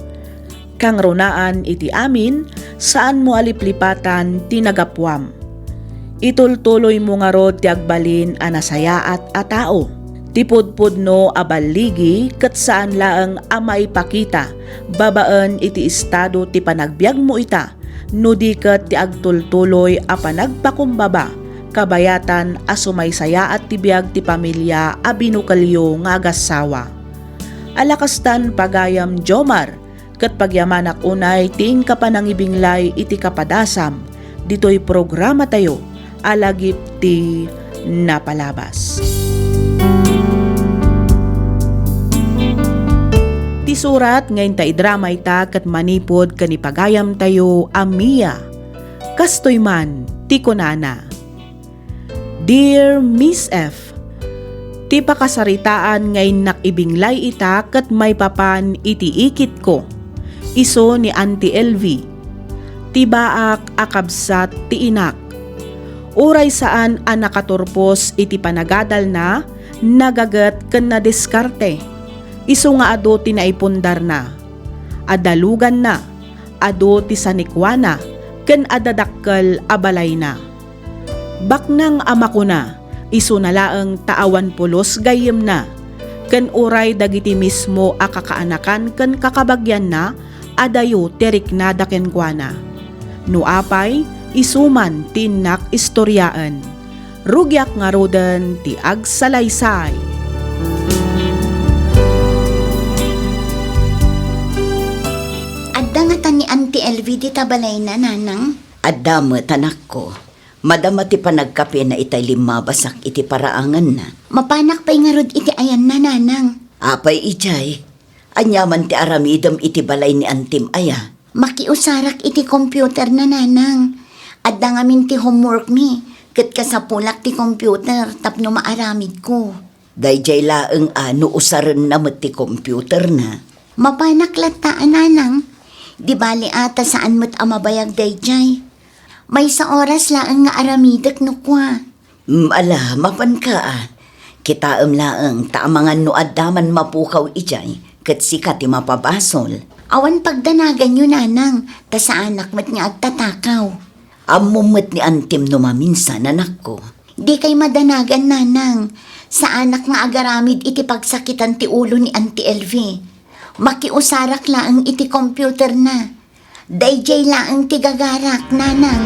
Kangrunaan iti amin, saanmo a liplipatan ti nagapuam. Itultuloymo ngarud ti agbalin a nasayaat a tao. Ti pudpudno a balligi ket saan laeng a maipakita babaen iti estado ti panagbiagmo ita, no di ket ti agtultuloy a panagpakumbaba, kabayatan a sumaysayaat ti biag ti pamilia a binukelyo nga agassawa. Alakastan, pagayam Jomar, ket pagyamanak unay ti inka panangibinglay iti kapadasam ditoy programatayo a Lagip ti Napalabas. Ti surat nga inta idrama ita ket manipud ken ni pagayamtayo a Mia. Kastoy man ti kunana, Dear Miss F, ti pakasaritaan nga innak ibinglay ita ket maipapan iti ikitko, isu ni Auntie Elvie, ti baak a kabsat ti inak. Uray saan a nakaturpos iti panagadalna, nagaget ken nadiskarte. Isu nga adu ti naipundarna. Adda luganna, adu ti sanikuana, ken adda dakkel a balayna. Baknang a makuna, isuna laeng ta awan pulos gayyemna, ken uray dagiti mismo a kakaanakan ken kakabagianna, adayo ti riknada kenkuana. No apay, isu man ti innak istoriaen. Rugiak ngaruden ti agsalaysay. Adda ngata ni Auntie Elvie dita balayna, Nanang? Adda met, anakko. Madama ti panagkapena itay limmabasak iti paraanganna. Mapanak pay ngarud iti ayanna, Nanang. Apay idiay? Ania man ti aramidem iti balay ni antim aya? Makiusarak iti computerna, Nanang. Adda ngamin ti homeworkmi, ket kasapulak ti computer tapno maaramidko. Daydiay laeng a no usarenna met ti computerna. Mapanak latta a, Nanang. Di bali a ta saan met a mabayag daydiay. Maysa oras laeng nga aramidek no kua. Mm, ala, mapanka a. Kitaem laeng ta amangan no adda man mapukaw idiay, ket sika ti mapabasol. Awan pagdanaganyo, Nanang, ta saanak met nga agtatakaw. Ammom met ni antim no maminsan, anakko. Dikay madanagan, Nanang. Saanak nga agaramid iti pagsakitan ti ulo ni Auntie Elvie. Makiusarak laeng iti computerna. Daydiay laeng ti gagarak, Nanang.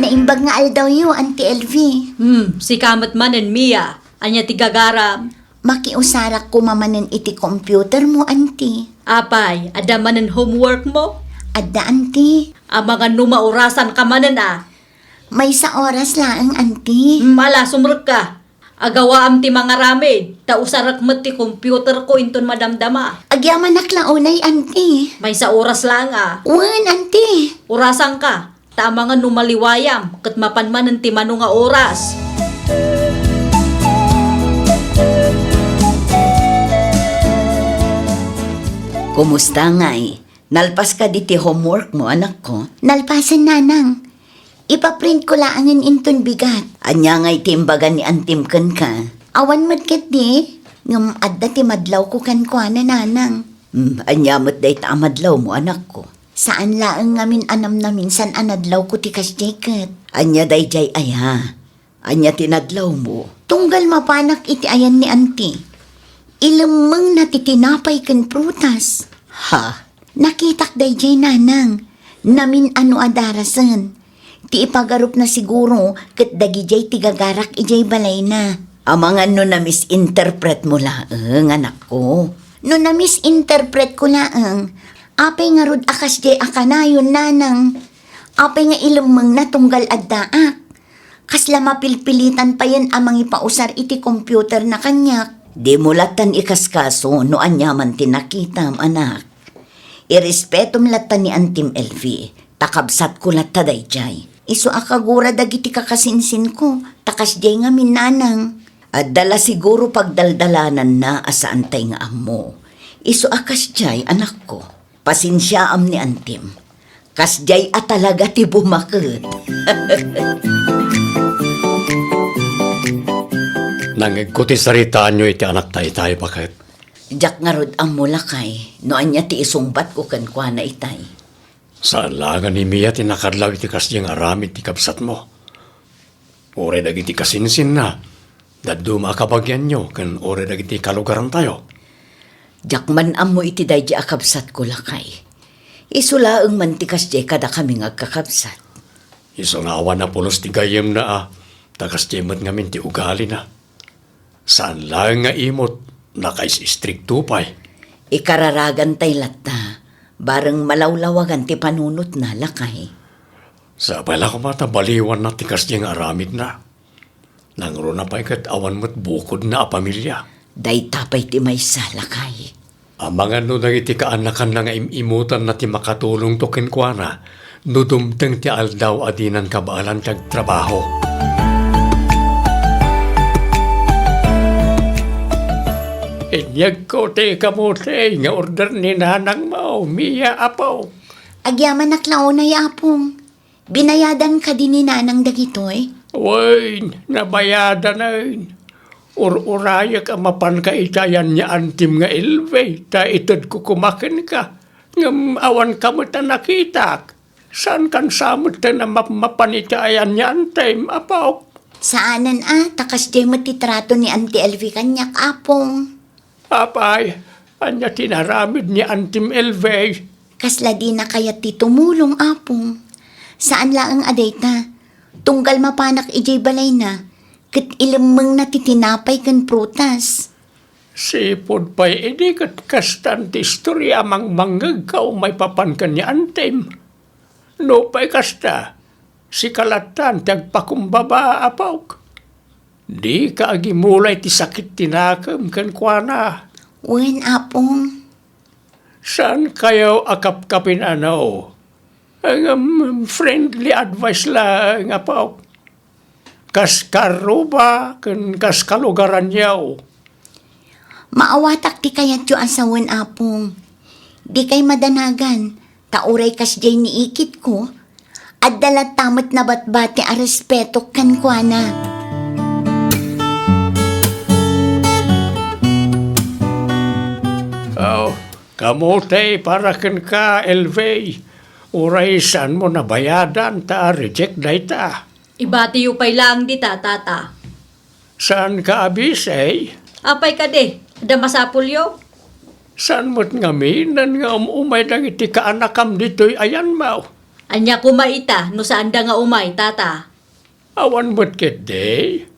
Naimbag nga aldawyo, Auntie Elvie. Hmm, sika met manen, Mia. Ania ti gagaram? Makiusarak koma manen iti computermo, Auntie. Apay, adda manen homeworkmo? Adda, Auntie. Amangan no maurasanka manen a. Maysa oras laeng, Auntie. Hmm, ala, sumrekka. Agawaam ti mangaramid, ta usarek met ti computerko inton madamdama. Agyamanak la unay, Auntie. Maysa oras laeng a. Wen, Auntie. Urasanka, ta amangan no maliwayam, ket mapan manen ti mano nga oras. Kumusta ngay? Nalpas kadi ti homeworkmo, anakko? Nalpasen, Nanang. Ipaprintko laengen inton bigat. Ania ngay ti imbaga ni antim kenka? Awan met ketdi. Ngem adda ti madlawko kenkuana, nanang. Hmm, ania met dayta a madlawmo, anakko? Saan laeng ngamin a namnaminsan a nadlawko ti kasdiay ket. Ania daydiay aya? Ania ti nadlawmo? Tunggal mapanak iti ayan ni Anti, ilemmengna ti tinapay ken prutas. Ha? Nakitak daydiay, nanang. Namin-ano a darasen. Ti ipagarupna siguro ket dagidiay ti gagarak idiay balayna. Amangan no na-misinterpretmo laeng, anakko. No na-misinterpretko laeng, apay ngarud a kasdiay a kanayon, nanang? Apay nga ilemmengna tunggal addaak? Kasla mapilpilitan payen a mangipausar iti computerna kaniak. Dimo lattan ikaskaso no aniaman ti nakitam, anak. Irespetom latta ni Antim Elvi, ta kabsatko latta daydiay. Isu a kagura dagiti kakasinsinko, ta kasdiay ngamin, nanang. Adda la siguro pagdaldalananna a saantay nga ammo. Isu a kasdiay, anakko. Pasensiaam ni Antim. Kasdiay a talaga ti bumaket. Nangngegko ti saritaanyo iti anakta itay, baket. Diak ngarud ammo, lakay, no ania ti isungbatko kenkuana itay. Saan laengen ni Mia ti nakadlaw iti kasdiay nga aramid ti kabsatmo. Uray dagiti kasinsinna, dadduma a kabagianyo, ken uray dagiti kalugarantayo. Diak man ammo iti daydi a kabsatko, lakay. Isu laeng man ti kasdiay kadakami nga agkakabsat. Isu nga awan a pulos ti gayyemna a, ta kasdiay met ngamin ti ugalina. Saan laeng nga imot, nakais-istrikto pay. Ikararagantay latta, bareng malawlawagan ti panunotna, lakay. Sapay la koma ta baliwanna ti kasdiay nga aramidna. Nangruna pay ket awan met bukodna a pamilia. Dayta pay ti maysa, lakay. Amangan no dagiti kaanakanna nga im-imutanna ti makatulongto kenkuana no dumteng ti aldaw a dinan kabaelan ti agtrabaho. Inyegko ti kamote nga order ni nanangmo, Mia, apo. Agyamanak la unay, Apong. Binayadan kadi ni nanang dagitoy? Wen, nabayadanen. Ur-urayek a mapanka iti ayan ni Antim nga Elvi, ta itedko koma kenka. Ngem awanka met a nakitak. Saankan sa met a map-, mapan iti ayan ni Antim, apok? Saanen a, ta kasdiay met ti trato ni Anti Elvi kaniak, Apong. Apay, ania ti inaramid ni Antim Elvi? Kasla dina kayat ti tumulong, Apong. Saan laeng a dayta. Tunggal mapanak idiay balayna, ket ilemmengna ti tinapay ken prutas. Sipud pay idi ket kastan ti istorya a mangmangngegka maipapan ken ni Antim. Nupay kasta, sika lattan ti agpakumbaba, apok. Dika agimulay ti sakit ti nakem kenkuana. Wen, Apong. Saankayo a kapkapin-ano? Ngem friendly advice laeng, apok. Kas karruba ken kas kalugaranyo. Maawatak ti kayatyo a sawen, Apong. Dikay madanagan, ta uray kasdiay ni ikitko, adda latta met nabatbati a respeto kenkuana. Oh, kamote para kenka, Elvi. Uray saanmo nabayadan ta reject dayta. Ibatiyo pay laeng dita, Tata. Saanka a busy? Apay kadi, adda masapulyo? Saan met ngamin nga um-umay dagiti kaanakam ditoy ayanmo? Ania koma ita no saanda nga umay, Tata? Awan met ketdi.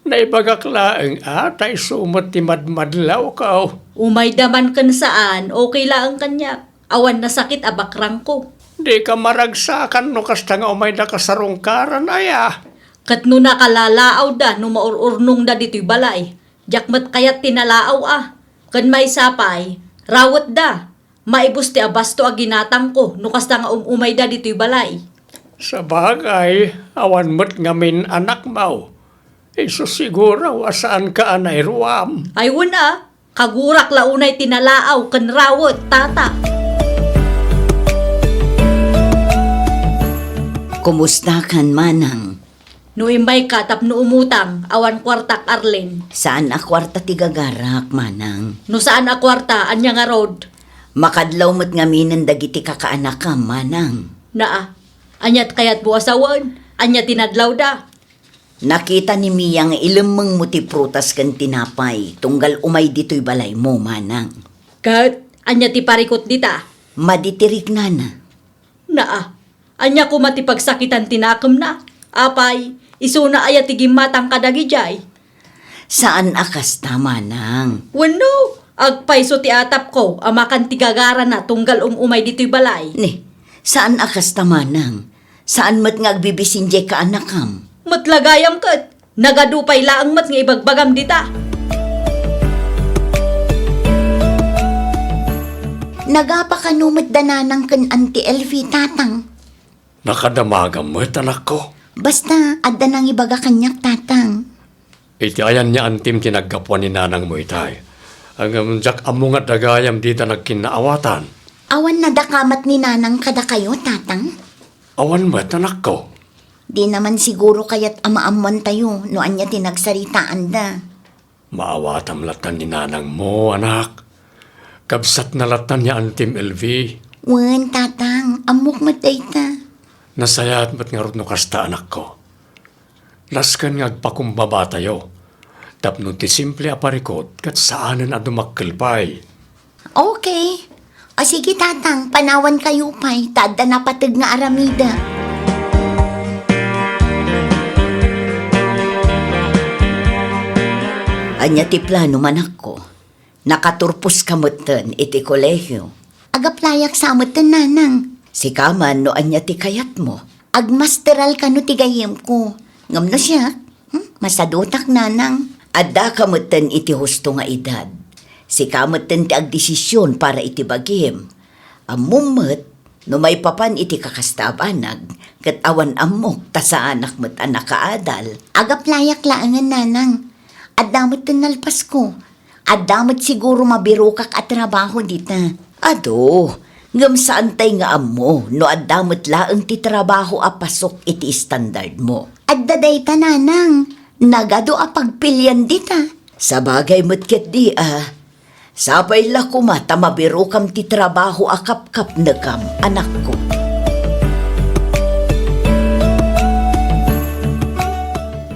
Naibagak laeng a ta isu met ti madmadlawko. Umayda man ken saan, okay laeng kaniak. Awan nasakit a bakrangko. Dika maragsakan no kasta nga umayda kasarungkaran aya. Ket no nakalalaawda no maur-urnongda ditoy balay, diak met kayat ti nalaaw a. Ken maysa pay, rawetda. Maibus ti abasto a ginatangko no kasta nga um-umayda ditoy balay. Sabagay, awan met ngamin anakmo. Isu siguro a saanka a nairuam. Ay wen a, kagurak la unay ti nalaaw ken rawet, Tata. Kumustakan, Manang? No immayka tapno umutang, awan kuartak, Arlene. Saan a kuarta ti gagarak, manang. No saan a kuarta, ania ngarud? Makadlaw met ngaminen dagiti kakaanakam, manang. Naa, ania ti kayatmo a sawen? Ania ti nadlawda? Nakita ni Mia nga ilemmengmo ti prutas ken tinapay, tunggal umay ditoy balaymo, manang. Ket ania ti parikut dita? Madi ti riknana. Naa, ania koma ti pagsakitan ti nakemna? Apay, isuna aya ti gimmatang kadagidiay? Saan a kasta, manang. Wenno, agpayso ti atapko a makan ti gagarana tunggal um-umay ditoy balay. Ni, saan a kasta, manang. Saan met nga agbibisin diay kaanakam. Met la gayam ket, nagadu pay laeng met nga ibagbagam dita. Nagapa kano met da nanang ken Auntie Elvie, tatang? Nakadamagam met, anakko. Basta, adda nangibaga kaniak, tatang. Iti ayan ni antim ti naggapuan ni nanangmo itay. Ngem diak ammo nga adda gayam dida nagkinnaawatan. Awan nadakamat ni nanang kadakayo, tatang? Awan met, anakko. Di naman siguro kayat a maammoantayo no ania ti nagsaritaanda. Maawatam lattan ni nanangmo, anak. Kabsatna lattan ni antim Elvie. Wen, tatang, ammok met dayta. Nasayaat met ngarud no kasta, anakko. Nasken nga agpakumbabatayo, tapno ti simple a parikut ket saanen a dumakkel pay. Okay. O sige, tatang, panawankayo pay, ta adda napateg nga aramidek. Ania ti plano, manakko? Nakaturposka metten iti kolehio. Agaplayak sa metten, nanang. Sika man no ania ti kayatmo. Agmasteral kano ti gayyemko. Ngem no siak, hmm, masadutak, nanang. Addaka metten iti husto nga edad. Sika metten ti agdesision para iti bagim. Ammom met, no maipapan iti kakasta a banag, ket awan ammok ta saanak met a nakaadal. Agaplayak laengen, nanang. Adda metten nalpasko. Adda met siguro mabirokak a trabaho dita. Adu, ngem saantay nga ammo no adda met laeng ti trabaho a pasok iti standardmo. Adda dayta, nanang. Nagadu a pagpilian dita. Sabagay met ketdi a. Sapay la koma ta mabirokam ti trabaho a kapkapnekam, anakko.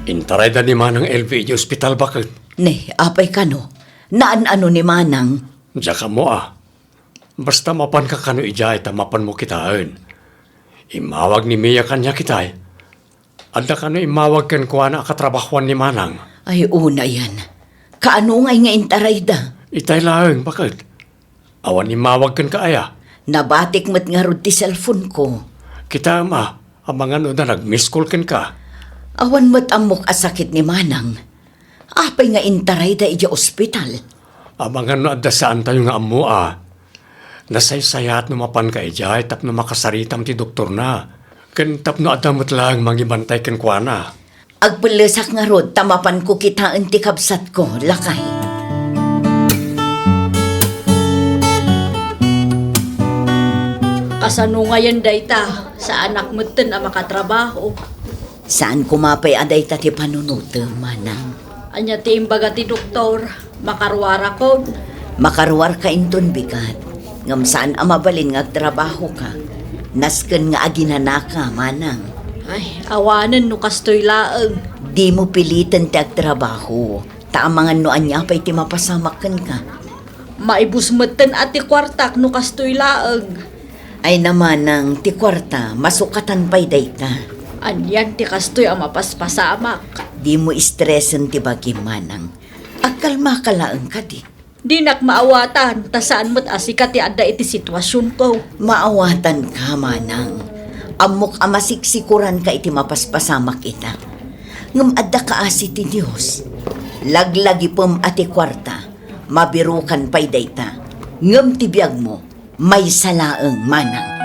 Intarayda ni Manang Elvie iti ospital, baket. Ne, apay kano? Naan-ano ni Manang? Diak ammo a. Basta mapanka kano idiay ta mapanmo kitaen. Immawag ni Mia kaniak itay. Adda kano immawag kenkuana a katrabahoan ni Manang? Ay, unayen. Kaano ngay nga intarayda? Itay laeng, baket. Awan immawag kenka aya? Nabatik met ngarud ti cellphone ko. Kitaem a, amangan no adda nag-miss call kenka. Awan met ammok a sakit ni Manang. Apay nga intarayda idiay ospital? Amangan no adda saantayo nga ammo a. Nasaysayaat no mapanka idiay tapno makasaritam ti doktorna. Ken tapno adda met laeng mangibantay kenkuana. Agpellesak ngarud ta mapanko kitaen ti kabsatko, lakay. Kasano ngayen dayta? Saanak metten a makatrabaho. Saan koma pay a dayta ti panunotem, Manang. Ania ti imbaga ti doktor? Makaruarakon? Makaruarka inton bigat. Ngem saan a mabalin nga agtrabahoka. Nasken nga aginanaka, Manang. Ay, awanen no kastoy laeng. Dimo piliten ti agtrabaho. Ta amangan no ania pay ti mapasamak kenka. Maibus metten a ti kuartak no kastoy laeng. Ay na, Manang, ti kuarta, masukatan pay dayta. Anian ti kastoy a mapaspasamak? Dimo stresen ti bagim, Manang. Agkalmaka laeng kadi. Dinak maawatan, ta saan met a sika ti adda iti situasionko. Maawatanka, Manang. Ammok a masiksikoranka iti mapaspasamak ita. Ngem adda kaasi ti Dios. Laglagipem a ti kuarta, mabirokan pay dayta. Ngem ti biagmo, maysa laeng, Manang.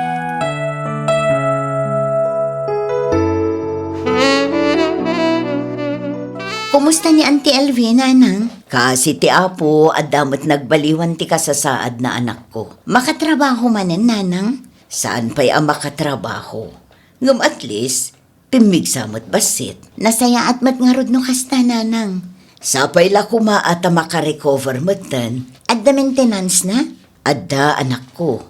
Kumusta ni Auntie Elvie, Nanang? Kaasi ti Apo, adda met nagbaliwan ti kasasaadna, anakko. Makatrabaho manen, Nanang? Saan pay a makatrabaho. Ngem at least, Pimmigsa met bassit. Nasayaat met ngarud no kasta, nanang. Sapay la koma a ta makarecover metten. Adda maintenance na? Adda, anakko.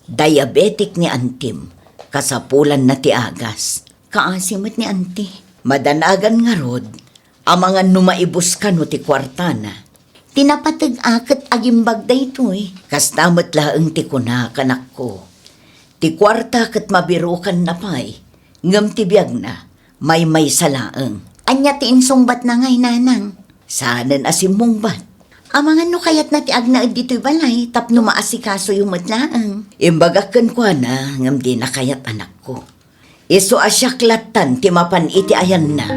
Diabetic ni antim. Kasapulanna ti agas. Kaasi met ni anti. Madanagan ngarud. Amangan no maibus kano ti kuartana. Ti napateg-a ket agimbag daytoy. Kasta met laeng ti kunak, anakko. Ti kuarta ket mabirukanna pay, ngem ti biagna, maymaysa laeng. Ania ti insungbatna ngay, nanang? Saanen a simmungbat. Amangan no kayatna ti agnaed ditoy balay tapno maasikasoyo met laeng. Imbagak kenkuana, ngem dina kayat, anakko. Isu a siak lattan ti mapan iti ayanna.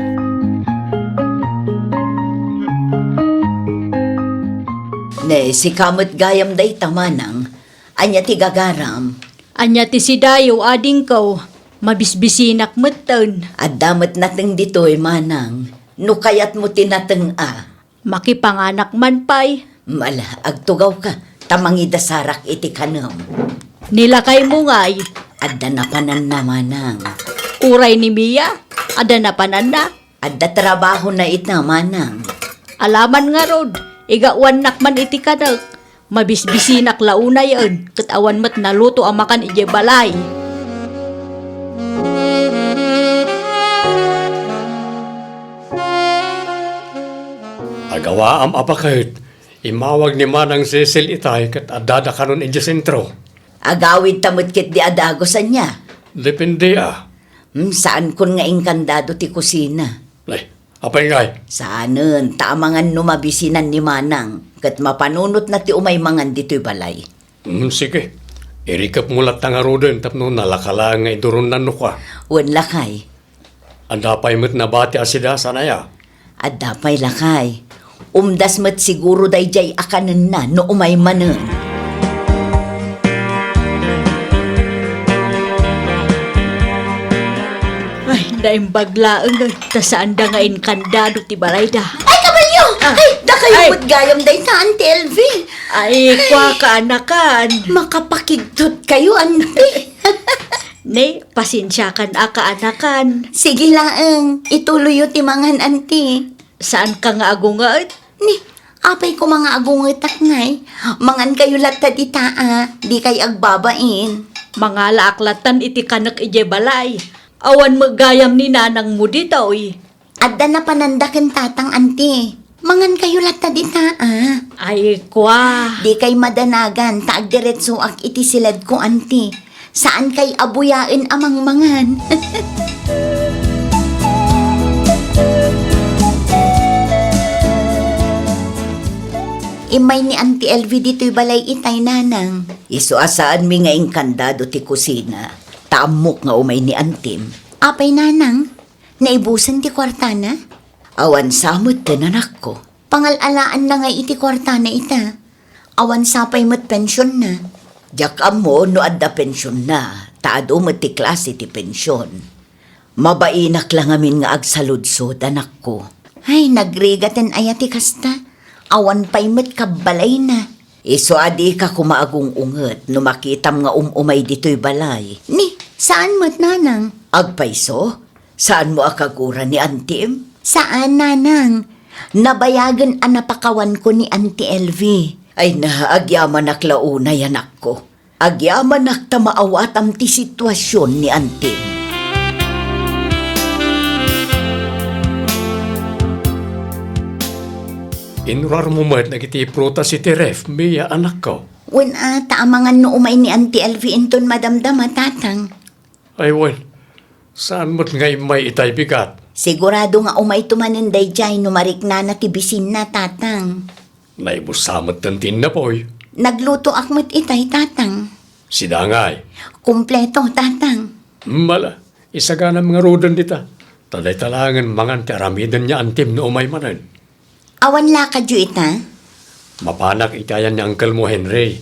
Ne, sika met gayam dayta, manang. Ania ti gagaram? Ania ti sidayo, adingko? Mabisbisinak metten. Adda met nateng ditoy, manang. No kayatmo ti nateng a. Makipanganak man pay. Mala, agtugawka, ta mangidasarak iti kanem. Ni lakaymo ngay? Adda napananna, manang. Uray ni Mia, adda napananna? Adda trabahona ita, manang. Alaman ngarud, igawannak man iti kanek. Mabisbisinak la unayen, ket awan met naluto a makan idiay balay. Agawaam a baket, immawag ni Manang Cecil itay ket addada kanon idiay sentro. Agawidta met ketdi a dagus, ania? Depende a. Hmm, saankon nga inkandado ti kusina. Ay, apay ngay? Saanen, ta amangan no mabisinan ni Manang, ket mapanunotna ti umay mangan ditoy balay. Hmm, sige. Irikepmo latta ngaruden tapno nalaka laeng nga iduronnan no kua. Wen, lakay. Adda pay met nabati a sida, saan aya? Adda pay, lakay. Umdas met siguro daydiay a kanenna no umay manen. Ay, naimbag laeng, ta saanda nga inkandado ti balayda. Ay, kabalyo! Ah, ay, dakayo ay. Met gayam dayta, Auntie Elvie. Ay, kua kaanakan. Makapakigtot kayo, Auntie. Ne, pasensiakan a kaanakan. Sige laeng, ituloyyo ti mangan, Auntie. Saanka nga agunget? Ni, apay koma nga agungetak ngay? Mangan kayo latta dita a, dikay agbabain. Mangalaak lattan iti kanek idiay balay. Awan met gayam ni nanangmo ditoy. Adda napananda ken tatang, Auntie. Mangan kayo latta dita a. Ay, kua. Dikay madanagan ta agdiretsoak iti siledko, Auntie. Saankay a buyaen a mangmangan. Immay ni Auntie Elvie ditoy balay itay, nanang. Isu a saanmi nga inkandado ti kusina, ta ammok nga umay ni antim. Apay, nanang? Naibusen ti kuartana? Awan sa metten, anakko. Pangal-alaanna ngay iti kuartana ita. Awan sa pay met pensionna. Diak ammo no adda pensionna, ta adu met ti klase ti pension. Mabainak la ngamin nga agsaludsod, anakko. Ay, nagrigaten aya ti kasta? Awan pay met kabbalayna. Isu a dika koma agung-unget no makitam nga um-umay ditoy balay. Ni, saan met, nanang? Agpayso? Saanmo a kagura ni antim? Saan, nanang. Nabayagen a napakawanko ni Auntie Elvie. Ay na, agyamanak la unay, anakko. Agyamanak ta maawatam ti situasion ni antim. Inurarmo met dagiti prutas iti ref, Mia, anakko. Wen a, ta amangan no umay ni Auntie Elvie inton madamdama, tatang. Ay wen, saan met nga immay itay bigat? Sigurado nga umayto manen daydiay no mariknana ti bisinna, tatang. Naibusa metten ti innapoy. Naglutoak met itay, tatang. Sida ngay? Kompleto, tatang. Mala, isaganam ngaruden dita. Ta dayta laengen mangan ti aramiden ni antim no umay manen. Awan lakadyo ita? Mapanak iti ayan ni Uncle mo, Henry.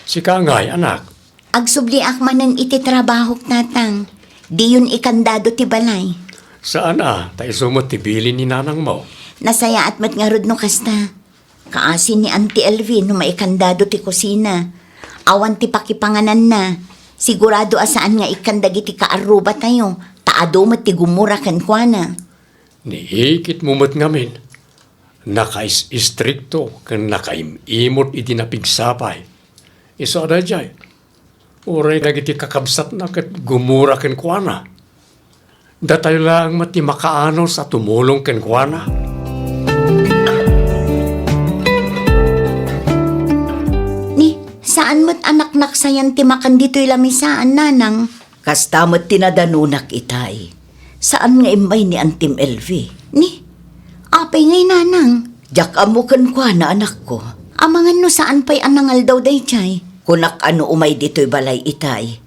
Sika ngay, anak? Agsubliak manen iti trabahok, tatang. Diyon ikandado ti balay. Saan a, ta isu met ti bilin ni nanang mo. Nasayaat met ngarud no kasta. Kaasi ni Auntie Elvie no maikandado ti kusina. Awan ti pakipangananna. Sigurado a saan nga ikkan dagiti kaarrubatayo, ta Adu met ti gumura kenkuana. Ni ikitmo met ngamin, nakais-istrikto ken nakaim-imot iti napigsapay. Isu a daydiay, uray dagiti kakabsatna ket gumura kenkuana. Datayo laeng met ti makaanus a tumulong kenkuana. Ni, saan met a naknaksayan ti makan ditoy lamisaan, nanang? Kasta met ti nadanunak itay. Saan nga immay ni Antim Elvi? Ni, apay ngay, nanang? Diak ammo kenkuana, anakko. Amangan no saan pay a nangaldaw daydiay. Kunak a no umay ditoy balay itay,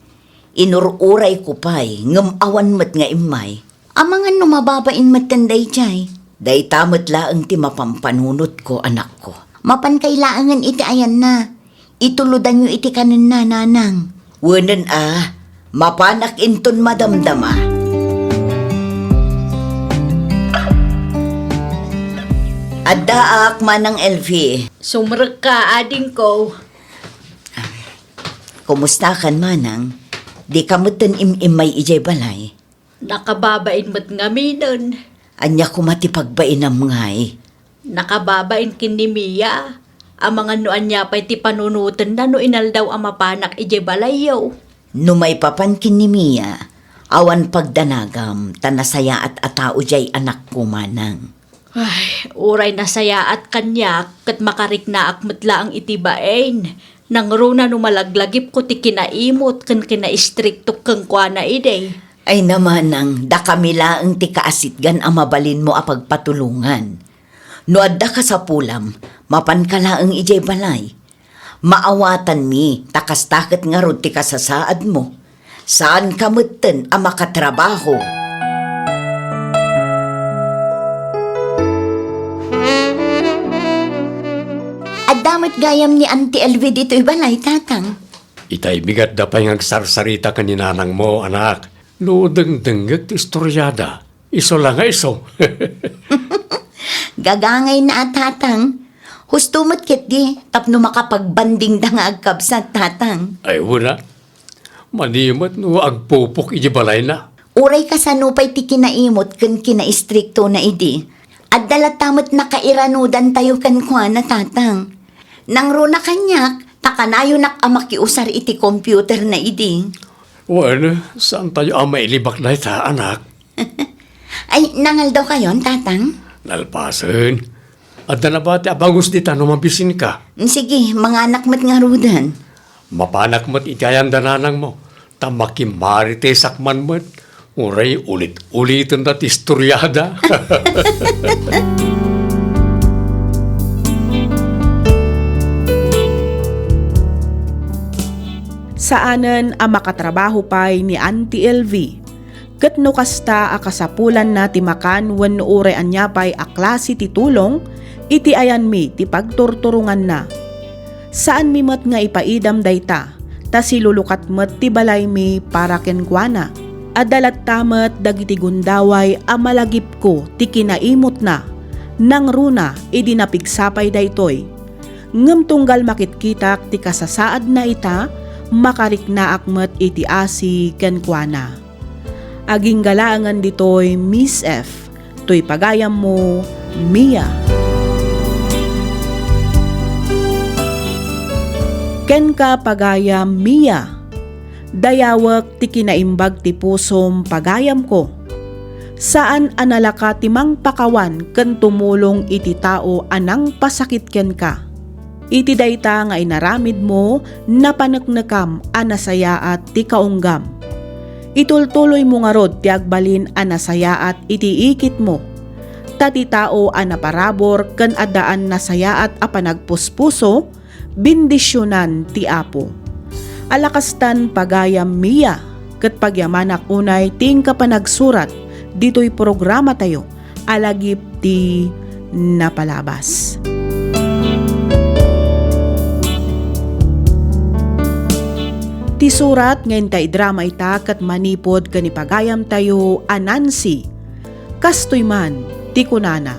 inur-urayko pay, ngem awan met nga immay. Amangan no mababain metten daydiay. Dayta met laeng ti mapampanunotko, anakko. Mapankay laengen iti ayanna. Ituludanyo iti kanenna, nanang. Wenen a, mapanak inton madamdama. Addaak, Manang Elvi. Sumrekka, adingko. Kumustakan, Manang? Dika metten im-immay idiay balay? Nakababain met ngaminen. Ania koma ti pagbainam ngay? Nakababain ken ni Mia. Amangan no ania pay ti panunotenna no inaldaw a mapanak idiay balayyo. No maipapan ken ni Mia, awan pagdanagam, ta nasayaat a tao diay anakko, manang. Ay, uray nasayaat kaniak ket makariknaak met laeng iti bain. Nangruna no malaglagipko ti kinaimot ken kinaistriktok kenkuana idi. Ay, manang, dakami laeng ti kaasitgan a mabalinmo a pagpatulongan. No adda kasapulam, mapanka laeng idiay balay. Maawatanmi, ta kasta ket ngarud ti kasasaadmo. Saanka metten a makatrabaho. Adda met gayam ni Auntie Elvie ditoy balay, Tatang. Itay bigatda pay nga agsarsarita ken ni nanangmo, anak. No dengdengngeg ti istoriada, isu la nga isu. Gagangayna a, Tatang. Husto met ketdi tapno makapagbandingda nga agkabsat, Tatang. Ay, wen a. Mani met no agpupok iti balayna. Uray kasano pay ti kinaimot ken kinaistriktona idi, adda latta met nakairanudantayo kenkuana, Tatang. Nangruna kaniak, ta kanayonak a makiusar iti computerna idi. Wen, saantayo a mailibak dayta, anak? Ay, nangaldawkayon, Tatang? Nalpasen. Adda nabati a bagus dita no mabisinka. Sige, manganak met ngaruden. Mapanak met iti ayanda nanangmo, ta makimaritesak man met. Uray ulit-ulitenda ti istoriada. Saanen a makatrabaho pay ni Auntie Elvie. Ket no kasta a kasapulanna ti makan wenno uray ania pay a klase ti tulong, iti ayanmi ti pagturturonganna. Saanmi met nga ipaidam dayta, ta silulukat met ti balaymi para kenkuana. Adda latta met dagiti gundaway a malagipko ti kinaimutna, nangruna idi napigsa pay daytoy. Ngem tunggal makitkitak ti kasasaadna ita, makariknaak met iti asi kenkuana. Agingga laengen ditoy, Miss F, toy pagayammo, Mia. Kenka, pagayam Mia, dayawek ti kinaimbag ti pusom, pagayamko. Saan a nalaka ti mangpakawan ken tumulong iti tao a nangpasakit kenka. Iti dayta nga inaramidmo, napaneknekam a nasayaat ti kaunggam. Itultuloymo ngarud ti agbalin a nasayaat iti ikitmo. Ta ti tao a naparabur ken addaan nasayaat a panagpuspuso, bendisionan ti Apo. Alakastan, pagayam Mia, ket pagyamanak unay ti inka panagsurat ditoy programatayo a lagip ti napalabas. Ti surat nga inta idrama ita ket manipud ken ni pagayamtayo a Nancy. Kastoy man ti kunana,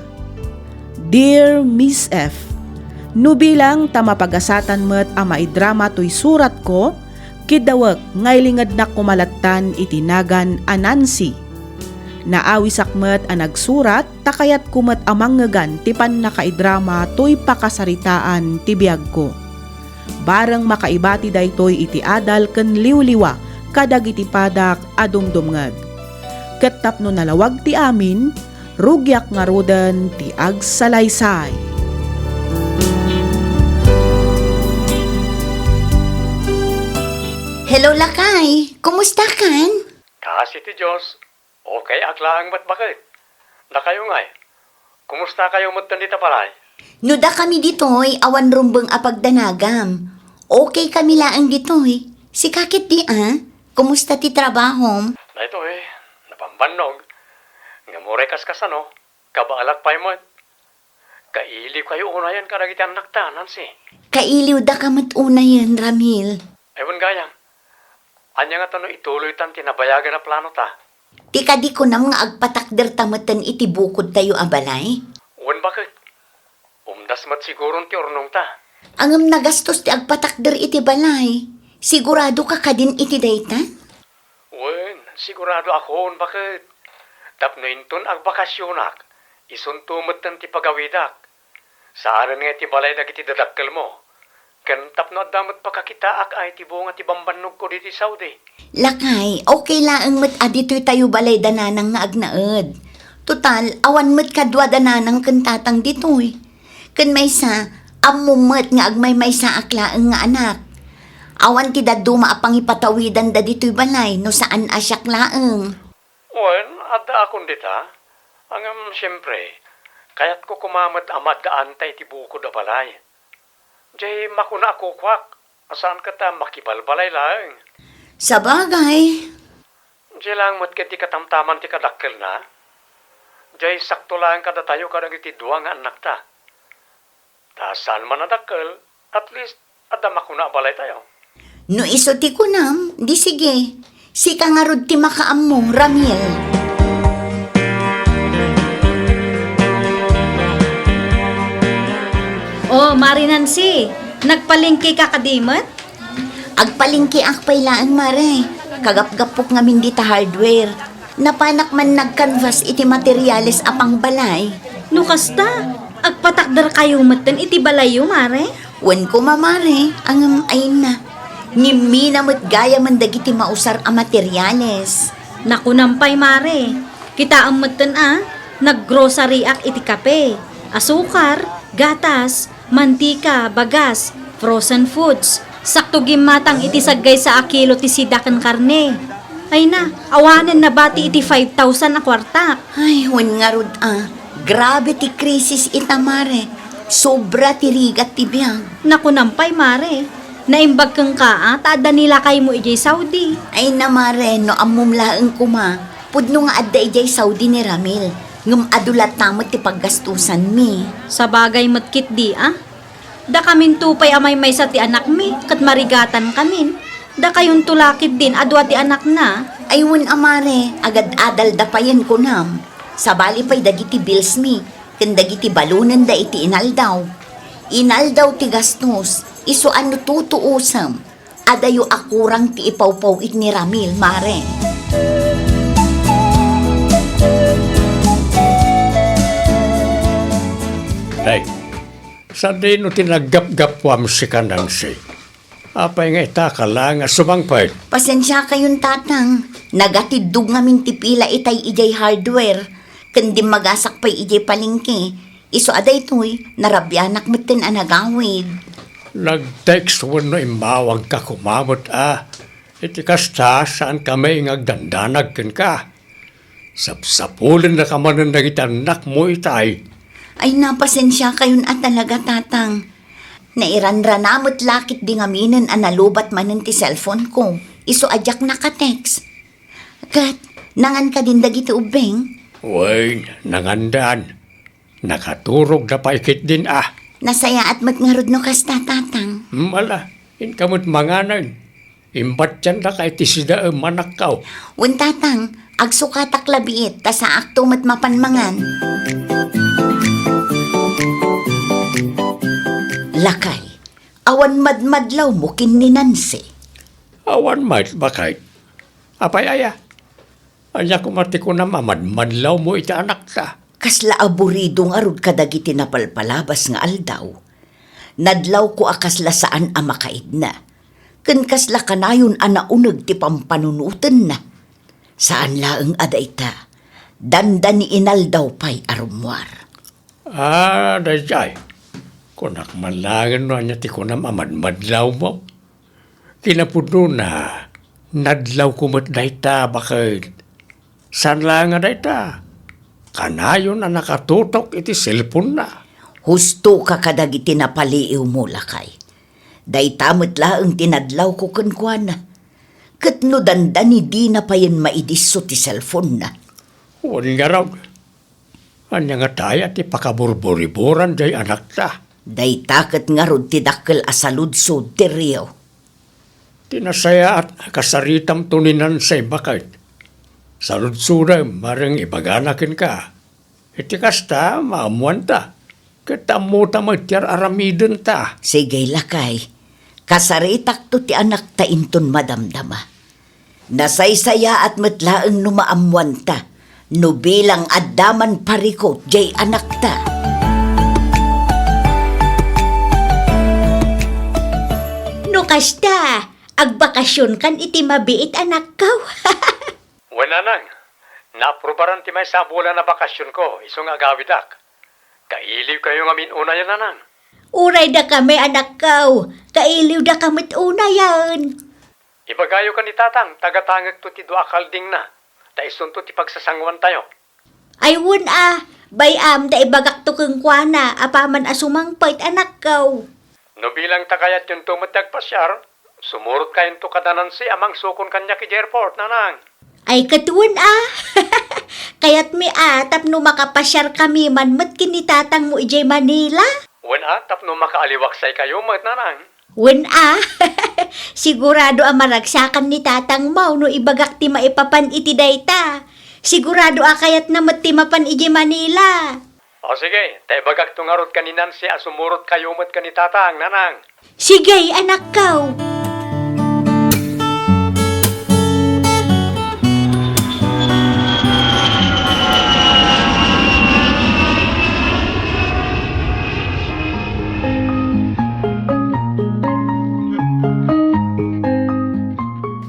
Dear Miss F, no bilang ta mapagasatan met a maidrama toy suratko, kiddawek nga ilingednak koma lattan iti nagan a Nancy. Naawisak met a nagsurat ta kayatko met a mangngegan ti pannakaidrama toy pakasaritaan ti biagko. Bareng makaibati daytoy iti adal ken liwliwa kadagiti padak a dumdumngeg. Ket tapno nalawag ti amin, rugiak ngaruden ti agsalaysay. Hello, lakay. Kumusta kan? Kaasi ti Dios, okay ak laeng met baket. Dakayo ngay, kumusta kayo met dita balay? No dakami ditoy, awan rumbeng a pagdanagam. Okay kami laeng ditoy. Sika ketdi a? Kumusta ti trabahom? Daytoy, nabambannog. Ngem uray kas kasano, kabaalak pay met. Kailiw kayo unayen kadagiti annakta, Nancy. Kailiwdaka met unayen, Ramil. Ay, wen gayam. Ania ngata no ituloytan ti nabayagan a planota? Ti kadi kunam nga agpatakderta metten iti bukodtayo a balay? Wen, baket. Umdas met siguron ti urnongta. Ngem nagastos ti agpatakder iti balay. Siguradoka kadin iti dayta? Wen, sigurado akon, baket. Tapno inton agbakasionak, isunto metten ti pagawidak. Saanen nga iti balay dagiti dadakkelmo. Ken tapno adda met pakakitaak a iti bunga ti bambannogko ditoy Saudi. Lakay, okay laeng met a ditoy tayo balay da nanang nga agnaed. Total, awan met kadua da nanang ken tatang ditoy. Ken maysa, ammom met nga agmaymaysaak laeng nga anak. Awan ti dadduma a pangipatawidanda ditoy balay no saan a siak laeng. Wen, addaakon dita. Ngem, siempre, kayatko koma met a maddaanta iti bukod a balay. Jay makuna a kukuak, a saan ket a makibalbalay laeng. Sabagay. Jay laeng met ket ti katamtaman ti kadakkelna. Jay sakto laeng kadatayo kadagiti dua nga annakta. Ta saan man a dakkel, at least, adda makuna a balaytayo. No isu ti kunam, di sige. Sika ngarud ti makaammo, Ramil. Oh, Mare Nancy, nagpalengke ka kadi met? Agpalengkeak pay laeng, Mare. Kagapgapok ngamin dita hardware. Napanak man nag-canvas iti materiales a pangbalay. No kasta, agpatakder kayo metten iti balayyo, Mare? Wen koma, Mare, ngem ayna. Ngimmina met gayamen dagiti mausar a materiales. Nakunam pay, Mare. Kitaem metten a, nag-grocery-ak iti kape, asukar, gatas, mantika, bagas, frozen foods. Sakto gimmatang iti saggaysa a kilo ti sida ken karne. Ayna, awanen nabati iti five thousand a kuartak. Ay, wen ngarud a. Grabe ti krisis ita, Mare. Sobra ti rigat ti biag. Nakunam pay, Mare. Naimbag kenka a ta adda ni lakaymo idiay Saudi. Ayna, Mare, no ammom laeng koma. Pudno nga adda idiay Saudi ni Ramil. Ngem adu latta met ti paggastusanmi. Sabagay met ketdi a. Dakaminto pay a maymaysa ti anakmi, ket marigatankamin. Dakayonto la ketdin a dua ti anakna. Ay wen a, Mare, agad-adalda payen kunam. Sabali pay dagiti billsmi, ken dagiti balonenda iti inaldaw. Inaldaw ti gastos, isu a no tutuosem, adayo a kurang ti ipawpaw-it ni Ramil, Mare. Ay, sadino ti naggapgapuam sika, Nancy? Apay nga ita ka la nga sumangpet? Pasensiakayon, Tatang. Nagatiddog ngamin ti pila itay idiay hardware, ken dimmagasak pay idiay palengke. Isu a daytoy, narabianak metten a nagawid. Nag-text wenno immawagka koma met a. Iti kasta, saankami nga agdandanag kenka. Sapsapulennaka manen dagiti annakmo itay. Ay, napasensiakayon a talaga, Tatang. Nairanrana met la ketdi ngaminen a nalubat manen ti cellphone ko. Isu a diak naka-text. Ket, nangan kadin dagiti ubbing? Wen, nangandan. Nakaturogda pay ketdin a. Nasayaat met ngarud no kasta, Tatang. Hmm, ala, inka met manganen. Imbatiandaka iti sida a manakkaw. Wen, Tatang, agsukatak la biit, ta saakto met mapan mangan. Lakay, awan madmadlawmo ken ni Nancy? Awan met, baket. Apay aya? Ania koma ti kunam a madmadlawmo iti anakta? Kasla aburido ngarud kadagiti napalpalabas nga aldaw. Nadlawko a kasla saan a makaidna. Ken kasla kanayon a nauneg ti pampanunotenna. Saan laeng a dayta, dandani inaldaw pay a rummuar. Ah, daydiay. Kunak man laengen no ania ti kunam a madmadlawmo. Kinapudnona, nadlawko met dayta baket. Saan laeng a dayta, kanayon a nakatutok iti cellphone-na. Husto ka kadagiti napaliiwmo, lakay. Dayta met laeng ti nadlawko kenkuana. Ket no dandani dina payen maidisso ti cellphone-na. Wen ngarud, ania ngata aya ti pakaburburiburan jay anakta? Dayta ket ngarud ti dakkel a saludsod ti Rio. Ti nasayaat a kasaritamto ni Nancy baket. Saludsodem, mareng ibagana kenka. Iti kasta, maammoanta. Ket ammota met ti ar-aramidenta. Sige, lakay. Kasaritakto ti anakta inton madamdama. Nasaysayaat met laeng no maammoanta, no bilang adda man parikut jay anakta. No kasta, agbakasionkan iti mabiit, anakko. Wen, nanang, naaprubaran ti maysa a bulan a bakasionko, isu nga agawidak. Kailiwkayo ngamin unayen, nanang. Uray dakami, anakko, kailiwdaka met unayen. Ibagayo ken ni Tatang, tagatangekto ti dua a kaldingna, ta isunto ti pagsasangoantayo. Ay, wen a, bay-am ta ibagakto kenkuana apaman a sumangpet, anakko. No bilang ta kayatyonto met ti agpasiar, sumurotkayonto kada Nancy a mangsukon kaniak idiay airport, nanang. Ay, ket wen a. Kayatmi a tapno makapasiarkami man met ken ni tatangmo idiay Manila. Wen a, tapno makaaliwaksaykayo met, nanang. Wen a. Sigurado a maragsakan ni tatangmo no ibagak ti maipapan iti dayta. Sigurado a kayatna met ti mapan idiay Manila. O sige, ta ibagakto ngarud ken ni Nancy a sumurotkayo met ken ni Tatang, nanang. Sige, anakko.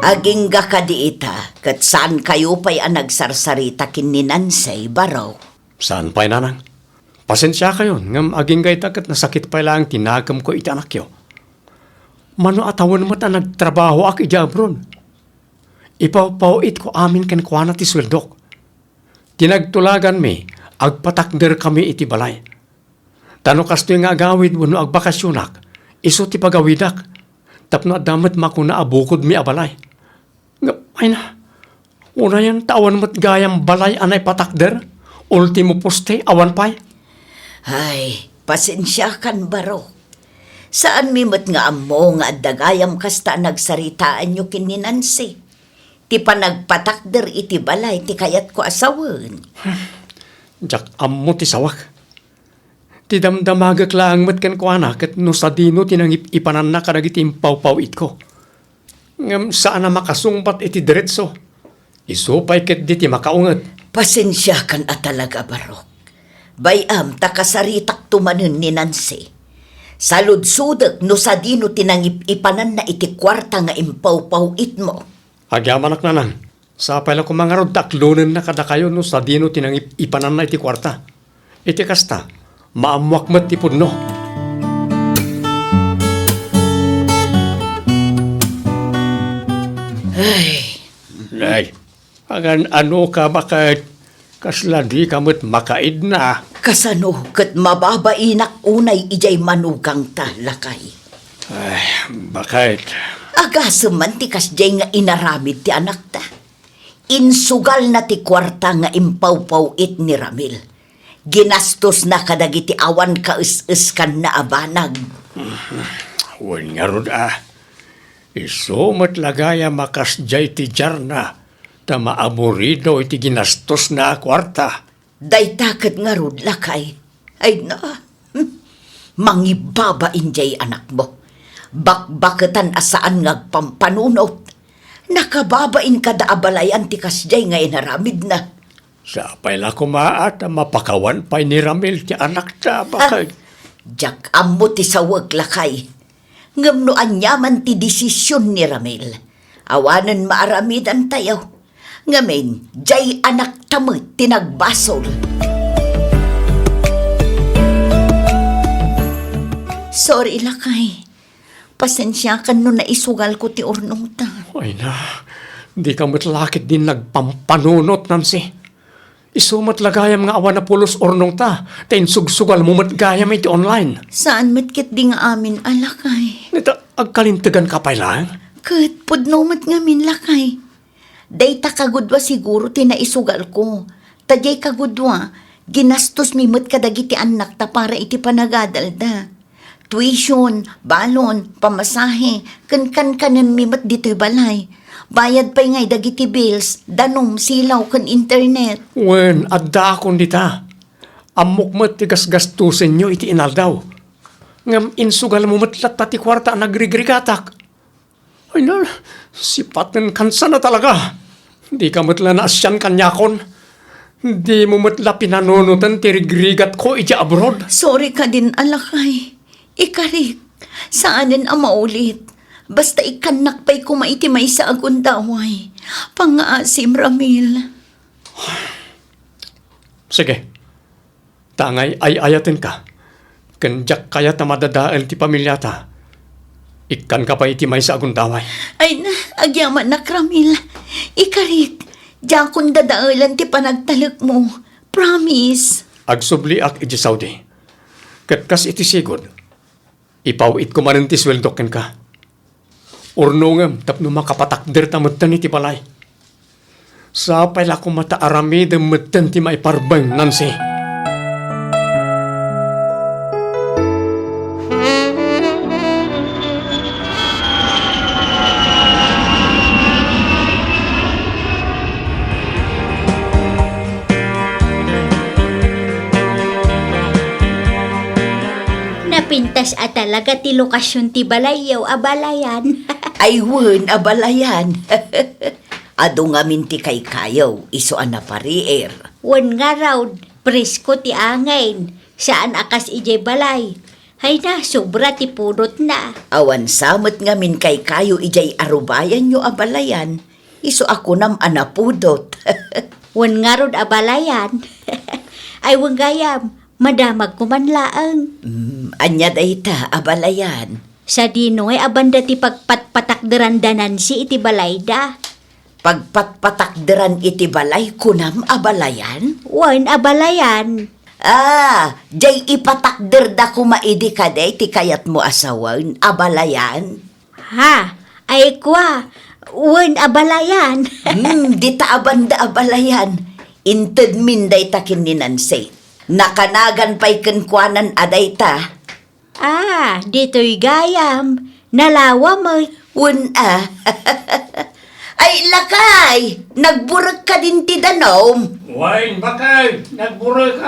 Agingga kadi ita, ket saankayo pay a nagsarsarita ken ni Nancy, Barok? Saan pay, nanang. Pasensiakayon, ngem agingga ita ket nasakit pay laeng ti nakemko iti anakyo. Mano a tawen met a nagtrabahoak idiay abroad. Ipawpaw-itko amin kenkuana ti sueldok. Ti nagtulaganmi, agpatakderkami iti balay. Ta no kastoy nga agawid wenno agbakasionak, isu ti pagawidak, tapno adda met makuna a bukodmi a balay. Ngem, ay na, unayen ta awan met gayam balay a naipatakder, ultimo poste, awan pay. Ay, pasensiakan, Barok. Saanmi met nga ammo nga adda gayam kasta a nagsaritaanyo ken ni Nancy. Ti panagpatakder iti balay ti kayatko a sawen. Diak ammo ti sawak. Ti damdamagek laeng met kenkuana ket no sadino ti nangip-ipananna kadagiti impawpaw-itko. Ngem saan a makasungbat iti diretso. Isu pay ketdi ti makaunget. Pasensiakan a talaga, Barok. Bay-am ta kasaritakto manen ni Nancy. Saludsodek no sadino ti nangip-ipananna iti kuarta nga impawpaw-itmo. Agyamanak, nanang. Sapay la koma ngarud ta aklonenna kadakayo no sadino ti nangip-ipananna iti kuarta. Iti kasta, maammoak met ti pudno. Ay. Nay, agan-ano ka baket? Kasla dika met makaidna. Kasano ket mababainak unay idiay manugangta, lakay? Ay, baket. Agasem man ti kasdiay nga inaramid ti anakta. Insugalna ti kuarta nga impawpaw-it ni Ramil. Ginastosna kadagiti awan kaes-eskanna a banag. Wen ngarud a, isu met la gayam a kasdiay ti diarna, ta maaburido iti ginastosna a kuarta. Dayta ket ngarud, lakay. Ay na, hmm, mangibabain diay anakmo. Bakbaketan a saan nga agpampanunot. Nakababain kada abalayan ti kasdiay nga inaramidna. Sapay la koma a ta mapakawan pay ni Ramil ti anakta, bakay. Ah, diak ammo ti sawek, lakay. Ngem no aniaman ti desisyon ni Ramil, awanen maaramidantayo. Ngamin, diay anakta met ti nagbasol. Sorry, lakay. Pasensiakan no naisugalko ti urnongta. Ay na, dika met la ketdin nagpampanunot, Nancy. Isu met la gayam nga awan a pulos urnongta, ta insugsugalmo met gayam iti online. Saan met ketdi nga amin a, lakay. Nita, agkalinteganka pay laeng? Ket pudno met ngamin, lakay. Dayta kagudua siguro ti naisugalko. Ta diay kagudua, ginastosmi met kadagiti annakta para iti panagadalda. Tuition, balon, pamasahe, ken kankanenmi met ditoy balay. Bayad pay ngay dagiti bills, danum, silaw, ken internet. Wen, addaakon dita. Ammok met ti gasgastosenyo iti inaldaw. Ngem insugalmo met latta ti kuarta a nagrigrigatak. Ay na, sipaten kansa na talaga. Dika met la naasian kaniakon. Dimo met la pinanunoten ti rigrigatko iti abroad. Sorry kadin a, lakay. Ikarik, saanen a maulit. Basta ikkannak pay koma iti maysa a gundaway. Pangngaasim, Ramil. Sige. Ta angay ay-ayatenka, ken diak kayat a madadael ti pamiliata, ikkanka pay iti maysa a gundaway. Ay na, agyamanak, Ramil. Ikarik, diakon dadaelen ti panagtalekmo. Promise. Agsubliak idiay Saudi. Ket kas iti sigud, ipaw-itko manen ti sueldok kenka. Urnongem tapno makapatakderta metten iti balay. Sapay la koma ta aramidem metten ti maiparbeng, Nancy. Napintas a talaga ti lokasion ti balayyo, abalayan. Ay, wen, abalayan. Adu ngamin ti kaykayo, isu a napariir. Wen ngarud, presko ti angin. Saan a kas idiay balay. Ay na, sobra ti pudotna. Awan sa met ngamin kaykayo idiay arubayanyo, abalayan. Isu a kunam a napudot. Wen ngarud, abalayan. Ay, wen gayam, madamagko man laeng. Mm, ania dayta, abalayan? Sadino ngay a banda ti pagpatpatakderan da Nancy iti balayda? Pagpatpatakderan iti balay, kunam, abalayan? Wen, abalayan. Ah, diay ipatakderda koma idi kadi ti kayatmo a sawen, abalayan? Ha? Ay, kua, wen, abalayan. Hmm, dita a banda, abalayan. Intedmin dayta ken ni Nancy. Nakanagan pay kenkuanan a dayta. Ah, ditoy gayam. Nalawa met. Wen a. Ay, lakay, nagburek kadin ti danum? Wen, bakay, nagburek.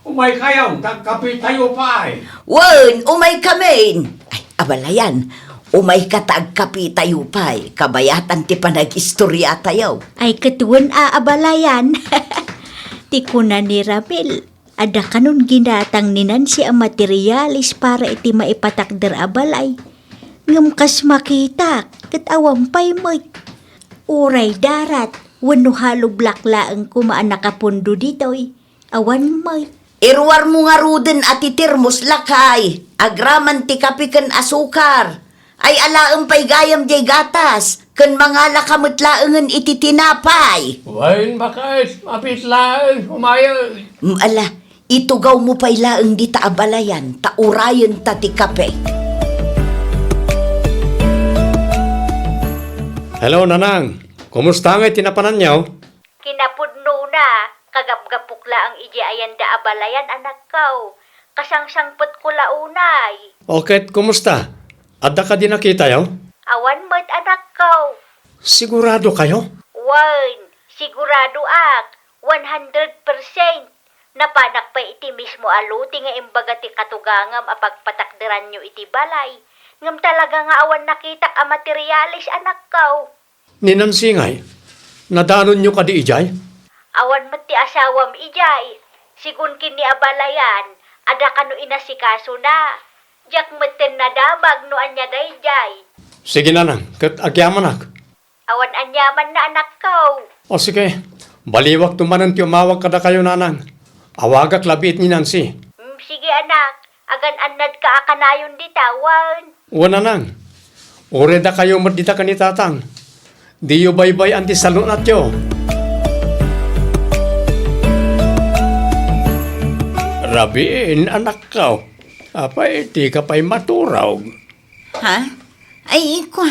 Umaykayo, ta agkapitayo pay. Wen, umaykamin. Ay, abalayan, umayka ta agkapitayo pay, kabayatan ti panagistoriatayo. Ay, ket wen a, abalayan. Ti kuna ni Ramil, adda kanon ginatang ni Nancy a materialis para iti maipatakder a balay. Ngem kas makitak, ket awan pay met. Uray darat, wenno hollow block laeng koma a nakapundo ditoy. Awan met. Iruarmo ngaruden a ti termos, lakay, agraman ti kape ken asukar. Ay alaem pay gayam diay gatas, ken mangalaka met laengen iti tinapay. Wen, baket, mapit laeng, umayen. Mm, ala, itugawmo pay laeng dita a balayan, ta urayenta ti kape. Hello, Nanang. Kumusta ngay ti napananyo? Kinapudnona, kagapgapok laeng idiay ayanda a balayan, anakko. Kasangsangpetko la unay. O ket, kumusta? Adda kadi nakitayo? Awan met, anakko. Siguradokayo? Wen, siguradoak, one hundred percent. Napanak pay iti mismo a lote nga imbaga ti katugangam a pagpatakderanyo iti balay. Ngem talaga nga awan nakitak a materialis, anakko. Ni Nancy ngay, nadanonyo kadi idiay? Awan met ti asawam idiay. Sigun ken ni abalayan, adda kano inasikasona. Diak metten nadamag no ania daydiay. Sige, nanang, ket agyamanak. Awan aniamanna, anakko. O sige, baliwakto manen ti umawag kadakayo, nanang. Awagak labiit ni Nancy. Mm, sige, anak. Agan-annadka a kanayon dita, wen? Wen, nanang. Uray dakayo met dita ken ni tatang. Diyo baybay-an ti salun-atyo. Rabiin, anakko. Apay, dika pay maturog? Ha? Ay, kua,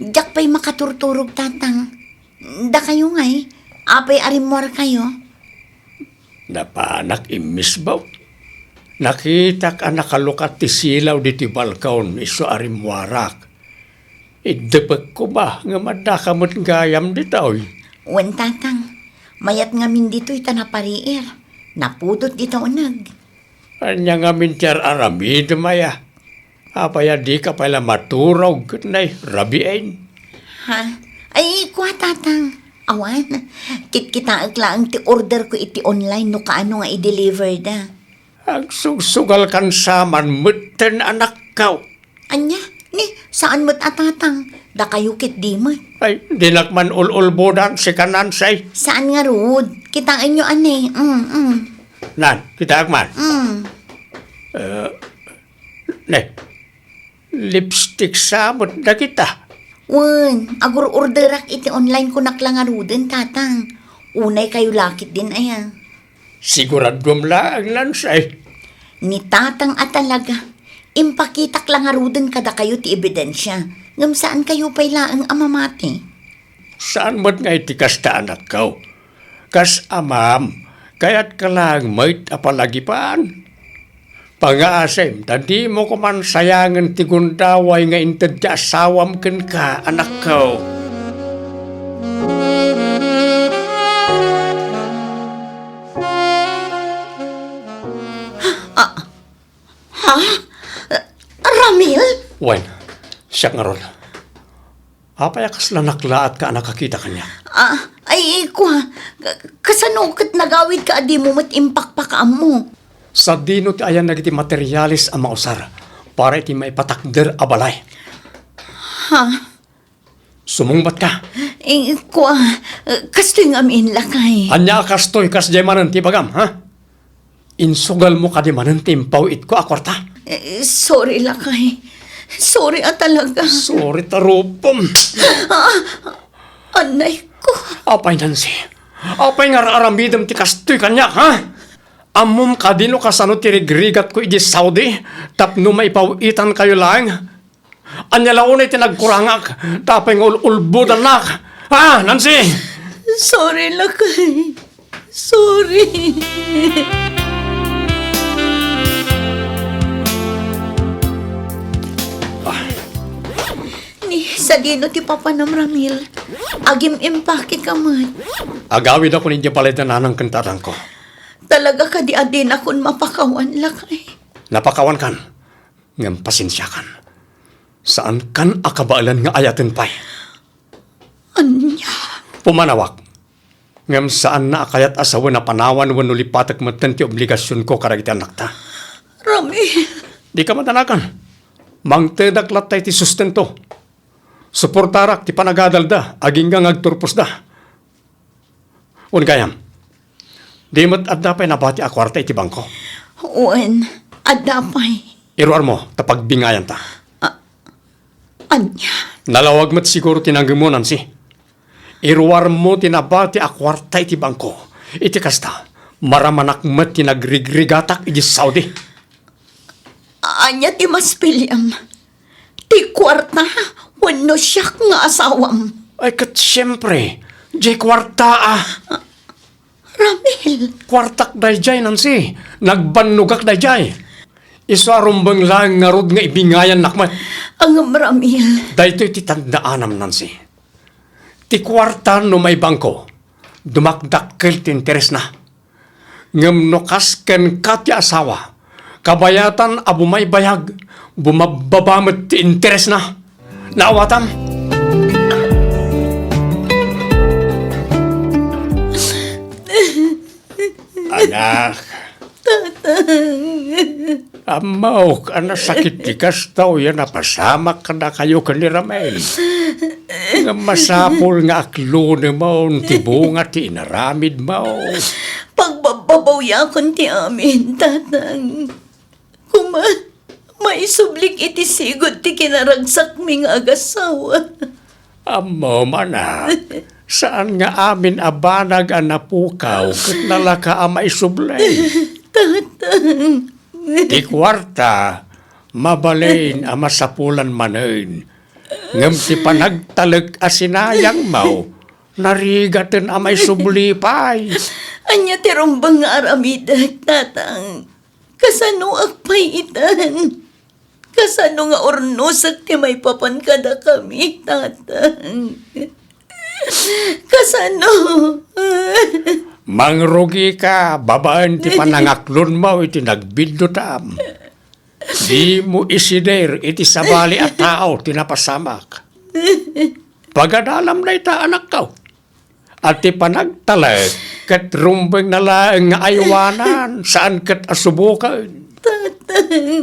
diak pay makaturturog, tatang. Dakayo ngay, apay a rimmuarkayo? Napanak immisbaw. Nakitak a nakalukat ti silaw ditoy balkon isu a rimmuarak. Iddepek koma ngem addaka met gayam ditoy. Wen, tatang. Mayat ngamin ditoy ta napariir. Napudot dita uneg. Ania ngamin ti ar-aramidem aya? Apay a dika pay la maturog ket nay rabiin? Ha? Ay, kua, tatang. Awan. Kitkitaek laeng ti orderko iti online no kaano nga i-deliverda. Agsugsugalkan sa man metten, anakko. Ania? Ni, saan met a tatang? Dakayo ket di met. Ay, dinak man ul-ulbodan, sika Nancy. Saan ngarud? Kitaenyo, ania? Mm, mm. Nan, kitaek man. Mm. Eh, ne, lipstick sa met dagita. Wen, agur-orderak iti online, kunak la ngaruden, tatang. Unay kayo la ketdin aya. Siguraduam laeng, Nancy. Ni tatang a talaga, impakitak la ngaruden kadakayo ti ebidensia, ngem saan kayo pay laeng a mamati. Saan met nga iti kasta, anakko. Kas amam, kayatka laeng met a palagipan. Pangngaasim, ta dimo koman sayangen ti gundaway nga inted ti asawam kenka, anakko. Ah, ha? Ramil? Wen, siak ngarud. Apay a kasla naklaatka a nakakita kaniak? Ah, ay, kua, ka-, kasano ket nagawidka a dimo met impakpakaammo? Sadino ti ayan dagiti materiales a mausar para iti maipatakder a balay? Ha? Sumungbatka. Eh, kua, kastoy ngamin, lakay. Ania a kastoy, kasdiay manen ti ibagam, ha? Insugalmo kadi manen ti impaw-itko a kuarta? Eh, sorry, lakay. Sorry a talaga. Sorry, tarupom. Ah, anay ko. Apay, Nancy? Apay nga ar-aramidem ti kastoy kaniak, ha? Ammom kadi no kasano ti rigrigatko idiay Saudi tapno maipaw-itankayo laeng? Ania la unay ti nagkurangak, ta apay nga ul-ulbodannak? Ha, Nancy? Sorry, lakay. Sorry. Ah. Ni, sadino ti papanam, Ramil? Agim-impake ka met. Agawidakon idiay balay da nanang ken tatangko. Talaga kadi a dinakon mapakawan, lakay? Napakawankan, ngem pasensiakan. Saankan a kabaelan nga ayaten pay. Ania? Pumanawak. Ngem saanna a kayat a sawen a panawan wenno lipatek metten ti obligasionko kadagiti annakta. Ramil. Dika madanagan. Mangtedak latta iti sustento. Suportarak ti panagadalda agingga nga agturposda. Wen gayam, di met adda pay nabati a kuarta iti bangko? Wen, adda pay. Iruarmo, ta pagbingayanta. A-, ania? Nalawag met siguro ti nanggemmo, Nancy. Iruarmo ti nabati a kuarta iti bangko. Iti kasta, maramanak met ti nagrigrigatak idiay Saudi. Ania ti mas piliam? Ti kuarta wenno siak nga asawam? Ay, ket siempre, diay kuarta a. Ramil. Kuartak daydiay, Nancy. Nagbannogak daydiay. Isu a rumbeng laeng ngarud nga ibingayannak met. Ngem, Ramil. Daytoy ti tandaanam, Nancy. Ti kuarta no maibangko, dumakdakkel ti interesna. Ngem no kas kenka ti asawa, kabayatan a bumaybayag, bumabbaba met ti interesna. Naawatam? Anak. Tatang. Ammok a nasakit ti kastoy a napasamak kadakayo ken ni Ramel. Ngem masapul nga aklonemon ti bunga ti inaramidmo. Pagbabbabawiakon ti amin, Tatang. Koma, maisublik iti sigud ti kinaragsakmi nga agasawa. Ammom, anak, saan nga amin a banag a napukaw ket nalaka a maisubli. Tatang. Ti kuarta, mabalin a masapulan manen. Ngem ti panagtalek a sinayangmo, narigaten a maisubli pay. Ania ti rumbeng nga aramidek, Tatang? Kasanoak pay itan? Kasano nga urnosek ti maipapan kadakami, Tatang? Kasano? Mangrugika babaen ti panangaklonmo iti nagbiddutam. Dimo isider iti sabali a tao ti napasamak. Pagadalam dayta, anakko. A ti panagtalek ket rumbengna laeng nga aywanan, saan ket a suboken. Tatang.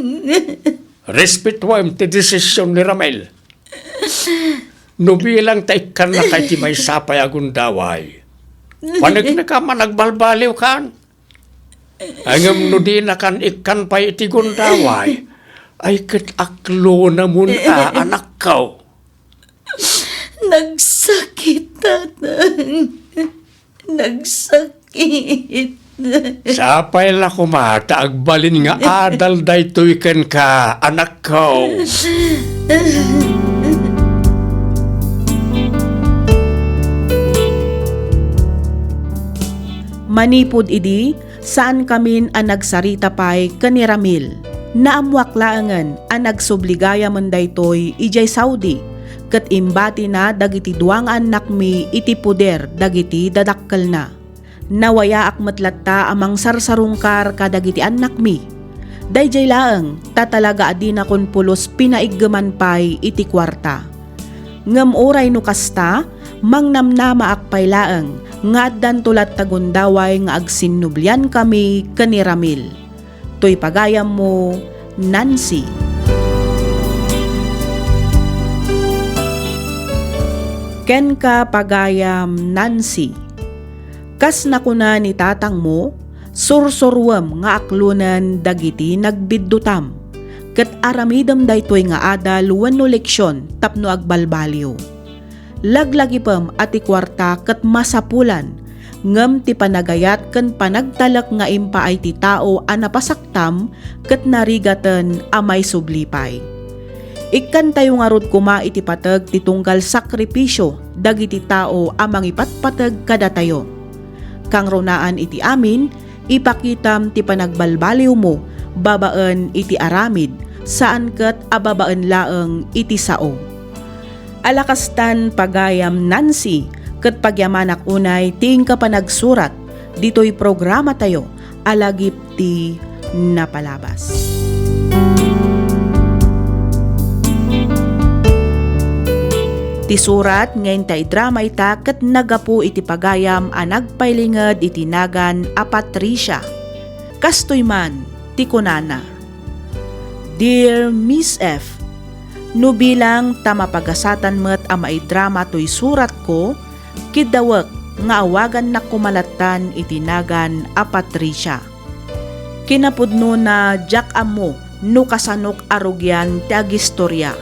Respetuem ti desisyon ni Ramel. No bilang ta ikkannaka iti maysa pay a gundaway, paneknekam a nagbalbaliwkan. Ngem no dinakan ikkan pay iti gundaway, ay ket aklonemon a, anakko. Nagsakit, Tatang. Nagsakit. Sapay la koma ta agbalin nga adal daytoy kenka, anakko. Manipud idi, saankamin a nagsarita pay ken ni Ramil. Naammoak laengen a nagsubli gayamen daytoy idiay Saudi, ket imbatina dagiti dua nga annakmi iti poder dagiti dadakkelna. Nawayaak met latta a mangsarsarungkar kadagiti annakmi. Daydiay laeng, ta talaga a dinakon pulos pinaiggeman pay iti kuarta. Ngem uray no kasta, mangnamnamaak pay laeng nga addanto latta gundaway nga agsinnubliankami ken ni Ramil. Toy pagayammo, Nancy. Kenka, pagayam Nancy. Kas nakuna ni tatangmo, sursuruem nga aklonen dagiti nagbiddutam, ket aramidem daytoy nga adal wenno leksion tapno agbalbaliw. Laglagipem a ti kuarta ket masapulan, ngem ti panagayat ken panagtalek nga impaay ti tao a napasaktam ket narigaten a maisubli pay. Ikkantayo ngarud koma iti pateg ti tunggal sakripisio dagiti tao a mangipatpateg kadatayo. Kangrunaan iti amin, ipakitam ti panagbalbaliwmo babaen iti aramid, saan ket a babaen laeng iti sao. Ala kastan, pagayam Nancy, ket pagyamanak unay ti inka panagsurat ditoy programatayo a lagip ti napalabas. Ti surat nga inta idrama ita ket naggapu iti pagayam a nagpailinged iti nagan a Patricia. Kastoy man ti kunana, Dear Miss F, no bilang ta mapagasatan met a maidrama toy suratko, kiddawek nga awagannak koma lattan iti nagan a Patricia. Kinapudnona, diak ammo no kasanok a rugian ti agistoria.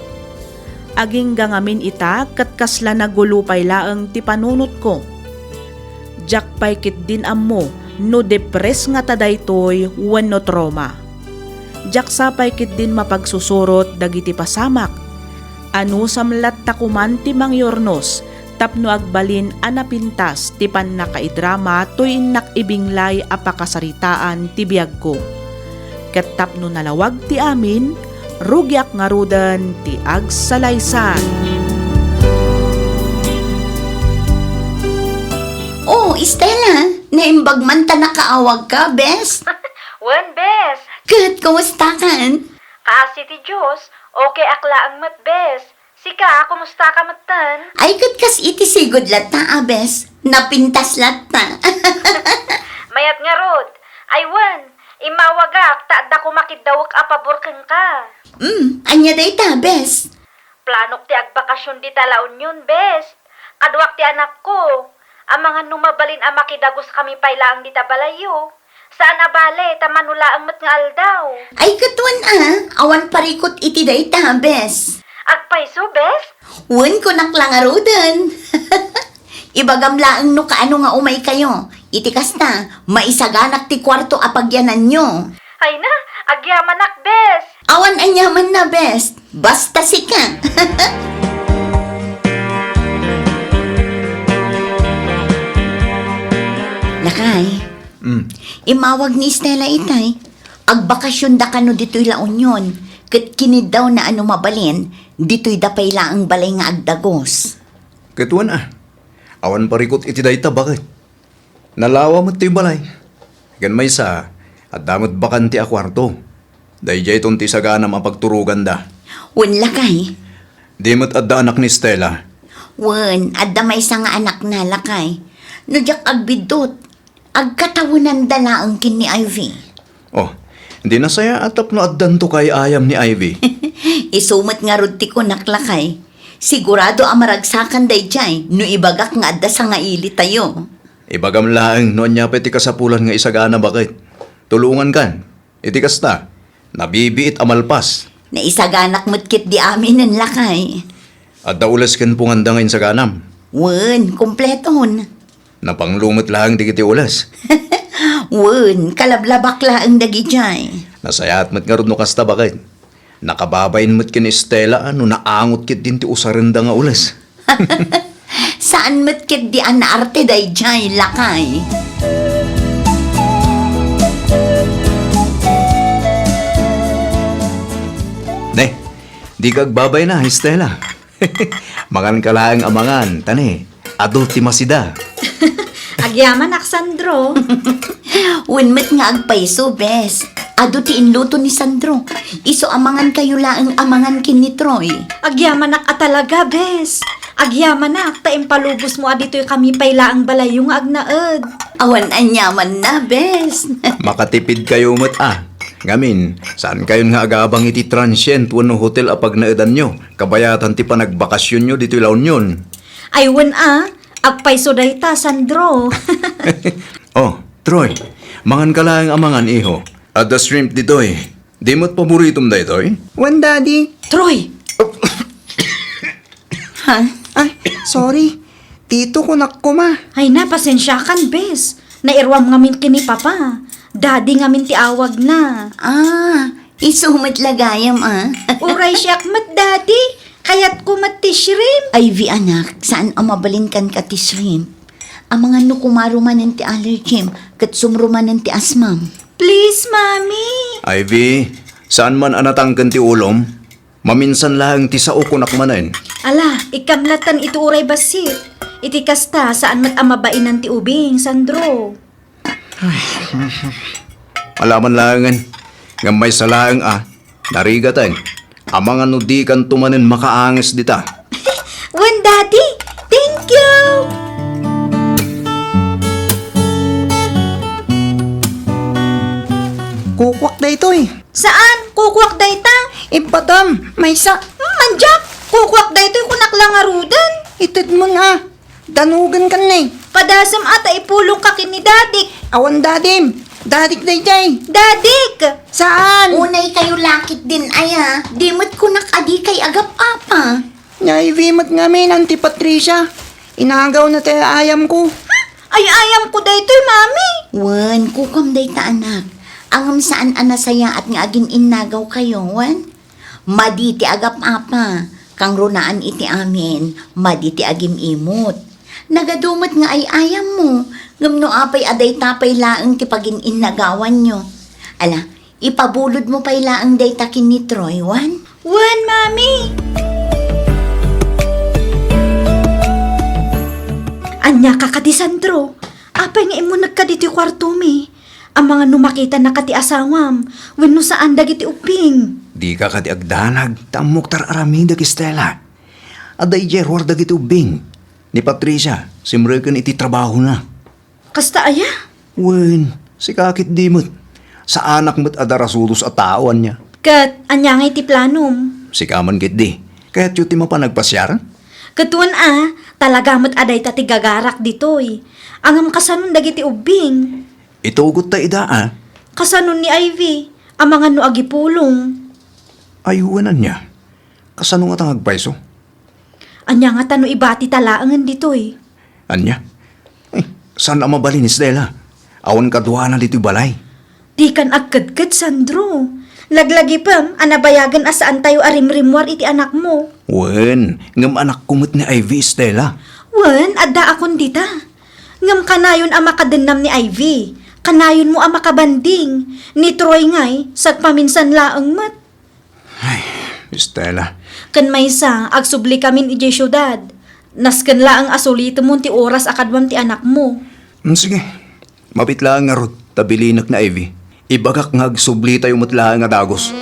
Agingga ngamin ita ket kasla nagulo pay laeng ti panunotko. Diak pay ketdin ammo no depres ngata daytoy wenno trauma. Diak sa pay ketdin mapagsusurot dagiti pasamak. Anusam latta koman ti mangyurnos tapno agbalin a napintas ti pannakaidrama toy innak ibinglay a pakasaritaan ti biagko. Ket tapno nalawag ti amin, rugiak ngaruden ti agsalaysay. Oh, Estela, naimbag man ta nakaawagka, bes? Wen, bes. Ket kumustakan? Kaasi ti Dios, okay ak laeng met, bes. Sika, kumusta ka metten? Ay, ket kas iti sigud latta, a bes. Napintas latta. Mayat ngarud, Ay wen, immawagak ta adda koma kiddawek a pabor kenka. Hmm, ania dayta, bes? Planok ti agbakasyon dita La Union, bes. Kaduak ti anakko. Amangan no mabalin a makidagoskami pay laeng dita balayyo. Saan a bale, ta mano laeng met nga aldaw. Ay, ket wen a, awan parikut iti dayta, bes. Agpayso, bes? Wen, kunak la ngaruden. Ibagam laeng no kaano nga umaykayo. Iti kasta, maisaganak ti kuarto a pagyananyo. Ay na, agyamanak, bes. Awan aniamanna, bes. Basta sika. Lakay, Mm. immawag ni Stella itay. Agbakasyonda kano ditoy La Union, ket kiniddawna a no mabalin, ditoyda pay laeng balay nga agdagos. Ket wen a, awan parikut iti dayta, baket. Nalawa met toy balay. Ken maysa, adda met bakante a kuarto. Dayjayton ti saganam a pagturoganda. Wen, lakay. Di met adda anak ni Stella. Wen, adda maysa nga anakna, lakay. No diak agbiddut, agkatawenanda laeng ken ni Ivy. Oh, di nasayaat tapno addanto kay ayam ni Ivy. Isu met ngarud ti kunak, lakay. Sigurado a maragsakan dayjay no ibagak nga adda sangailitayo. Ibagam laeng no ania pay ti kasapulan nga isagana, baket. Tulongankan. Iti kasta, nabibiit a malpas. Naisaganak met ketdi aminen, lakay. Adda ules ken punganda nga insaganam? Wen, kompleton. Napanglo met laeng dagiti ules? Wen, kalablabak laeng dagidiay. Nasayaat met ngarud no kasta, baket. Nakababain met ken ni Stella a no naangot ketdin ti usarenda nga ules. Saan met ketdi a naarte daydiay, lakay. Ne, dika agbabaina, Stella. Manganka laeng a mangan, ta ne, adu ti masida. Agyamanak, Sandro. Wen met nga agpayso, bes. Adu ti inluto ni Sandro. Isu a mangankayo laeng a mangan ken ni Troy. Agyamanak a talaga, bes. Agyamanak ta impalubosmo a ditoykami pay laeng balayyo nga agnaed. Awan aniamanna, bes. Makatipidkayo met a. Ngamin, saankayon nga agabang iti transient wenno hotel a pagnaedanyo, kabayatan ti panagbakasionyo ditoy La Union. Ay wen a, agpayso dayta, Sandro. Oh, Troy, manganka laeng a mangan, iho. Adda shrimp ditoy. Di met paboritom daytoy? Wen, Daddy. Troy! Ha? Ay, sorry. Tito, kunak koma. Ay na, pasensiakan, bes. Nairuam ngamin ken ni Papa. Daddy ngamin ti awagna. Ah, isu met la gayam, a. Uray siak met, Daddy. Kayatko met ti shrimp. Ivy, anak, saan a mabalin kenka ti shrimp. Amangan no kumarumanen ti allergym, ket sumrumanen ti asmam. Please, Mami. Ivy, saan man a natangken ti ulom? Maminsan laeng ti sao kunak manen. Ala, ikkam latan iti uray bassit. Iti kasta, saan met a mabainan ti ubing, Sandro. Ala man laengen. Ngem maysa laeng a, narigaten. Amangan no dikanto manen makaanges dita. Wen, Daddy, thank you. Kukuak daytoy. Saan? Kukuak dayta? Ipatam, maysa. Hmm, mandiak. Kukuak daytoy, kunak la ngaruden. Itedmon a. Danugen ken ni. Padasem a ta ipulongka ken ni Dadik. Awan dadim. Dadik daydiay. Dadik! Saan? Unay kayo lakit din aya. Di met kunak a dikay agap-apa. Ni Ivy met ngamin, Auntie Patricia. Inagaw na ti ayam ko. Ha? Ay-ayam ko daytoy, Mami. Wen, kukam dayta, anak. Ngem saan a nasayaat nga agin-innagaw kayo, wen? Madi ti agap-apa, kangrunaan iti amin, madi ti agim-imot. Nagadu met nga ay-ayammo, ngem no apay a dayta pay laeng ti pagin-innagawanyo. Ala, ipabulodmo pay laeng dayta ken ni Troy, wen? Wen, Mami! Ania ka kadi, Sandro? Apay nga immunegka ditoy kuartomi? Amangan no makitanaka ti asawam, wenno saan dagiti ubbing. Dika kadi agdanag, ta ammok ti ar-aramidek, Stella. Adda idiay ruar dagiti ubbing. Ni Patricia, simreken iti trabahona. Kasta aya? Wen, Sika ketdi met. Saanak met a darasudos a tao, ania? Ket ania ngay ti planom? Sika man ketdi. Kayatyo ti mapan agpasiar? Ket wen a, talaga met a dayta ti gagarak ditoy. Ngem kasanon dagiti ubbing? Itugotta ida a. Kasanon ni Ivy, amangan no agipulong? Ay, wen ania? Kasano ngata nga agpayso? Ania ngata no ibatita laengen ditoy? Ania? Eh, saan a mabalin, Stella? Awan kaduana ditoy balay. Dikan agkedked, Sandro. Laglagipem a nabayagen a saantayo a rimrimmuar iti anakmo. Wen, ngem anakko met ni Ivy, Stella. Wen, addaakon dita. Ngem kanayon a makadennam ni Ivy. Kanayonmo a makabanding. Ni Troy ngay, sagpaminsan laeng met. Ay, Stella. Ken maysa, agsubli kamin idiay siudad. Nasken laeng a sulitemon ti oras a kaduam ti anakmo. Mm, sige. Mabiit laeng ngarud, ta bilinek ni Ivy. Ibagak nga agsublitayo met laeng a dagus.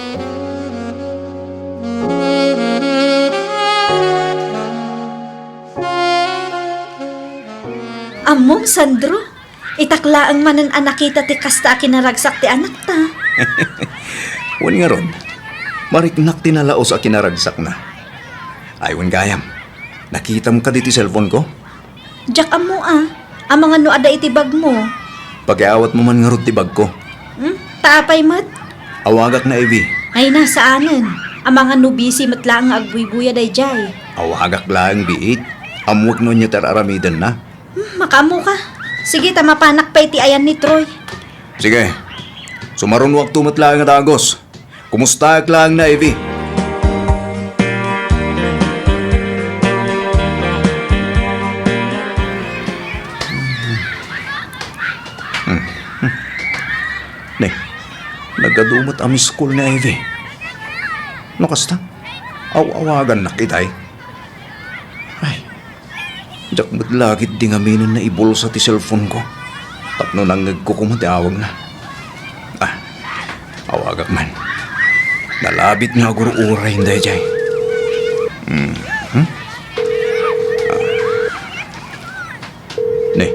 Ammom, Sandro? Itak laeng manen a nakita ti kasta a kinaragsak ti anakta. Wen ngarud, mariknak ti nalaus a kinaragsakna. Ay, wen gayam, nakitam kadi ti cellphone ko? Diak ammo a, amangan no adda iti bagmo. Pakiawatmo man ngarud ti bagko. Hmm? Ta apay met? Awagak na, Ivy. Ay na, saanen. Amangan no busy met laeng nga agbuybuya daydiay. Awagak laeng biit. Ammoek no ania ti ar-aramidenna. Hmm, makaammo ka. Sige, ta mapanak pay iti ayan ni Troy. Sige. Sumarunoakto met laeng a dagus. Kumustaek laeng na, Ivy. Hmm. Ne, nagadu met a miss call ni Ivy. No kasta, aw-awagannak itay. Ay, diak met la ketdi ngaminen naibulsa ti cellphone ko tapno nangngegko koma ti awagna. Ah, awagak man. Nalabit nga agur-uray daydiay. Mhm. Ah. Ne,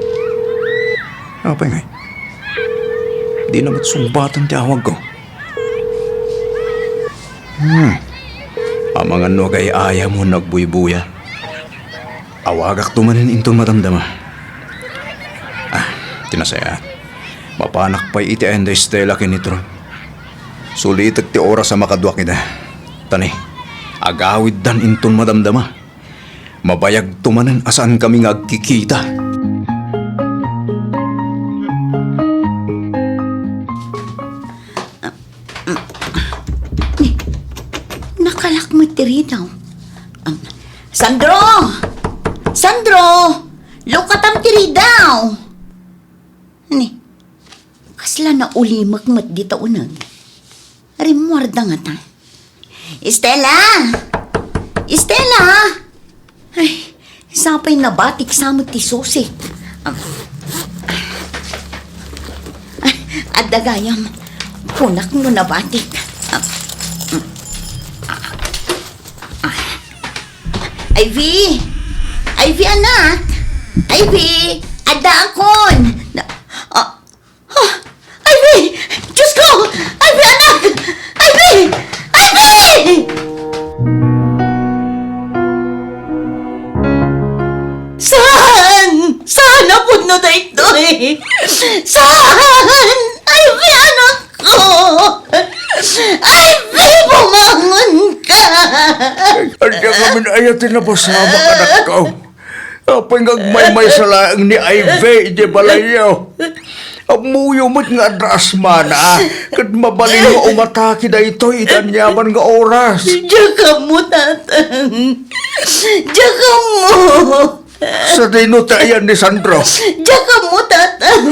apay ngay? Dina met sungbaten ti awagko. Hmm. Amangan no agay-ayam wenno agbuybuya. Awagakto manen inton madamdama. Ah, ti nasayaat. Mapanak pay iti ayan da Stella ken ni Troy. Sulitek ti oras a makaduak ida. Ta ne, agawiddan inton madamdama. Mabayagto manen a saankami nga agkikita. Nakalak met ti ridaw. Um, Sandro! Sandro! Lukatam ti ridaw! Ni, kasla naulimek met dita uneg. Rimmuarda ngata. Stella! Stella! Ay, sapay nabatik sa met ti susi. Am-, adda gayam. Kunak no nabatik. Am-, Ivy! Ivy, anak! Ivy! Addaakon! Na-, ah, ah, Ivy! Diyos ko! Ivy, anak! Ivy! Ivy! Saan? Saan a pudno daytoy? Saan? Ivy, anak! Ko! Ay, Bebo, mangon ka! Ania ngamin aya ti napasamak, anakko? Apay nga agmaymaysa laeng ni Ivy idiay balayyo? Ammoyo met nga adda asmana, ket mabalin nga umatake daytoy iti aniaman nga oras. Diak ammo, Tatang. Diak ammo. Sadino ti ayan ni Sandro? Diak ammo, Tatang.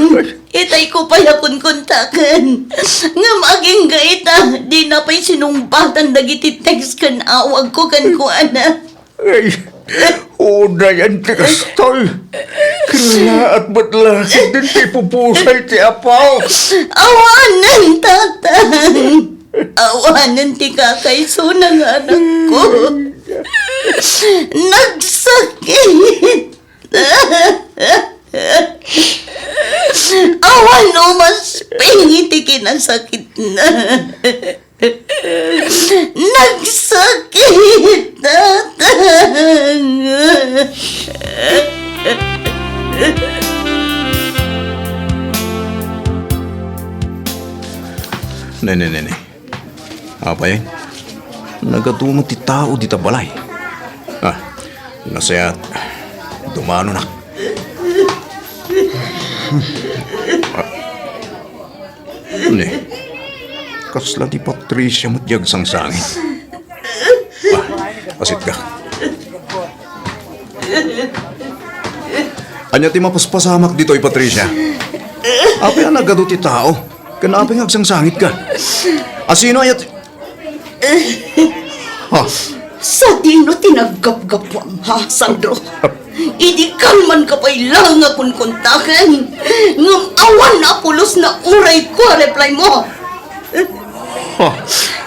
Itay ko pay a kunkuntaken. Ngem agingga ita, dina pay sinungbatan dagiti text ken awag ko kenkuana. Ay, unayan ti kastoy. Kinalaat met la ketdin ti pupusay ti apo. Awanen, Tatang. Awanen ti kakaisuna nga anakko. Nagsakit. Awan umasping iti kinasakitna. Nagsakit, Tatang. Ne, ne, ne, ne. Apay, nagadu met ti tao dita balay. Ah, nasayaat, dumanonak. Ne, kasla ni Patricia met ti agsangsangit. Ah, asit ka. Ania ti mapaspasamak ditoy, Patricia? Apay a nagadu ti tao? Ken apay nga agsangsangit ka? Asino aya ti, ha? Sadino ti naggapgapuam, ha, Sandro? Idi kalman ka pay la nga kunkuntaken, ngem awan a pulos na uray ko a reply mo. Ha?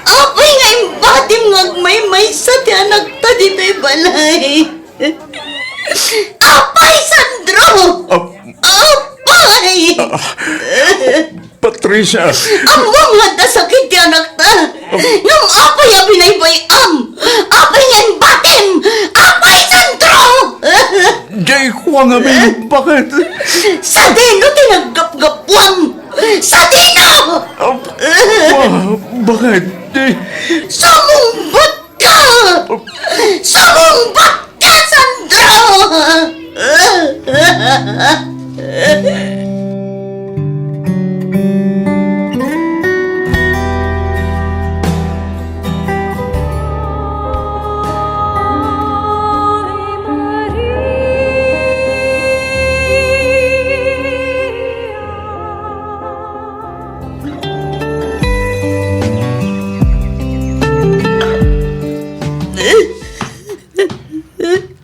Apay nga imbatim nga agmaymaysa ti anakta ditoy balay? Apay, Sandro! Ap- Apay! Ah, Patricia! Ammom nga adda sakit ti anakta. Ngem apay a binaybay-am? Apay nga imbatim? Apay, Sandro! Jay ko nga amin, bakit? Sadino ti naggapgapuam? Sadino? Ah, ah, bakit? Di- Sumungbat ka! Sumungbat ka, Sandro!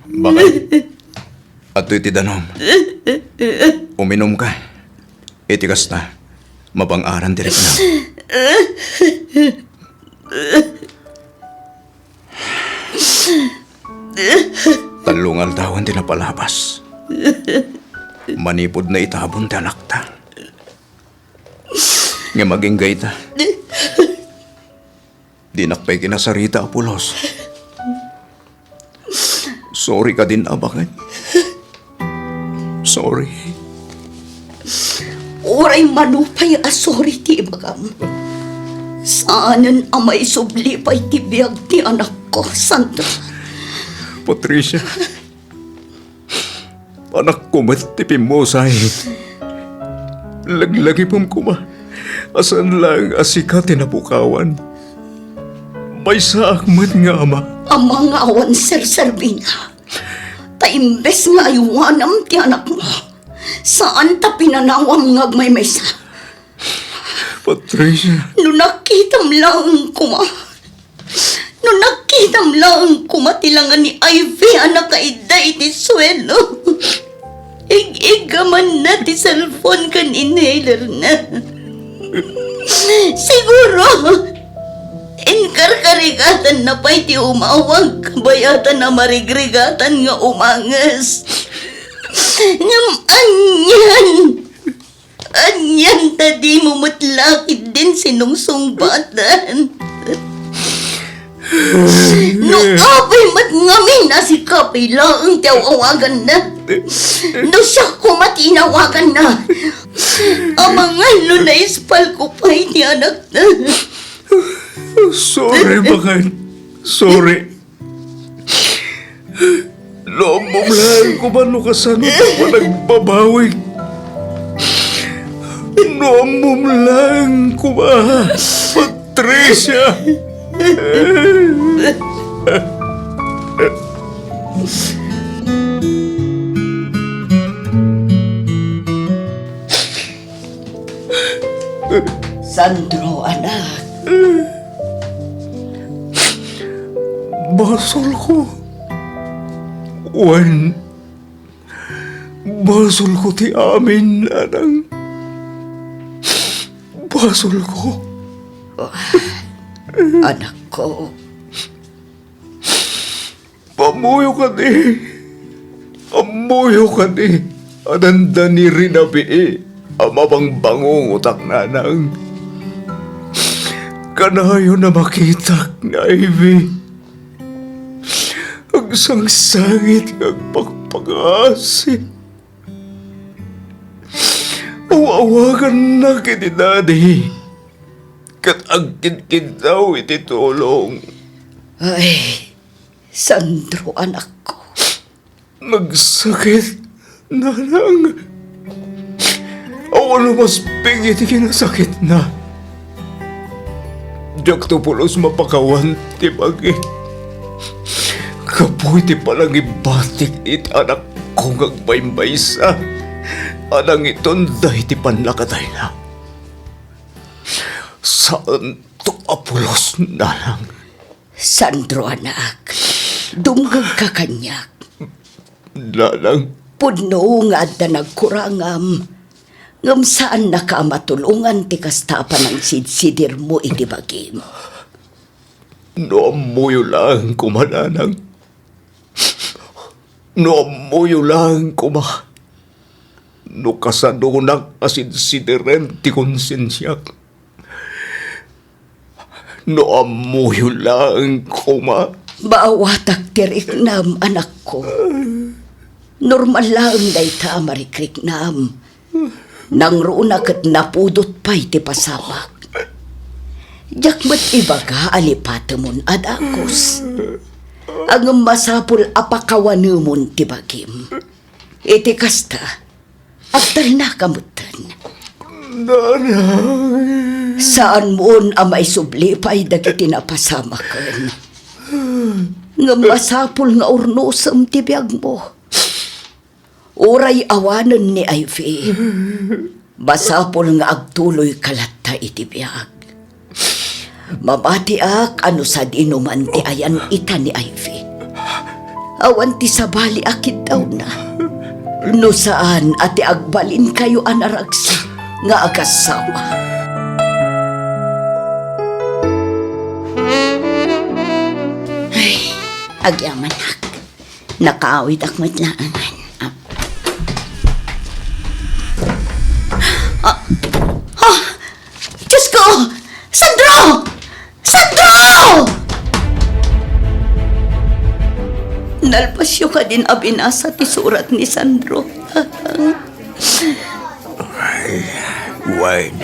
Bakit? Adtoy ti danom. Uminumka. Iti kasta, mabang-aran ti riknam. Tallo nga aldawen ti napalabas. Manipud naitabon ti anakta. Ngem agingga ita. Dinak pay kinasarita a pulos. Sorry kadin, Abakan. Sorry. Uray mano pay a sorry ti ibagam, saanen a maisubli pay ti biag ti anakko, Sandro. Patricia, anakko met ti pimmusay. Laglagipem koma a saan laeng a sika ti napukawan. Maysaak met nga ama. Ama nga awan serserbina. Ta imbes nga aywanam ti anakmo, saan ta pinanawam nga agmaymaysa. Patricia. No nakitam laeng koma. No nakitam laeng koma ti langa ni Ivy a nakaidda iti suelo. Ig-iggamanna ti cellphone ken inhalerna. Siguro, inkarkarigatanna pay ti umawag kabayatan a marigrigatan nga umanges. Ngem anian? Anian ta dimo met la ketdin sinungsungbatan? No apay met ngamin a sika pay laeng ti aw-awaganna, no siak koma ti inawaganna, amangan no naispalko pay ti anakna. Sorry, Bakan. Sorry. No ammom laeng koma no kasano ti panagbabawik. No ammom laeng koma, Patricia. Sandro, anak. Basolko. Wen, basolko ti amin, nanang. Basolko. Anakko. Ammoyo kadi, ammoyo kadi a dandani rinabii a mabangbangungotak, nanang. Kanayon a makitak ni Ivy. Agsangsangit nga agpakpakasi. Aw-awagannak iti daddy ket agkidkiddaw iti tulong. Ay, Sandro, anakko. Nagsakit, nanang. Awan a masping iti kinasakitna. Diakto pulos mapakawan ti bagi. Gapu iti panangibatik iti anakko nga agmaymaysa a nangitunda iti pannakatayna. Saanto a pulos, nanang. Sandro, anak, dumngegka kaniak. Nanang. Pudno nga adda nagkurangam, ngem saannaka a matulongan ti kasta a panangsidsidirmo iti bagim. No ammoyo laeng koma, nanang. No ammoyo laeng koma. No kasadonak a sidsidiren ti konsensiak. No ammoyo laeng koma. Maawatak ti riknam, anakko. Normal laeng dayta a marikriknam. Nangruna ket napudot pay ti pasamak. Diak met ibaga a lipatemon a dagus. Ngem masapul a pakawanemon ti bagim. Iti kasta, agtalnaka metten. Nanang. Saanmon a maisubli pay dagiti napasamaken. Ngem masapul nga urnosem ti biagmo. Uray awanen ni Ivy, masapul nga agtuloyka latta iti biag. Mamatiak a no sadino man ti ayan ita ni Ivy, awan ti sabali a kiddawna, no saan a ti agbalinkayo a naragsak nga agasawa. Ay, agyamanak. Nakaawitak met laengen. Ah. Ah. Ah! Diyos ko! Sandro! Sandro! Nalpasyo kadin a binasa ti surat ni Sandro. Ay, wen.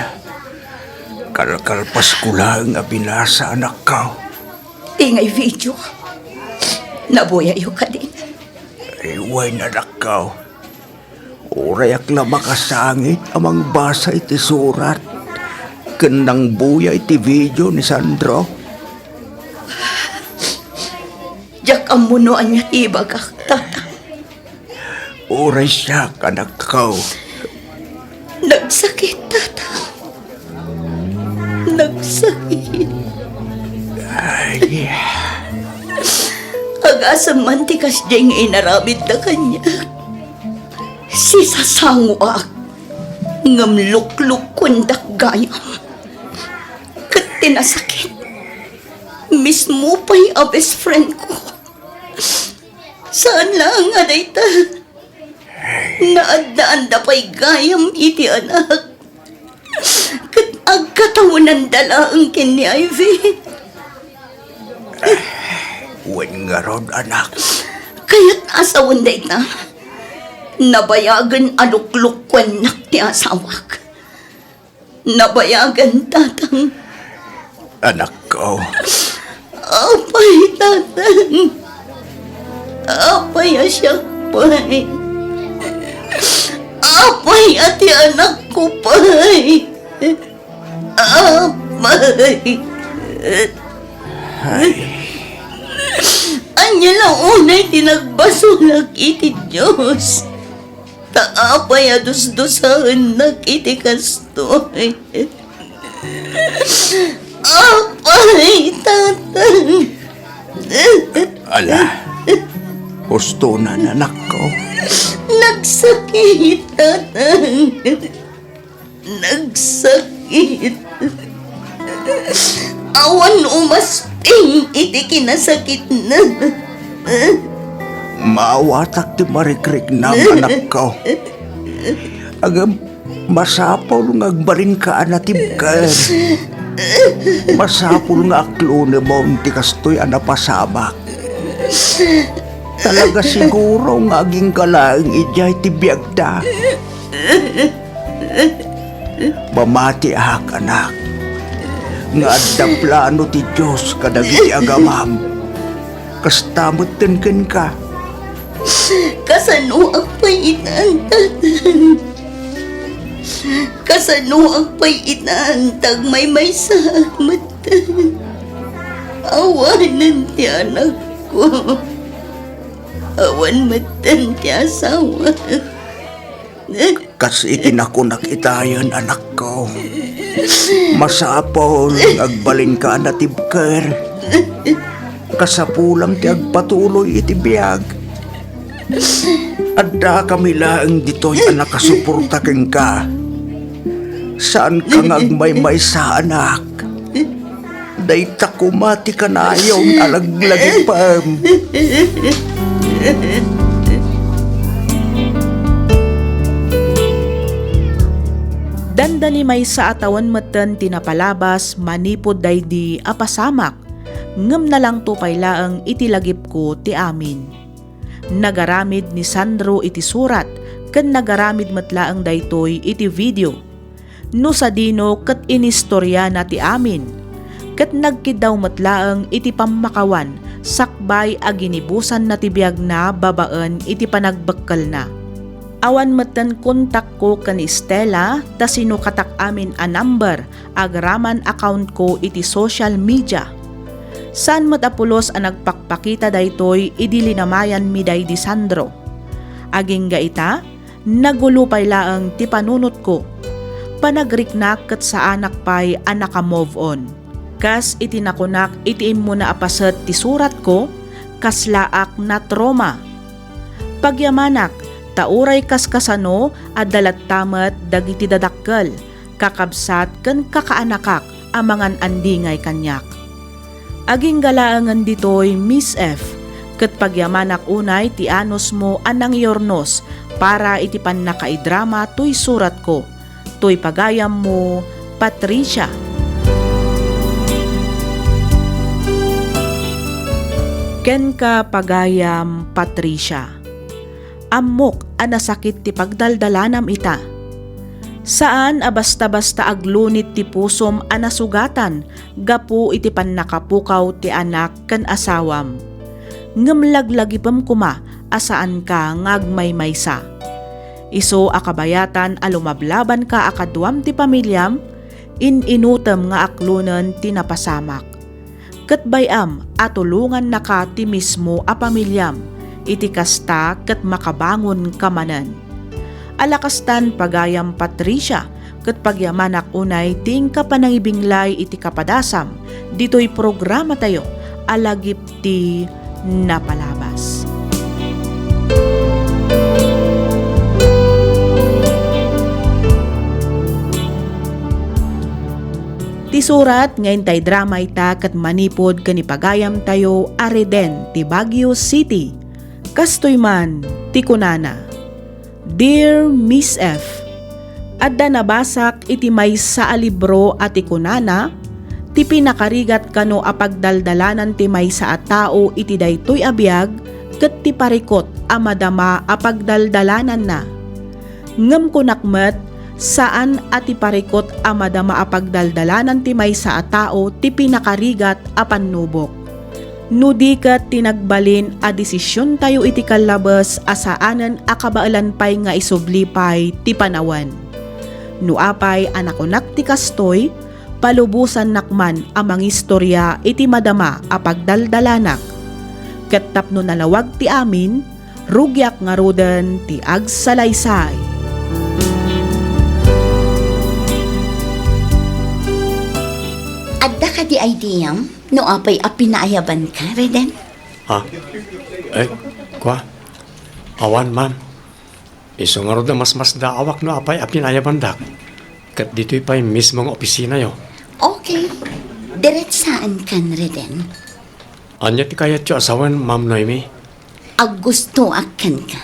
Kalkalpasko laeng a binasa, anakko. Ingay video. Nabuyayo kadin. Ay, wen, anakko. Urayak la makasangit a mangbasa iti surat ken nangbuya iti video ni Sandro. Diak ammo no ania ti ibagak, Tata. Uray siak, anakko. Nagsakit, Tata. Nagsakit. Ay. Agasem man ti kasdiay nga inaramidda kaniak. Sisasangoak ngem luklukkuendak gayam. Ket ti nasakit, mismo pay a best friend ko. Saan laeng a dayta. Naaddaanda pay gayam iti anak. Ket agkatawenanda laeng ken ni Ivy. Wen ngarud, anak. Kayat a sawen dayta. Nabayagen a luklukkuennak ti asawak. Nabayagen, Tatang. Anakko. Apay, Tatang. Apay a siak pay. Apay a ti anakko pay. Apay. Ay. Ania la unay ti nagbasolak iti Dios? Ta apay a dusdusaennak iti kastoy? Apay, Tatang. Ala, husto na, anakko. Nagsakit, Tatang. Nagsakit. Awan umasping iti kinasakitna. Maawatak ti marikriknam, anakko. Ngem, Masapul nga agbalinka a natibker. Masapul nga aklunemon ti kastoy a napasamak. Talaga siguro nga agingga laeng idiay ti biagda. Mamatiak, anak, nga adda plano ti Dios kadagiti agamam. Kasta metten kenka. Kasanoak pay ita, Tatang? Kasanoak pay ita, ta agmaymaysaak metten? Awanen ti anakko. Awan metten ti asawak. Kas iti nakunak itayen, anakko, masapul nga agbalinka a natibker. Kasapulam ti agpatuloy iti biag. Addakami laeng ditoy a nakasuporta kenka. Saanka nga agmaymaysa, anak. Dayta koma ti kanayon a laglagipem. Dandani maysa a tawen metten ti napalabas manipud daydi a pasamak, ngem nalangto pay laeng iti lagipko ti amin. Nagaramid ni Sandro iti surat, ken nagaramid met laeng daytoy iti video. No sadino ket inistoryana ti amin, ket nagkiddaw met laeng iti pammakawan sakbay a ginibusanna ti biagna babaen iti panagbekkelna. Awan metten kontakko ken ni Stella ta sinukatak amin a number agraman accountko iti social media. Saan met a pulos a nagpakpakita daytoy idi linamayanmi daydi Sandro. Agingga ita, nagulo pay laeng ti panunotko. Panagriknak ket saanak pay a naka-move on. Kas iti nakunak iti immuna a paset ti suratko, kaslaak natrauma. Pagyamanak, ta uray kaskasano, adda latta met dagiti dadakkel, kakabsat ken kakaanakak a mangan-andingay kaniak. Agingga laengen ditoy, Miss F, ket pagyamanak unay ti anusmo a nangyurnos para iti pannakaidrama toy suratko, toy pagayammo, Patricia. Kenka, pagayam Patricia. Ammok a nasakit ti pagdaldalanam ita. Saan a basta-basta aglunit ti pusom a nasugatan gapu iti pannakapukaw ti anak ken asawam. Ngem laglagipem koma a saanka nga agmaymaysa. Isu a kabayatan a lumablabanka a kaduam ti pamiliam, in-inutem nga aklonen ti napasamak. Ket bay-am a tulongannaka ti mismo a pamiliam iti kasta ket makabangonka manen. Alakastan, pagayam Patricia, ket pagyamanak unay ti inka panangibinglay iti kapadasam ditoy programatayo a Lagip ti Napalabas. Ti surat nga intay drama ita ket manipud ken ni pagayamtayo a Reden ti Baguio City. Kastoy man ti kunana, "Dear Miss F, adda nabasak iti maysa a libro a ti kunana, ti pinakarigat kano a pagdaldalanan ti maysa a tao iti daytoy a biag ket ti parikut a madama a pagdaldalananna." Ngem kunak met, saan a ti parikut a madama a pagdaldalanan ti maysa a tao ti pinakarigat a pannubok. No di ket ti nagbalin a desisiontayo iti kallabes a saanen a kabaelan pay nga isubli pay ti panawen. No apay a nakunak ti kastoy, palubosannak man a mangistoria iti madama a pagdaldalanak. Ket tapno nalawag ti amin, rugiak ngaruden ti agsalaysay. Adda kadi idea no apay a pinaayabanka, Reden? Ha? Eh, kua? Awan, ma'am. Isu ngarud a masmasdaawak no apay a pinaayabandak. Ket ditoy pay mismo nga opisinayo. Okay. Diretsaenkan, Reden. Ania ti kayatyo a sawen, Ma'am Noemi? Aggustoak kenka.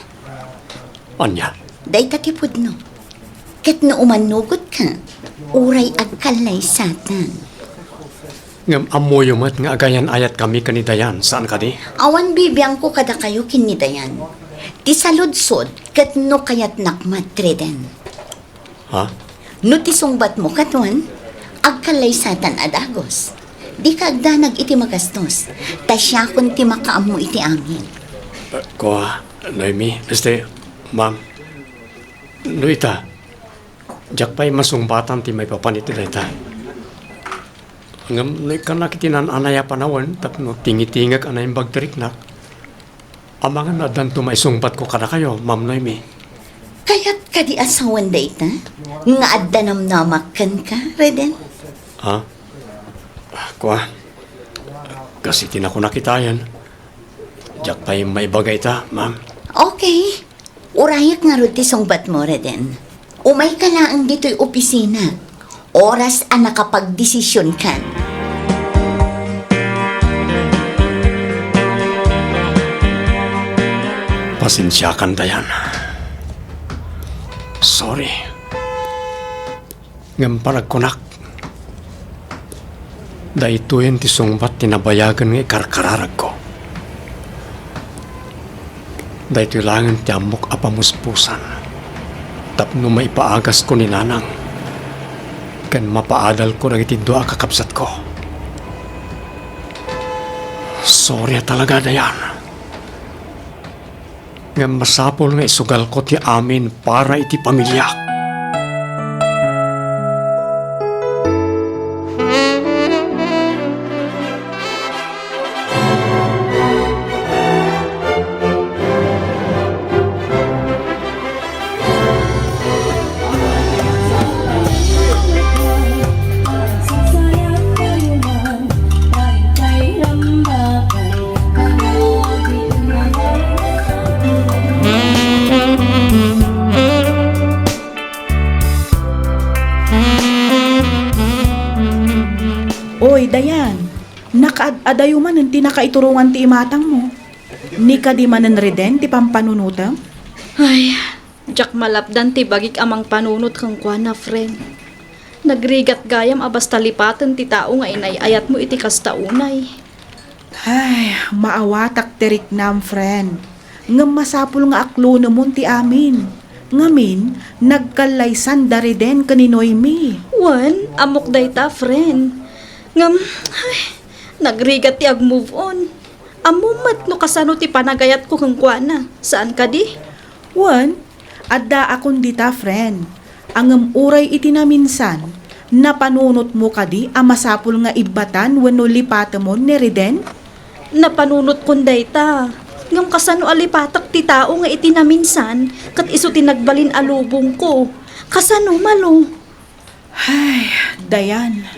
Ania? Dayta ti pudno. Ket no umannugotka, uray agkallaysatan. Ngem ammoyo met nga agayan-ayatkami ken ni Dayan, saan kadi? Awan bibiangko kadakayo ken ni Dayan. Ti saludsod ket no kayatnak met, Reden. Ha? No ti sungbatmo kaniak, agkallaysatan a dagus. Dika agdanag iti magastos, ta siakon ti makaammo iti amin. Eh, kua, Noemi, este, ma'am, no ita, diak pay masungbatan ti maipapan iti dayta. Ngem no ikkannak iti naan-anay a panawen tapno tingitingek a naimbag ti riknak, amangan no addanto maisungbatko kadakayo, Ma'am Noemi. Kayat kadi a sawen dayta nga adda namnamak kenka, Reden? Ha? Kua, kas iti nakunak itayen, diak pay maibaga ita, ma'am. Okay. Urayek ngarud ti sungbatmo, Reden. Umayka laeng ditoy opisina. Oras a nakapagdesisionkan. Pasensiakan, Dayan. Sorry. Ngem panagkunak, daytoyen ti sungbat ti nabayagen nga ikarkararagko. Daytoy laengen ti ammok a pamuspusan tapno maipaagasko ni Nanang ken mapaadalko dagiti dua a kakabsatko. Sorry a talaga, Dayan. Ngem masapul nga isugalko ti amin para iti pamiliak. Oy, Dayan, nakaad-adayo manen ti nakaiturongan ti imatangmo. Ni kadi manen Reden ti pampanunotem? Ay, diak malapdan ti bagik a mangpanunot kenkuana, friend. Nagrigat gayam a basta lipaten ti tao nga inay-ayatmo iti kasta unay. Ay, maawatak ti riknam, friend. Ngem masapul nga aklonemon ti amin. Ngamin, nagkallaysan da Reden ken ni Noemi. Wen, ammok dayta, friend. Ngem, ay, nagrigat ti ag-move on. Ammom met no kasano ti panagayatko kenkuana, saan kadi? Wen, addaakon dita, friend. Ngem uray iti naminsan, napanunotmo kadi a masapul nga ibbatan wenno lipatemon ni Reden? Napanunotkon dayta. Ngem kasano a lipatek ti tao nga iti naminsan ket isu ti nagbalin a lubongko? Kasano, Malo? Ay, Dayan.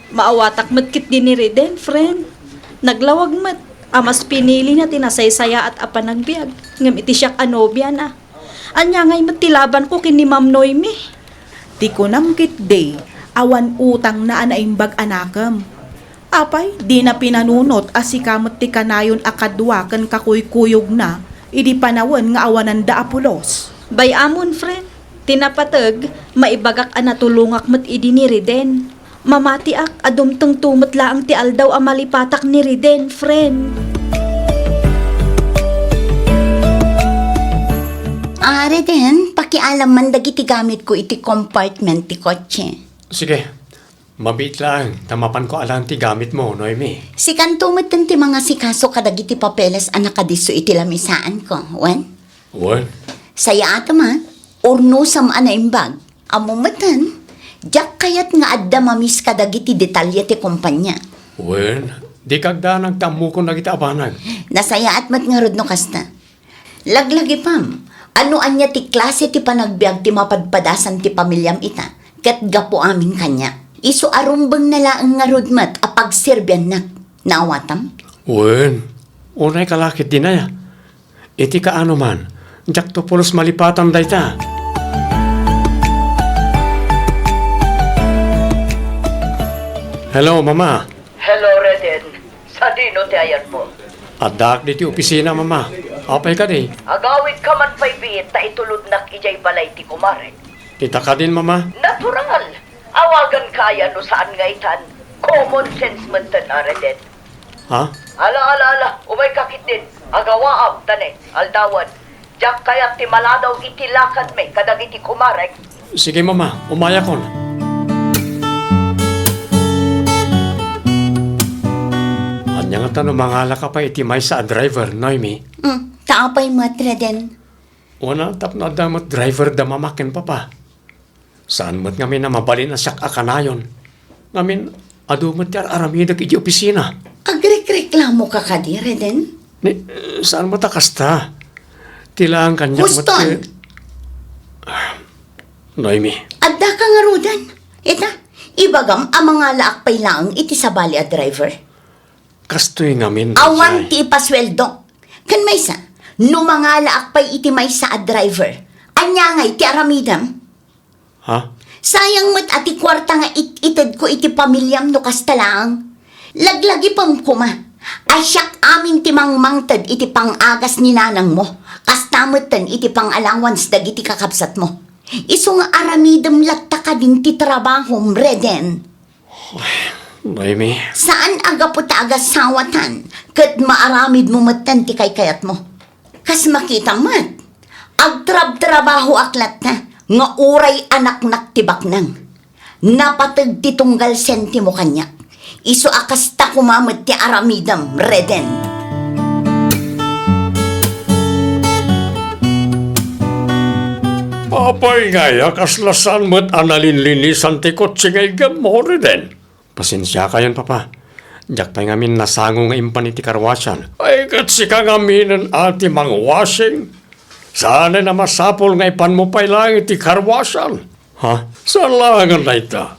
Maawatak met ketdi ni Reden, friend. Naglawag met a mas pinilina ti nasaysayaat a panagbiag ngem iti siak a nobiana. Ania ngay met ti labanko ken ni Ma'am Noemi? Ti kunam ketdi, awan utangna a naimbag a nakem. Apay, dina pinanunot a sika met ti kanayon a kadua ken kakuykuyogna idi panawen nga awananda a pulos? Bay-amon, friend. Ti napateg, maibagak a natulongak met idi ni Reden. Mamatiak a dumtengto met laeng ti aldaw a malipatak ni Reden, friend. Ah, Reden, pakialam man dagiti gamitko iti compartment ti kotse. Sige. Mabiit laeng, ta mapanko alaen ti gamitmo, Noemi. Sikanto metten ti mangasikaso kadagiti papeles a nakadisso iti lamisaanko, wen? Wen? Sayaatem a, urnosem a naimbag. Ammo metten, diak kayat nga adda mamis kadagiti detalye ti kompania. Wen, dika agdanag ta ammokon dagiti a banag. Nasayaat met ngarud no kasta. Laglagipem, no ania ti klase ti panagbiag ti mapadpadasan ti pamiliam ita, ket gapu amin kaniak. Isu a rumbengna laeng ngarud met a pagserbiannak. Naawatam? Wen, unayka la ketdi aya. Iti kaano man, diakto pulos malipatan dayta. Hello, Mama. Hello, Reden. Sadino ti ayanmo? Addaak ditoy opisina, Mama. Apay kadi? Agawidka man pay biit ta itulodnak idiay balay ti kumarek. Ita kadin, Mama? Natural. Awaganka aya no saan nga itan? Common sense metten a, Reden. Ha? Ala, ala, ala. Umayka ketdin. Agawaam, ta ne, aldawen. Diak kayat ti maladaw iti lakadmi kadagiti kumarek. Sige, Mama. Umayakon. Ania ngata no mangalaka pay iti maysa a driver, Noemi? Hmm, ta apay met, Reden? Wen a, tapno adda met driver da Mama ken Papa. Saan met ngamin a mabalin a siak a kanayon. Ngamin, adu met ti ar-aramidek iti opisina. Agrekreklamoka kadi, Reden? Ni, saan met a kasta. Ti laeng kaniak met Houston! Ti, Noemi. Addaka ngaruden. Ita, ibagam a mangalaak pay laeng iti sabali a driver. Kastoy ngamin, Awan Jay. Ti ipasueldo. Ken maysa, no mangalaak pay iti maysa a driver, ania ngay ti aramidem? Ha? Sayang met a ti kuarta nga it-itedko iti pamiliam no kasta laeng. Laglagipem koma a siak amin ti mangmangted iti pang-agas ni nanangmo, kasta metten iti pang-allowance dagiti kakabsatmo. Isu nga aramidem latta kadin ti trabahom, Reden. Noemi. Saan a gapu ta agasawatan ket maaramidmo metten ti kaykayatmo. Kas makitam met, agtrabtrabahoak latta nga uray anaknak ti baknang. Napateg ti tunggal sentimo kaniak. Isu a kasta koma met ti aramidem, Reden. Apay ngay a kasla saan met a nalinlinisan ti kotse nga iggemmo, Reden? Pasensiakayon, Papa. Diak pay ngamin nasango nga impan iti karwasyan. Ay, ket sika ngaminen a ti mangwashing. Saanen a masapul nga ipanmo pay laeng iti karwasyan. Ha? Saan laengen dayta?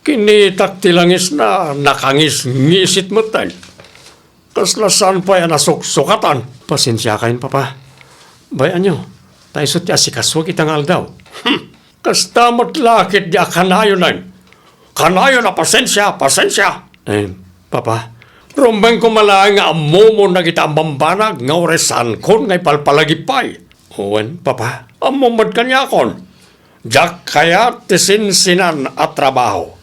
Kinitak ti langisna, nakangisngisit metten. Kasla saan pay a nasuksukatan. Pasensiakayon, Papa. Bay-anyo, ta isu ti asikasuak ita nga aldaw. Hmm. Kasta met la ketdi a kanayonen. Kanayon a pasensia, pasensia. Eh, Papa, rumbeng koma laeng nga ammomon dagita a bambanag nga uray saankon nga ipalpalagip pay. Wen, Papa, ammom met kaniakon. Diak kayat ti sinsinan a trabaho.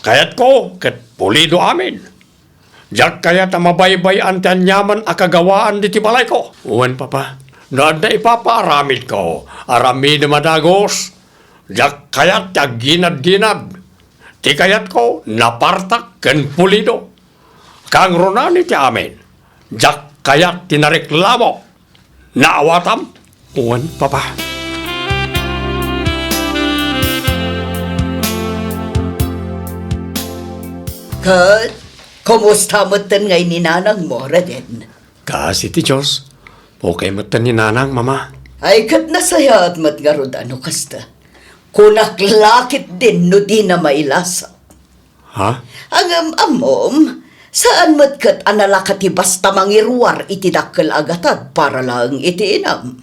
Kayatko ket pulido amin. Diak kayat a mabaybay-an ti aniaman a kagawaan diti balayko. Wen, Papa, no adda ipapaaramidko, aramidem a dagus. Diak kayat ti agginadginad. Ti kayatko, napartak ken pulido. Kangrunaan iti amin. Diak kayat ti nareklamo. Naawatam? Wen, Papa. Ket, kumusta metten ngay ni nanangmo, Reden? Kaasi ti Dios, okay metten ni nanang, Mama. Ay, ket nasayaat met ngarud a no kasta. Kunak la ketdin no dina mailasa. Ha? Ngem ammom, saan met ket a nalaka ti basta mangiruar iti dakkel a gatad para laeng iti inam.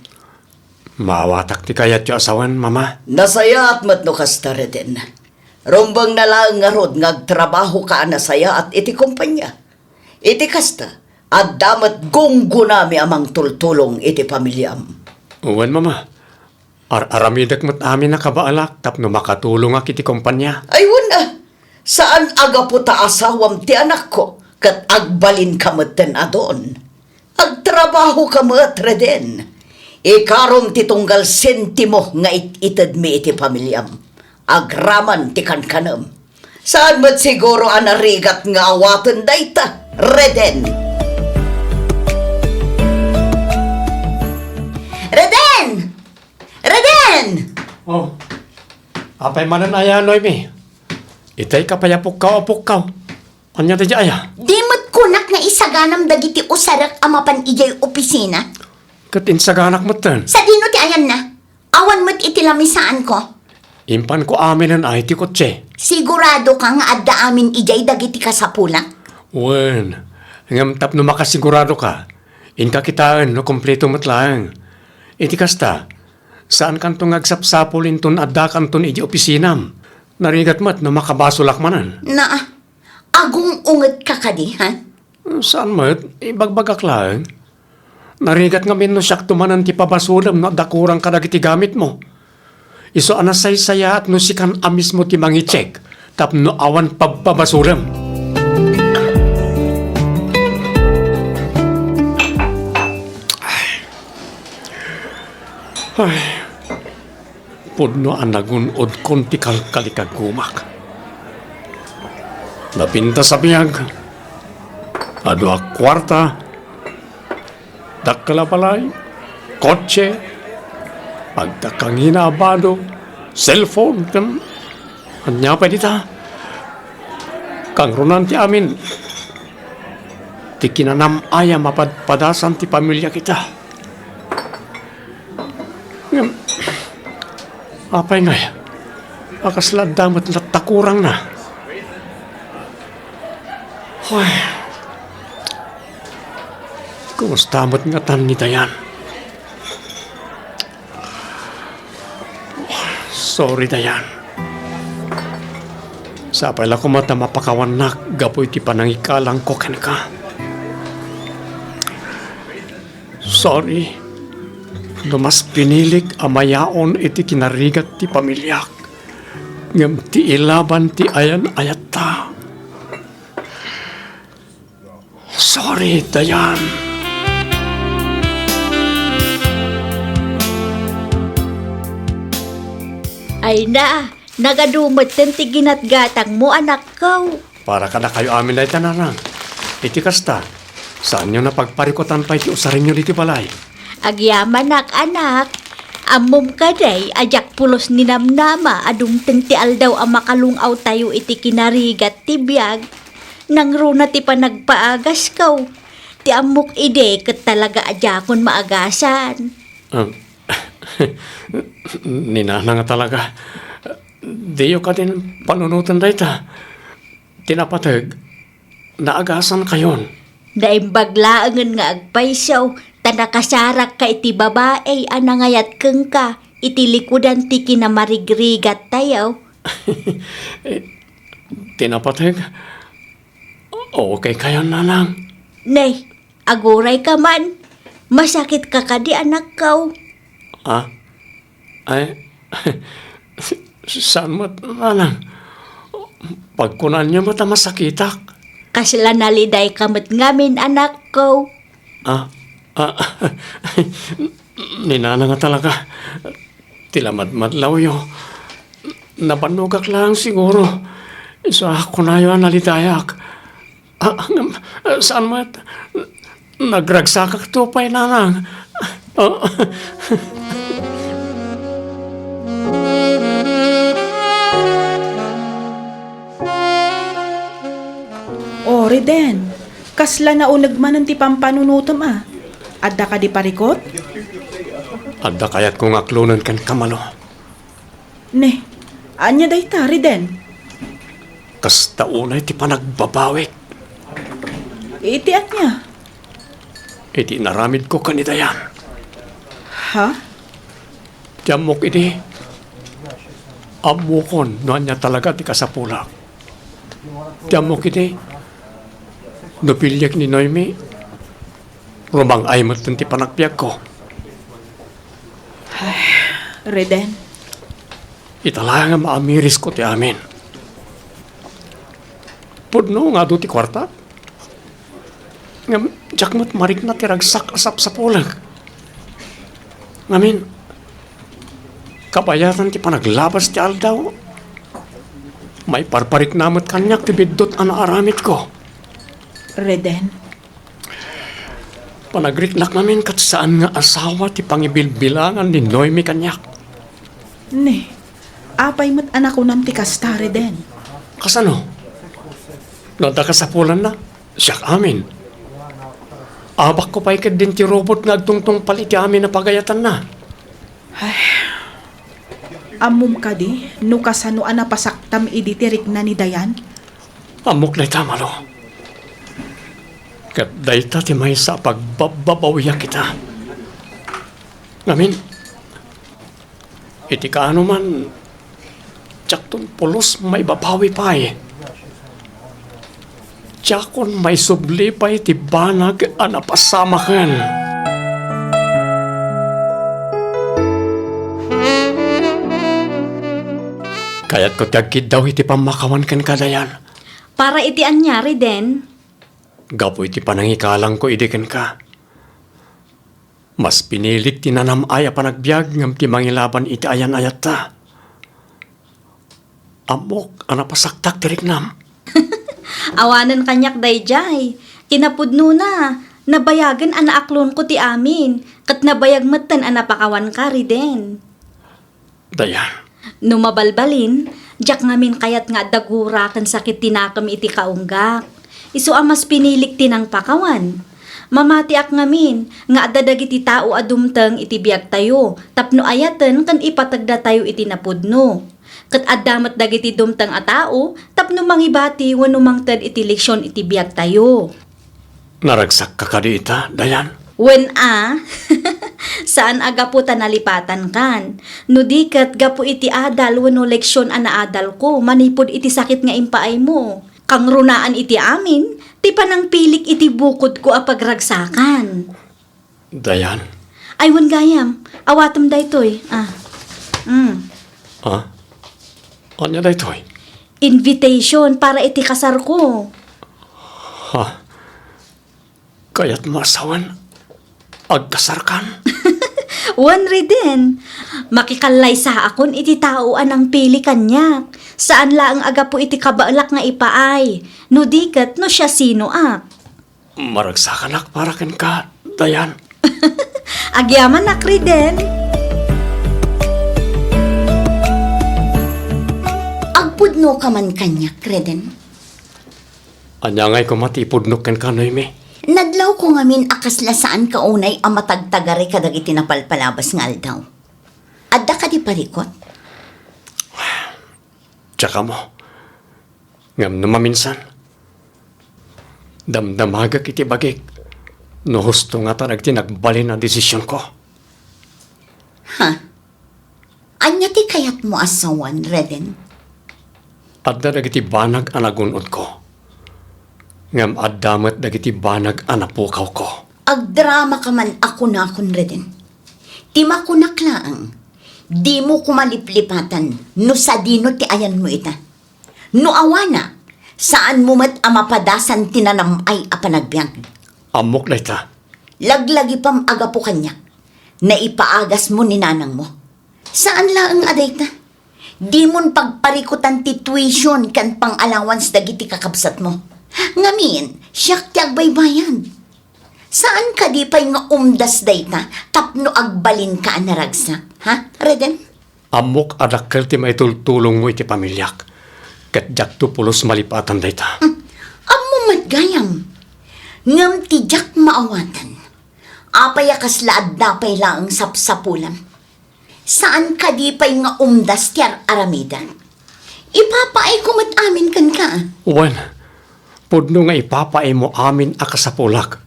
Maawatak ti kayatyo a sawen, Mama. Nasayaat met no kasta, Reden. Rumbengna laeng ngarud nga agtrabahoka a nasayaat iti kompania. Iti kasta, adda met gunggonami a mangtultulong iti familiam. Wen, Mama. Ar-aramidek met amin a kabaalak tapno makatulongak iti kompania. Ay, wen a, saan a gapu ta asawam ti anakko ket agbalinka metten a don. Agtrabahoka met, Reden. Ikarom ti tunggal sentimo nga it-itedmi iti familiam. Agraman ti kankanem. Saan met siguro a narigat nga awaten dayta, Reden? Reden! Reden! Oh, apay manen aya, Noemi? Itay ka pay a pukkaw a pukkaw. Ania daydiay aya? Di met kunak nga isaganam dagiti usarek a mapan idiay opisina? Ket insaganak metten. Sadino ti ayanna? Awan met iti lamisaanko. Impanko aminen ay ti kotse. Siguradoka nga adda amin idiay dagiti kasapulak? Wen, ngem tapno makasiguradoka, inka kitaen no kompleto met laeng. Iti kasta, saankanto nga agsapsapul inton addakanton iti opisinam. Narigat met no makabasolak manen. Naa, agung-ungetka kadi, ha? Saan met, ibagbagak laeng. Narigat ngamin no siakto manen ti pabasolem no adda kurang kadagiti gamitmo. Isu a nasaysayaat no sikan a mismo ti mangicheck tapno awan pabpabasolem. Ay. Ay. Pudno a nagun-odkon ti kalkalikagumak. Napintas a biag, adu a kuarta, dakkel a balay, kotse, agkakangina a bado, cellphone, ken ania pay dita? Kangrunaan ti amin ti kinanam-ay a mapadpadasan ti pamiliak ita. Ngem, apay ngay a kasla adda met latta kurangna? Ay, kumusta met ngatan ni Dayan? Sorry, Dayan. Sapay la koma ta mapakawannak gapu iti panangikalangko kenka. Sorry no mas pinilik a mayaon iti kinarigat ti pamiliak, ngem ti ilaban ti ayan-ayatta. Sorry, Dayan. Ay na, nagadu metten ti ginatgatangmo, anakko. Para kadakayo amin dayta, nanang. Iti kasta, saanyo a pagparikutan pay ti usarenyo ditoy balay. Agyamanak, anak. Ammom kadi a diak pulos ninamnama a dumteng ti aldaw a makalung-awtayo iti kinarigat ti biag. Nangruna ti panagpaagasko. Ti ammok idi ket talaga a diakon maagasan. Ah, ni nanang a talaga. Diyo kadin panunoten dayta. Ti napateg, naagasankayon. Naimbag laengen nga agpayso, ta nakasarakka iti babai a nangayat kenka iti likudan ti kinamarigrigattayo. Eh, ti napateg, okay kayon, nanang? Ne, agurayka man. Masakitka kadi, anakko? Ah? Ay, saan met, nanang? Pagkunaanyo met a masakitak. Kasla nalidayka met ngamin, anakko. Ah, ah, ni nanang a talaga. Ti lamadmadlawyo. Nabannogak laeng siguro. Isu a kunayo a nalidayak. Ah, ngem, ah, saan met? Nagragsakakto pay, nanang. Ah. O, Reden, kasla nauneg manen ti pampanunotem a. Adda kadi parikut? Adda kayatko nga aklonen kenka, Malo. Ne, ania dayta, Reden? Kasta unay ti panagbabawik. Iti ania? Iti inaramidko ken ni Dayan. Ha? Ti ammok idi, ammokon no ania talaga ti kasapulak. Ti ammok idi, no piliek ni Noemi, rumang-ay metten ti panagbiagko. Ay, Reden. Ita laeng a maamirisko ti amin. Pudno nga adu ti kuarta. Ngem diak met marikna ti ragsak a sapsapulek. Ngamin, kabayatan ti panaglabas ti aldaw, maiparparikna met kaniak ti biddut a naaramidko. Reden. Panagriknak ngamin ket saan nga asawa ti pangibilbilangan ni Noemi kaniak. Ne, apay met a nakunam ti kasta, Reden? Kasano? No adda kasapulanna, siak amin. Abakko pay ketdin ti robot nga agtungtungpal iti amin a pagayatanna. Ay, ammom kadi no kasano a napasaktam idi ti rikna ni Dayan? Ammok dayta, Malo. Ket dayta ti maysa a pagbabbabawiak ita. Ngamin, iti kaano man, diakton pulos maibabawi pay. Diakon maisubli pay ti banag a napasamaken. Kayatko ti agkiddaw iti pammakawan kenka, Dayan. Para iti ania, Reden? Gapu iti panangikalangko idi kenka. Mas pinilik ti nanam-ay a panagbiag ngem ti mangilaban iti ayan-ayatta. Ammok a napasaktak ti riknam. Awanen kaniak daydiay. Kinapudnona, nabayagen a naaklonko ti amin, ket nabayag metten a napakawanka, Reden. Dayan. No mabalbalin, diak ngamin kayat nga adda gura ken sakit ti nakem iti kaunggak. Isu a mas pinilik ti nangpakawan. Mamatiak ngamin nga adda dagiti tao a dumteng iti biagtayo tapno ayaten ken ipategdatayo iti napudno. Ket adda met dagiti dumteng a tao tapno mangibati wenno mangted iti leksion iti biagtayo. Naragsakka kadi ita, Dayan? Wen a, saan a gapu ta nalipatankan. No di ket gapu iti adal wenno leksion a naadalko manipud iti sakit nga impaaymo. Kangrunaan iti amin, ti panangpilik iti bukodko a pagragsakan. Dayan? Ay, wen gayam, awatem daytoy. Ah. Mm. Ah? Ania daytoy? Invitation para iti kasarko. Ha? Kayatmo a sawen, agkasarkan? Wen, Reden, makikallaysaakon iti tao a nangpili kaniak. Saan laeng a gapu iti kabaelak nga ipaay, no di ket no siasinoak. Maragsakanak para kenka, Dayan. Agyamanak, Reden. Agpudnoka man kaniak, Reden? Ania ngay koma ti ipudnok kenka, Noemi? Nadlawko ngamin a kasla saanka unay a matagtagari kadagiti napalpalabas nga aldaw. Adda kadi parikut? Diak ammo. Ngem no maminsan, damdamagek iti bagik no husto ngata dagiti nagbalin a desisionko. Ha? Ania ti kayatmo a sawen, Reden? Adda dagiti banag a nagun-odko, ngem adda met dagiti banag a napukawko. Agdramaka man a kunakon, Reden. Ti makunak laeng, dimo koma liplipatan no sadino ti ayanmo ita. No awanak, saanmo met a mapadasan ti nanam-ay a panagbiag. Ammok dayta. Laglagipam a gapu kaniak, naipaagasmo ni nanangmo. Saan laeng a dayta. Dimon pagparikutan ti tuition ken pang-allowance dagiti kakabsatmo. Ngamin, siak ti agbaybayad. Saan kadi pay nga umdas dayta tapno agbalinka a naragsak, ha, Reden? Ammok a dakkel ti maitultulongmo iti pamiliak, ket diakto pulos malipatan dayta. Hmm. Ammom met gayam. Ngem ti diak maawatan, apay a kasla adda pay laeng sapsapulam? Saan kadi pay nga umdas ti ar-aramidek? Ipapaayko met amin kenka. Wen, pudno nga ipapaaymo amin a kasapulak.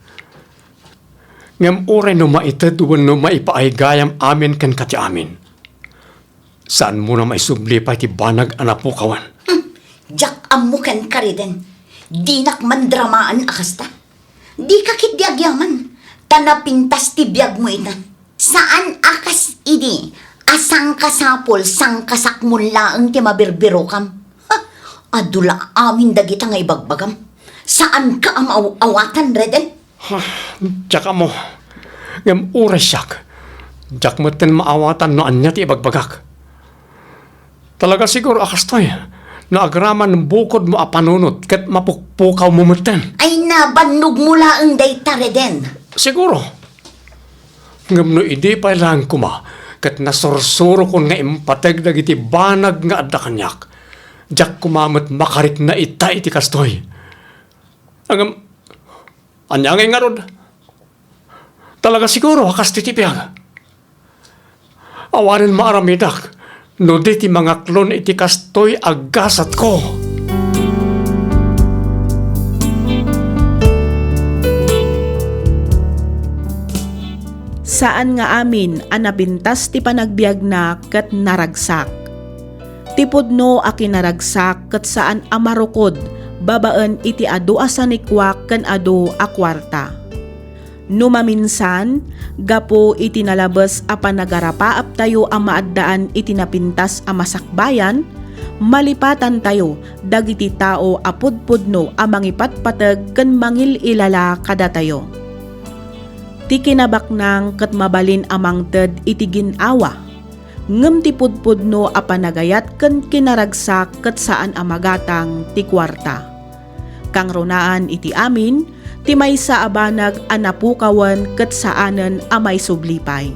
Ngem uray no maited wenno maipaay gayam amin kenka ti amin, saanmon a maisubli pay ti banag a napukawan. Hmm, diak ammo kenka, Reden. Dinak mandramaan a kasta. Dika ketdi agyaman, ta napintas ti biagmo ita. Saan a kas idi a sangkasapul, sangkasakmon laeng ti mabirbirokam. Ha! Adu la amin dagita nga ibagbagam. Saanka a maaw-awatan, Reden. Ha, diak ammo. Ngem uray siak, diak metten maawatan no ania ti ibagbagak. Talaga siguro a kastoy, no agraman bukodmo a panunot ket mapukpukawmo metten. Ay, nabannogmo laeng dayta, Reden. Siguro. Ngem no idi pay laeng koma ket nasursurokon nga impateg dagiti banag nga adda kaniak, diak koma met makarikna ita iti kastoy. Ngem, ania ngay ngarud? Talaga siguro a kastoy ti biag. Awanen maaramidak no di ti mangaklon iti kastoy a gasatko. Saan nga amin a napintas ti panagbiagna ket naragsak. Ti pudno a kinaragsak ket saan a marukod babaen iti adu a sanikuak ken adu a kuarta. No maminsan, gapu iti nalabes a panagarapaaptayo a maaddaan iti napintas a masakbayan, Malipatantayo dagiti tao a pudpudno a mangipatpateg ken mangil-ilala kadatayo. Ti kinabaknang ket mabalin a mangted iti gin-awa, ngem ti pudpudno a panagayat ken kinaragsak ket saan a magatang ti kuarta. Kangrunaan iti amin, ti maysa a banag a napukawen ket saanen a maisubli pay.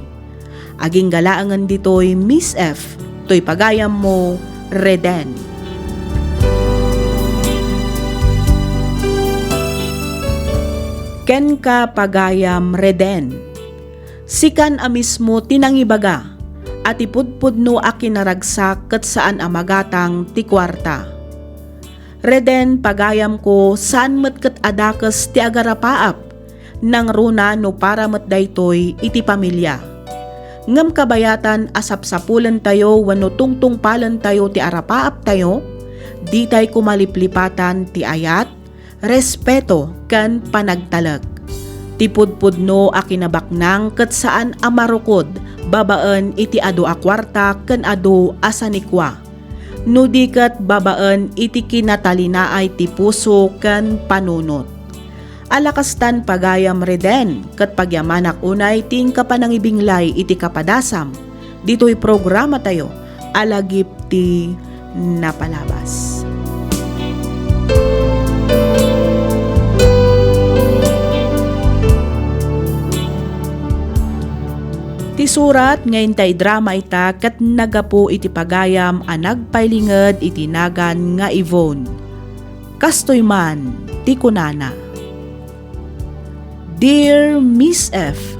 Agingga laengen ditoy, Miss F, toy pagayammo, Reden. Kenka, pagayam Reden. Sikan a mismo ti nangibaga a ti pudpudno a kinaragsak ket saan a magatang ti kuarta. Reden, pagayamko, saan met ket a dakes ti agarapaap, nangruna no para met daytoy iti pamilya. Ngem kabayatan a sapsapulentayo wenno tungtungpalentayo ti arapaaptayo, ditay ko maliplipatan ti ayat, respeto, ken panagtalek. Ti pudpudno a kinabaknang ket saan a marukod babaen iti adu a kuarta ken adu a sanikua. No di ket babaen iti kinatalinaay ti puso ken panunot. Alakastan, pagayam Reden, ket pagyamanak unay ti inka panangibinglay iti kapadasam ditoy programatayo a lagip ti napalabas. Ti surat nga inta idrama ita ket nagapu iti pagayam a nagpailinged iti nagan nga Yvonne. Kastoy man ti kunana, Dear Miss F,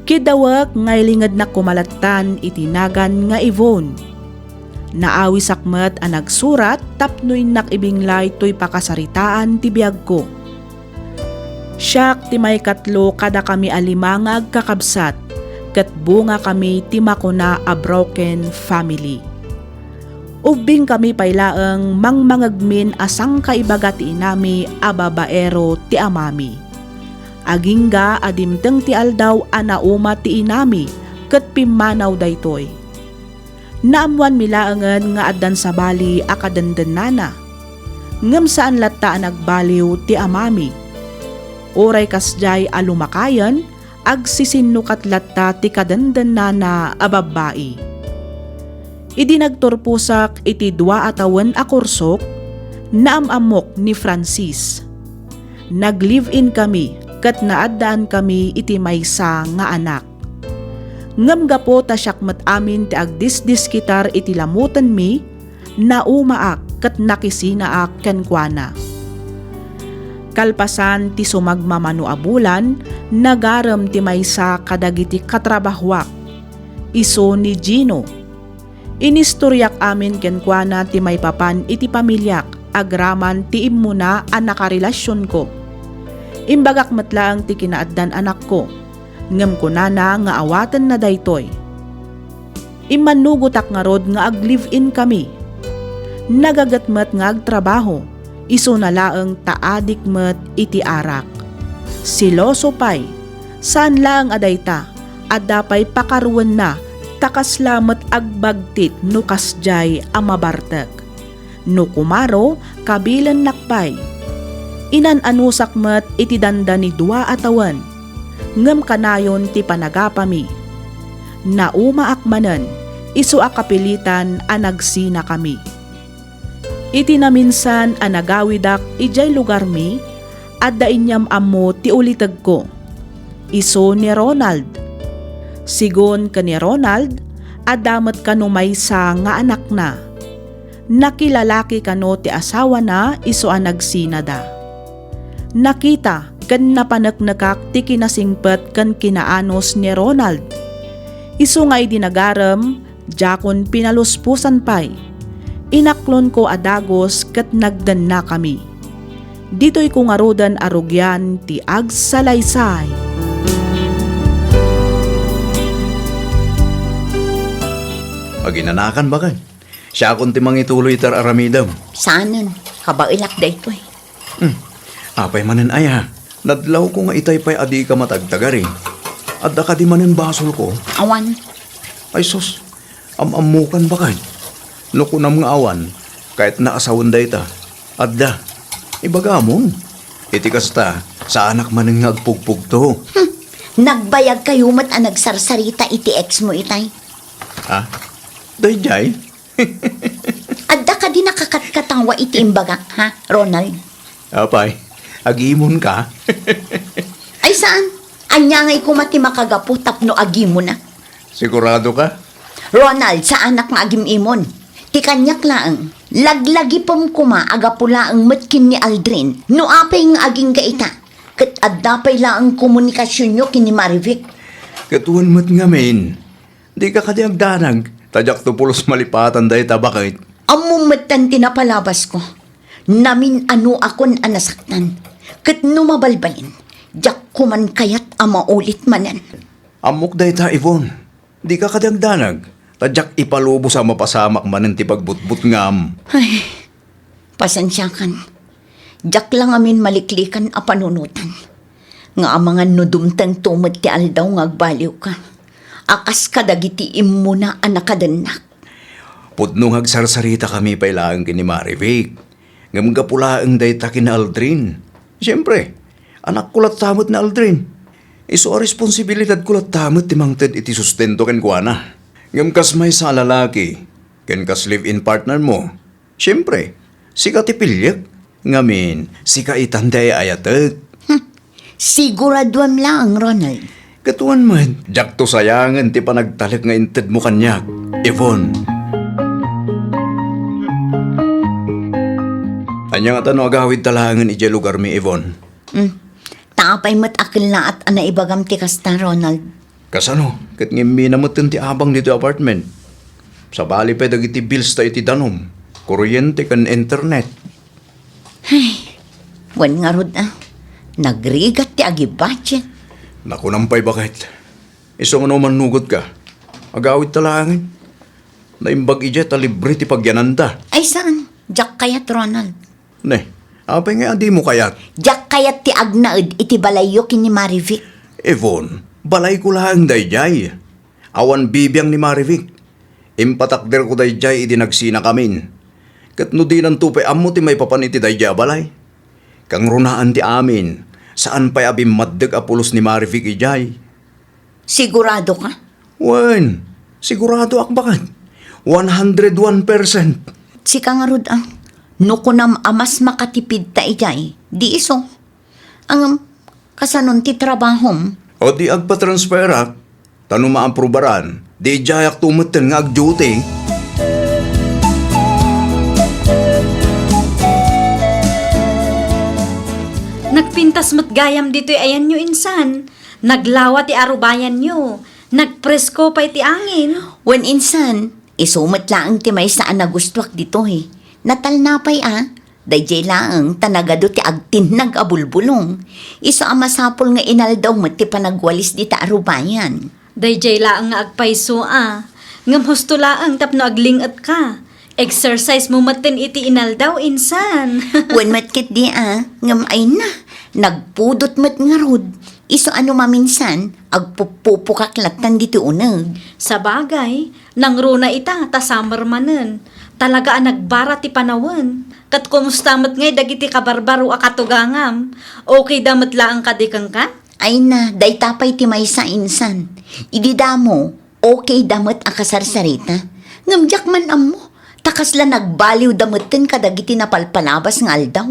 kidawek nga ilingednak koma lattan iti nagan nga Yvonne. Naawisak met a nagsurat tapno innak ibinglay toy pakasaritaan ti biagko. Siak ti maikatlo kadakami a lima nga agkakabsat, ket bungakami ti makuna a broken family. Ubbingkami pay laeng mangmangegmin a sangkaibaga ti inami a babaero ti amami. Agingga a dimteng ti aldaw a nauma ti inami ket pimmanaw daytoy. Naammoanmi laengen nga addan sabali a kadendennana. Ngem saan latta a nagbaliw ti amami. Uray kasdiay a lumakayen, agsisinnukot latta ti kadendennana a babbai. Idi nagturposak iti dua a tawen a kursok, naam-ammok ni Francis. Nag-live-in kami ket naaddaan kami iti maysa nga anak. Ngem gapu ta siak met amin ti agdisdiskitar iti lamutenmi, naumaak ket nakisinaak kenkuana. Kalpasan ti sumagmamano a bulan, nagarem ti maysa kadagiti katrabahoak, isu ni Gino. Inistoriak amin kenkuana ti maipapan iti pamiliak agraman ti immuna a nakarelasionko. Imbagak met laeng ti kinaaddan anakko, ngem kunana nga awatenna daytoy. Immannugotak ngarud nga ag-live-in kami. Nagaget met nga agtrabaho, isuna laeng ta adik met iti arak. Seloso pay, saan laeng a dayta, adda pay pakaruenna ta kasla met agbagtit no kasdiay a mabartek. No kumaro, kabilennak pay. Inan-anusak met iti dandani dua a tawen, ngem kanayon ti panagapami. Naumaak manen, isu a kapilitan a nagsinakami. Iti naminsan a nagawidak idiay lugarmi, adda inyam-ammo ti ulitegko. Isu ni Ronald. Sigun ken ni Ronald, adda met kano maysa nga anakna. Nakilalaki kano ti asawana isu a nagsinada. Nakita ken napaneknekak ti kinasingpet ken kinaanus ni Ronald. Isu nga idi nagarem, diakon pinalusposan pay. Inaklonko a dagus ket nagdennakami. Ditoyko ngaruden a rugian ti agsalaysay. Aginanakan, baket. Siakon ti mangituloy ti ar-aramidem. Saanen, kabaelak daytoy. Hmm. Apay manen aya, nadlawko nga itay pay a dika matagtagari. Adda kadi manen basolko? Awan. Ay sus, am-ammokan, baket. No kunam nga awan, kayatna a sawen dayta. Adda. Ibagamon. Iti kasta, saanak manen nga agpugpugto. Hmm. Nagbayag kayo met a nagsarsarita iti ex mo itay. Ha? Daydiay? Adda kadi nakakatkatawa iti imbagak, ha, Ronald? Apay, agimonka? Ay, saan? Ania ngay koma ti makagapu tapno agimonak? Sigurado ka? Ronald, saanak nga agim-imon. Ti kaniak laeng, laglagipem koma a gapu laeng met ken ni Aldrin. No apay nga agingga ita, ket adda pay laeng komunikasionyo ken ni Marivic. Ket wen met ngamin, dika kadi agdanag, ta diakto pulos malipatan dayta baket. Ammom metten ti napalabasko. Namin-anoakon a nasaktan. Ket no mabalbalin, diak koman kayat a maulit manen. Ammok dayta, Yvonne. Dika kadi agdanag, ta diak ipalubos a mapasamak manen ti pagbutbutngam. Ay, pasensiakan. Diak la ngamin maliklikan a panunotan. Nga amangan no dumtengto met ti aldaw nga agbaliwka. A kas kadagiti immuna a nakadennak. Pudno nga agsarsaritakami pay laeng ken ni Marivic. Ngem gapu laeng dayta ken ni Aldrin. Siempre, anakko latta met ni Aldrin. Isu a responsibilidadko latta met ti mangted iti sustento kenkuana. Ngem kas maysa a lalaki, ken kas live-in partner mo, siempre, sika ti piliek. Ngamin, sika itan ti ay-ayatek. Hmm. Siguraduem laeng, Ronald. Ket wen met, diakto sayangen ti panagtalek nga intedmo kaniak, Yvonne. Ania ngata no agawidta laengen idiay lugarmi, Yvonne? Hmm. Ta apay met a kellaat a naibagam ti kasta, Ronald? Kasano? Ket ngem mina metten ti abang ditoy apartment. Sabali pay dagiti bills ta iti danum, kuryente ken internet. Ay, wen ngarud a, nagrigat ti agi-budget. Nakunam pay baket. Isu nga no mannugot ka, agawidta laengen. Naimbag idiay ta libre ti pagyananda. Ay saan? Diak kayat, Ronald. Ne, apay nga a dimo kayat? Diak kayat ti agnaed iti balayyo ken ni Marivic. Yvonne, balayko laeng daydiay. Awan bibiang ni Marivic. Impatakderko daydiay idi nagsinakamin. Ket no dinanto pay ammo ti maipapan iti daydiay a balay. Kangrunaan ti amin, saan pay a bimmaddek a pulos ni Marivic idiay. Sigurado ka? Wen, sigurado ak baket. One hundred one percent. Sika ngarud a, no kunam a mas makatipid ta idiay, di isu. Ngem, kasanon ti trabahom? O di agpatransferak, ta no maaprubaran, di idiayak tumetten nga agduty. Nagpintas met gayam ditoy ayanyo insan. Naglawa ti arubayanyo. Nagpresko pay ti angin. Wen insan, isu met laeng ti maysa a nagustuak ditoy. Natalna pay a, daydiay laeng ta nagadu ti agtinnag a bulbulong. Isu a masapul nga inaldaw met ti panagwalis dita a rubayan. Daydiay laeng nga agpayso a, ngem husto laeng tapno agling-etka. Exercise mo metten iti inaldaw, insan. Wen met ketdi a, ngem ay na, nagpudot met ngarud. Isu a no maminsan, agpupupukak lattan ditoy uneg. Sabagay, nangruna ita ta summer manen. Talaga a nagbara ti panawen. Ket kumusta met ngay dagiti kabarbaro a katugangam? Okay da met laeng kadi kenka? Ay na, dayta pay ti maysa insan. Idi damo, okay da met a kasarsarita. Ngem diak man ammo, ta kasla nagbaliw da metten kadagiti napalpalabas nga aldaw.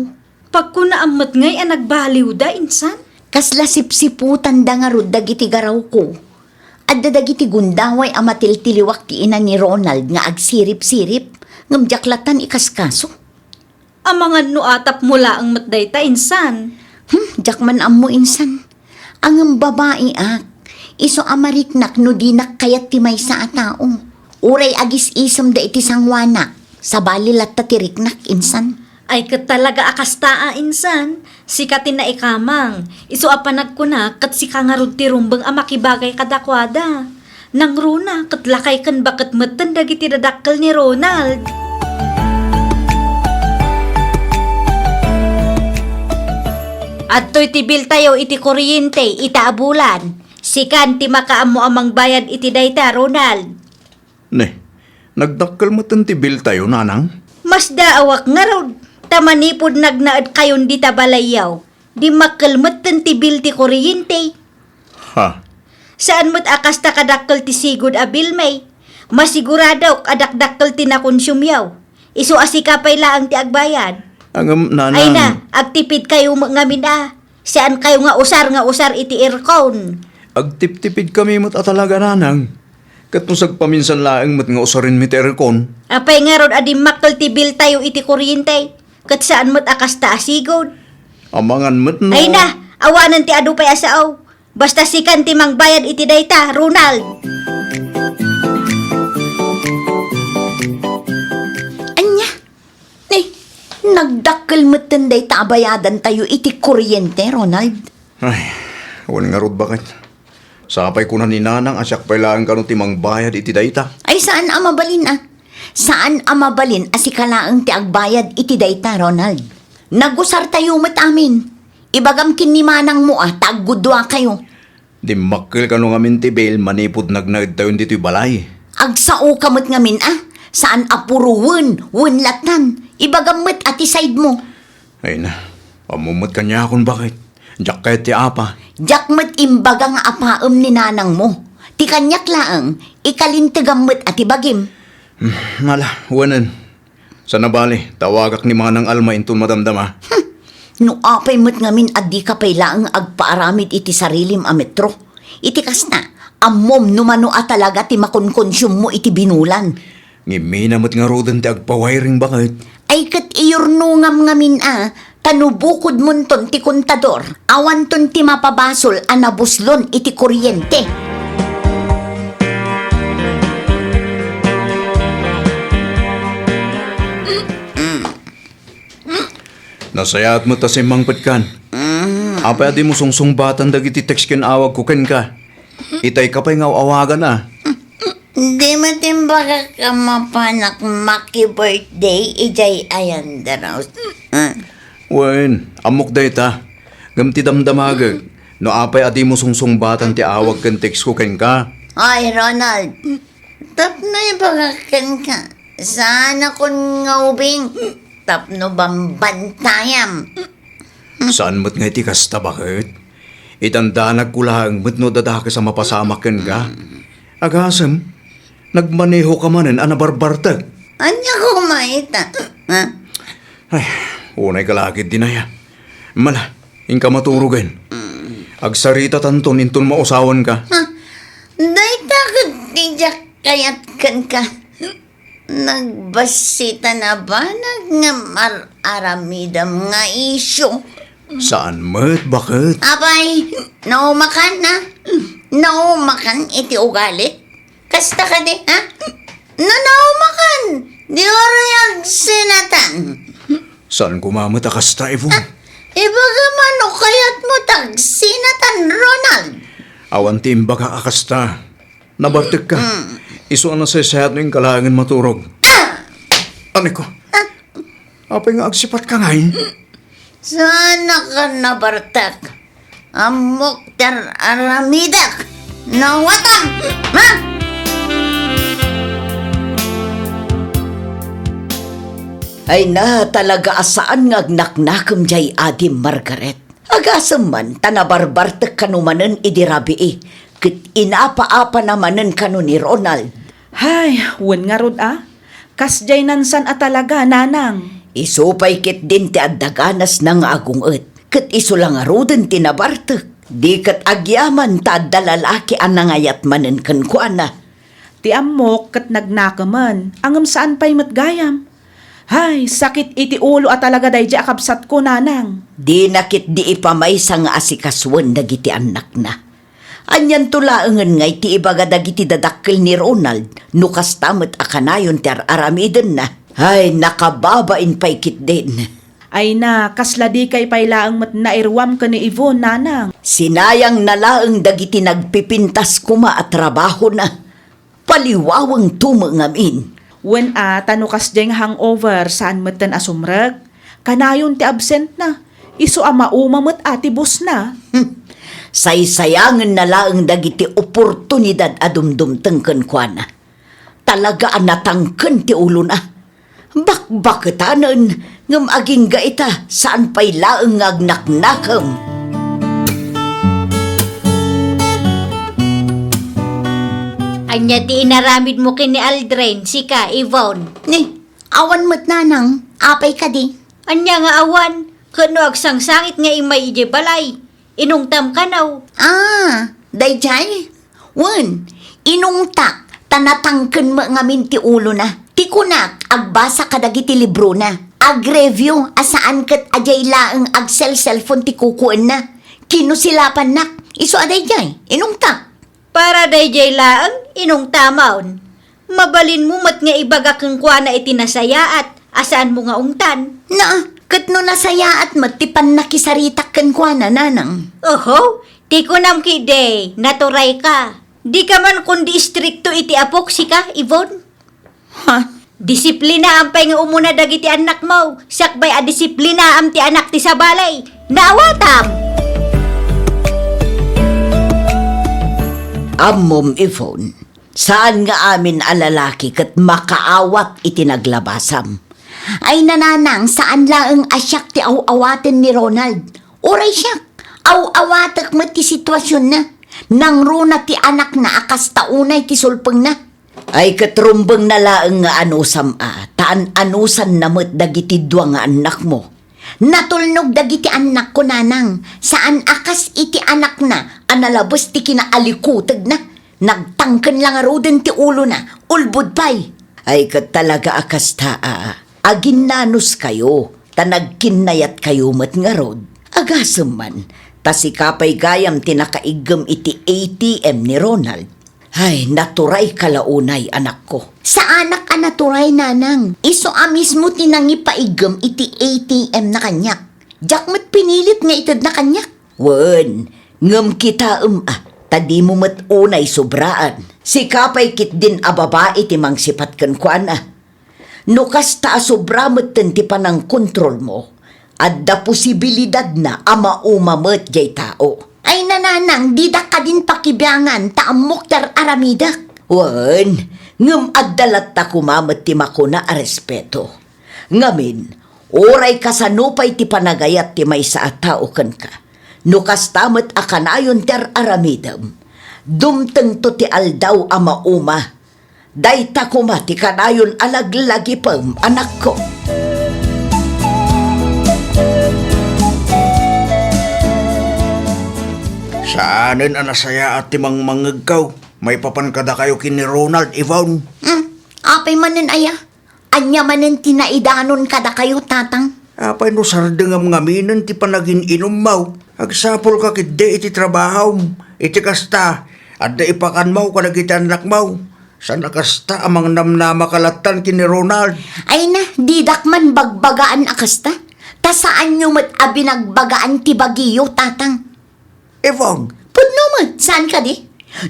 Pagkunaam met ngay a nagbaliw da, insan? Kasla sipsiputan da ngarud dagiti garawko. Adda dagiti gundaway a matiltiliwak ti ina ni Ronald nga agsirip-sirip, ngem diak lattan ikaskaso. Amangan no atapmo laeng met dayta, insan. Hmm, diak man ammo, insan. Ngem babai ak. Isu a mariknak no dinak kayat ti maysa a tao. Uray agis-isem da iti sanguanak. Sabali latta ti riknak, insan. Ay, ket talaga a kasta a, insan. Sika ti naikamang. Isu a panagkunak, ket sika ngarud ti rumbeng a makibagay kadakuada. Nangruna, ket lakay ken baket metten dagiti dadakkel ni Ronald. Adtoy ti biltayo iti kuryente ita a bulan. Sikan ti makaammo a mangbayad iti dayta, Ronald. Ne, Nagdakkel metten ti bill tayo, nanang? Masdaawak ngarud, ta manipud nagnaedkayon dita balayyo, dimmakkel metten ti bill ti kuriyente. Ha? Saan met a kasta kadakkel ti sigud a bill, may. Masiguradok a dakdakkel ti nakonsumiyo. Isu a sika pay laeng ti agbayad. Ngem, nanang. Ay na, agtipidkayo met ngamin a. Saankayo nga usar nga usar iti aircon. Agtiptipidkami met a talaga, nanang. Ket no sagpaminsan laeng met nga usarenmi ti aircon. Apay ngarud a dimmakkel ti bill tayo iti kuriyente? Ket saan met a kasta a sigud. Amangan met no. Ay na, awanen ti adu pay a sao. Basta sikan ti mangbayad iti dayta, Ronald. Ania? Ay, nagdakkel metten dayta a bayadantayo iti kuriyente, Ronald. Ay, wen ngarud, baket. Sapay kuna ni nanang a siak pay laeng kano ti mangbayad iti dayta. Ay, saan a mabalin a. Saan a mabalin a sika laeng ti agbayad iti dayta, Ronald. Nagusartayo met amin. Ibagam ken ni manangmo a ta agguduakayo. Dimmakkel kano ngamin ti bill manipud nagnaedtayon ditoy balay. Agsaoka met ngamin a, saan a puro wen, wen lattan. Ibagam met a ti side mo. Ay na, ammom met kaniakon, baket. Diak kayat ti apa. Diak met imbaga nga apaem ni nanangmo. Ti kaniak laeng, ikalintegam met a ti bagim. Hmm, ala, wenen. Sana bale, tawagak ni Manang Alma inton madamdama. Hmm. No apay met ngamin a dika pay laeng agpaaramid iti sarilim a metro. Iti kasta, ammom no mano a talaga ti makonkonsiummo iti binulan. Ngimina met ngaruden ti agpa-wiring, baket. Ay ket iyurnongam ngamin a, ta no bukodmonton ti kontador, awanton ti mapabasol a nabuslon iti kuryente. Nasayaat met ta simmangpetkan. Mm. Apay a dimo sungsungbatan dagiti text ken awagko kenka? Itay ka pay nga aw-awagan a. Di met imbagak a mapanak maki-birthday idiay Ayandaros. Ah. Wen, ammok dayta. Ngem ti damdamagek, no apay a dimo sungsungbatan ti awag ken textko kenka? Ay, Ronald, tapno ibagak kenka, saanakon nga ubing tapno bambantayam. Saan met nga iti kasta, baket? Idandanagko laeng met no adda dakes a mapasamak kenka. Agasem, nagmanehoka manen a nabarbartek. Ania koma ita? Ha? Ay, unay ka la ketdi, Naya. Mala, inka maturogen. Agsaritatanton inton mausawanka. Ha? Dayta ket ti diak kayat kenka. Nagbassitan a banag nga mar-aramidem nga isyu. Saan met, baket? Apay, naumakan, ha? Naumakan iti ugali? Kasta kadi, ha? No naumakan, di uray agsinatan. Saan koma met a kasta, Ivon? Ha? Ibagam a no kayatmo ta agsinatan, Ronald. Awan ti imbagak a kasta. Nabartekka. Mm. Isu a nasaysayat no inka laengen maturog. Ah! Aneko? Ah! Apay nga agsipatka ngay? Saanak a nabartek. Ammok ti ar-aramidek. Nawatam! Ha? Ay na, talaga a saan nga agnaknakem diay adim, Margaret. Agasem man ta nabarbartek kano manen idi rabii, ket inapaapana manen kano ni Ronald. Hay, wen ngarud a. Kasdiay nansan a talaga, nanang. Isu pay ketdin ti adda ganasna nga agung-et, ket isu la ngaruden ti nabartek. Di ket agyaman ta adda lalaki a nangayat manen kenkuana. Ti ammok ket nagnakemen, ngem saan pay met gayam. Hay, sakit iti ulo a talaga daydiay a kabsatko, nanang. Dina ketdi ipamaysa nga asikasuen dagiti annakna. Anianto laengen ngay ti ibaga dagiti dadakkel ni Ronald no kasta met a kanayon ti ar-aramidenna? Hay, nakababain pay ketdin. Ay na, kasla dikay pay laeng met nairuam ken ni Ivon, nanang. Sinayangna laeng dagiti nagpipintas koma a trabahona. Paliwawengto met ngamin. Wen a, ta no kasdiay nga hangover, saan metten a sumrek? Kanayon ti absentna. Isu a mauma met a ti bossna. Hmm. Saysayangenna laeng dagiti oportunidad a dumdumteng kenkuana. Ta talaga a natangken ti ulona. Bakbaketanen, ngem agingga ita, saan pay laeng nga agnaknakem. Ania ti inaramidmo ken ni Aldrin, sika, Yvonne? Ni, awan met, nanang. Apay kadi? Ania nga awan? Ket no agsangsangit nga immay idiay balay, inungtam kano? Ah, daydiay? Wen, inungtak, ta natangken met ngamin ti ulona. Ti kunak, agbasa kadagiti librona. Agreview a saan ket adiay laeng agsel-cellphone ti kukuenna. Kinusilapannak. Isu a daydiay, inungtak. Para daydiay laeng, inungtamon. Mabalinmo met nga ibaga kenkuana iti nasayaat a saanmo nga ungtan. Na, ket no nasayaat met ti pannakisaritak kenkuana, nanang? Oho, ti kunam ketdi, naturayka. Dika man kundi istrikto iti apok, sika, Yvonne. Ha? Disiplinaam pay nga umuna dagiti annakmo, sakbay a disiplinaam ti anak ti sabali. Naawatam! Ammom, Yvonne, saan nga amin a lalaki ket makaawat iti naglabasam. Ay, nanang, saan laeng a siak ti aw-awaten ni Ronald. Uray siak, aw-awatek met ti situasionna. Nangruna ti anakna a kasta unay ti sulpengna. Ay, ket rumbengna laeng nga anusam a, ta an-anusanna met dagiti dua nga annakmo. Natulnog dagiti annakko, nanang, saan a kas iti anakna a nalabes ti kinaalikutegna. Nagtangken la ngaruden ti ulona, ulbod pay. Ay, ket talaga a kasta a, aginnanuskayo, ta nagkinnayatkayo met ngarud. Agasem man, ta sika pay gayam ti nakaiggem iti A T M ni Ronald. Ay, naturayka la unay, anakko. Saanak a naturay, nanang. Isu a mismo ti nangipaiggem iti A T M na kaniak. Diak met pinilit nga itedna kaniak. Wen, ngem kitaem a, ta dimo met unay sobraan. Sika pay ketdin a babai ti mangsipat kenkuana. No kasta a sobra metten ti panangkontrolmo, adda posibilidadna a mauma met jay tao. Ay, nanang, didak kadin pakibiangan ta ammok ti ar-aramidek. Wen, ngem adda latta koma met ti makuna a respeto. Ngamin, uray kasano pay ti panagayat ti maysa a tao kenka, no kasta met a kanayon ti ar-aramidem, dumtengto ti aldaw a mauma. Dayta koma ti kanayon a laglagipem, anakko. Saanen a nasayaat ti mangmangngegkaw maipapan kadakayo ken ni Ronald, Yvonne. Hmm, apay manen aya? Ania manen ti naidanon kadakayo, Tatang? Apay no sardengam ngaminen ti panagin-inummo? Agsapulka ketdi iti trabahom. Iti kasta, adda ipakanmo kadagiti annakmo. Saan a kasta a mangnamnamaka lattan ken ni Ronald. Ay na, didak man bagbagaan a kasta. Ta saanyo met a binagbagaan ti bagiyo, Tatang. Yvonne. Pudno met, saan kadi?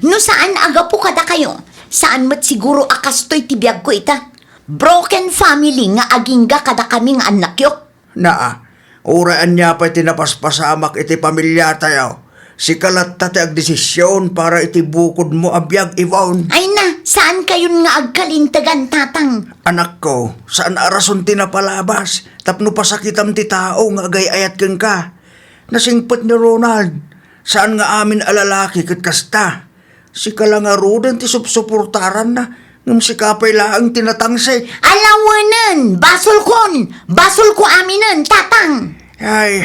No saan a gapu kadakayo, saan met siguro a kastoy ti biagko ita. Broken family nga agingga kadakami nga annakyo. Naa, uray ania pay ti napaspasamak iti pamiliatayo, sika latta ti agdesision para iti bukodmo a biag, Yvonne. Ay na, saankayon nga agkalintegan, Tatang. Anakko, saan a rason ti napalabas tapno pasakitam ti tao nga agay-ayat kenka. Nasingpet ni Ronald, saan nga amin a lalaki ket kasta. Sika la ngaruden ti supsuportaranna, ngem sika pay laeng ti natangsek. Alawenen! Basolkon! Basolko aminen, Tatang! Ay,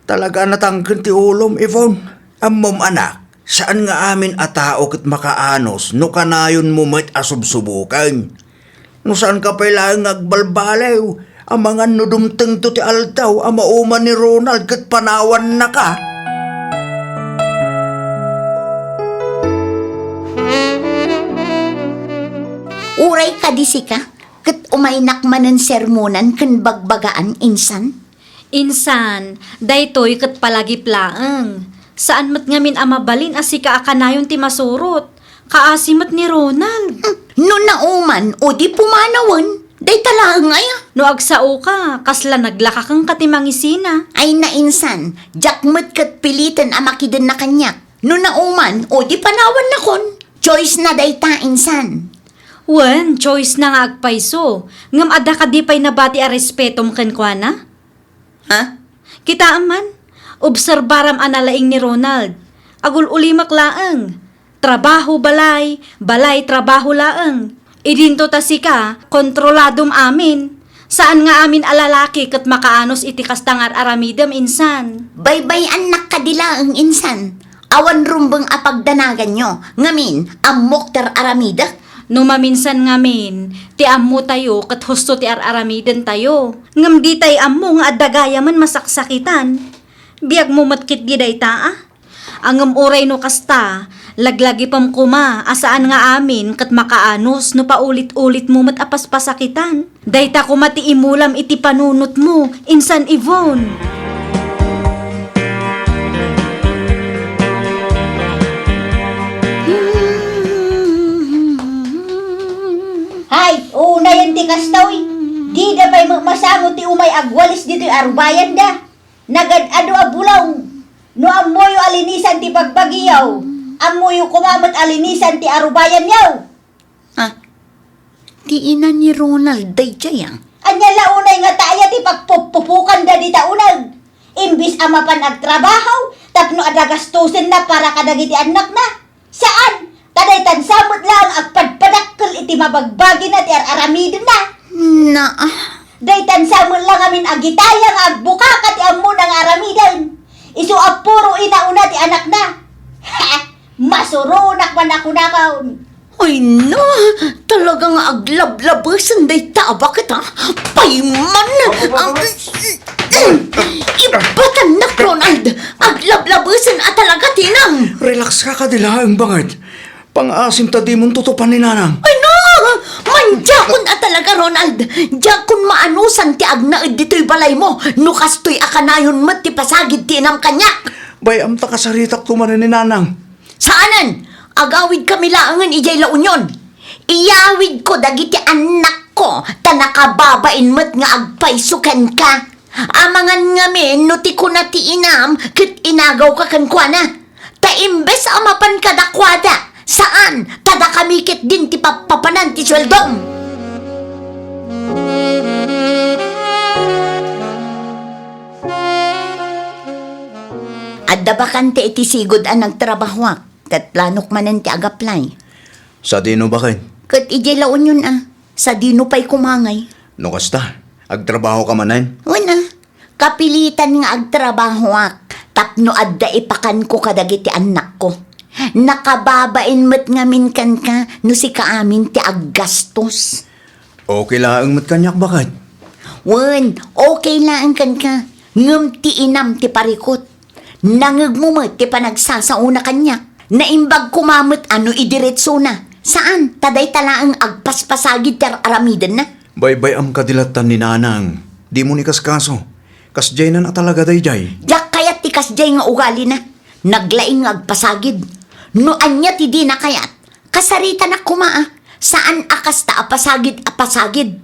talaga a natangken ti ulom, Yvonne. Ammom, anak, saan nga amin a tao ket makaanus no kanayonmo met a subsuboken. No saanka pay laeng nga agbalbaliw, amangan no dumtengto ti aldaw a mauma ni Ronald ket panawannaka. Uray kadi sika, ket umaynak manen sermonan ken bagbagaan, insan? Insan, daytoy ket palagip laeng. Saan met ngamin a mabalin a sika a kanayon ti masurot. Kaasi met ni Ronald. Hmm, no nauman, o di pumanawen, dayta laeng aya. No agsaoka, kasla naglaka kenka ti mangisina. Ay na, insan, diak met ket piliten a makidenna kaniak. No nauman, o di panawannakon. Choice na dayta, insan. Wen, choice na nga agpayso. Ngem adda kadi pay nabati a respetom kenkuana? Ha? Kitaem man, obserbaram a nalaing ni Ronald. Agul-ulimek laeng. Trabaho, balay, balay, trabaho laeng. Idinto ta sika, kontroladom amin. Saan nga amin a lalaki ket makaanus iti kasta nga ar-aramidem, insan. Baybay-annak kadi laeng, insan. Awan rumbeng a pagdanaganyo. Ngamin, ammok ti ar-aramidek. No maminsan ngamin, ti ammotayo ket husto ti ar-aramidentayo. Ngem ditay ammo nga adda gayamen masaksakitan. Biagmo met ketdi dayta, a? Ngem uray no kasta, laglagipem koma a saan nga amin ket makaanus no paulit-ulitmo met a paspasakitan. Dayta koma ti imulam iti panunotmo, insan Yvonne. Hay, unayen ti kasta, uy. Dida pay met masango ti umay agwalis ditoy arubayanda. Nagad-adu a bulong. No ammoyo a linisan ti bagbagiyo, ammoyo koma met a linisan ti arubayanyo. Ah, ti ina ni Ronald daydiay, a. Ania la unay ngata aya ti pagpupupokanda dita uneg? Imbes a mapan agtrabaho tapno adda gastusenna para kadagiti annakna. Saan, ta daytan sa met laeng agpadpadakkel iti mabagbagina ti ar-aramidenna. Naa. Daytan sa met la ngamin a gitaya nga agbukaka ti ammona nga aramiden. Isu a puro inauna ti anakna. Masuronak man a kunakon. Ay na, talaga nga aglablabesen dayta a baket, a. Payman! Ang, ibatannak, Ronald! Aglablabesen a talaga ti inam! Relax ka kadi laeng, baket. Pang-asim ta dimonto tutupan ni Nanang. Ay na! Mandiakon a talaga, Ronald! Diakon maanusan ti agnaed ditoy balaymo no kastoy a kanayon met ti pasagid ti inam kaniak! Bay-am ta kasaritakto manen ni Nanang. Saanen, agawidkami laengen idiay La Union. Iyawidko dagiti annakko ta nakababain met nga agpayso kenka. Amangan ngamin no ti kuna ti inam ket inagawka kenkuana. Ta imbes a mapan kadakuada, saan, ta dakami ketdin ti pappapanan ti sueldom. Adda bakante iti sigud a nagtrabahoak. Ket planok manen ti ag-apply. Sadino, baket? Ket idiay La Union, a. Sadino pay koma ngay? No kasta, agtrabahoka manen? Wen, a. Kapilitan nga agtrabahoak tapno adda ipakanko kadagiti annakko. Nakababain met ngamin kenka no sika amin ti aggastos. Okay laeng met kaniak, baket. Wen, okay laeng kenka. Ngem ti inam ti parikut. Nangegmo met ti panagsasaona kaniak. Naimbag koma met a no idiretsona. Saan, ta dayta laeng agpaspasagid ti ar-aramidenna. Baybay-am kadi lattan ni Nanang. Dimo ni kaskaso. Kasdiaynan a talaga daydiay. Diak kayat ti kasdiay nga ugalina. Naglaing nga agpasagid. No ania ti dina kayat, kasaritanak koma, a. Saan a kasta a pasagid a pasagid.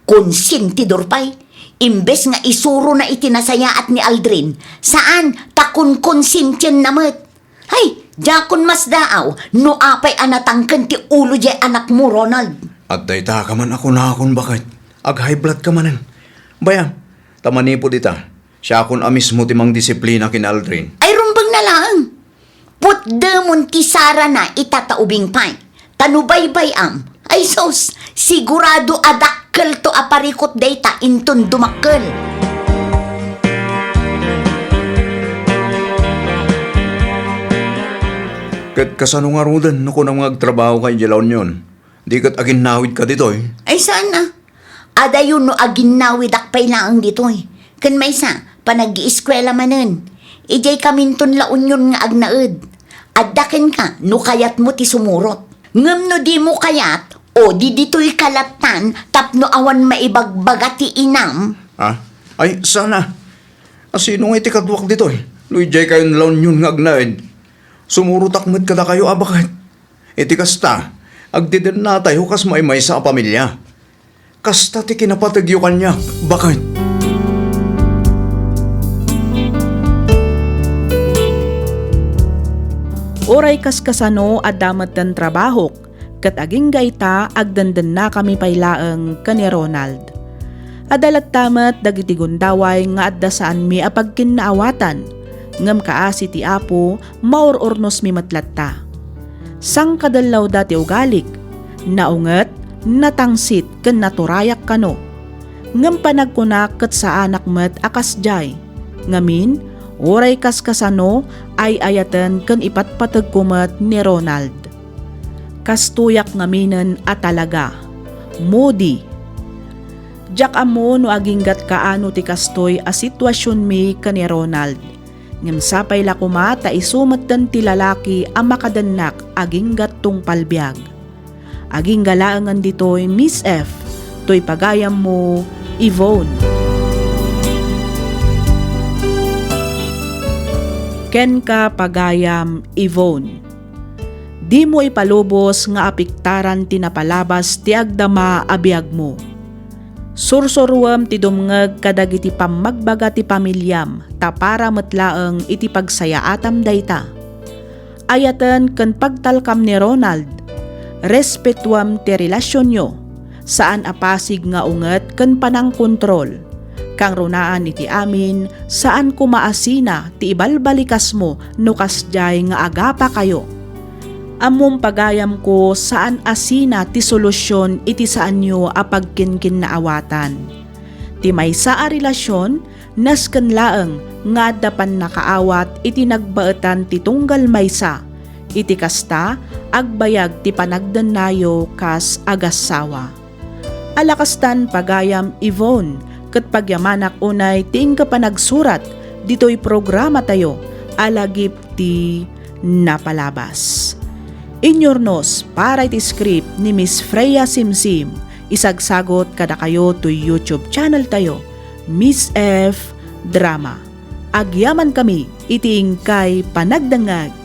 Konsentidor pay. Imbes nga isurona iti nasayaat ni Aldrin, saan, ta konkonsensienna met. Hay, diakon masdaaw no apay a natangken ti ulo diay anakmo, Ronald. Adda ita ka man a kunakon, baket. Ag-high blood ka manen. Bay-am, ta manipud ita, siakon a mismo ti mangdisiplina ken Aldrin. Ay, rumbeng na laeng. Putdemon ti sarana ita ta ubing pay. Ta no baybay-am, ay sus, sigurado a dakkelto a parikut dayta inton dumakkel. Ket kasano ngaruden no kunam nga agtrabahoka idiay La Union? Di ket aginnawidka ditoy? Ay, saan a? Adayo no aginnawidak pay laeng ditoy. Ken maysa, panag-iiskuela manen. Idiay kaminton La Union nga agnaed. Adda kenka no kayatmo ti sumurot. Ngem no dimo kayat, o di ditoy ka lattan tapno awan maibagbaga ti inam. Ha? Ay, saan a. Asino nga iti kaduak ditoy? No idiay kayon La Union nga agnaed, sumurotak met kadakayo a baket. Iti kasta, agdedennatayo kas maymaysa a pamilia. Kasta ti kinapategyo kaniak, baket. Uray kaskasano, adda metten trabahok, Ket agingga ita, agdendennakami pay laeng ken ni Ronald. Adda latta met dagiti gundaway nga adda saanmi a pagkinnaawatan, ngem kaasi ti Apo, maur-urnosmi met latta. Sangkadellawda ti ugalik, naunget, natangsit ken naturayak kano. Ngem panagkunak ket saanak met a kasdiay. Ngamin, uray kaskasano, ay-ayaten ken ipatpategko met ni Ronald. Kastoyak ngaminen a talaga. Moody. Diak ammo no aginggat kaano ti kastoy a situasionmi ken ni Ronald. Ngem sapay la koma ta isu metten ti lalaki a makadennak aginggat tungpal biag. Agingga laengen ditoy, Miss F, toy pagayammo, Yvonne. Kenka, pagayam, Yvonne. Dimo ipalubos nga apiktaran ti napalabas ti agdama a biagmo. Sursuruem ti dumngeg kadagiti pammagbaga ti pamiliam, ta para met laeng iti pagsayaatam dayta. Ayaten ken pagtalkam ni Ronald. Respetuem ti relasionyo. Saan a pasig nga unget ken panangkontrol. Kangrunaan iti amin, saan koma a sina ti ibalbalikasmo no kasdiay nga agapakayo. Ammom, pagayamko, saan a sina ti solusion iti saanyo a pagkinkinnaawatan. Ti maysa a relasion, nasken laeng nga adda pannakaawat iti nagbaetan ti tunggal maysa. Iti kasta, agbayag ti panagdennayo kas agassawa. Ala kastan, pagayam, Yvonne, ket pagyamanak unay ti inka panagsurat ditoy programatayo a lagip ti napalabas. Inyurnos para iti script ni Miss Freya Simsim, isagsagot kadakayo toy YouTube channel tayo, Miss F Drama. Agyamankami iti inkay panagdengngeg.